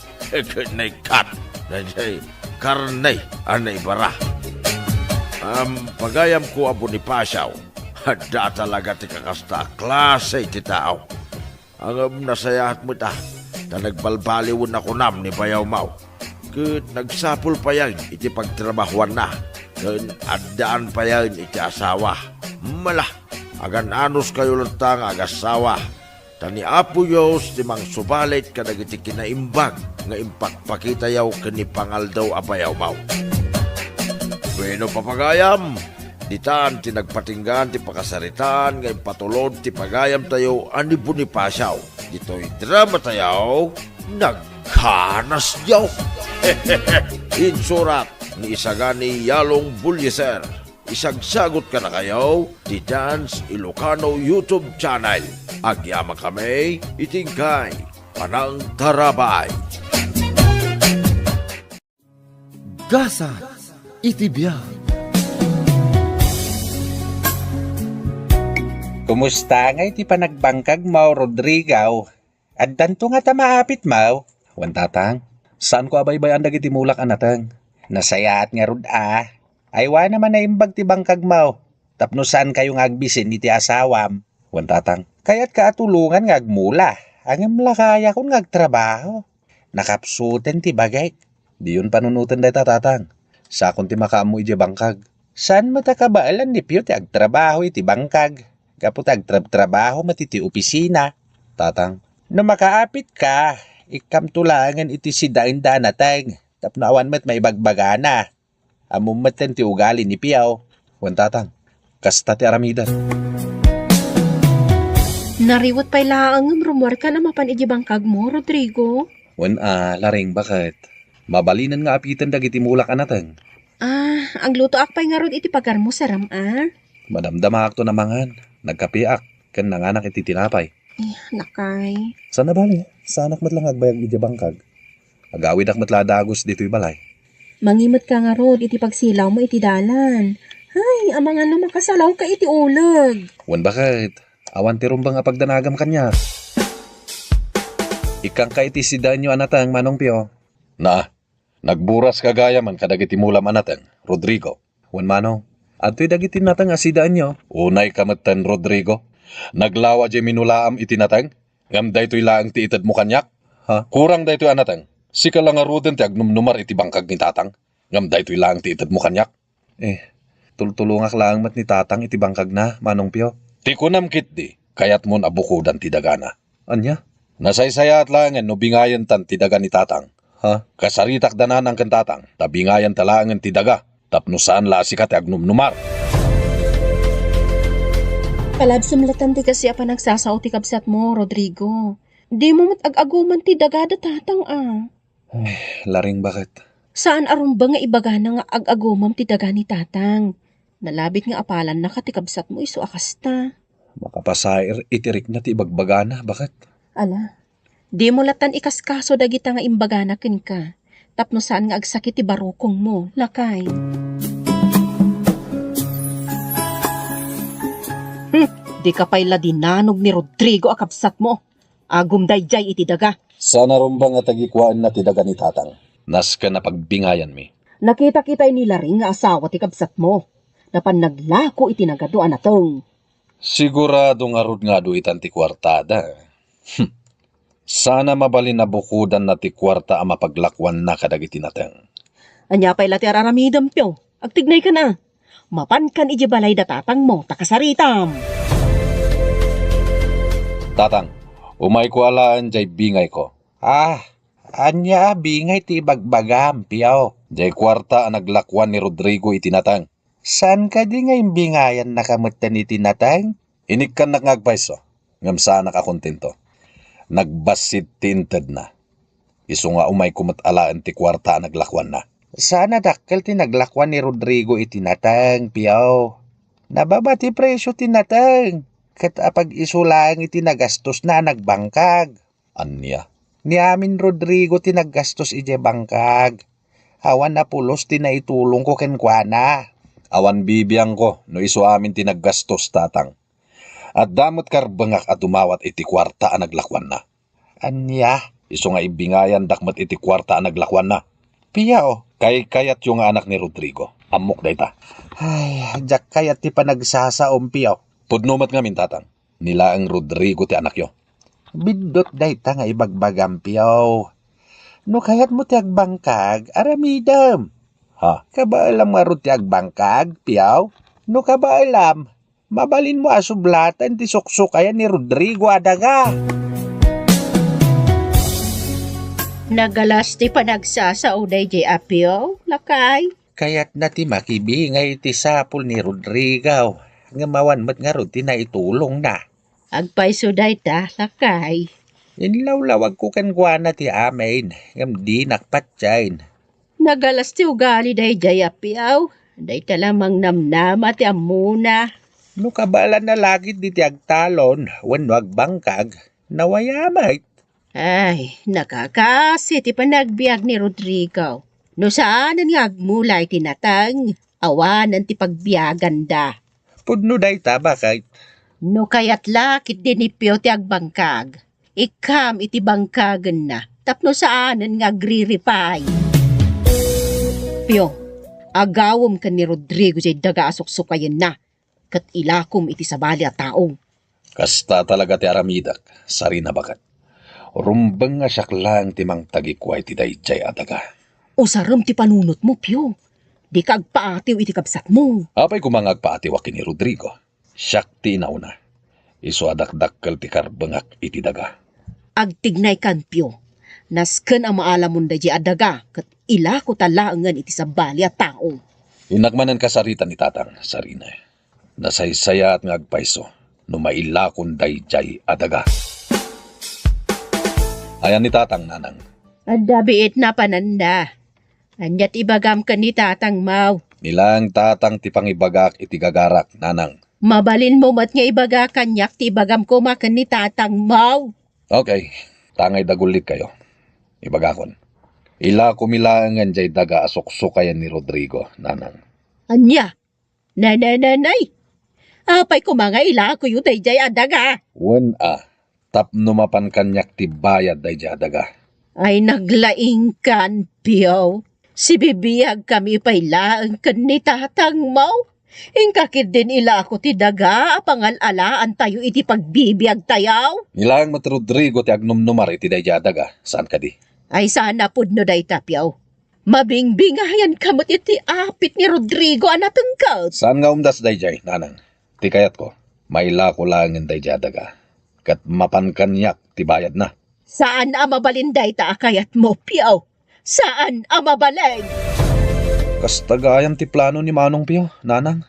Ket naikkat, daydiay karne a naibara. Am, pagayamko a Bonifacio, adda talaga ti kakasta a klase ti tao. Ngem nasayaat met a, ta nagbalbaliwen a kunam ni bayawmo. Ket nagsapul payen iti pagtrabahoanna, ken addaan payen iti asawa. Mala, agan-anuskayo latta nga agassawa, ta ni Apo Dios ti mangsubalit kadagiti kinaimbag nga impakpakitayo ken ni Pangaldaw a bayawmo. Bueno, papagayam, ditan ti nagpatinggaan ti pakasaritaan nga impatulod ti pagayamtayo a ni Bonifacio. Ditoy dramatayo, Nagkanasyo. Insurat ni Isagani Yalong Bulyeser. Isagsagot kadakayo ti Dance Ilocano YouTube channel. Agyamankami iti inkay panangtarabay. Gasat iti biag. Kumusta ngay ti panagbangkagmo, Rodrigo? Addanto ngata maapitmo? Wen, Tatang. Saanko a baybay-an dagiti mulak a nateng. Nasayaat ngarud a. Aywanam a naimbag ti bangkagmo tapno saankayo nga agbisin iti asawam. Wen, Tatang. Kayatka a tulongan nga agmula, ngem lakayakon nga agtrabaho. Nakapsuten ti bagik. Diyon panunoten dayta, Tatang. Sakon ti makaammo idiay bangkag. Saan met a kabaelan ni Pio ti agtrabaho iti bangkag? gapu ta agtrabtrabaho met iti opisina. Tatang, no makaapitka, ikkamto laengen iti sidaenda a nateng tapno awan met maibagbagana. Ammom metten ti ugali ni Piaw. Wen, Tatang, kasta ti aramiden. Nariwet pay laeng ngem rummuarkan a mapan iti bangkagmo, Rodrigo. Wen a, Laring, baket. Mabalinen nga apiten dagiti mulak a nateng. Ah, aglutoak pay ngarud iti pagarmo, saram a? Madamdamaakton a mangan. Nagkapeak ken nanganak iti tinapay. Eh, lakay. Saan a bale, saanak met la nga agbayag iti bangkag. Agawidak met la a dagus ditoy balay. Mangimetka ngarud iti pagsilawmo iti dalan. Hay, amangan no makasalawka iti uleg. Wen, baket, awan ti rumbeng a pagdanagam kaniak. Ikkanka iti sidaenyo a nateng, Manong Pio. Na, nagburas ka gayamen kadagiti mulam a nateng, Rodrigo. Wen, Manong, adtoy dagiti nateng a sidaenyo. Unayka metten, Rodrigo. Naglawa diay minulaam iti nateng, ngem daytoy laeng ti itedmo kaniak? Ha? Kurang daytoy a nateng. Sika la ngaruden ti agnumnumar iti bangkag ni Tatang, ngem daytoy laeng ti itedmo kaniak? Eh, tultulongak laeng met ni Tatang iti bangkagna, Manong Pio. Ti kunam ketdi, kayatmon a bukodan ti dagana. Ania? Nasaysayaat laengen no bingayentan ti daga ni Tatang. Ha? Kasaritak dananang ken Tatang, ta bingayenta laengen ti daga, tapno saan la a sika ti agnumnumar. Palabsem latta ti kaasi a panagsasao ti kabsatmo, Rodrigo. Dimo met ag-aguman ti daga da Tatang a. Ay, Laring, baket. Saan a rumbeng nga ibagana nga ag-agumam ti daga ni Tatang. Nalabit nga apalannaka ti kabsatmo isu a kasta. Makapasair iti rikna ti ibagbagana, baket. Ala, dimo lattan ikaskaso dagita nga imbagana kenka, tapno saan nga agsakit ti barukongmo, lakay. Hmm, dika pay la dinanog ni Rodrigo a kabsatmo. Agum daydiay iti daga. Saan a rumbeng nga tagikuaenna ti daga ni Tatang. Nasken a pagbingayanmi. Nakita-kita ni Laring nga asawa ti kabsatmo. Napan naglako iti nagadu a nateng. Sigurado ngarud nga adu itan ti kuartada. Hmm. Saan a mabalin a bukodanna ti kuarta a mapaglakuanna kadagiti nateng. Ania pay la ti ar-aramidem, Pio? Agtignaykan a. Mapankan idiay balay da tatangmo, ta kasaritam. Tatang, umayko alaen diay bingayko. Ah, ania a bingay ti ibagbagam, Pio? Diay kuarta a naglakuan ni Rodrigo iti nateng. Saan kadi nga imbingayannaka metten iti nateng? Inikkannak nga agpayso, ngem saanak a kontento. Nagbassit ti intedna. Isu nga umayko met alaen ti kuarta a naglakuanna. Saan a dakkel ti naglakuan ni Rodrigo iti nateng, Pio. Nababa ti presio ti nateng, ket apag-isu laeng iti nagastosna a nagbangkag. Ania? Ni amin Rodrigo ti naggastos idiay bangkag. Awan a pulos ti naitulongko kenkuana. Awan bibiangko no isu amin ti naggastos, Tatang. Adda met karbengak a dumawat iti kuarta a naglakuanna. Ania? Isu nga imbingayandak met iti kuarta a naglakuanna. Pia, o. Kaykayatyo nga anak ni Rodrigo. Ammok dayta. Ay, diak kayat ti panagsasaom, Pio. Pudno met ngamin, Tatang. Ni laeng Rodrigo ti anakyo. Biddut dayta nga ibagbagam, Pio. No kayatmo ti agbangkag, aramidem. Ha? Kabaelam ngarud ti agbangkag, Pio? No kabaelam, mabalinmo a sublaten ti suksukayan ni Rodrigo a daga. Nagalas ti panagsasao daydiay a Pio, lakay. Kayatna ti makibingay iti sapul ni Rodrigo, ngem awan met ngarud ti naitulongna. Agpayso dayta, lakay. Inlawlawagko kenkuana ti amin, ngem dinak patiayen. Nagalas ti ugali daydiay a Pio. Dayta la mangnamnama ti ammona. No kabaelanna la ketdi ti agtalon wenno agbangkag, nawayamet. Ay, nakakasi ti panagbiag ni Rodrigo. No saanen nga agmula iti nateng, awanen ti pagbiaganda. Pudno dayta, baket. No kayat la ketdi ni Pio ti agbangkag, ikkam iti bangkagenna tapno saanen nga agriripay. Pio, agawem ken ni Rodrigo diay daga a suksukayenna ket ilakom iti sabali a tao. Kasta talaga ti aramidek, sarina, baket. Rumbeng nga siak laeng ti mangtagikua iti daydiay a daga. Usarem ti panunotmo, Pio. Dika agpaatiw iti kabsatmo. Apay koma nga agpaatiwak ken ni Rodrigo? Siak ti inauna. Isu a dakdakkel ti karbengak iti daga. Agtignaykan, Pio. Nasken a maalamon daydiay a daga ket ilakota laengen iti sabali a tao. Innak manen kasarita ni Tatang, Sarina. Nasaysayaat nga agpayso no mailakon daydiay a daga. Ayan ni Tatang, Nanang. Adda biit napananda. Ania ti ibagam ken ni Tatang, Maw? Ni laeng Tatang ti pangibagak iti gagarak, Nanang. Mabalinmo met nga ibaga kaniak ti ibagam koma ken ni Tatang, Maw. Okay, tangay dagullit kayo. Ibagakon. Ilakomi laengen jay daga a suksukayan ni Rodrigo, Nanang. Ania? Nanananay! Apay koma nga ilakoyo daydiay a daga? Wen a, tapno mapan kaniak ti bayad daydiay a daga. Ay, naglaingkan, Pio. Sibibiagkami pay laeng ken ni Tatang, Maw. Inka ketdin ilako ti daga a pangal-alaantayo iti pagbibiagtayo. Ni laeng met Rodrigo ti agnumnumar iti daydiay a daga, saan kadi? Ay, saan a pudno dayta, Pio. Mabingbingayanka met iti apit ni Rodrigo a natengket. Saan nga umdas daydiay, Nanang? Ti kayatko, mailako laengen daydiay a daga, ket mapan kaniak ti bayadna. Saan a mabalin dayta a kayatmo, Pio. Saan a mabalin. Kasta gayam ti plano ni Manong Pio, Nanang,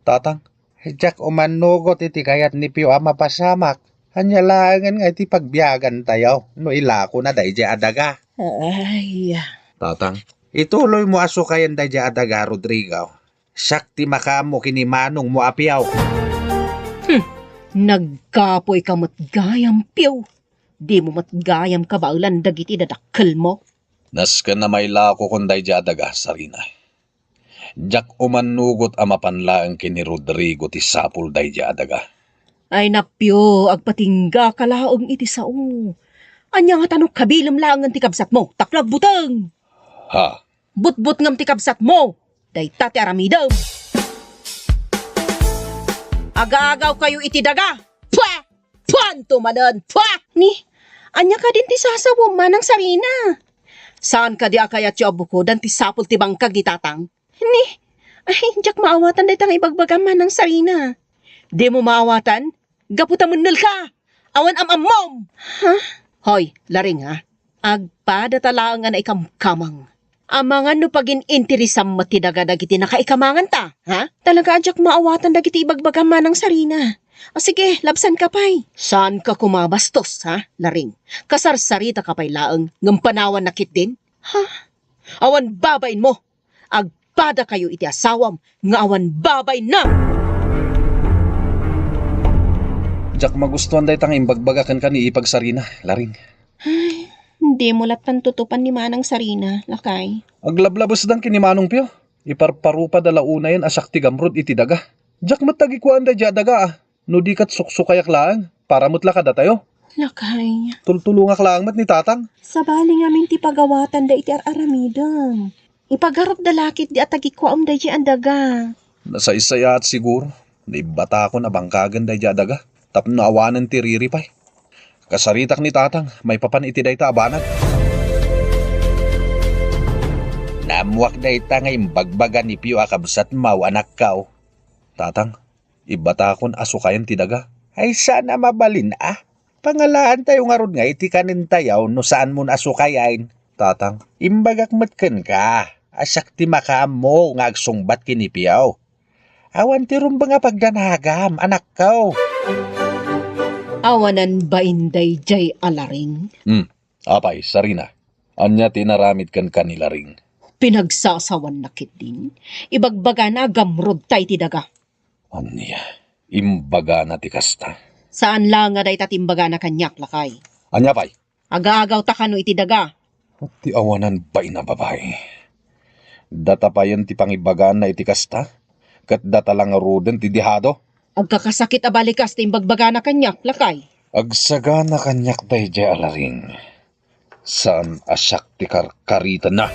Tatang. Diak umannugot iti kayat ni Pio a mapasamak. Ania laengen nga iti pagbiagantayo no ilakona daydiay a daga? Ay. Tatang. Ituloymo a sukayen daydiay a daga, Rodrigo. Siak ti makaammo ken ni manongmo a Pio. Hmm. Nagkapoyka met gayam, Pio. Dimo met gayam kabaelan dagiti dadakkelmo. Nasken a mailakokon daydiay a daga, Sarina. Diak umannugot a mapan laeng ken ni Rodrigo ti sapul daydiay a daga. Ay, Pio, agpatinggaka laeng iti sao. Ania ngata no kabilem laengen ti kabsatmo tapno agbuteng? Ha? Butbutngem ti kabsatmo. Dayta ti aramidem. Agaagawkayo iti daga. Pua! Puanto manen! Pua! Ni, ania kadin ti sasawem, Manang Sarina? Saan kadi a kayatyo a bukodan ti sapul ti bangkag ni Tatang? Ni, ay, diak maawatan dayta nga ibagbagam, Manang Sarina. Dimo maawatan? Gapu ta mennelka! Awan am-ammom! Ha? Hoy, Laring, ha? Agpadata laeng a naikamkamang. Amangan no pagin-interesam met ti daga dagiti nakaikamanganta, ha? Talaga a diak maawatan dagiti ibagbagam, Manang Sarina. O sige, labsanka pay. Saanka koma bastos, ha, Laring? Kasarsaritaka pay laeng, ngem panawanna ketdin? Ha? Awan babainmo! Agpadakayo iti asawam nga awan babainna! Diak magustuan dayta nga imbagbaga kenka ni Ipag Sarina, Laring. Ay, dimo lattan tutupan ni Manang Sarina, lakay. Aglablabesdan ken ni Manong Pio. Iparparupada la unayen a siak ti gamrud iti daga. Diak met tagikuaan daydiay a daga, a. No di ket suksukayak laeng, para met la kadatayo. Lakay. Tultulongak laeng met ni Tatang. Sabali ngamin ti pagawatanda iti ar-aramidem. Ipagarupda la ketdi a tagikuaem daydiay a daga. Nasaysayaat siguro. Naibbatakon a bangkagen daydiay a daga tapno awanen ti riripay. Kasaritak ni Tatang maipapan iti dayta a banag. Naammoak dayta nga imbagbaga ni Pio a kabsatmo, anakko. Tatang, ibbatakon a sukayen ti daga. Ay, saan a mabalin a. Pangalaantayo ngarud nga iti kanentayo no saanmon a sukayen. Tatang, imbagak met kenka a siak ti makaammo nga agsungbat ken ni Pio. Awan ti rumbeng a pagdanagam, anakko. Awanan bain daydiay a Laring? Hmm. Apay, Sarina, ania ti inaramid kenka ni Laring? Pinagsasawanna ketdin. Ibagbagana a gamrudta iti daga. Ania? Imbagana ti kasta? Saan la nga dayta ti imbagana kaniak, lakay. Ania pay? Agaagawta kano iti daga? Ti awanan bain a babai. Data payen ti pangibagana iti kasta, ket data la ngaruden ti dehado. Agkakasakit a balikas ti imbagbagana kaniak, lakay. Agsagana kaniak daydiay a Laring. Saan a siak ti karkaritanna.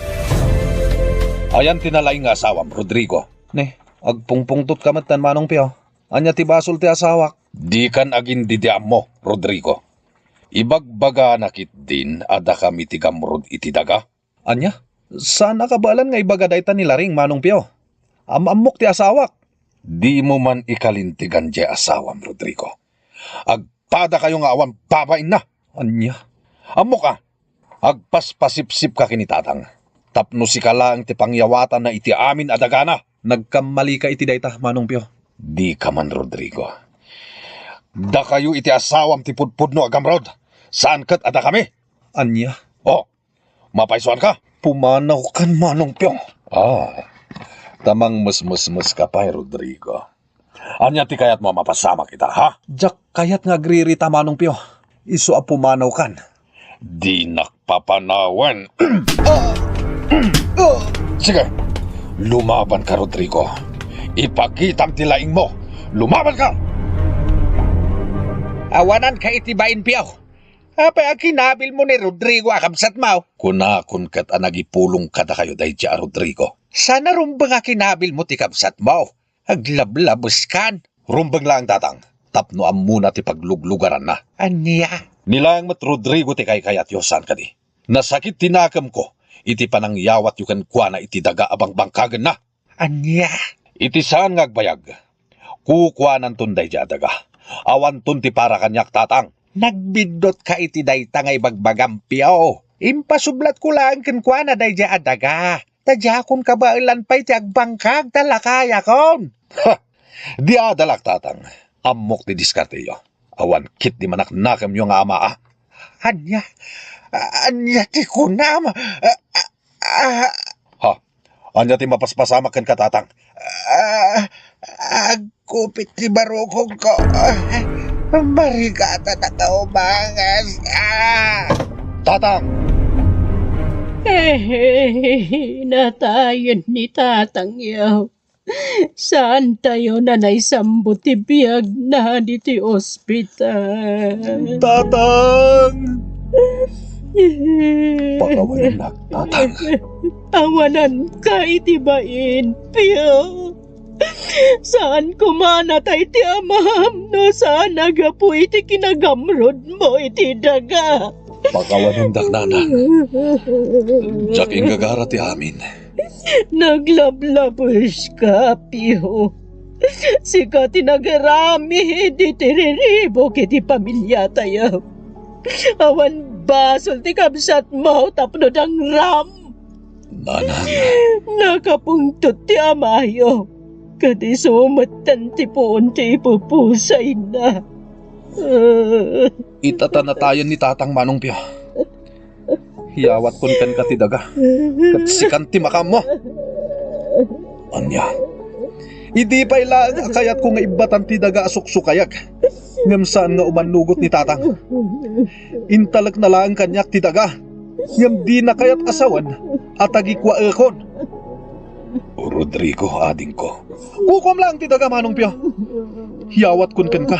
Ayan ti nalaing nga asawam, Rodrigo. Ni, agpungpungtotka met, Manong Pio. Ania ti basol ti asawak? Dikan agindidiammo, Rodrigo. Ibagbagana ketdin a dakami ti gamrud iti daga. Ania? Saan a kabaelan nga ibaga dayta ni Laring, Manong Pio. Am-ammok ti asawak. Dimo man ikalintegan diay asawam, Rodrigo. Agpadakayo nga awan babainna. Ania? Ammok a, agpaspasipsipka ken ni Tatang. Tapno sika laeng ti pangyawatanna iti amin a dagana. Nagkammalika iti dayta, Manong Pio. Dika man, Rodrigo. Dakayo iti asawam ti pudpudno a gamrod. Saan ket a dakami. Ania? Oh, mapaysuanka? Pumanawkan, Manong Pio. Ah, ta mangmesmesmeska pay, Rodrigo. Ania ti kayatmo a mapasamak ita, ha? Diak kayat nga agririta, Manong Pio. Isu a pumanawkan. Dinak papanawen. Sige, lumabanka, Rodrigo. Ipakitam ti laingmo. Lumabanka! Awananka iti bain, Pio. Apay a kinabilmo ni Rodrigo a kabsatmo? Kunakon ket a nagipulong kadakayo daydiay a Rodrigo. Saan a rumbeng a kinabilmo ti kabsatmo? Aglablabeskan. Rumbeng laeng, Tatang, tapno ammona ti pagluglugaranna. Ania? Ni laeng met Rodrigo ti kaykayatyo, saan kadi? Nasakit ti nakemko iti panangyawatyo kenkuana iti daga a bangbangkagenna. Ania? Iti saan nga agbayag, kukuananton daydiay a daga. Awanton ti para kaniak, Tatang. Nagbiddutka iti dayta nga ibagbagam, Pio. Impasublatko laeng kenkuana daydiay a daga. Ta diakon kabaelan pay ti agbangkag ta lakayakon. Ha! Di adalak, Tatang. Ammok ti diskarteyo. Awan ketdi manaknakemyo nga amaa. Ania? A-, ania ti kunam? A-, a-, a- Ha? Ania ti mapaspasamak kenka, Tatang? A-, agkupit ti barukongko. A, marigatan a kaumangas. A! Tatang! Eh, natayen ni Tatangyo. Saantayo a naisambut ti biagna ditoy ospital. Tatang! Pakawanennak, Tatang. Awananka iti bain, Pio. Saan koma a natay ti amam no saan a gapu iti kinagamrodmo iti daga. Pakawanendak, Nana. Diak inggagara ti amin. Naglablabeska, Pio. Sika ti nagaramid iti riribuk iti pamiliatayo. Awan basol ti kabsatmo tapno dangram. Nanang. Nakapungtot ti amayo. Ket isu metten ti puon ti ipupusayna. Ita ta natayen ni Tatang, Manong Pio. Yawatkon kenka ti daga, ket sikan ti makaammo. Ania? Idi pay laeng a kayatko nga ibbatan ti daga a suksukayag, ngem saan nga umannugot ni Tatang. Intalekna laeng kaniak ti daga, ngem dina kayat a sawen a tagikuaekon. Rodrigo, adingko. Kukuam laeng ti daga, Manong Pio. Yawatkon kenka,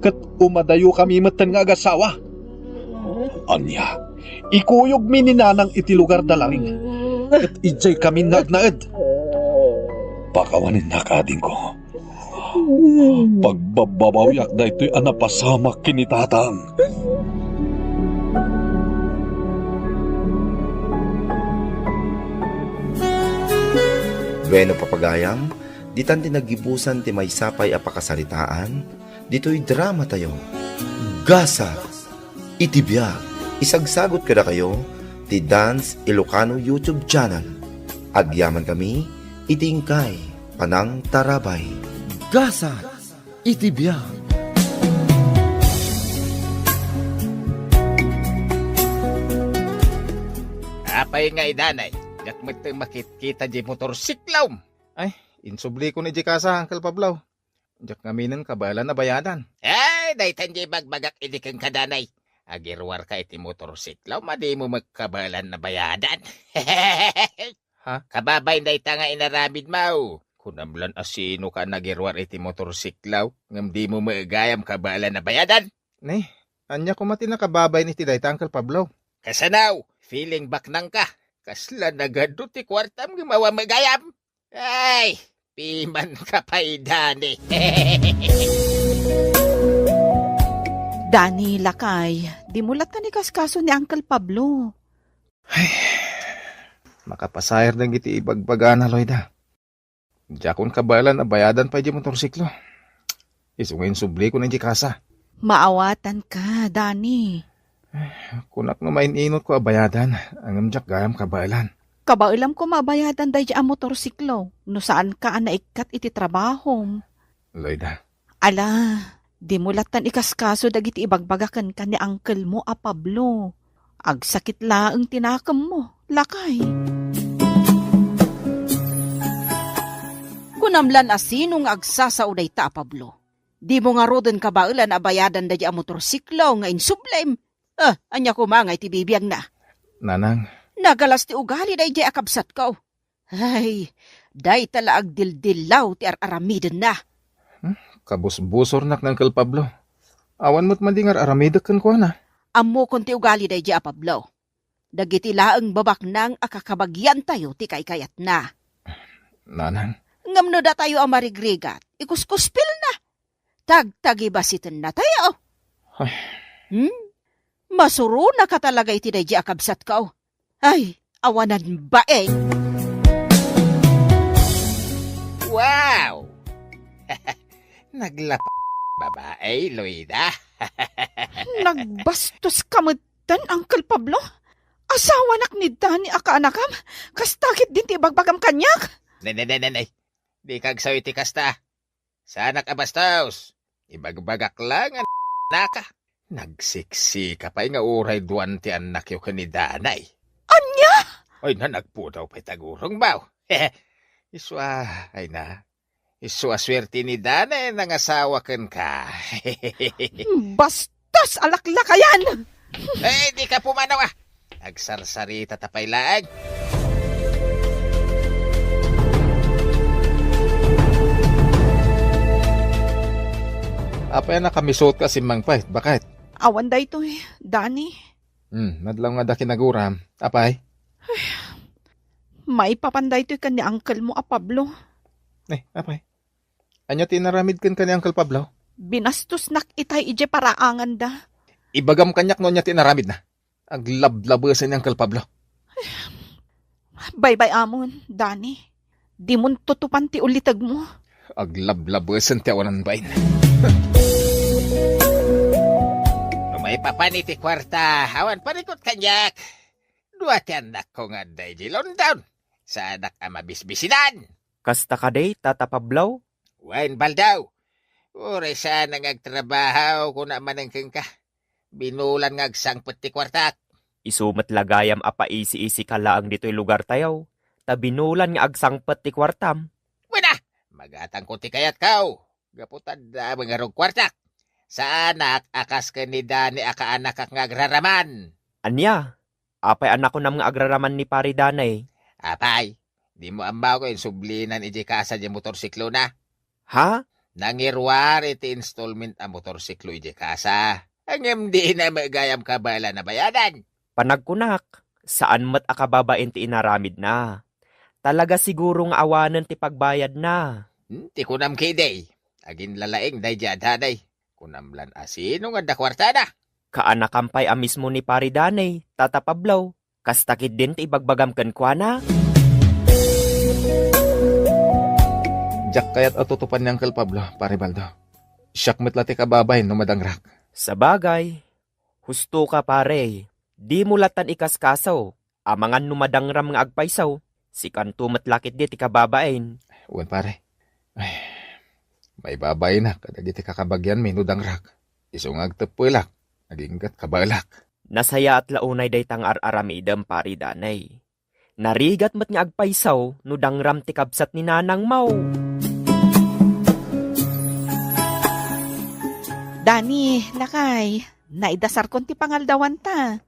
ket umadayokami metten nga agasawa. Ania, ikuyogmi ni Nanang iti lugar da Laring, ket idiay kamin nga agnaed. Pakawanennak, adingko. Pagbababawiak daytoy a napasamak ken ni Tatang. Bueno, papagayam, ditan ti naggibusan ti maysa pay a pakasaritaan ditoy dramatayo, Gasat iti Biag. Isagsagut kadakayo ti Dance Ilocano YouTube channel. Agyamankami iti inkay panangtarabay. Gasat iti Biag. Apay nga idanay, diak met makitkita di motorsiklom. Ay, insublikon iti kasa, Uncle Pablo. Diak ngaminen kabaelan a bayadan. Ay, daytan di ibagbagak idi kenka, danay. Agiruarka iti motorsiklo, madimo met kabaelan a bayadan. Ha? Kababain dayta nga inaramidmo. Kunam lan a sinoka a nagiruar iti motorsiklo, ngem dimo met gayam kabaelan a bayadan. Ne, ania koma ti nakababain iti dayta, Uncle Pablo? Kasano? Feeling baknangka. Kasla nagadu ti kuartam ngem awan met gayam. Ay, pimanka pay, Dani. Dani, lakay, dimo latta ni kaskaso ni Uncle Pablo. Ay, makapasair dagiti ibagbagana, Loida. Diakon kabaelan a bayadan pay di motorsiklo. Isu nga insublikon iti kasa. Maawatanka, Dani. Kunak no maininotko a bayadan, ngem diak gayam kabaelan. Kabaelam koma a bayadan daydi a motorsiklo, no saanka a naikkat iti trabahom. Loida. Ala, dimo lattan ikaskaso dagiti ibagbaga kenka ni uncle mo a Pablo. Agsakit laeng ti nakemmo, lakay. Kunam lan a sino nga agsasao dayta a Pablo? Dimo ngaruden kabaelan a bayadan daydi a motorsiklo nga insublim? Ah, ania koma nga iti bibiagna? Nanang. Nagalas ti ugali daydi a kabsatko. Ay, dayta la agdildilaw ti ar-aramidenna. Hmm? Kabusbusornak ni Uncle Pablo. Awan met madi nga ar-aramidek kenkuana. Ammokon ti ugali daydi a Pablo. Dagiti laeng babaknang a kakabagiantayo ti kaykayatna. Nanang. Ngem no datayo a marigrigat, ikuskuspilna. Tagtagibasitennatayo. Ay. Hmm? Masuronaka talaga iti daydi a kabsatko. Ay, awanan baeng. Wow! Naglap-, babae, Loida. Nagbastos ka met Tan, Uncle Pablo, asawanak ni Dani a kaanakam, kasta ketdin ti ibagbagam kaniak? Nay, nay, nay, nay, nay. Dika agsaw iti kasta. Saanak a bastos. Ibagbagak la nga naka. Nagsiksika pay nga uray duan ti annakyo ken ni Danay. Ania? Ay, na, nagpudaw pay tagurong, baw. Isu a, ay na. Isu a suerte ni Dana a nangasawa kenka. Bastos a laklakayan! Eh, dika pumanaw, ah! Agsarsarita ta pay laeng. Apay a nakamisuot ka a simmangpet, baket? Awan daytoy, Dani. Hmm, nadlaw nga adda kinaguram. Apay? Maipapan daytoy ken ni uncle mo a Pablo. Eh, apay? Ania ti inaramid kenka ni Uncle Pablo? Binastosnak itay idiay paraanganda. Ibagam kaniak no ania ti inaramidna. Aglablabesen ni Uncle Pablo. Baybay-amon, Dani. Dimon tutupan ti ulitegmo. Aglablabesen ti awanan bain. No maipapan iti kuarta, awan parikut kaniak. Dua ti annakko nga adda idiay London. Saanak a mabisbisinan. Kasta kadi, Tata Pablo? Wen, Baldaw. Uray saan nga agtrabaho, kuna manen kenka. Binulan nga agsangpet ti kuartak. Isu met la gayam a paisi-isika laeng ditoy lugartayo, ta binulan nga agsangpet ti kuartam. Wen a, magatangko ti kayatko. Gapu ta adda met ngarud kuartak. Saanak a kas ken ni Dani a kaanakak nga agraraman. Ania? Apay a nakunam nga agraraman ni Pari Danay? Apay, dimo ammo nga insublinan idiay kasa diay motorsiklona? Ha? Nangiruar iti installment a motorsiklo idiay kasa. Ngem dina met gayam kabaelan a bayadan. Panagkunak, saan met a kababain ti inaramidna. Talaga siguro nga awanen ti pagbayadna. Hmm, ti kunam ketdi, aginlalaing daydiay a Danay. Kunam lan a sino nga adda kuartada. Kaanakam pay a mismo ni Pari Danay, Tata Pablo. Kasta ketdin ti ibagbagam kenkuana. Diak kayat a tutupan ni Uncle Pablo, Pare Baldo. Siak met la ti kababain no madangrak. Sabagay, husto ka, pare. Dimo lattan ikaskaso. Amangan no madangram nga agpayso, sikanto met la ketdi ti kababain. Wen, pare. Ay, maibabainak kadagiti kakabagianmi no dangrak. Isu nga agteppelak, aginggat kabaelak. Nasayaat la unay dayta nga ar-aramidem, Pari Danay. Narigat met nga agpayso no dangram ti kabsat ni nanangmo. Dani, lakay, naidasarkon ti pangaldawanta.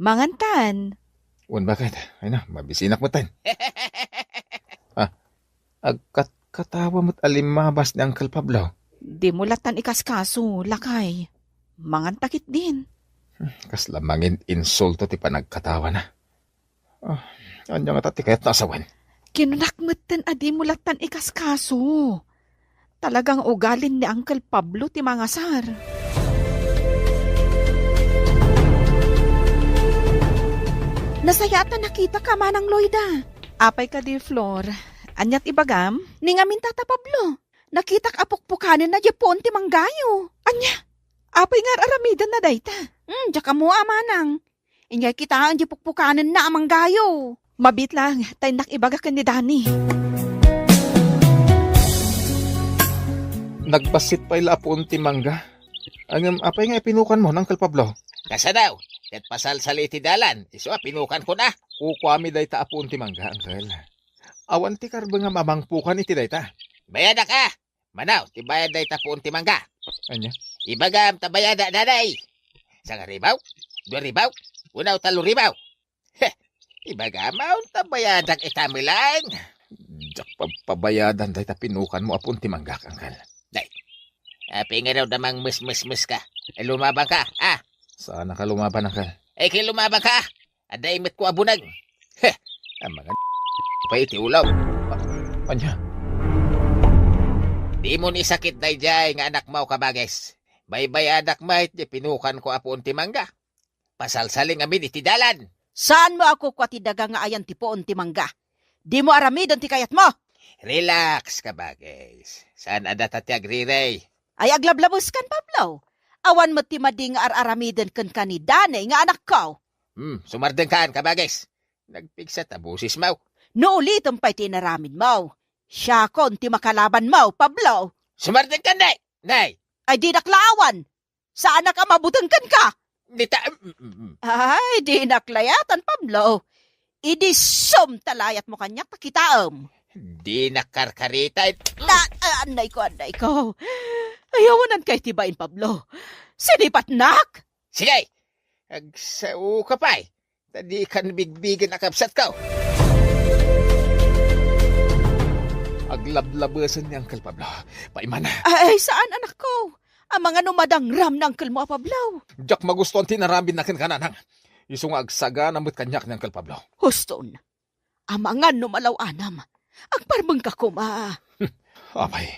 Mangantan. Wen, baket? Ay na, mabisinak metten. Ah, agkatkatawa met a limmabas ni Uncle Pablo. Dimo lattan ikaskaso, lakay. Manganta ketdin. Hmm, kasla mangin-insulto ti panagkatawana. Ah, ania ngata ti kayatna a sawen? Kinunak metten a dimo lattan ikaskaso. Talagang ugalin ni Uncle Pablo ti mangasar. Nasayaat a nakitak, Manang Loida. Apay kadi, Flor? Aniat ibagam? Ni ngamin, Tata Pablo, nakitak a pukpukanenna diay puon ti manggayo. Ania? Apay nga ar-aramidenna dayta? Hmm, diak ammo a manang. Inyay kitaen diay pukpukanenna a manggayo. Mabiit lang, ta innak ibaga ken ni Dani. Nagbassit pay la a puon ti mangga. Ngem apay nga ipinukanmo, Uncle Pablo? Kasano? Ket pasalsali ti dalan, isu a pinukankon a. Kukuami dayta a puon ti mangga, Uncle. Awan ti karbengam a mangpukan iti dayta. Bayadak a! Mano, ti bayad dayta puon ti mangga? Ania? Ibagam ta bayada, Danay. Sangaribu? Duaribu? Wenno taloribu? Heh, ibagam ta bayadak ita met laeng. Diak pagpabayadan dayta pinukanmo a puon ti manggak, Uncle. Day, apay ngarud a mangmesmesmeska? Ay, lumabanka, ah? Saanka lumaban, Uncle. Ay, ket lumabanka. Adda imetko a buneng. Heh, amangan pay iti ulo. A-, ania? Dimo ni sakit daydiay nga anakmo, kabagis. Baybayadak met diay pinukanko a puon ti mangga. Pasalsali ngamin iti dalan. Saanmo a kukua ti daga nga ayan ti puon ti mangga? Dimo aramiden ti kayatmo. Relax, kabagis. Saan a data ti agrirey? Ay, aglablabeskan, Pablo. Awan met ti madi nga ar-aramiden kenka ni Danny nga anakko. Hmm, sumardengkan, kabagis. Nagpigsa ta bosesmo. No ulitem pay ti inaramidmo, siakon ti makalabanmo, Pablo. Sumardengkan, Nay! Nay! Ay, dinak laawan. Saanak a mabuteng kenka. Dita, mm, mm, mm. Ay, dinak layatan, Pablo. Idi sum ta layatmo kaniak ta kitaem. Dinak karkarita it-, Na, ah, annay ko, annay ko. Ay, awanan kay ti bain, Pablo. Sinipatnak? Sige! Agsaoka pay, ta dikan bigbigen a kabsatko. Aglablabesen ni Uncle Pablo. Paimana. Ay, saan, anakko? Amangan no madangram ni unclemo a Pablo. Diak magustuan ti inaramidna kenka, nanang. Isu nga agsagana met kaniak ni Uncle Pablo. Huston. Amangan no malaw-anam. Agparbengka koma. Apay,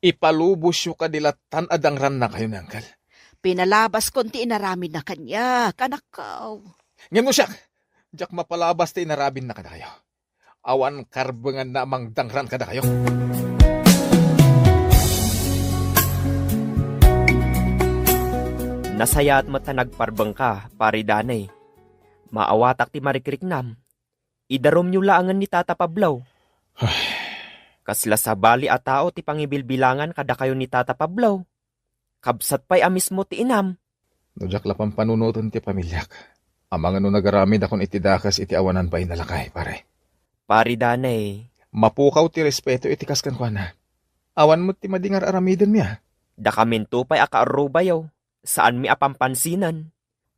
ipalubosyo kadi la tan a dangrannakayo ni Uncle? Pinalabaskon ti inaramidna kaniak, anakko. Ngem no siak, diak mapalabas ti inaramidna kadakayo. Awan karbenganna a mangdangran kadakayo. Nasayaat met ta nagparbengka, Pari Danny. Maawatak ti marikriknam. Idarumyo laengen ni Tata Pablo. Kasla sabali a tao ti pangibilbilangan kadakayo ni Tata Pablo. Kabsat pay a mismo ti inam. No diak la pampanunoten ti pamiliak, amangan no nagaramidakon iti dakes iti awanan bain a lakay, pare. Pari Danny. Mapukaw ti respeto iti kas kenkuana. Awan met ti madi nga ar-aramidenmi, a. Dakaminto pay a kaarrubayo. Saanmi a pampansinen.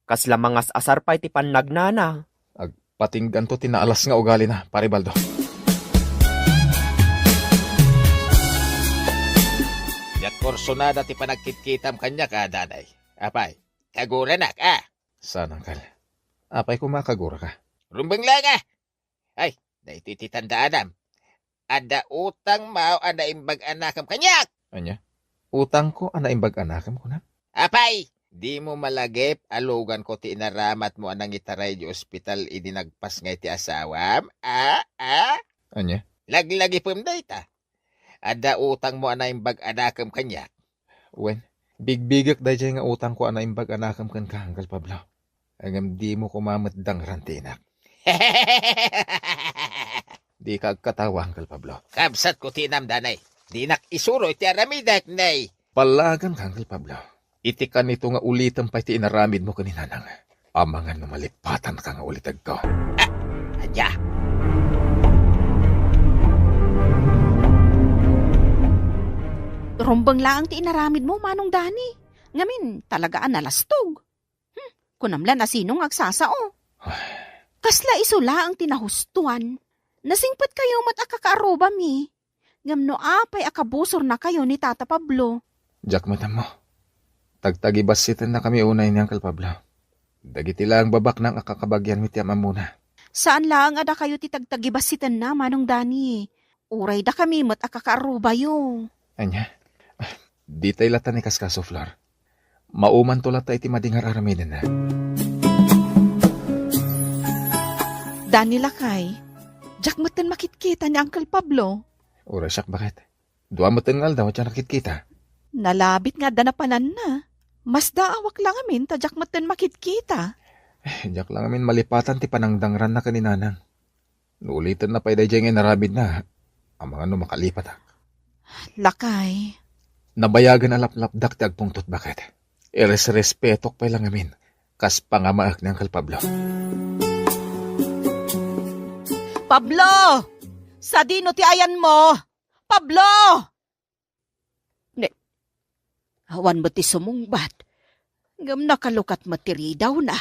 Kasla mangas-asar pay ti pannagnana. Agpatingganto ti naalas nga ugalina, Pare Baldo. Diak kursonada ti panagkitkitam kaniak, a, Danny. Apay, kaguranak, a? Saan, Uncle. Apay koma a kaguraka? Rumbeng laeng, a! Ay, daytoy ti tandaanam. Adda utangmo a naimbag a nakem kaniak! Ania? Utangko a naimbag a nakem, kunam? Apay, dimo malagip a luganko ti inaramatmo a nangitaray idiay ospital idi nagpasngay ti asawam? A? A? Ania? Laglagipem dayta. Adda utangmo a naimbag a nakem kaniak. Wen, bigbigek daydiay nga utangko a naimbag a nakem kenka, Uncle Pablo. Ngem dimo koma met dangran ti inak. Dika agkatawa, Uncle Pablo. Kabsatko ti inam, Danny. Dinak isuro iti aramidek, Nay. Ballaganka, Uncle Pablo. Iti kanito nga ulitem pay ti inaramidmo ken ni Nanang. Amangan no malipatanka nga ulitegko. Ah, adda. Rumbeng laeng ti inaramidmo, Manong Danny. Ngamin, talaga a nalastog. Hmm, kunam la no sino nga agsasao. Kasla isu laeng ti nahustoan. Nasingpetkayo met a kakaarrubami. Ngem no apay a kabusornakayo ni Tata Pablo? Diak met ammo. Tagtagibassitennakami unay ni Uncle Pablo. Dagiti laeng babaknang a kakabagianmi ti am-ammona. Saan laeng a dakayo ti tagtagibassitenna, Manong Danny. Uray dakami met a kakaarrubayo. Ania? Ditay latta ni kaskaso, Flor. Maumanto latta iti madi nga ar-aramidenna. Danny lakay, diak metten makitkita ni Uncle Pablo. Uray siak, baket. Dua metten nga aldaw a diak nakitkita. Nalabit nga adda napananna. Masdaawak la ngamin ta diak metten makitkita. Eh, diak la ngamin malipatan ti panangdangranna ken ni Nanang. No ulitenna pay daydiay nga inaramidna, amangan no makalipatak. Lakay. Nabayagen a laplapdak ti agpungtot, baket. Iresrespetok pay la ngamin, kas pangamaek ni Uncle Pablo. Pablo! Sadino ti ayanmo? Pablo! Ne, awan met ti sumungbat. Ngem nakalukat met ti ridawna.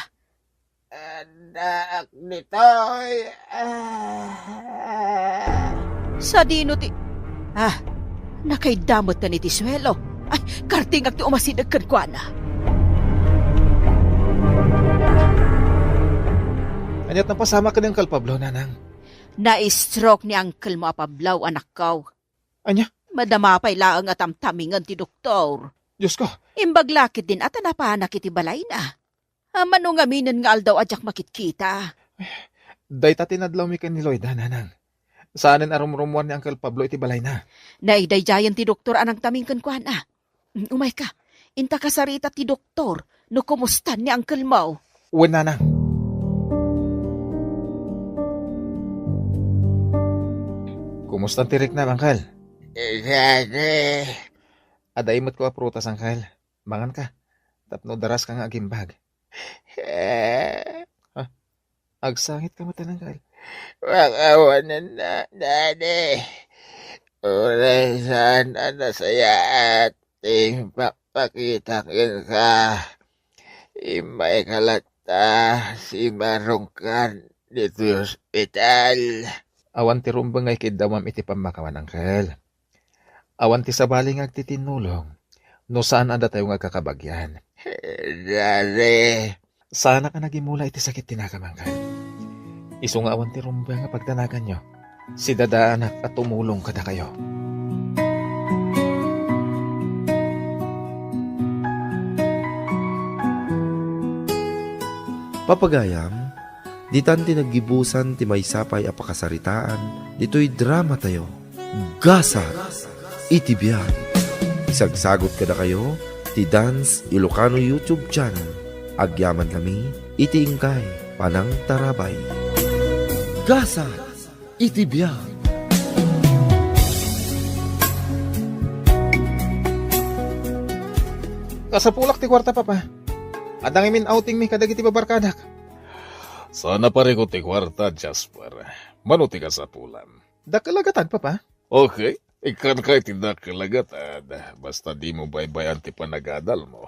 Addaak ditoy. Ah. Sadino ti, ah, nakaidda met iti suelo. Ay, kartingak ti umasideg kenkuana. Ania ti napasamak ken ni Uncle Pablo, Nanang? Na-stroke ni uncle mo a Pablo, anakko. Ania? Madama pay laeng a tamtamingen ti doktor. Diosko! Imbag la ketdin a ta napanak iti balayna. Ammano ngaminen nga aldaw a diak makitkita. Dayta ti nadlawmi ken ni Loida, Nanang. Saanen a rumrummuar ni Uncle Pablo iti balayna. Naidaydayen ti doktor a nangtaming kenkuana. Mm, umayka. Inta kasarita ti doktor no kumustan ni uncle mo. Wen, Nanang. Kumustan ti riknam, Uncle? Dadi. Adda immetko a prutas, Uncle. Manganka. Tapno daraska nga agimbag. Eh. Ha? Agsangitka met, Uncle. Makawanenna, Dadi. Uray saan a nasayaat ti pakpakita kenka. Immayka latta, simarungkan ditoy ospital. Awan ti rumbeng nga ikiddawam iti pammakawan, Uncle. Awan ti sabali nga agtitinnulong no saan a datayo nga agkakabagyan. Dadi. Saanak a nagimula iti sakit ti nakam, Uncle. Isu nga awan ti rumbeng a pagdanaganyo. Sidadaanak a tumulong kadakayo. Papagayam, ditan ti naggibusan ti maysa pay a pakasaritaan ditoy dramatayo. Gasat iti biag. Isagsagut kadakayo ti Dance Ilocano YouTube channel. Agyaman kami iti inkay panangtarabay. Gasat iti biag. Kasapulak ti kuarta, Papa. Adda ngamin outing mi kadagiti babarkadak. Saan a parikut ti kuarta, Jasper. Mano ti kasapulam? Dakkel a gatad, Papa. Okay. Ikkanka iti dakkel a gatad. Basta dimo baybay-an ti panagadalmo.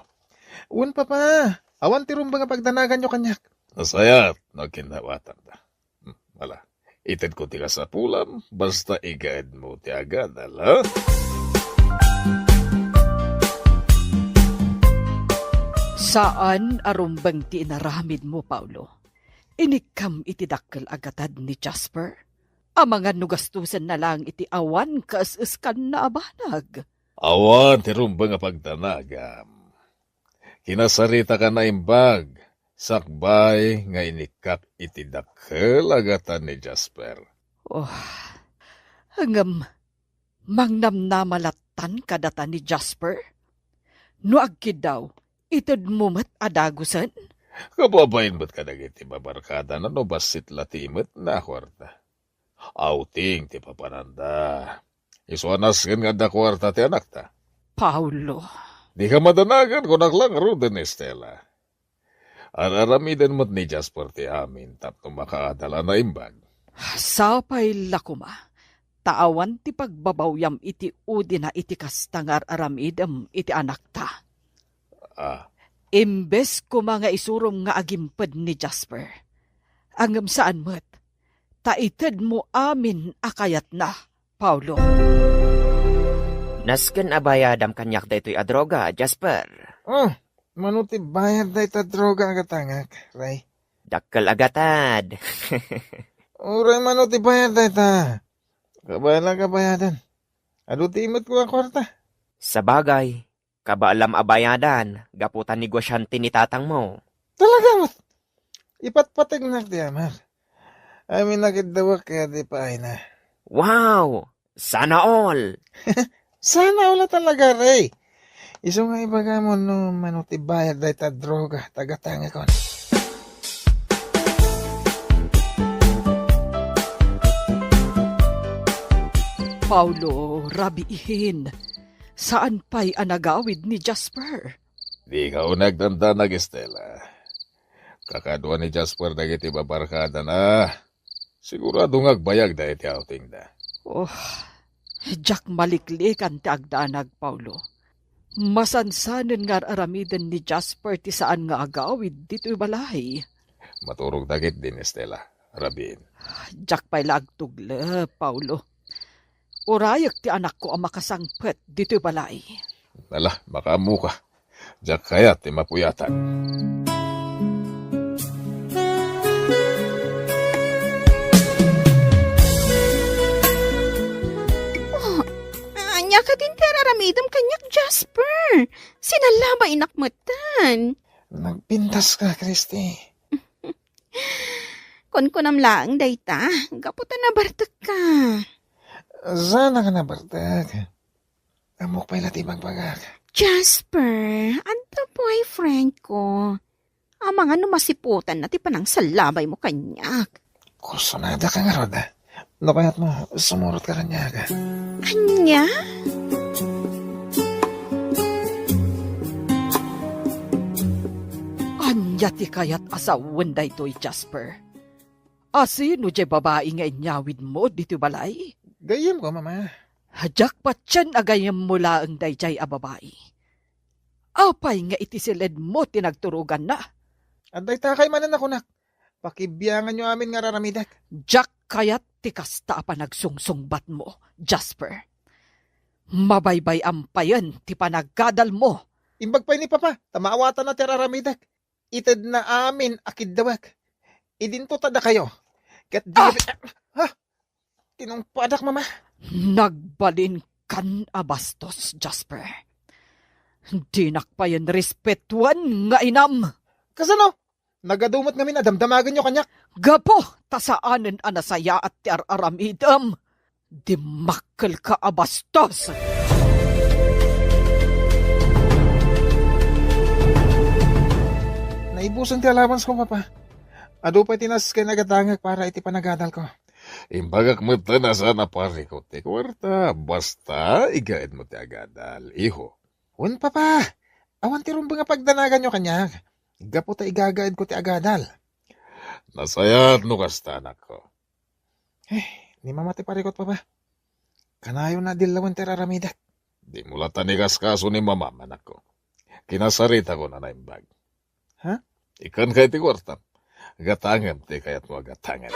Wen, Papa. Awan ti rumbeng a pagdanaganyo kaniak. Nasayaat no agkinnawatanda. Hmm, ala. Itedko ti kasapulam, basta igaedmo ti agadal, ha? Saan a rumbeng ti inaramidmo, Paulo. Inikkam iti dakkel a gatad ni Jasper. Amangan no gastusenna laeng iti awan kaes-eskanna a banag. Awan ti rumbeng a pagdanagam. Kinasaritak a naimbag, sakbay nga inikkak iti dakkel a gatad ni Jasper. Oh, ngem mangnamnama lattan kadata ni Jasper? No agkiddaw, itedmo met a dagusen? Kababain met kadagiti babarkadana no bassit la ti imetna a kuarta. Outing ti papananda. Isu a nasken nga adda kuarta ti anakta. Paulo. Dika madanagan, kunak la ngaruden, Estela. Ar-aramiden met ni Jasper ti amin tapno makaadal a naimbag. Sapay la koma, ta awan ti pagbabawyam iti udina iti kasta nga ar-aramidem iti anakta. Ah. Imbes koma nga isurom nga agimped ni Jasper. Ngem saan met, ta itedmo amin a kayatna, Paulo. Nasken a bayadam kaniak daytoy a droga, Jasper. Oh, mano ti bayad dayta droga a gatangak, Ray? Dakkel a gatad. Uray mano ti bayad dayta? Kabaela kabayadan. Adu ti imetko a kuarta. Sabagay, kabaelam a bayadan gapu ta negosiante ni tatangmo. Talaga met. Ipatpategnak ti amak. Amin a kiddawek ket ipaayna. Wow! Sana all! Sana all a talaga, Ray. Isu nga ibagam no mano ti bayad dayta droga ta gatangekon. Paulo, rabiin. Saan pay a nagawid ni Jasper? Dika unay agdandanag, Estela. Kakadua ni Jasper dagiti babarkadana. Sigurado nga agbayag dagiti outingda. Oh, diak maliklikan ti agdanag, Paulo. Masansanen nga ar-aramiden ni Jasper ti saan nga agawid ditoy balay. Maturogda ketdin, Estela. Rabiin. Diak pay la agtuglep, Paulo. Urayek ti anakko a makasangpet ditoy balay. Ala, makaammoka. Diak kayat ti mapuyatan. Oh, ania kadin ti ar-aramidem kaniak, Jasper? Sinallabainak metten. Nagpintaska, Christy. Kunkunam laeng dayta, gapu ta nabartekka. Saan a nabartek? Ammok pay la ti ibagbagak. Jasper, adda boyfriend ko. Amangan no masiputanna ti panangsallabaymo kaniak. Kursunadaka ngarud. No kayatmo, sumurotka kaniak. Ania? Ania ti kayat a sawen daytoy, Jasper? Asino diay babai nga inyawidmo ditoy balay? Gayyemko, Mama. Diak patien a gayyemmo laeng daydiay a babai. Apay nga iti siledmo ti nagturoganna? Adda itakay manen a kunak. Pakibianganyo amin nga ar-aramidek. Diak kayat ti kasta a panagsungsungbatmo, Jasper. Mabaybay-am payen ti panagadalmo. Imbag pay ni Papa, ta maawatanna ti ar-aramidek. Itedna amin a kiddawek. Idinto ta dakayo. Ket di... Ah! Ha? Tinungpadak, Mama. Nagbalinkan a bastos, Jasper. Dinak payen respetuen nga inam. Kasano? Nagadu met ngamin a damdamagenyo kaniak. Gapu ta saanen a nasayaat ti ar-aramidem. Dimmakkelka a bastos! Naibusen ti allowance ko, Papa. Adu pay ti nasken a gatangek para iti panagadalko. Imbagak metten a saan a parikut ti kuarta, basta igaedmo ti agadal, iho. Wen, Papa, awan ti rumbeng a pagdanaganyo kaniak, gapu ta igagaedko ti agadal. Nasayaat no kasta, anakko. Eh, ni Mama ti parikut, Papa. Kanayon a dillawen ti ar-aramidek. Dimo latta ni kaskaso ni Mama, anakko. Kinasaritakon a naimbag. Ha? Ikkanka iti kuartam. Gatangem ti kayatmo a gatangen.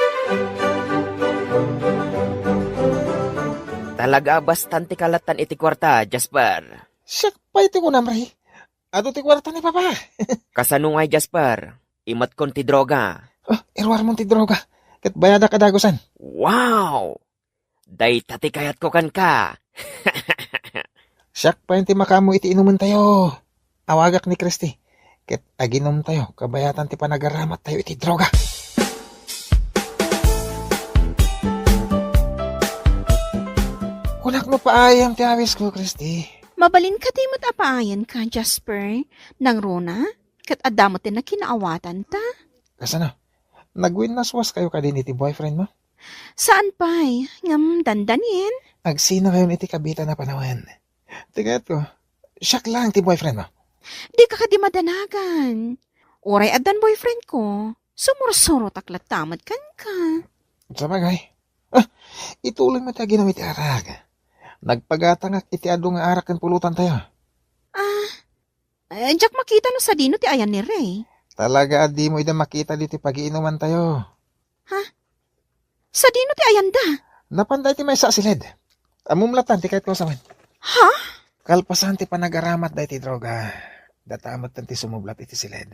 Talaga a bastan ti kalatan iti kuarta, Jasper. Siak pay ti kunam, Ray. Adu ti kuarta ni Papa. Kasano ngay, Jasper? Imatkon ti droga. Oh, iruarmon ti droga. Ket bayadak a dagusen. Wow! Dayta ti kayatko kenka. Siak pay ti makaammo iti inumentayo. Awagak ni Christy. Ket aginumtayo kabayatan ti panagaramattayo iti droga. Kunak no paayam ti awisko, Christy. Mabalin kadi met a paayanka, Jasper? Nangruna? Ket adda met ti nakinaawatanta? Kasano? Nagwinnaswaskayo kadin iti boyfriend mo? Saan pay, ngem dandanin. Agsinakayon iti kabitan a panawen. Ti kayatko, siak laeng ti boyfriend mo. Dika kadi madanagan. Uray addan boyfriend ko, sumursurotak latta met kenka. Sabagay. Ah, ituloy mo ti aginum iti arak. Nagpagatangak iti adu nga arak ken pulutantayo. Ah, Eh, diak makita no sadino ti ayan ni Ray. Talaga a dimo ida makita ditoy pagiinumantayo. Ha? Sadino ti ayanda? Napanda iti maysa a siled. Ammom latta ti kayatko a sawen. Ha? Kalpasan ti panagaramat daytoy droga, data met ti sumublat iti siled.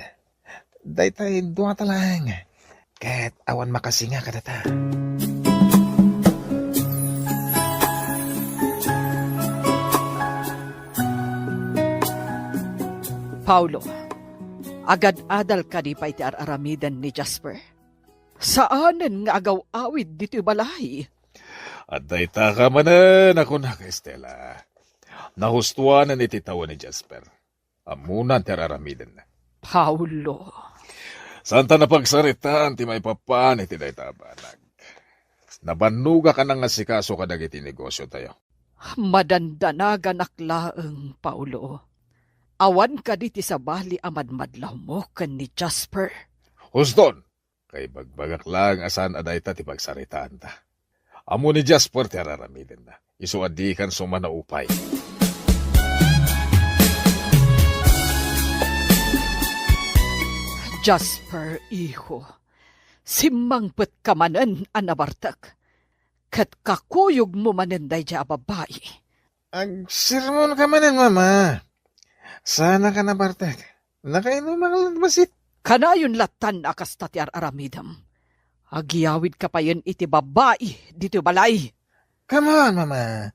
Daytay duata laeng. Ket awan makasinga kadata. Paulo, agad-adal kadi pay ti ar-aramiden ni Jasper? Saanen nga agaw-awid ditoy balay. Adda itaka manen a kunak, Estela. Nahustoanen iti tawen ni Jasper. Ammona ti ar-aramidenna. Paulo. Saanta napagsaritaan ti maipapan iti dayta a banag. Nabannogak a nangasikaso kadagiti negosiotayo. Madandanaganak laeng, Paulo. Awan kadi ti sabali a madmadlawmo ken ni Jasper? Huston, kaibagbagak laeng a saan a dayta ti pagsaritaanta. Ammo ni Jasper ti ar-aramidenna. Isu a dikan sumanaupay. Jasper, iho, simmangpetka manen a nabartek, ket kakuyogmo manen daydiay a babai. Agsermonka manen, Mama. Saanka a nabartek. Nakainumak latta bassit. Kanayon lattan a kasta ti ar-aramidem. Agyawidka payen iti babai ditoy balay. Come on, Mama.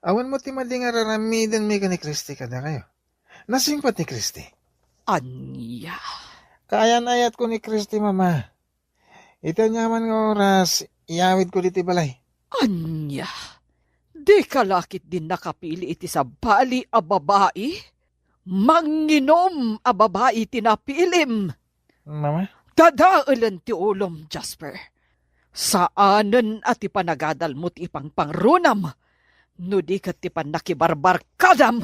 Awan mo ti madi nga ar-aramidenmi ken ni Christy kadakayo. Nasingpet ni Christy. Ania? Kaayan-ayatko ni Christy, Mama. Iti aniaman nga oras, iyawidko ditoy balay. Ania? Dika la ketdi nakapili iti sabali a babai? Manginom a babai ti napilim. Mama? Dadaelen ti ulom, Jasper. Saanen a ti panagadalmo ti ipangpangrunam, no di ket ti pannakibarbarkadam.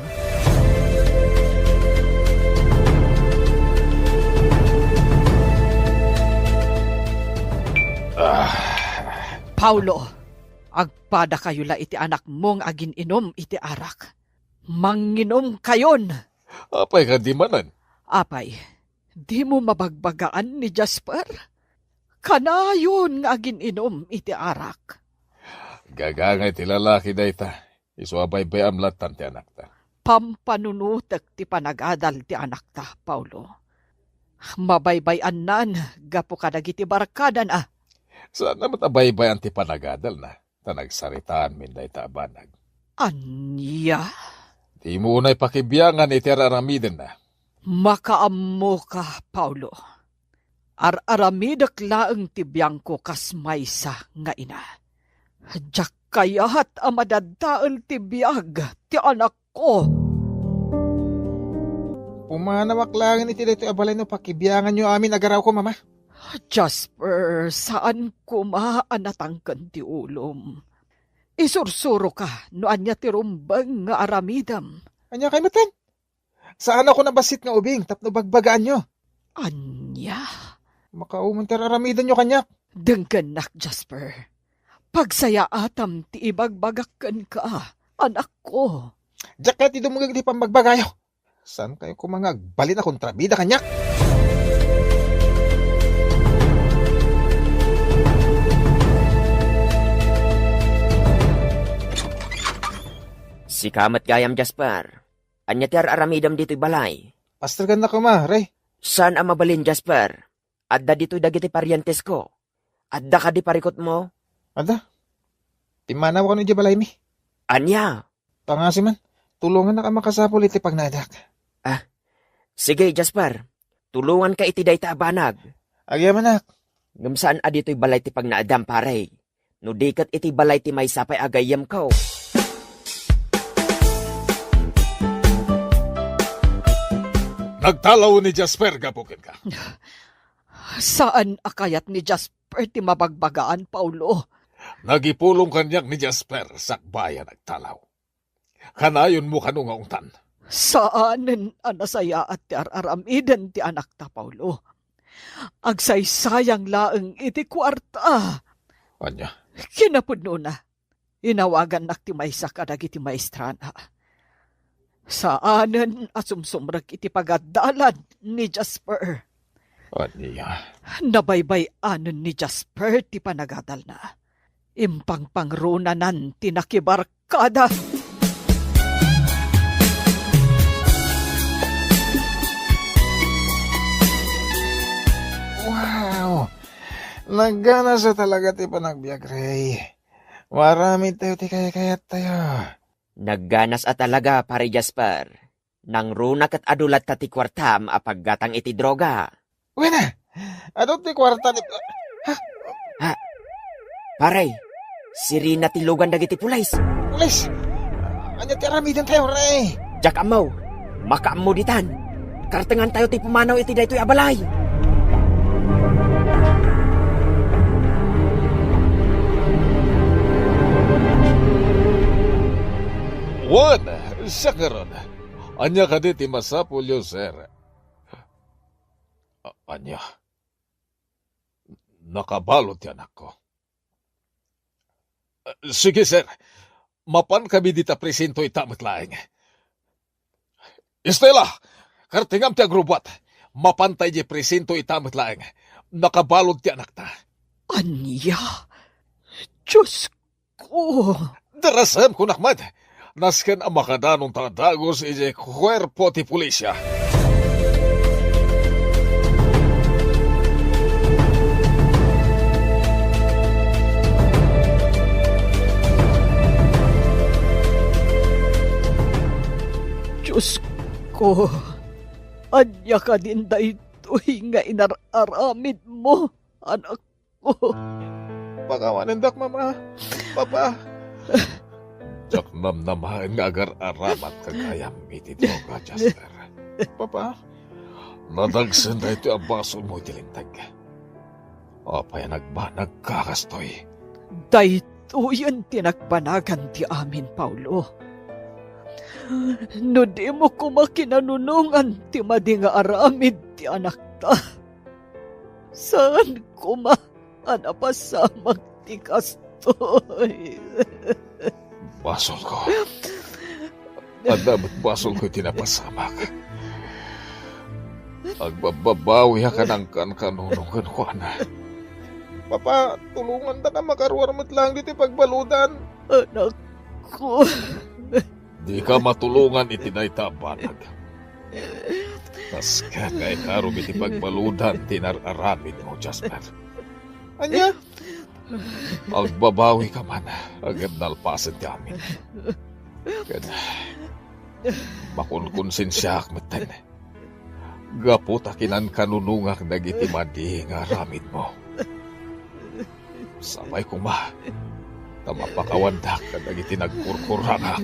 Ah. Paulo, agpadakayo la iti anakmo nga agin-inom iti arak. Manginomkayon. Apay kadi manen? Apay, dimo mabagbagaan ni Jasper? Kanayon nga agin-inom iti arak. Gagangay ti lalaki dayta. Isu a baybay-am lattan ti anakta. Pampanunotek ti panagadal ti anakta, Paulo. Mabaybay-annan gapu kadagiti barkadana. Saan a met a baybay-an ti panagadalna, ta nagsaritaanmin dayta a banag. Ania? Dimo unay pakibiangan iti ar-aramidenna. Makaammoka, Paulo. Ar-aramidek laeng ti biangko kas maysa nga ina. Diak kayat a madadael ti biag ti anakko. Pumanawak laeng iti daytoy a balay no pakibianganyo amin a garawko, Mama. Jasper, saan koma a natangken ti ulom. Isursuroka no ania ti rumbeng nga aramidem. Ania kay metten? Saanakon a bassit nga ubing tapno bagbagaanyo. Ania? Makaumon ti ar-aramidenyo kaniak. Denggennak, Jasper. Pagsayaatam ti ibagbagak kenka, anakko. Diak kayat ti dumngeg iti pammagbagayo. Saankayo koma nga agbalin a kontrabida kaniak? Sika met gayam, Jasper. Ania ti ar-aramidem ditoy balay? Pastergannak koma, Rey. Saan a mabalin, Jasper. Adda ditoy dagiti parientesko. Adda kadi parikutmo? Adda. Pimmanaw kano idiay balaymi. Ania? Pangngaasim man, tulongannak a makasapul iti pagnaedak. Ah, sige, Jasper. Tulonganka iti dayta a banag. Agyamanak. Ngem saan a ditoy balay ti pagnaedam, pare. No di ket iti balay ti maysa pay a gayyemko. Nagtalaw ni Jasper gapu kenka. Saan a kayat ni Jasper ti mabagbagaan, Paulo. Nagipulong kaniak ni Jasper sakbay a nagtalaw. Kanayonmo kano nga ungtan? Saanen a nasayaat ti ar-aramiden ti anakta, Paulo. Agsaysayang laeng iti kuarta. Ania? Kinapudnona, inawagannak ti maysa kadagiti maestrana. Saanen a sumsumrek iti pagadalan ni Jasper. Ania? Nabaybay-anen ni Jasper ti panagadalna. Impangpangrunanan ti nakibarkada. Wow! Nagganas a talaga ti panagbiag, Rey. Maaramid tayo ti kaykayattayo. Nagganas a talaga, Pare Jasper. Nangruna ket adu latta ti kuartam a paggatang iti droga. Wen a, adu ti kuarta ni, ha? Ha? Pare, sirena ti lugan dagiti pulis. Pulis? Ania ti aramidentayo, Re? Diak ammo. Makaammo ditan. Kartengantayo ti pumanaw iti daytoy a balay. Wen, siak ngarud. Ania kadi ti masapulyo, sir? A-, ania? Nakabalud ti anakko. Sige, sir. Mapan kami dita presinto ita met laeng. Estela, kartengam ti agrubbuat. Mapanta idiay presinto ita met laeng. Nakabalud ti anakta. Ania? Diosko! Darasem, kunak met. Nasken a makadanonta a dagus idiay kuerpo ti pulisya. Diosko, ania kadin daytoy nga inar-aramidmo, anakko? Pakawanendak, Mama. Papa. Diak namnamaen nga agar-aramat gagayam iti droga, Jasper. Papa, nadagsen daytoy a basolmo iti linteg. Apay a nagbanagka kastoy? Daytoyen ti nagbanagan ti amin, Paulo. No dimo koma kinanunongan ti madi nga aramid ti anakta, saan koma a napasamak ti kastoy. Basolko. Adda met basolko iti napasamak. Agbabbabawiak a nangkankanuno kenkuana. Papa, tulongandaka makaruar met laeng ditoy pagbaludan. Anakko. Dika matulongan iti dayta a banag. Nasken nga ikarom iti pagbaludan ti inar-aramidmo, Jasper. Ania? Agbabawika man, ngem nalpasen ti amin. Ken makunkonsensiaak metten gapu ta kinankanunongak dagiti madi nga aramidmo. Sapay koma ta mapakawandak kadagiti nagkurkurangak.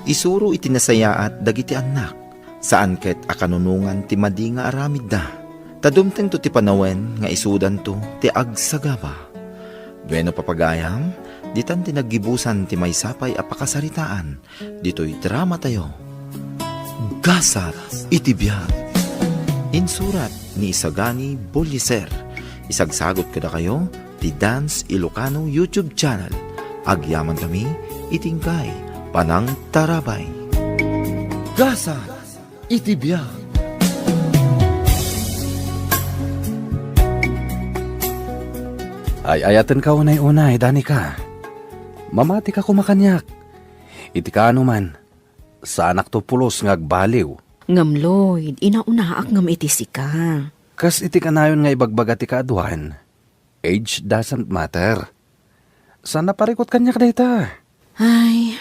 Isuro iti nasayaat dagiti annak. Saan ket a kanunongan ti madi nga aramidda, ta dumtengto ti panawen nga isudanto ti agsagaba. Bueno, papagayam, ditan ti naggibusan ti maysa pay a pakasaritaan ditoy dramatayo. Gasat iti biag. Insurat ni Isagani Buliser. Isagsagot kadakayo ti Dance Ilocano YouTube channel. Agyamankami iti inkay panangtarabay. Gasat iti biag. Ay-ayatenka unay-unay, Danica. Mamatika koma kaniak. Iti kaano man, saanakto pulos nga agbaliw. Ngem, Lloyd, inaunaak ngem iti sika. Kas iti kanayon nga ibagbaga ti kaaduan, age doesn't matter. Saan a parikut kaniak dayta? Ay,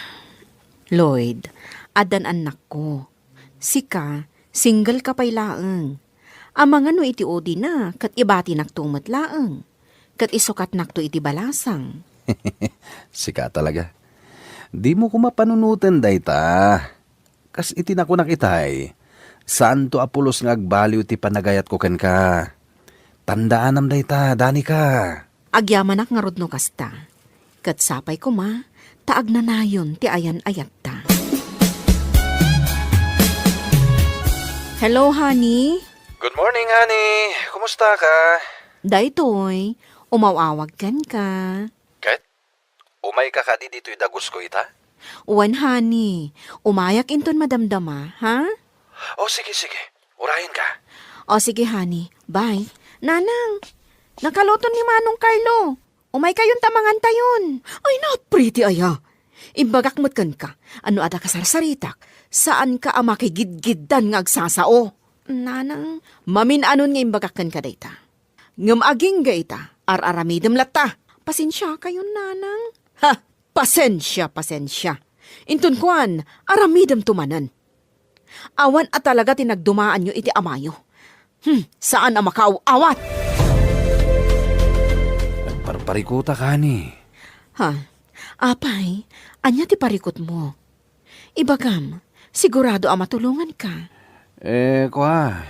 Lloyd, addan annakko. Sika, single ka pay laeng. Amangan no iti O D na, ket ibatinakto met laeng. Ket isukatnakto iti balasang. Sika talaga. Dimo koma panunoten dayta. Kas iti nakunak itay, saanto a pulos nga agbaliw ti panagayatko kenka. Tandaanam dayta, Danica. Agyamanak ngarud no kasta. Ket sapay koma, ta agnanayon ti ayan-ayatta. Hello, honey. Good morning, honey. Kumusta ka? Daytoy, umaw-awag kenka. Ket? Umayka kadi ditoy dagusko ita? Wen, honey. Umayak inton madamdama, ha? O, sige, sige. Urayenka. O, sige, honey. Bye. Nanang, nakaluton ni Manong Carlo. Umaykayonta mangantayon. Ay, napri ti aya. Imbagak met kenka, no adda kasarsaritak, saanka a makigidgiddan nga agsasao. Nanang, mamin-anon nga imbagak kenka dayta. Ngem agingga ita, ar-aramidem latta. Pasensiakayon, nanang. Ha! Pasensia, pasensia. Inton kuan, aramidemto manen. Awan a talaga ti nagdumaanyo iti amayo. Hmm, saan a makaaw-awat! Nagparparikutak, honey. Ha? Apay, ania ti parikutmo? Ibagam, sigurado a matulonganka. Eh, kua,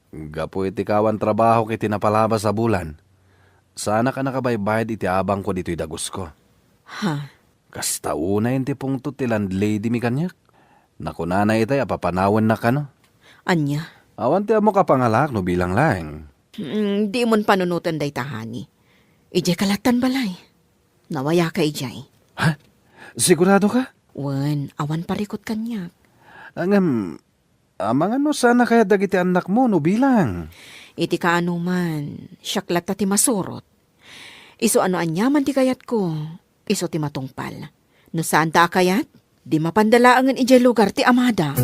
gapu iti kawan trabahok iti napalabas a bulan, saanak a nakabaybayad iti abangko ditoy dagusko. Ha? Kasta unayen ti pungtot ti landlady mi kaniak. Nakunana itay a papanawennak kano. Ania? Awan ti ammok a pangalaak no bilang laeng. Hmm, dimon panunoten dayta, honey. Idiay kalattan balay. Nawayaka idiay. Ha? Sigurado ka? Wen, awan parikut kaniak. Ngem, amangan no saan a kayat dagiti annakmo no bilang? Iti kaanuman, siak latta ti masurot. Isu a no aniaman ti kayatko, isu ti matungpal. No saanda a kayat, di mapanda laengen idiay lugar ti amada.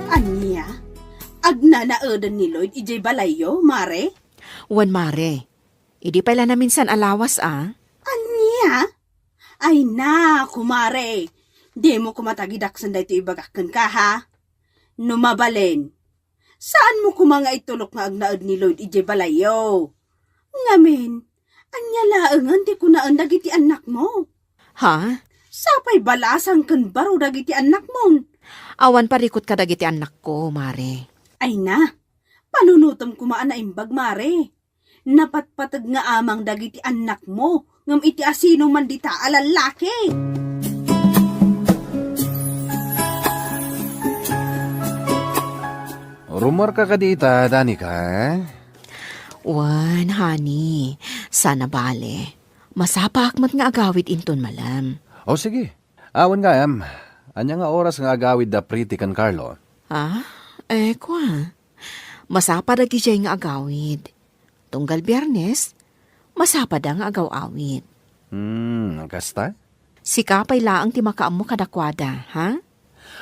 Ania? Agnanaeden ni Lloyd idiay balayyo, Mare? Wen, Mare. Idi pay la naminsan a lawas a. Ania? Ay na, kumare. Dimo koma tagidaksen daytoy ibagak kenka, ha? No mabalin, saanmo koma nga itulok nga agnaed ni Lloyd idiay balayyo. Ngamin, ania laengen ti kunaen dagiti annakmo? Ha? Sapay balasang ken baro dagiti annakmon. Awan parikut kadagiti annakko, Mare. Ay na, panunotem koma a naimbag, Mare. Napatpateg nga amang dagiti annakmo, ngem iti asino man dita a lallaki? Rummuarka kadi ita, Danica? Wen, honey, saan a bale. Masapaak met nga agawid inton malem. O, sige. Awan gayam, ania nga oras nga agawid da Pretty ken Carlo? Ah, eh, kua. Masapa dagidiay nga agawid. Tunggal Biyernes, masapada nga agaw-awid. Hmm, kasta? Sika pay laeng ti makaammo kadakuada, ha?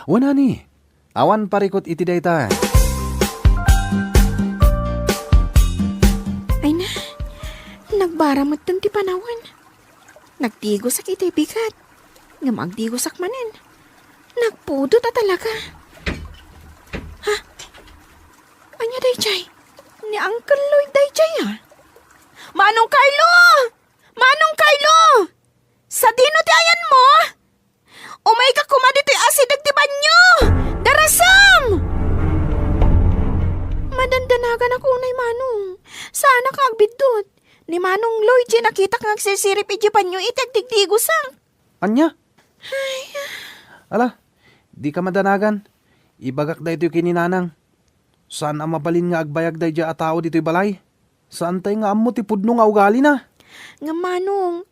Wen, honey. Awan parikut iti dayta. Ay na, nagbara metten ti panawen. Nagdigosak iti bigat. Ngem agdigosak manen. Nagpudot a talaga. Ha? Ania daydiay? Ni Uncle Lloyd daydiay, a? Manong Carlo! Manong Carlo! Sadino ti ayanmo? Umayka koma ditoy asideg ti banio! Darasem! Madandanaganak unay, Manong. Saanak nga agbiddut. Ni Manong Lloyd diay nakitak nga agsirsirip idiay banio iti agdigdigosak. Ania? Ay. Ala, dika madanagan. Ibagak daytoy ken ni Nanang. Saan a mabalin nga agbayag daydiay a tao ditoy balay. Saantay nga ammo ti pudno nga ugalina. Ngem Manong,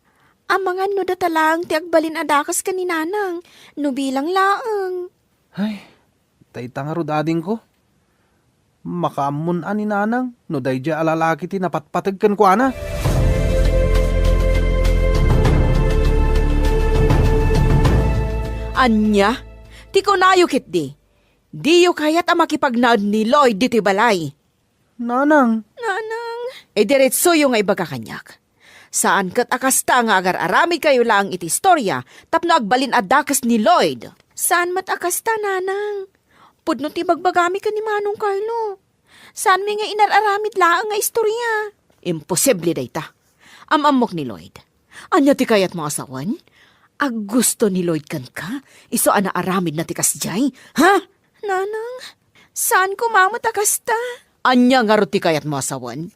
amangan no data laeng ti agbalin a dakes ken ni Nanang, no bilang laeng. Ay, dayta ngarud adingko. Makaammon a ni Nanang no daydiay a lalaki ti napatpateg kenkuana. Ania? Ti kunayo ketdi, diyo kayat a makipagnaed ni Lloyd ditoy balay? Nanang. Nanang. Idiretsoyo nga ibaga kaniak. Saan ket a kasta nga agar-aramidkayo laeng iti istorya tapno agbalin a dakes ni Lloyd. Saan met a kasta, Nanang. Pudno ti ibagbagami ken ni Manong Carlo. Saanmi nga inar-aramid laeng nga istorya. Imposible dayta. Am-ammok ni Lloyd. Ania ti kayatmo a sawen? Aggusto ni Lloyd kenka? Isu a naaramidna ti kasdiay? Ha? Nanang, saan koma met a kasta. Ania ngarud ti kayatmo a sawen?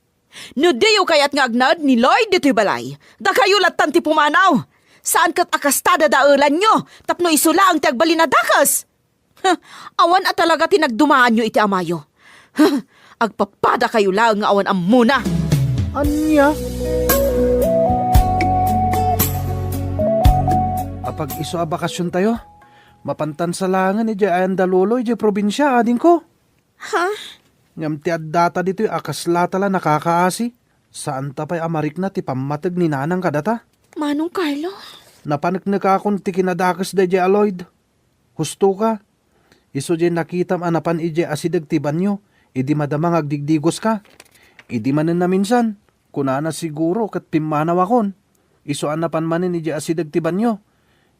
No diyo kayat nga agnaed ni Lloyd ditoy balay, dakayo lattan ti pumanaw. Saan ket a kasta dadaelanyo tapno isu laeng ti agbalin a dakes. Huh, awan a talaga ti nagdumaanyo iti amayo. Huh, agpapadakayo laeng nga awan ammona. Ania? Apag-isu a bakasiontayo, mapantan sa laengen idiay ayan da Lolo idiay probinsia, adingko. Ha? Ngem ti addata ditoy a kaslata la nakakaasi, saanta pay a marikna ti pammateg ni Nanang kadata. Manong Carlo? Napaneknekakon ti kinadakes daydiay a Lloyd. Husto ka. Isu diay nakitam a napan idiay asideg ti banio, idi madama nga agdigdigoska. Idi manen naminsan, kunana siguro ket pimmanawakon. Isu a napan manen idiay asideg ti banio.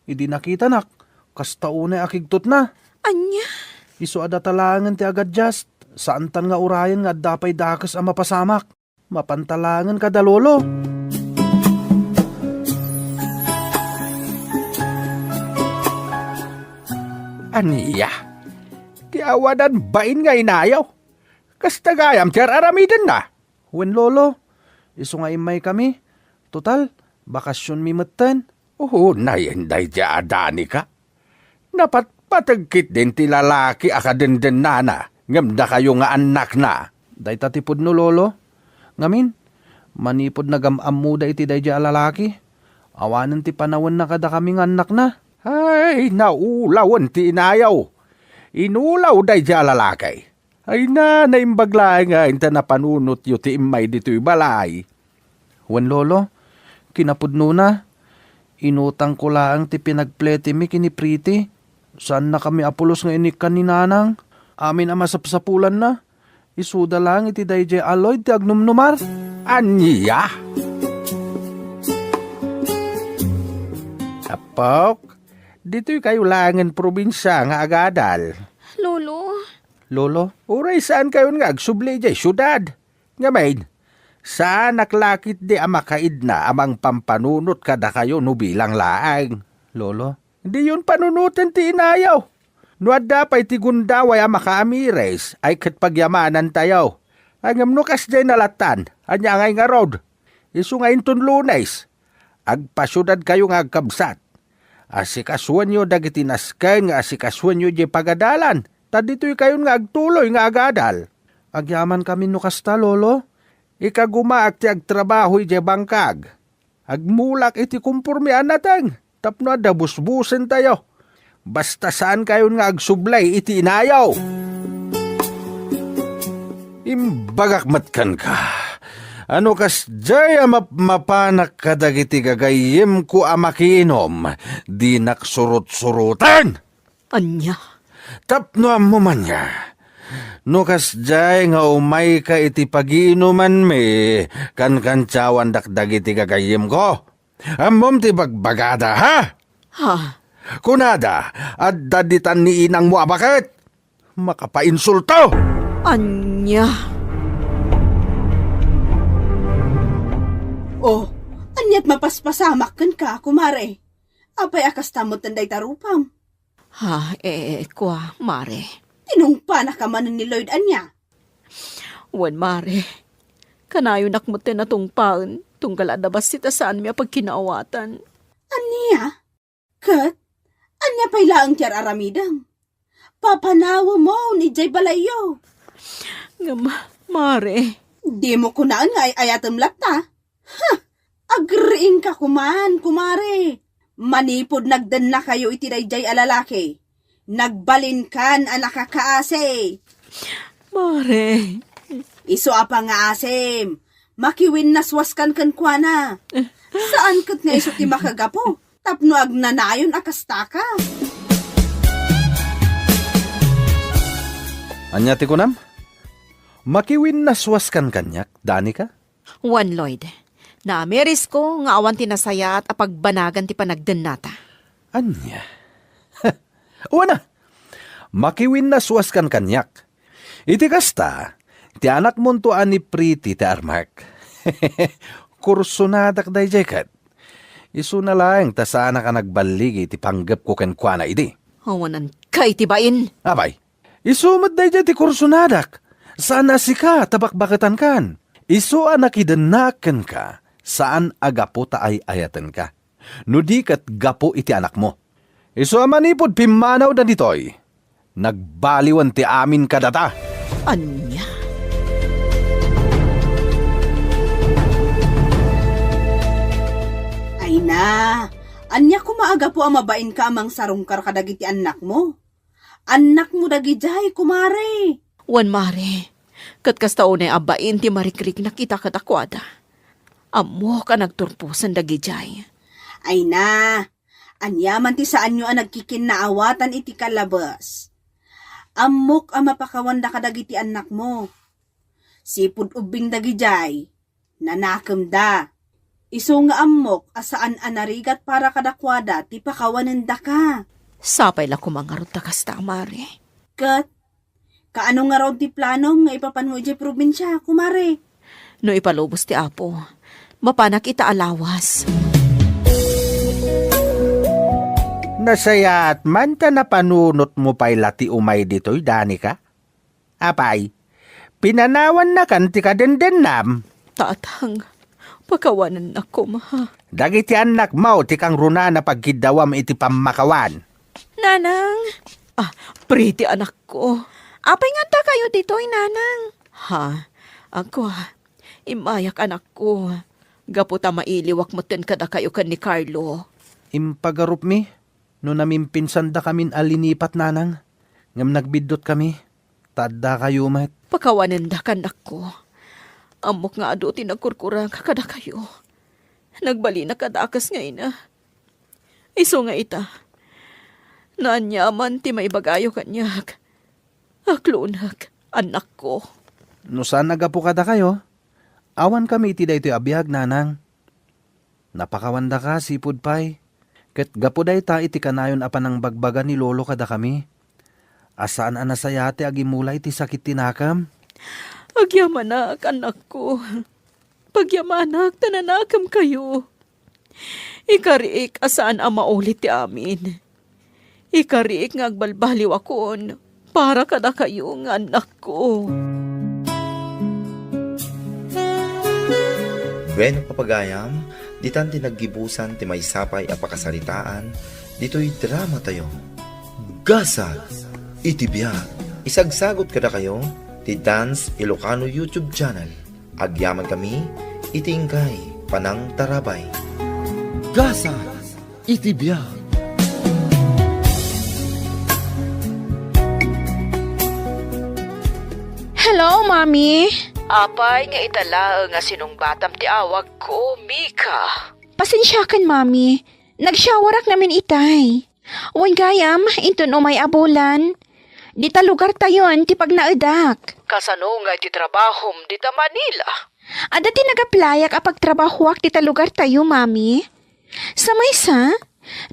Idi nakitanak, kasta unay a kigtotna. Ania? Isu a data laengen ti agadias, saantan nga urayen nga adda pay dakes a mapasamak. Mapanta laengen kada, Lolo. Ania? Ti awanan bain nga inayo? Kasta gayam ti ar-aramidenna? Wen, Lolo. Isu nga immaykami. Total, bakasionmi metten. Unayen daydi a Danica. Napatpateg ketdin ti lalaki a kadendennana, ngem dakayo nga annakna. Dayta ti pudno, Lolo. Ngamin, manipud nagam-ammoda iti daydi a lalaki, awanen ti panawenna kadakami nga annakna. Ay, naulawen ti inayo. Inulaw daydi a lalaki. Ay na, naimbag laeng nga inta napanunotyo ti immay ditoy balay. Wen, Lolo, kinapudnona, inutangko laeng ti pinagpletimi ken ni Pretty. Saannakami a pulos nga inikkan ni Nanang. Amin a masapsapulanna, isuda laeng iti daydiay a Lloyd ti agnumnumar. Ania? Apok, ditoy kayo laengen probinsia nga agadal. Lolo. Lolo? Uray saan kayon nga agsubli idiay siudad. Ngamin, saanak la ketdi a makaidna a mangpampanunot kadakayo no bilang laeng. Lolo? Diyon panunoten ti inayo. No adda pay ti gundaway a makaamiris, ay ket pagyamanantayo. Ay ngem no kasdiay nalatan, ania ngay ngarud? Isu nga inton Lunes, agpasiudadkayo nga agkabsat. Asikasuenyo dagiti nasken nga asikasuenyo idiay pagadalan, ta ditoy kayon nga agtuloy nga agadal. Agyamankami no kasta, Lolo. Ikagumaak ti agtrabaho idiay bangkag. Agmulak iti komporme a nateng tapno adda busbusentayo. Basta saan kayon nga agsubli iti inayo. Imbagak met kenka, a no kasdiay a mapmapanak kadagiti gagayyemko a makiinum, dinak surot-suroten. Ania? Tapno ammom ania, no kasdiay nga umayka iti pagiinumanmi, kankantiawandak dagiti gagayyemko. Ammom ti bagbagada, ha? Ha? Kunada, adda ditan ni inangmo a baket. Makapainsulto! Ania? Oh, aniat mapaspasamak kenka, kumare? Apay a kasta metten dayta rupam? Ha, eh, kua, mare. Tinungpanak a manen ni Lloyd, ania? Wen, mare. Kanayonak metten a tungpaen, tunggal adda bassit a saanmi a pagkinaawatan. Ania? Ket, ania pay laeng ti ar-aramidem? Papanawemon idiay balayyo. Ngem, mare. Dimo kunaen nga ay-ayatem latta? Huh! Agriingka koman, kumare. Manipud nagdennakayo iti daydiay a lalaki, nagbalinkan a nakakaasi. Mare. Isu a pangaasim, makiwinnaswaskan kenkuana. Saan ket nga isu ti makagapu tapno agnanayon a kastaka. Ania ti kunam? Makiwinnaswaskan kaniak, Danica? Wen, Lloyd. Naamirisko nga awan ti nasayaat a pagbanagan ti panagdennata. Ania? Wen a, makiwinnaswaskan kaniak. Iti kasta, ti anakmonto a ni Pretty ti armak. Kursonadak daydiay ket. Isuna laeng ta saanak a nagballigi iti panggepko kenkuana idi. Awanan kay ti bain. Apay, isu met daydiay ti kursonadak. Saan a sika ta bakbaketankan. Isu a nakidennaak kenka, saan a gapu ta ay-ayatenka. No di ket gapu iti anakmo. Isu a manipud pimmanawda ditoy, nagbaliwen ti amin kadata. Ania? Ay na, ania koma a gapu a mabainka a mangsarungkar kadagiti annakmo? Annakmo dagidiay, kumare. Wen, mare. Ket kasta unay a bain ti marikriknak ita kadakuada. Ammok a nagturposen dagidiay. Ay na, aniaman ti saanyo a nagkikinnaawatan iti kalabes? Ammok a mapakawanda kadagiti annakmo. Sipud ubbing dagidiay, nanakemda. Isu nga ammok a saan a narigat para kadakuada ti pakawanendaka. Sapay la koma ngarud ta kasta, Mare. Ket, kaano ngarud ti planom nga ipapanmo idiay probinsia, kumare? No ipalubos ti Apo, mapanak ita a lawas. Nasayaat man ta napanunotmo pay la ti umay ditoy, Danica. Apay, pinanawannakan ti kadendennam? Tatang, pakawanennak koma. Dagiti annakmo ti kangrunana pagkiddawam iti pammakawan. Nanang! Ah, Pretty anakko. Apay nga adda kayo ditoy, Nanang? Ha? Agko, ah, immayak, anakko. Gapu ta mailiwak metten kadakayo ken ni Carlo. Impagarupmi no namimpinsandakamin a linipat, Nanang, ngem nagbiddutkami, ta addakayo met. Pakawanendak, annakko. Ammok nga adu ti nagkurkurang kadakayo. Nagbalinak a dakes nga ina. Isu nga ita, naaniaman ti maibagayo kaniak. Aklonek, annakko. No saan a gapu kadakayo, awankami iti daytoy a biag, Nanang. Napakawandaka, sipud pay. Ket gapu dayta iti kanayon a panangbagbaga ni Lolo kadakami, a saan a nasayaat ti agimula iti sakit ti nakem. Agyamanak, annakko. Pagyamanak ta nanakemkayo. Ikariik a saan a maulit ti amin. Ikariik nga agbalbaliwakon para kadakayo nga annakko. Bueno, papagayam, ditan ti naggibusan ti maysa pay a pakasaritaan ditoy dramatayo. Gasat iti biag. Isagsagot kadakayo ti Dance Ilocano YouTube channel. Agyamankami iti inkay panangtarabay. Gasat iti biag. Hello, Mami. Apay nga ita laeng a sinungbatam ti awagko, Mika? Pasensiakan, Mami. Nagsyawarak ngamin itay. Wen gayam, inton umay a bulan, dita lugartayon ti pagnaedak. Kasano nga iti trabahom dita Manila? Adda ti nagaplayak a pagtrabahoak dita lugartayo, Mami. Sa maysa,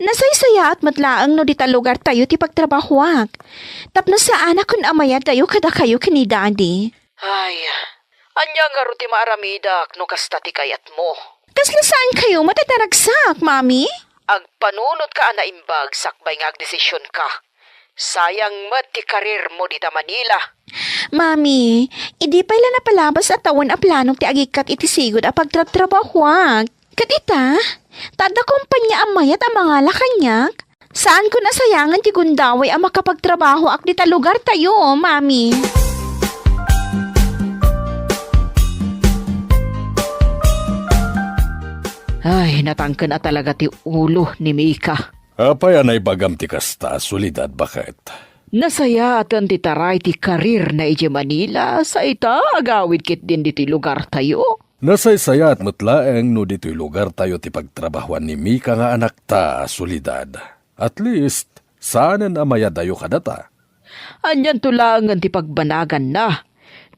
nasaysayaat met laeng no dita lugartayo ti pagtrabahoak. Tapno saanakon a mayadayo kadakayo ken ni Daddy. Ay, ania ngarud ti maaramidak no kasta ti kayatmo? Kasla saankayo matataragsak, Mami? Agpanunotka a naimbag sakbay nga agdesisionka. Sayang met ti karirmo dita Manila. Mami, idi pay la napalabas a tawen a planok ti agikkat iti sigud a pagtrabtrabahoak. Ket ita, ta adda kompania a mayat a mangala kaniak. Saankon a sayangen ti gundaway a makapagtrabahoak dita lugartayo, Mami. Ay, natangken a talaga ti ulo ni Mika. Apay a naibagam ti kasta, Soledad, baket? Nasayaaten ti taray ti karirna idiay Manila, sa ita, agawid ketdin ditoy lugartayo. Nasaysayaat met laeng no ditoy lugartayo ti pagtrabahoan ni Mika nga anakta, Soledad. At least, saanen a mayadayo kadata. Anianto laengen ti pagbanaganna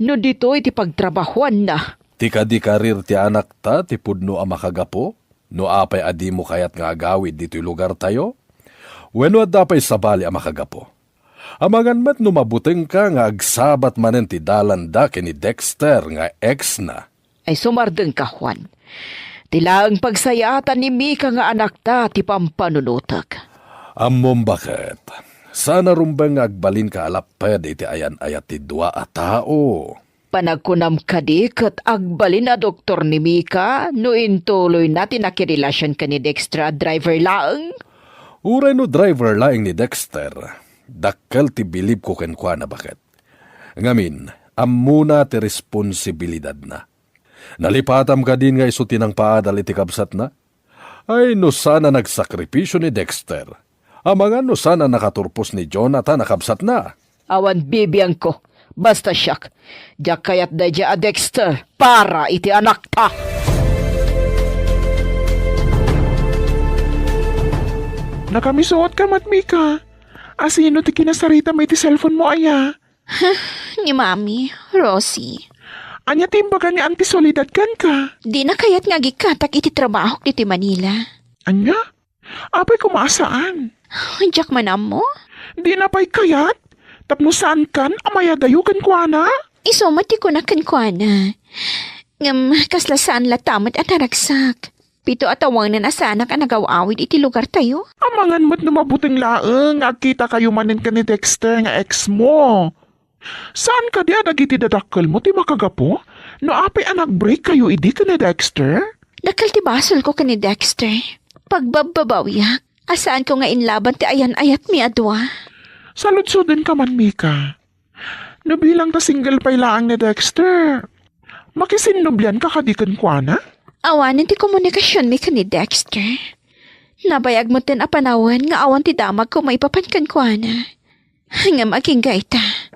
no ditoy ti pagtrabahoanna? Ti kadi karir ti anakta ti pudno a makagapu no apay a dimo kayat nga agawid ditoy lugartayo? Wenno adda pay sabali a makagapu? Amangan met no mabutengka nga agsabat manen ti dalanda ken ni Dexter nga ex-na. Ay, sumardengka, Juan. Ti laeng pagsayaatan ni Mika nga anakta ti pampanunotek. Ammom, baket, saan a rumbeng nga agbalinka a lapped iti ayan-ayat ti dua a tao. Panagkunam kadi ket agbalin a doktor ni Mika no intuloyna ti nakirelasion ken ni Dexter a driver laeng? Uray no driver laeng ni Dexter, dakkel ti bilibko kenkuana, baket. Ngamin, ammona ti responsibilidadna. Nalipatam kadin nga isu ti nangpaadal iti kabsatna? Ay, no saan a nagsakripisio ni Dexter. Amangan no saan a nakaturpos ni Jonathan a kabsatna. Awan bibiangko. Basta siak, diak kayat daydiay a Dexter para iti anakta. Nakamisuotka met, Mika. Asino ti kinasaritam iti cellphone mo aya? Ni Mami, Rosie. Ania ti imbaga ni Auntie Soledad kenka? Dina kayat nga agikkatak iti trabahok ditoy Manila. Ania? Apay koma a saan? Diak man ammo. Dina pay kayat? Tapno saankan a mayadayo kenkuana? Isu met ti kunak kenkuana. Ngem kasla saan latta met a naragsak. Pito a tawengen a saanak a nagaw-awid iti lugartayo. Amangan met no mabuteng laeng nga agkitakayo manen ken ni Dexter nga ex mo. Saan kadi a dagiti dadakkelmo ti makagapu no apay a nag-break kayo idi ken ni Dexter? Dakkel ti basolko ken ni Dexter. Pagbabbabawiak a saanko nga inlaban ti ayan-ayatmi a dua. Saludsodenka man, Mika. No bilang ta single pay laeng ni Dexter, makisinnublianka kadi kenkuana? Awanen ti komunikasionmi ken ni Dexter. Nabayag metten a panawen nga awan ti damagko maipapan kenkuana. Ngem agingga ita.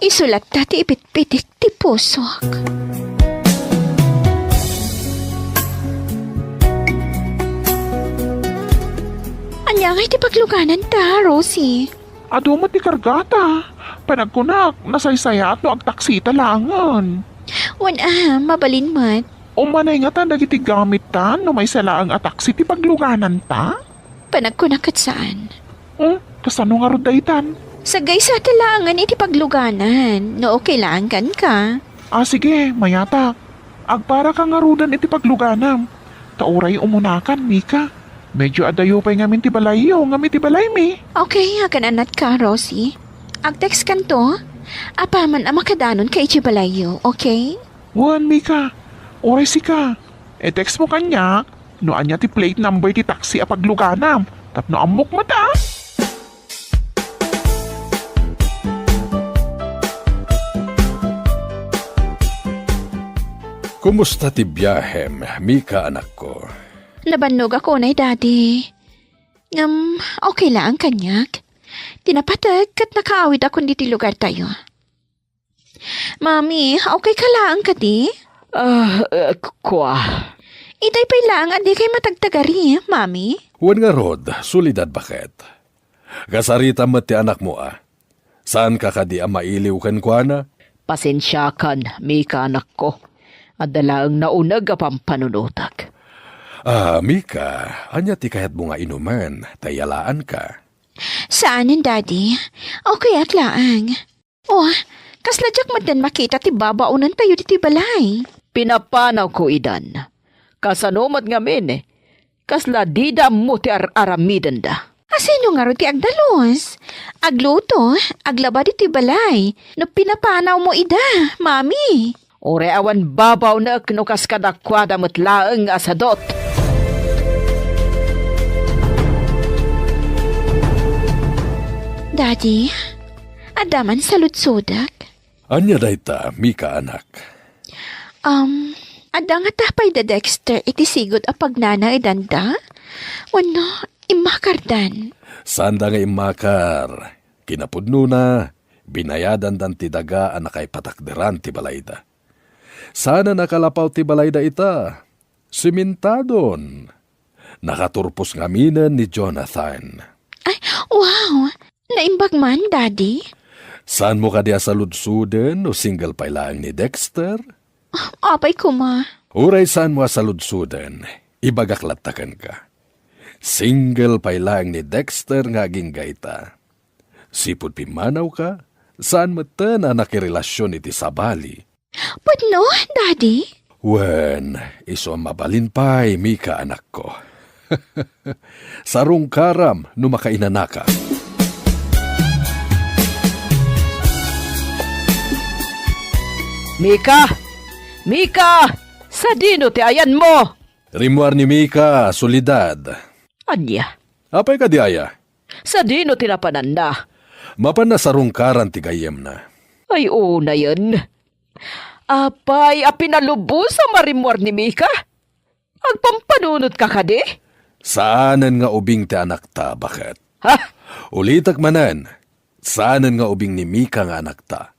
Isu latta ti ipitpitik ti pusok. Ania ngay ti paglugananta, Rosie? Adu met ti kargata. Panagkunak, nasaysayaat no agtaksita laengen. Wen a, mabalin met. Umanay ngata dagiti gamitta no maysa laeng a taksi ti paglugananta? Panagkunak ket saan. Hmm, kasano ngarud daytan? Saggaysata laengen iti pagluganan, no okay laeng kenka. Ah, sige, mayatak. Agparaka ngaruden iti pagluganam. Ta uray umunakan, Mika. Medyo adayo pay ngamin ti balayyo ngem iti balaymi. Okay, akan-anatka, Rosie. Agtextkanto. Apaman a makadanonka iti balayyo, okay? Wen, Mika. Uray sika. I-textmo kaniak no ania ti plate number ti taksi a pagluganam. Tapno ammok met a. Kumusta ti biahem, Mika, anakko? Nabannogak unay, Daddy. Ngem, okay laeng kaniak. Ti napateg ket nakaawidakon ditoy lugartayo. Mami, okay ka laeng kadi? Ah, eh, kua. Itay pay laeng a dikay matagtagari, Mami? Wen ngarud, Soledad, baket? Kasaritam met ti anakmo a. Saanka kadi a mailiw kenkuana? Pasensiakan, Mika, anakko. Adda laeng nauneg a pampanunotek. Ah, Mika, ania ti kayatmo nga inumen? Ta iyalaanka. Saanen, Daddy. Okay ak laeng. Oh, kasla diak metten makita ti babaonentayo ditoy balay. Pinapanawko idan. Kasano met ngamin? Kasla dida ammo ti ar-aramidenda. A, sino ngarud ti agdalus? Agluto, aglaba ditoy balay. No pinapanawmo ida, Mami. Uray awan babaonek no kas kadakuada met laeng a sadut. Daddy, adda man saludsodek. Ania dayta, Mika, anak? Um, adda ngata pay da Dexter iti sigud a pagnanaedanda? Wenno, immakardan? Saanda nga immakar. Kinapudnona, binayadandan ti daga a nakaipatakderan ti balayda. Saan a nakalapaw ti balayda ita. Simentadon. Nakaturpos ngaminen ni Jonathan. Ay, wow! Naimbag man, Daddy? Saanmo kadi a saludsoden no single pay laeng ni Dexter? Apay koma. Uray saanmo a saludsoden, ibagak latta kenka. Single pay laeng ni Dexter nga agingga ita. Sipud pimmanawka, saan metten a nakirelasion iti sabali. Pudno, Daddy? Wen, isu a mabalin pay, Mika, anakko. Sarungkaram no makainanaka. Mika! Mika! Sadino ti ayanmo? Rimmuar ni Mika, Soledad. Ania? Apay kadi aya? Sadino ti napananna? Mapanna sarungkaran ti gayyemna. Ay, unayen. Apay a pinalubos a marimmuar ni Mika? Agpampanunotka kadi? Saanen nga ubing ti anakta, baket? Ha? Ulitek manen, saanen nga ubing ni Mika nga anakta.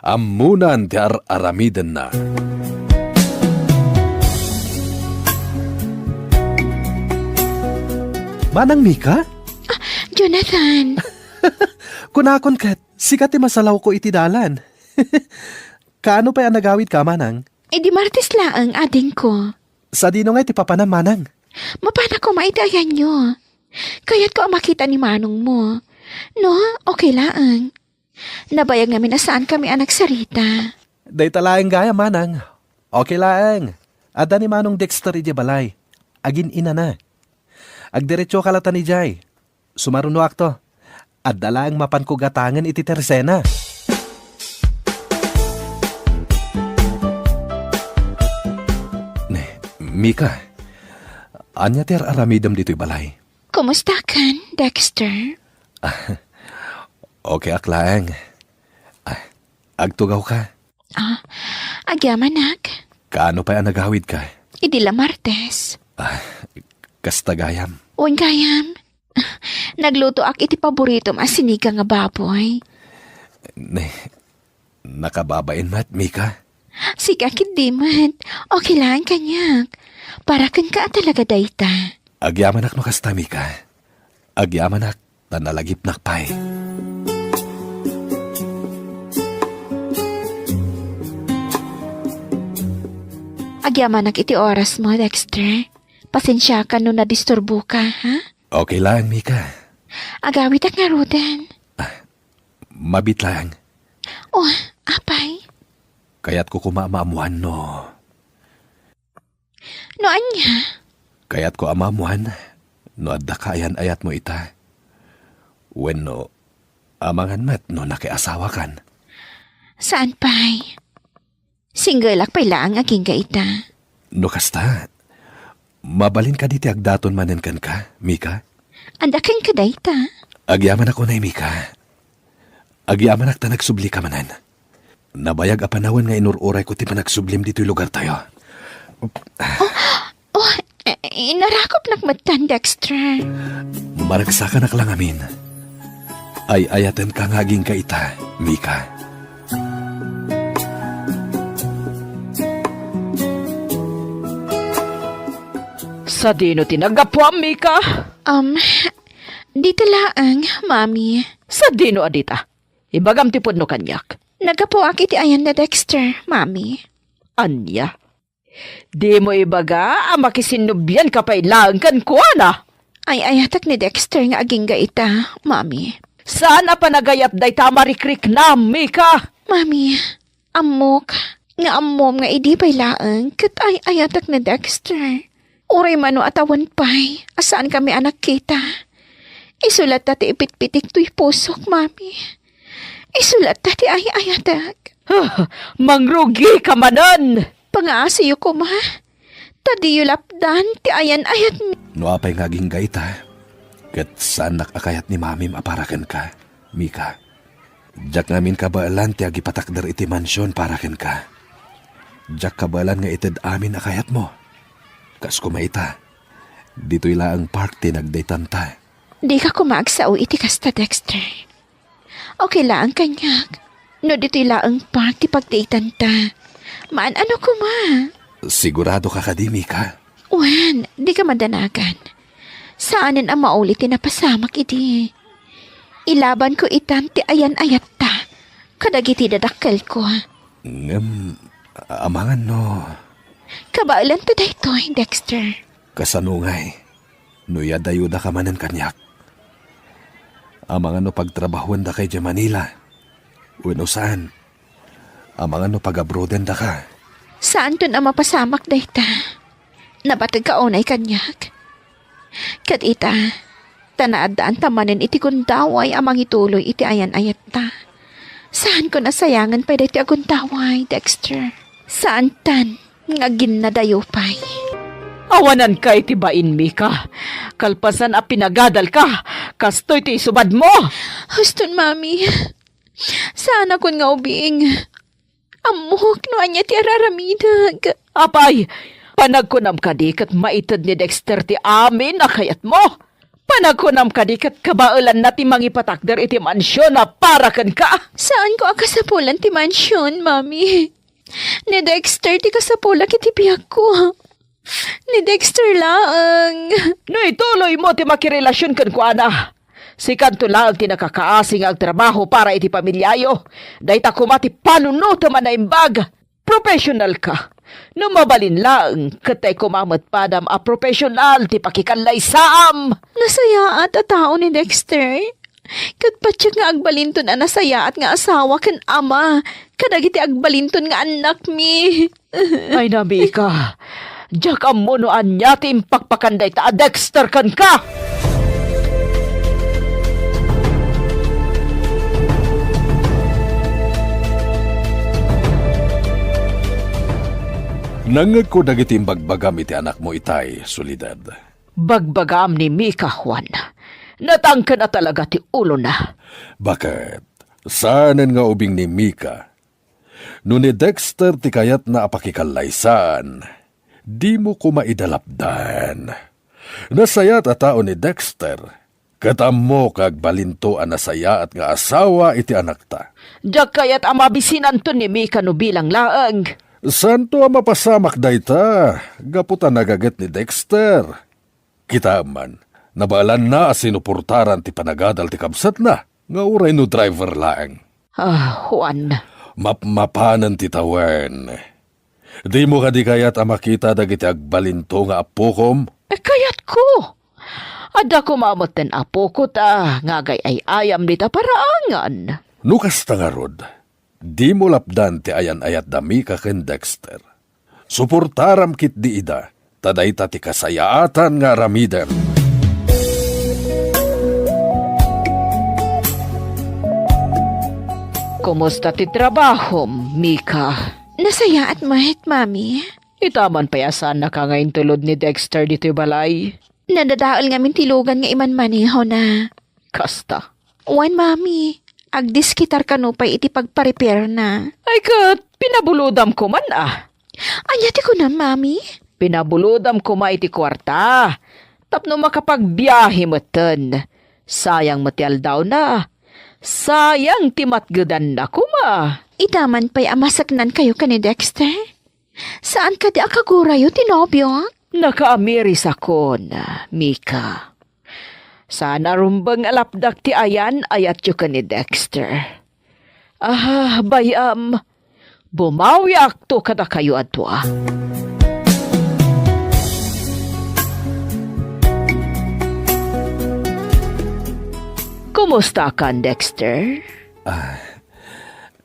Ammonan ti ar-aramidenna. Manang Mika? Ah, Jonathan. Kunakon ket, sika ti masalawko iti dalan. Kaano pay a nagawidka, manang? Idi Martes laeng, adingko. Sadino ngay ti papanam, manang? Mapanak koma iti ayanyo. Kayatko a makita ni manongmo. No, okay laeng. Nabayag ngamin a saankami a nagsarita. Dayta laeng gayam, manang. Okay laeng. Adda ni Manong Dexter idiay balay. Agin-inana. Agdiretsoka latta idiay. Sumarunoakto. Adda laeng mapanko gatangen iti tersena. Ne, Mika, ania ti ar-aramidem ditoy balay? Kumustakan, Dexter? Ah, okay ak laeng. Ah, agtugawka? Ah, agyamanak. Kaano pay a nagawidka? Idi la Martes. Ah, kasta gayam. Wen gayam. Naglutoak iti paboritom a sinigang nga baboy. Ne, nakababain met, Mika? Sika ketdi met. Okay laeng kaniak. Para kenka a talaga dayta. Agyamanak no kasta, Mika. Agyamanak ta nalagipnak pay. Agyamanak iti orasmo, Dexter. Pasensiakan no nadisturboka, ha? Okay laeng, Mika. Agawidak ngaruden. Ah, mabiit laeng. Oh, apay? Kayatko koma a maammoan no. No ania? Kayatko a maammoan no adda kaayan-ayatmo ita. Wenno, amangan met no nakiasawakan. Saan pay? Singgelak pay laeng agingga ita. No kasta, mabalin kadi ti agdaton manen kenka, Mika? Adda kenka dayta? Agyamanak unay, Mika. Agyamanak ta nagsublika manen. Nabayag a panawen nga inur-urayko ti panagsublim ditoy lugartayo. Oh, eh, inarakupnak metten, Dexter. Maragsakanak la ngamin. Ay-ayatenka nga agingga ita, Mika. Sadino ti naggapuam, Mika? Um, dita laeng, Mami. Sadino a dita? Ibagam ti pudno kaniak. Naggapuak iti ayan ni Dexter, Mami. Ania? Dimo ibaga a makisinnubianka pay laeng kenkuana? Ay-ayatek ni Dexter nga agingga ita, Mami. Saan a panagayat dayta a marikriknam, Mika? Mami, ammok nga ammom nga idi pay laeng ket ay-ayatek ni Dexter. Uray mano a tawen pay a saankami a nagkita, isu latta ti ipitpitik toy pusok, Mami. Isu latta ti ay-ayatek. Ah, mangrugika manen! Pangaasiyo koma, ta diyo lapdan ti ayan-ayatmi. No apay nga agingga ita, ket saannak a kayat ni Mamim a para kenka, Mika. Diak ngamin kabaelan ti agipatakder iti mansion para kenka. Diak kabaelan nga ited amin a kayatmo. Kas koma ita, ditoy laeng park ti nagdaytanta. Dika koma agsao iti kasta, Dexter. Okay laeng kaniak no ditoy laeng park ti pagdaytanta. Maan-ano koma. Siguradoka kadi, Mika? Wen, dika madanagan. Saanen a mauli ti napasamak idi. Ilabanko itan ti ayan-ayatta kadagiti dadakkelko. Ngem, amangan no. Kabaelanta daytoy, Dexter. Kasano ngay? No iyadayodaka manen kaniak. Amangan no pagtrabahuendaka idiay Manila. Wenno saan? Amangan no pag-abroadendaka. Saanton a mapasamak dayta. Nabategka unay kaniak. Ket ita, ta naaddaanta manen iti gundaway a mangituloy iti ayan-ayatta. Saanko a sayangen pay daytoy a gundaway, Dexter. Saantan nga aginnadayo pay. Awananka iti bain, Mika. Kalpasan a pinagadalka, kastoy ti isubadmo. Huston, Mami. Saanakon nga ubing. Ammok no ania ti ar-aramidek. Apay, panagkunam kadi ket maited ni Dexter ti amin a kayatmo? Panagkunam kadi ket kabaelanna ti mangipatakder iti mansion a para kenka? Saanko a kasapulan ti mansion, Mami. Ni Dexter ti kasapulak iti biagko. Ni Dexter laeng. No ituloymo ti makirelasion kenkuana, Sikanto laeng ti nakakaasi nga agtrabaho para iti pamiliayo. Dayta koma ti panunotem a naimbag. Professional ka. No mabalin laeng, ket tay koma met padam a professional ti pakikallaysaam. Nasayaat a tao ni Dexter. Ket patiek nga agbalinton a nasayaat nga asawa ken ama kadagiti agbalinton nga annakmi. Ay, Mika, diak ammo no ania ti impakpakan dayta a Dexter kenka. Nangngegko dagiti imbagbagam iti anakmo itay, Soledad. Bagbagaam ni Mika, Juan. Natangken a talaga ti ulona. Baket, saanen nga ubing ni Mika. No ni Dexter ti kayatna a pakikallaysaan, dimo koma ida lapdan. Nasayaat a tao ni Dexter, ket ammok nga agbalinto a nasayaat nga asawa iti anakta. Diak kayat a mabisinanton ni Mika no bilang laeng. Saanto a mapasamak dayta, gapu ta nagaget ni Dexter. Kitaem man, nabaelanna a sinuportaran ti panagadal ti kabsatna, nga uray no driver laeng. Ah, Juan. Mapmapanen ti tawen. Dimo kadi kayat a makita dagiti agbalinto nga appokom? Eh, kayatko. Adda koma metten appoko ta nga agay-ay-ayam dita paraangan. No kasta ngarud, dimo lapdan ti ayan-ayat da Mika ken Dexter. Suportaram ketdi ida, ta dayta ti kasayaatan nga aramidem. Kumusta ti trabahom, Mika? Nasayaat met, Mami. Itaman pay a saannaka nga intulod ni Dexter ditoy balay. Nadadael ngamin ti lugan nga imanmanehona. Kasta. Wen, Mami, agdiskitar kano pay iti pagparepairna. Ay ket, pinabulodam koman a. Ania ti kunam, Mami? Pinabulodam koma iti kuarta. Tapno makapagbiahe metten. Sayang met ti aldawna. Sayang ti matgedanna koma. Itaman pay a maseknankayo ken ni Dexter? Saan kadi a kagurayo ti nobiok? Nakaamirisakon, Mika. Saan a rumbeng a lapdak ti ayan-ayatyo ken ni Dexter. Ah, bay-am, bumawiakto kadakayo a dua. Kumusta kan, Dexter? Ah,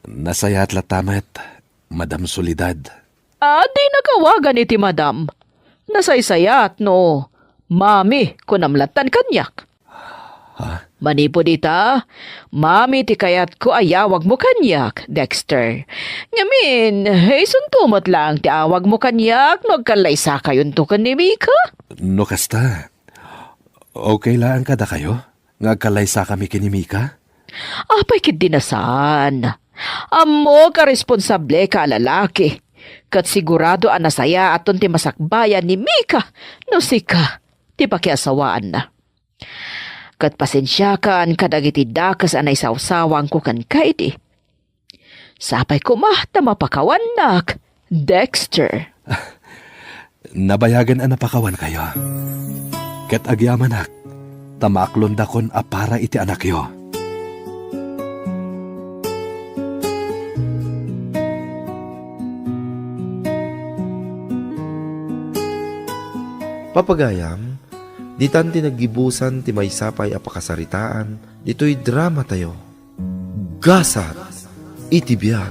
nasayaat latta met. Madam Soledad. Ah, dinnak awagan iti madam. Nasaysayaat no Mami, kunam lattan kaniak. Ha? Manipud ita, Mami ti kayatko a yawagmo kaniak, Dexter. Ngamin, isunto met laeng ti awagmo kaniak no agkallaysakayonto ken ni Mika. No kasta, okay laeng kadakayo nga agkallaysakami ken ni Mika? Apay ketdi a saan? Ammok a responsableka a lalaki, ket sigurado a nasayaaton ti masakbayan ni Mika no sika ti pakiasawaanna. Ket pasensiakan kadagiti dakes a naisawsawanko kenka idi. Sapay koma ta mapakawannak, Dexter. Nabayagen a napakawankayo. Ket agyamanak ta maaklondakon a para iti anakyo. Papagayam, ditan ti naggibusan ti maysa pay a pakasaritaan ditoy dramatayo. Gasat iti biag.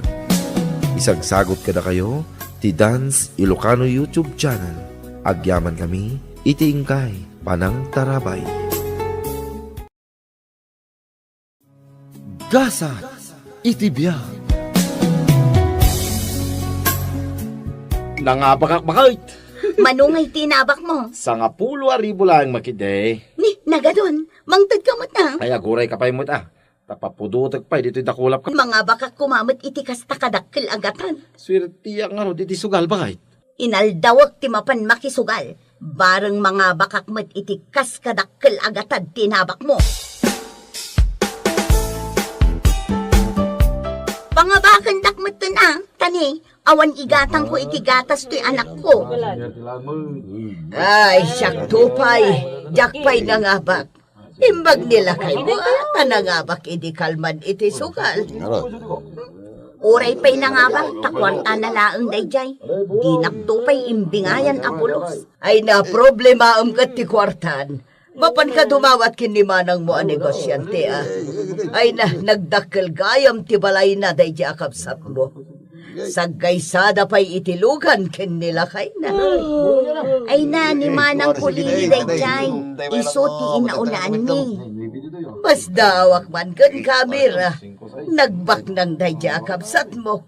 Isagsagut kadakayo ti Dance Ilocano YouTube channel. Agyamankami iti inkay panangtarabay. Gasat iti biag. Nangabakak, baket. Mano nga iti inabakmo? Sangapulo a ribu laeng, makide. Ni, nagadon. Mangted ka met, ah. Ay, aguray ka pay met, ah. Tapapudotek pay ditoy dakulap ka. Mangabakak koma met iti kasta kadakkel a gatad. Suertiak ngarud iti sugal, baket. Inaldawek ti mapan makisugal. Bareng mangabakak met iti kas kadakkel a gatad ti inabakmo. Pangabakendak metten, ah, tani, awan igatangko iti gatas toy anakko. Ay, siakto pay, diak pay nangabak. Imbag ni lakaymo, a, ta nangabak idi kalman iti sugal. Uray pay nangabak, ta kuartana laeng daydiay. Dinakto pay imbingayan a pulos. Ay, naproblemaem ket ti kuartan. Mapanka dumawat ken ni manangmo a negosiante, a. Ay na, nagdakkel gayam ti balayna daydiay a kabsatmo. Saggaysada pay iti lugan ken ni lakayna. Ay na, ni manangko Lili daydiay. Isu ti inaulaanmi. Masdaawak man kenka, Mira. Nagbaknang daydiay a kabsatmo.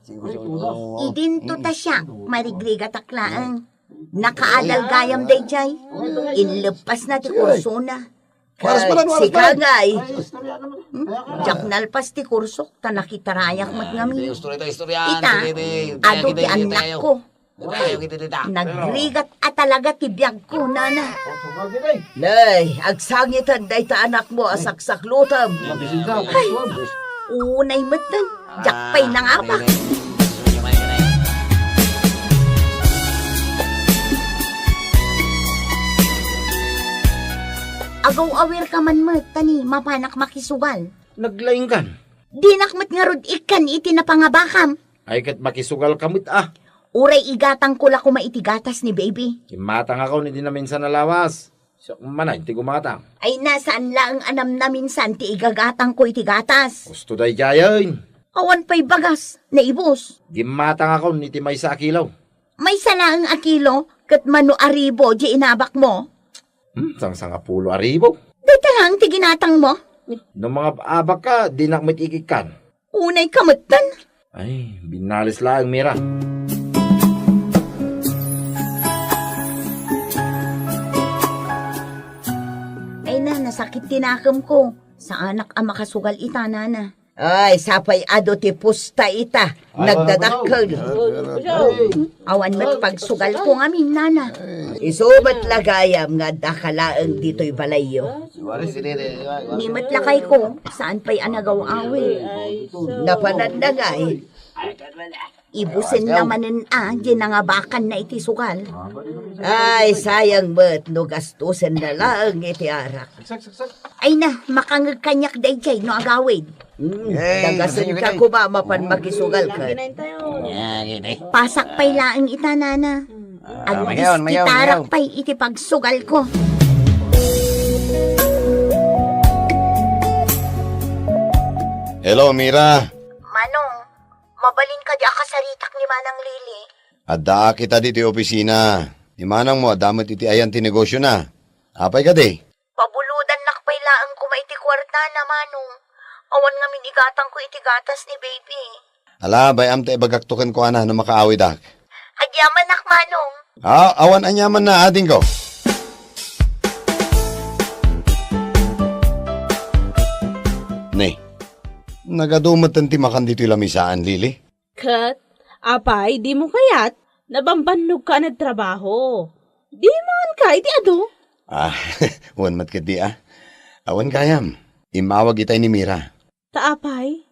Idinto ta siak, marigrigatak laeng. Nakaadal gayam daydiay. Inleppasna ti kursona. Oras pa lang, oras pa lang. Sika ngay. Hmm? Diak nalpas ti kursok, ta nakitarayak met ngamin. Ita, adu ti annakko. Nagrigat a talaga ti biagko, nana. Nay, agsangitan dayta anakmo a saksaklutem. Ay, unay metten. Diak pay nangabak. Agaw-awirka man met, ta ni mapanak makisugal. Naglaingkan. Dinak met ngarud ikkan iti napangabakam. Ay, ket makisugalka met, a. Uray igatangko la koma iti gatas ni baby. Immatangakon iti naminsan a lawas. Siak manen ti gumatang. Ay na, saan laeng a namnaminsan ti igagatangko iti gatas. Husto daydiayen. Awan pay bagas, naibus. Gimmatangakon iti maysa a kilo. Maysa laeng a kilo, ket mano a ribo di inabakmo? Hmm, sangsangapulo a ribo. Dayta laeng ti ginatangmo? No mangab-abakka, dinak met ikikkan. Unayka metten. Ay, binales laeng, Mira. Ay na, nasakit ti nakemko. Saanak a makasugal ita, nana. Ay, sapay adu ti pusta ita. Nagdadakkel. Awan met pagsugalko ngamin, nana. Isu met la gayam nga addaka laeng ditoy balayyo. Ni met lakayko, saan pay a nagaw-awid. Napananna ngay. Ibusenna manen a, di nangabakanna iti sugal. Ay, sayang met no gastusenna laeng iti arak. Ay na, makangeg kaniak daydiay no agawid. Hmm, dagasenka koma mapan makisugal ket. Pasak pay laeng ita, nana. Agmiskitarak pay iti pagsugalko. Hello, Mira. Manong, mabalin kadi a kasaritak ni Manang Lili? Addaak ita ditoy opisina. Ni manangmo adda met iti ayan ti negosiona. Apay kadi? Pabulodannak pay laeng koma iti kuartana, Manong. Awan ngamin igatangko iti gatas ni baby. Ala, bay-am ta ibagakto kenkuana no makaawidak. Agyamanak, Manong. Ah, awan aniamanna, adingko. Ne, nagadu metten ti makan ditoy lamisaan, Lili? Ket, apay, dimo kayat? Nabambannogka a nagtrabaho. Di manganka iti adu? Ah, wen met ketdi, a. Awan gayam. Immawag itay ni Mira. Ta apay,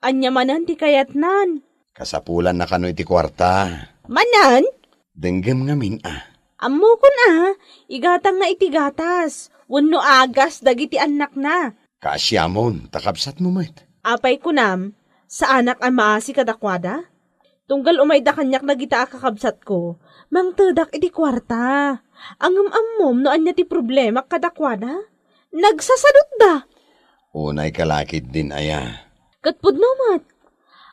ania manen ti kayatnan? Kasapulanna kano iti kuarta. Manen? Denggem ngamin a. Ammokon a, igatangna iti gatas, wenno agas dagiti annakna. Kaasiamon, ta kabsatmo met. Apay kunam, saanak a maasi kadakuada? Tunggal umayda kaniak dagita a kakabsatko, mangtedak iti kuarta. Ngem ammom no ania ti problemak kadakuada? Nagsasadutda. Unayka la ketdin aya. Ket pudno met.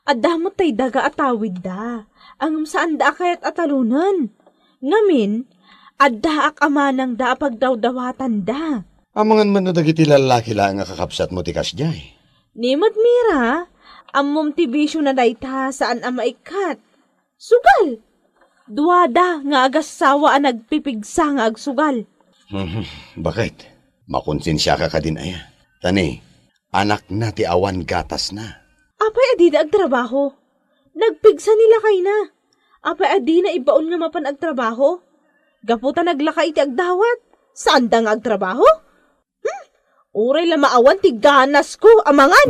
Adda met tay daga a tawidda. Ngem saanda a kayat a talonen. Ngamin, addaak a manangda a pagdawdawatanda. Amangan met no dagiti lallaki laeng a kakabsatmo ti kasdiay. Ni met Mira, ammom ti bisiona dayta saan a maikkat. Sugal! Duada nga agassawa a nagpipigsa nga agsugal. Mhm, baket? Makonsensiaka kadin aya? Ta ni, anakna ti awan gatasna. Apay a dida agtrabaho? Nagpigsa ni lakayna. Apay a dina ibbaon nga mapan agtrabaho? Gapu ta naglaka iti agdawat, saanda nga agtrabaho? Hmm? Uray la maawan ti ganasko a mangan.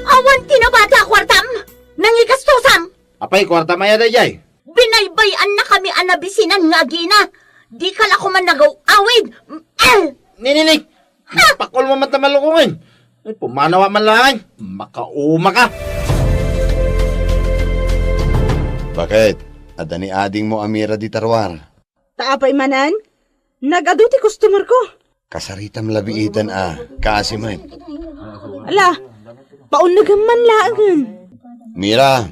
Awan ti nabati a kuartam! Nangigastosam! Apay, kuartam aya daydiay? Pinaybay-annakami a nabisinan nga agina. Dika la koma nagaw-awid. Nininik! Pakulmo man ta malukongen. Ay, pumanawa man laeng. Makauma ka. Bakit? Adda ni adingmo a Mira dita ruar? Ta apay manen? Nagadu ti customer ko. Kasaritam labiitan a, kaasi met. Ala, paunegem man laengen. Mira,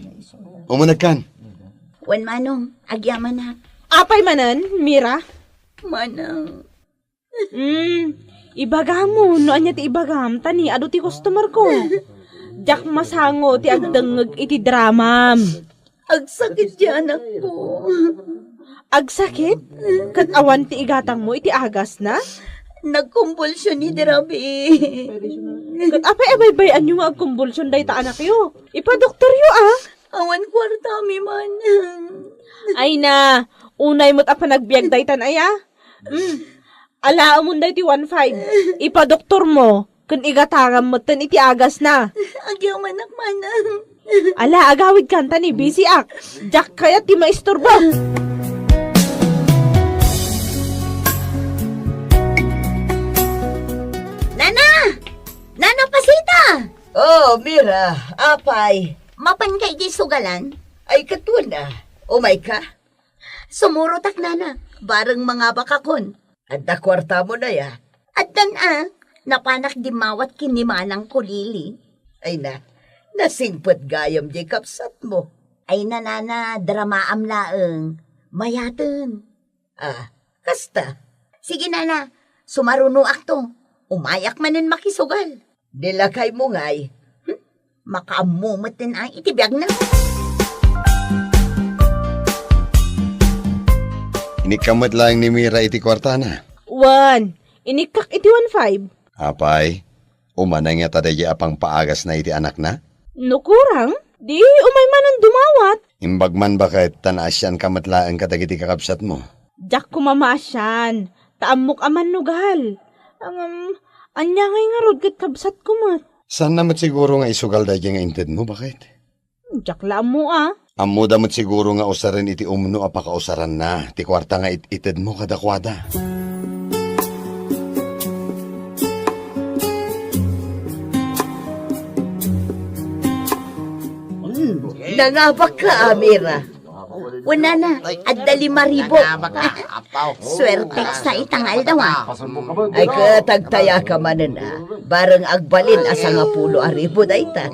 umunegkan. Wen, Manong, agyamanak. Apay manen, Mira? Manang. Hmm, ibagam no ania ti ibagam, ta ni adu ti customer ko. Diak masango ti agdengngeg iti dramam. Agsakit ti anakko. Agsakit? Ket awan ti igatangmo iti agasna? Nagkumbulsion idi rabii. Ket apay a baybay-anyo nga agkumbulsion dayta anakyo? Ipadoktoryo, a? Awan kuartami man. Ay na, unay met a panagbiag daytan aya? Mm. Alaamon daytoy one five. Ipadoktormo, ken igatangam metten iti agasna. Agyamanak, Manang. Ala, agawidkan ta ni bisiak. Diak kayat ti maisturbo. Nana! Nana Pasita! Oh, Mira, apay. Mapanka iti sugalan? Ay, ket wen a. Umayka? Sumurotak, Nana. Bareng mangabakakon. Adda kuartamon aya? Addan a. Napanak dimmawat ken ni Manangko Lili. Ay na, nasingpet gayam diay kabsatmo. Ay na, Nana, dramaam laeng. Mayaten. Ah, kasta. Sige, Nana, sumarunoakto. Umayak manen makisugal. Di lakaymo ngay. Hmm? Makaammo metten ay iti biagna. Inikka met laeng ni Mira iti kuartana. Wen, inikkak iti one five. Apay, umanay ngata daydiay a pangpaagasna iti anakna? No kurang, di umay manen dumawat. Imbag man baket ta naasianka met laeng kadagiti kakabsatmo. Diak koma maasian, ta ammok a mannugal. Ngem, ania ngay ngarud ket kabsatko met? Saanna met siguro nga isugal daydiay nga intedmo, baket? Diak la ammo a. Ammoda met siguro nga usaren iti umno a pakausaranna ti kuarta nga it-itedmo kadakuada. Nangabakka, Amira. Wen, Nana, adda lima ribu. Suertek sa ita nga aldaw, a. Ay, ket agtayaka manen, a. Bareng agbalin a sangapulo a ribu dayta.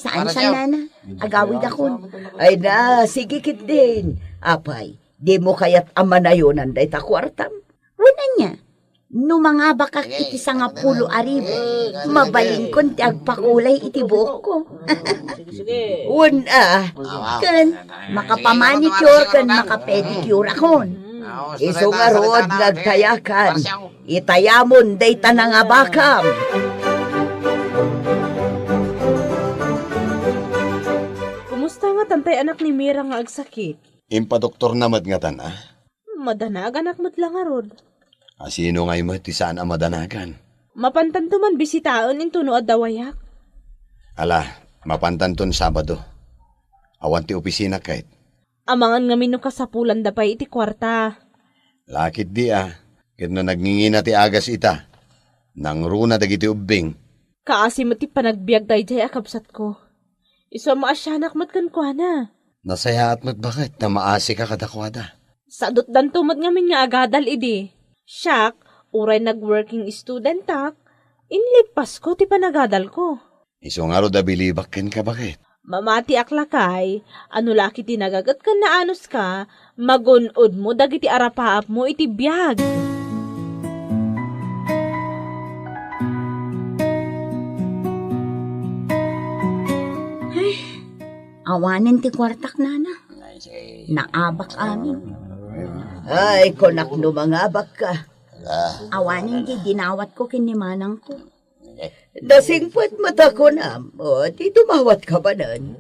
Saan, saan, Nana? Agawidakon. Ay na, sige ketdin. Apay, dimo kayat a manayonan dayta kuartam? Wen, ania? No mangabakak iti sangapulo a ribu, mabalinkon ti agpakulay iti buokko. Wen a, ken makapamanicure ken makapedicure akon. Isu ngarud nga agtayakan, itayamon dayta nangabakam. Kumusta ngatan tay anak ni Mira nga agsakit? Impadoktorna met ngatan, a? Madanag, anak met la ngarud. A, sino ngay met ti saan a madanagan? Mapantanto man bisitaen intono adda wayak. Ala, mapantanton Sabado. Awan ti opisina ket. Amangan ngamin no kasapulanda pay iti kuarta. Lakit di, a, ket no nagngingina ti agas ita, nangruna dagiti ubbing. Kaasi met ti panagbiag daydiay a kabsatko. Isu a maasianak met kenkuana. Nasayaat met baket ta maasika kadakuada. Sadutdanto met ngamin nga agadal idi. Siak, uray nag-working studentak, inlippasko ti panagadalko. Isu ngarud a bilibak kenka, baket. Mamatiak lakay, a no lakit ti nagaget ken naanuska, magun-odmo dagiti arapaapmo iti biag. Ay, awanen ti kuartak, Nana. Naabak amin. Ay, kunak no mangabakka. Awanen ti dinawatko ken ni manangko. Nasingpet met a kunam, o, ti dumawatka manen.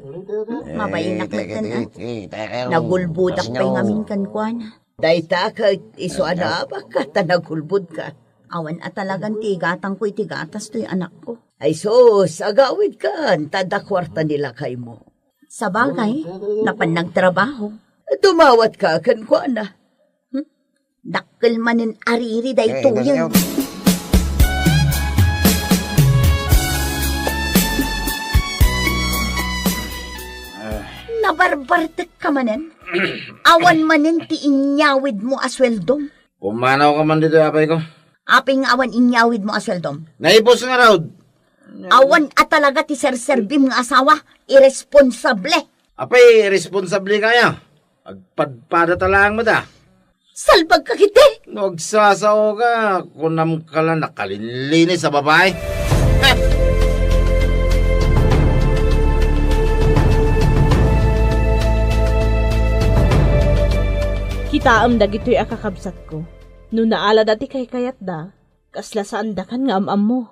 Mabainak met ken, a. Nagulbodak pay ngamin kenkuana. Dayta ket isu a naabakka ta nagulbodka. Awan a talagan ti igatangko iti gatas toy anakko. Ay sus, agawidkan, ta adda kuarta ni lakaymo. Sabagay, napan nagtrabaho. Dumawatka kenkuana. Hmm? Dakkel manen a riri daytoyen. Eh, Nabarbartekka manen? Awan manen ti inyawidmo a sueldom? Pumanawka man ditoy, apay ko. Apay nga awan inyawidmo a sueldom? Naipos ngarud. Awan a talaga ti serserbim nga asawa, irresponsable. Apay, irresponsable kaya? Agpadpadata laeng met a. Salbagka ketdi! No agsasaoka, kunamka la nakalinlinis a babai. Heh! Kitaem dagitoy a kakabsatko. No naalada ti kaykayatda, kasla saandakan nga am-ammo.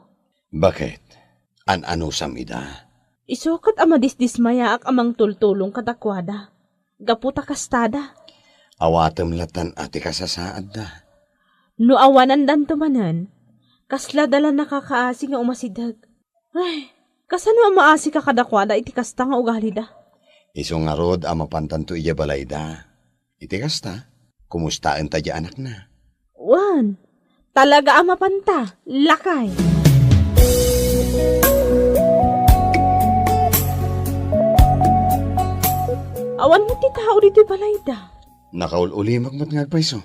Baket? An-anusam ida? Isu ket a madisdismayaak a mangtultulong kadakuada. Gapu ta kastada. Awatem latan a ti kasasaadda. No awanandanto manen, kasla da la nakakaasi nga umasideg. Ay, kasano a maasika kadakuada iti kasta nga ugalida? Isu ngarud a mapantanto idiay balayda. Iti kasta, kumustaenta diay anakna? Wen, talaga a mapanta, lakay. Awan met ti tao ditoy balayda. Nakaul-ulimek met nga agpayso.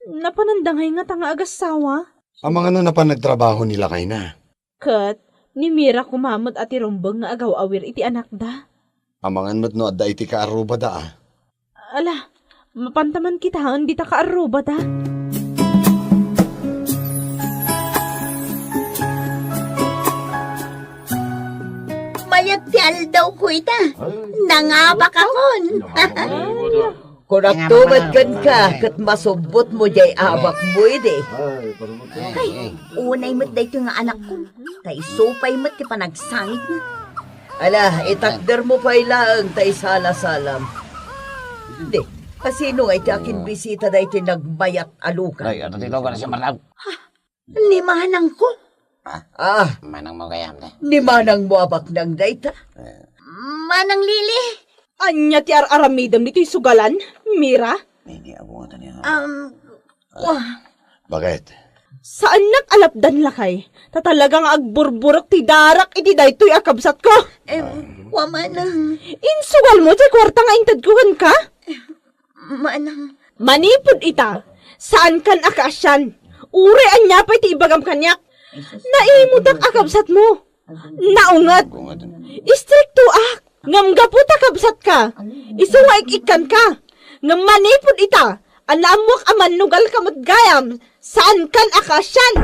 Napananda ngay ngata nga agassawa? Amangan no napan nagtrabaho ni lakayna? Ket ni Mira koma met a ti rumbeng nga agaw-awir iti anakda. Amangan met no adda iti kaarrubada a. Ala, mapanta man kitaen dita kaarrubada. Mayat ti aldawko ita. Nangabakakon. Kunakto met kenka, ket masubbotmo diay abakmo idi. Ay, unay met daytoy nga anakko. Ta isu pay met ti panagsangitna. Ala, itakdermo pay laeng ta isala-salam. Di, kasino nga iti akinbisita daytoy nagmayat a lugan? Ay, adda ti lugan a simmarlaw. Ni manangko. Ah, manangmo gayam, te. Ni manangmo a baknang dayta. Manang Lili. Ania ti ar-aramidem ditoy sugalan, Mira? Ay, di, abutan niya. Um, wah. Bakit? Saannak a lapdan, lakay. Ta talaga nga agburburek ti darak iti daytoy a kabsatko. Em, wa manang. Insugalmo ti kuarta nga intedko kenka? Manang. Manipud ita, saankan a kaasian. Uray ania pay ti ibagam kaniak. Naimutak a kabsatmo. Naunget. Istriktoak. Ngem gapu ta kabsatka, isu nga ik-ikkanka. Ngem manipud ita, a naammuak a mannugalka met gayam, saankan a kaasian.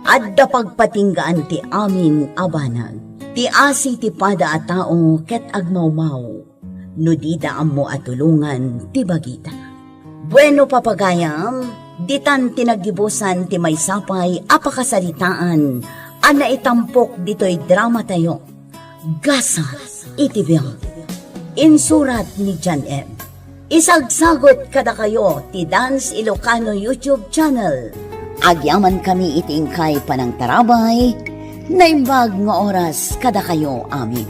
Adda pagpatinggaan ti amin a banag. Ti asi ti pada a tao ket agmawmaw no dida ammo a tulongan ti bagida. Bueno, papagayam, ditan ti naggibusan ti maysa pay a pakasaritaan a naitampok ditoy dramatayo. Gasat iti biag. Insurat ni John M. Isagsagut kadakayo ti Dance Ilocano YouTube channel. Agyamankami iti inkay panangtarabay, naimbag nga oras kadakayo amin.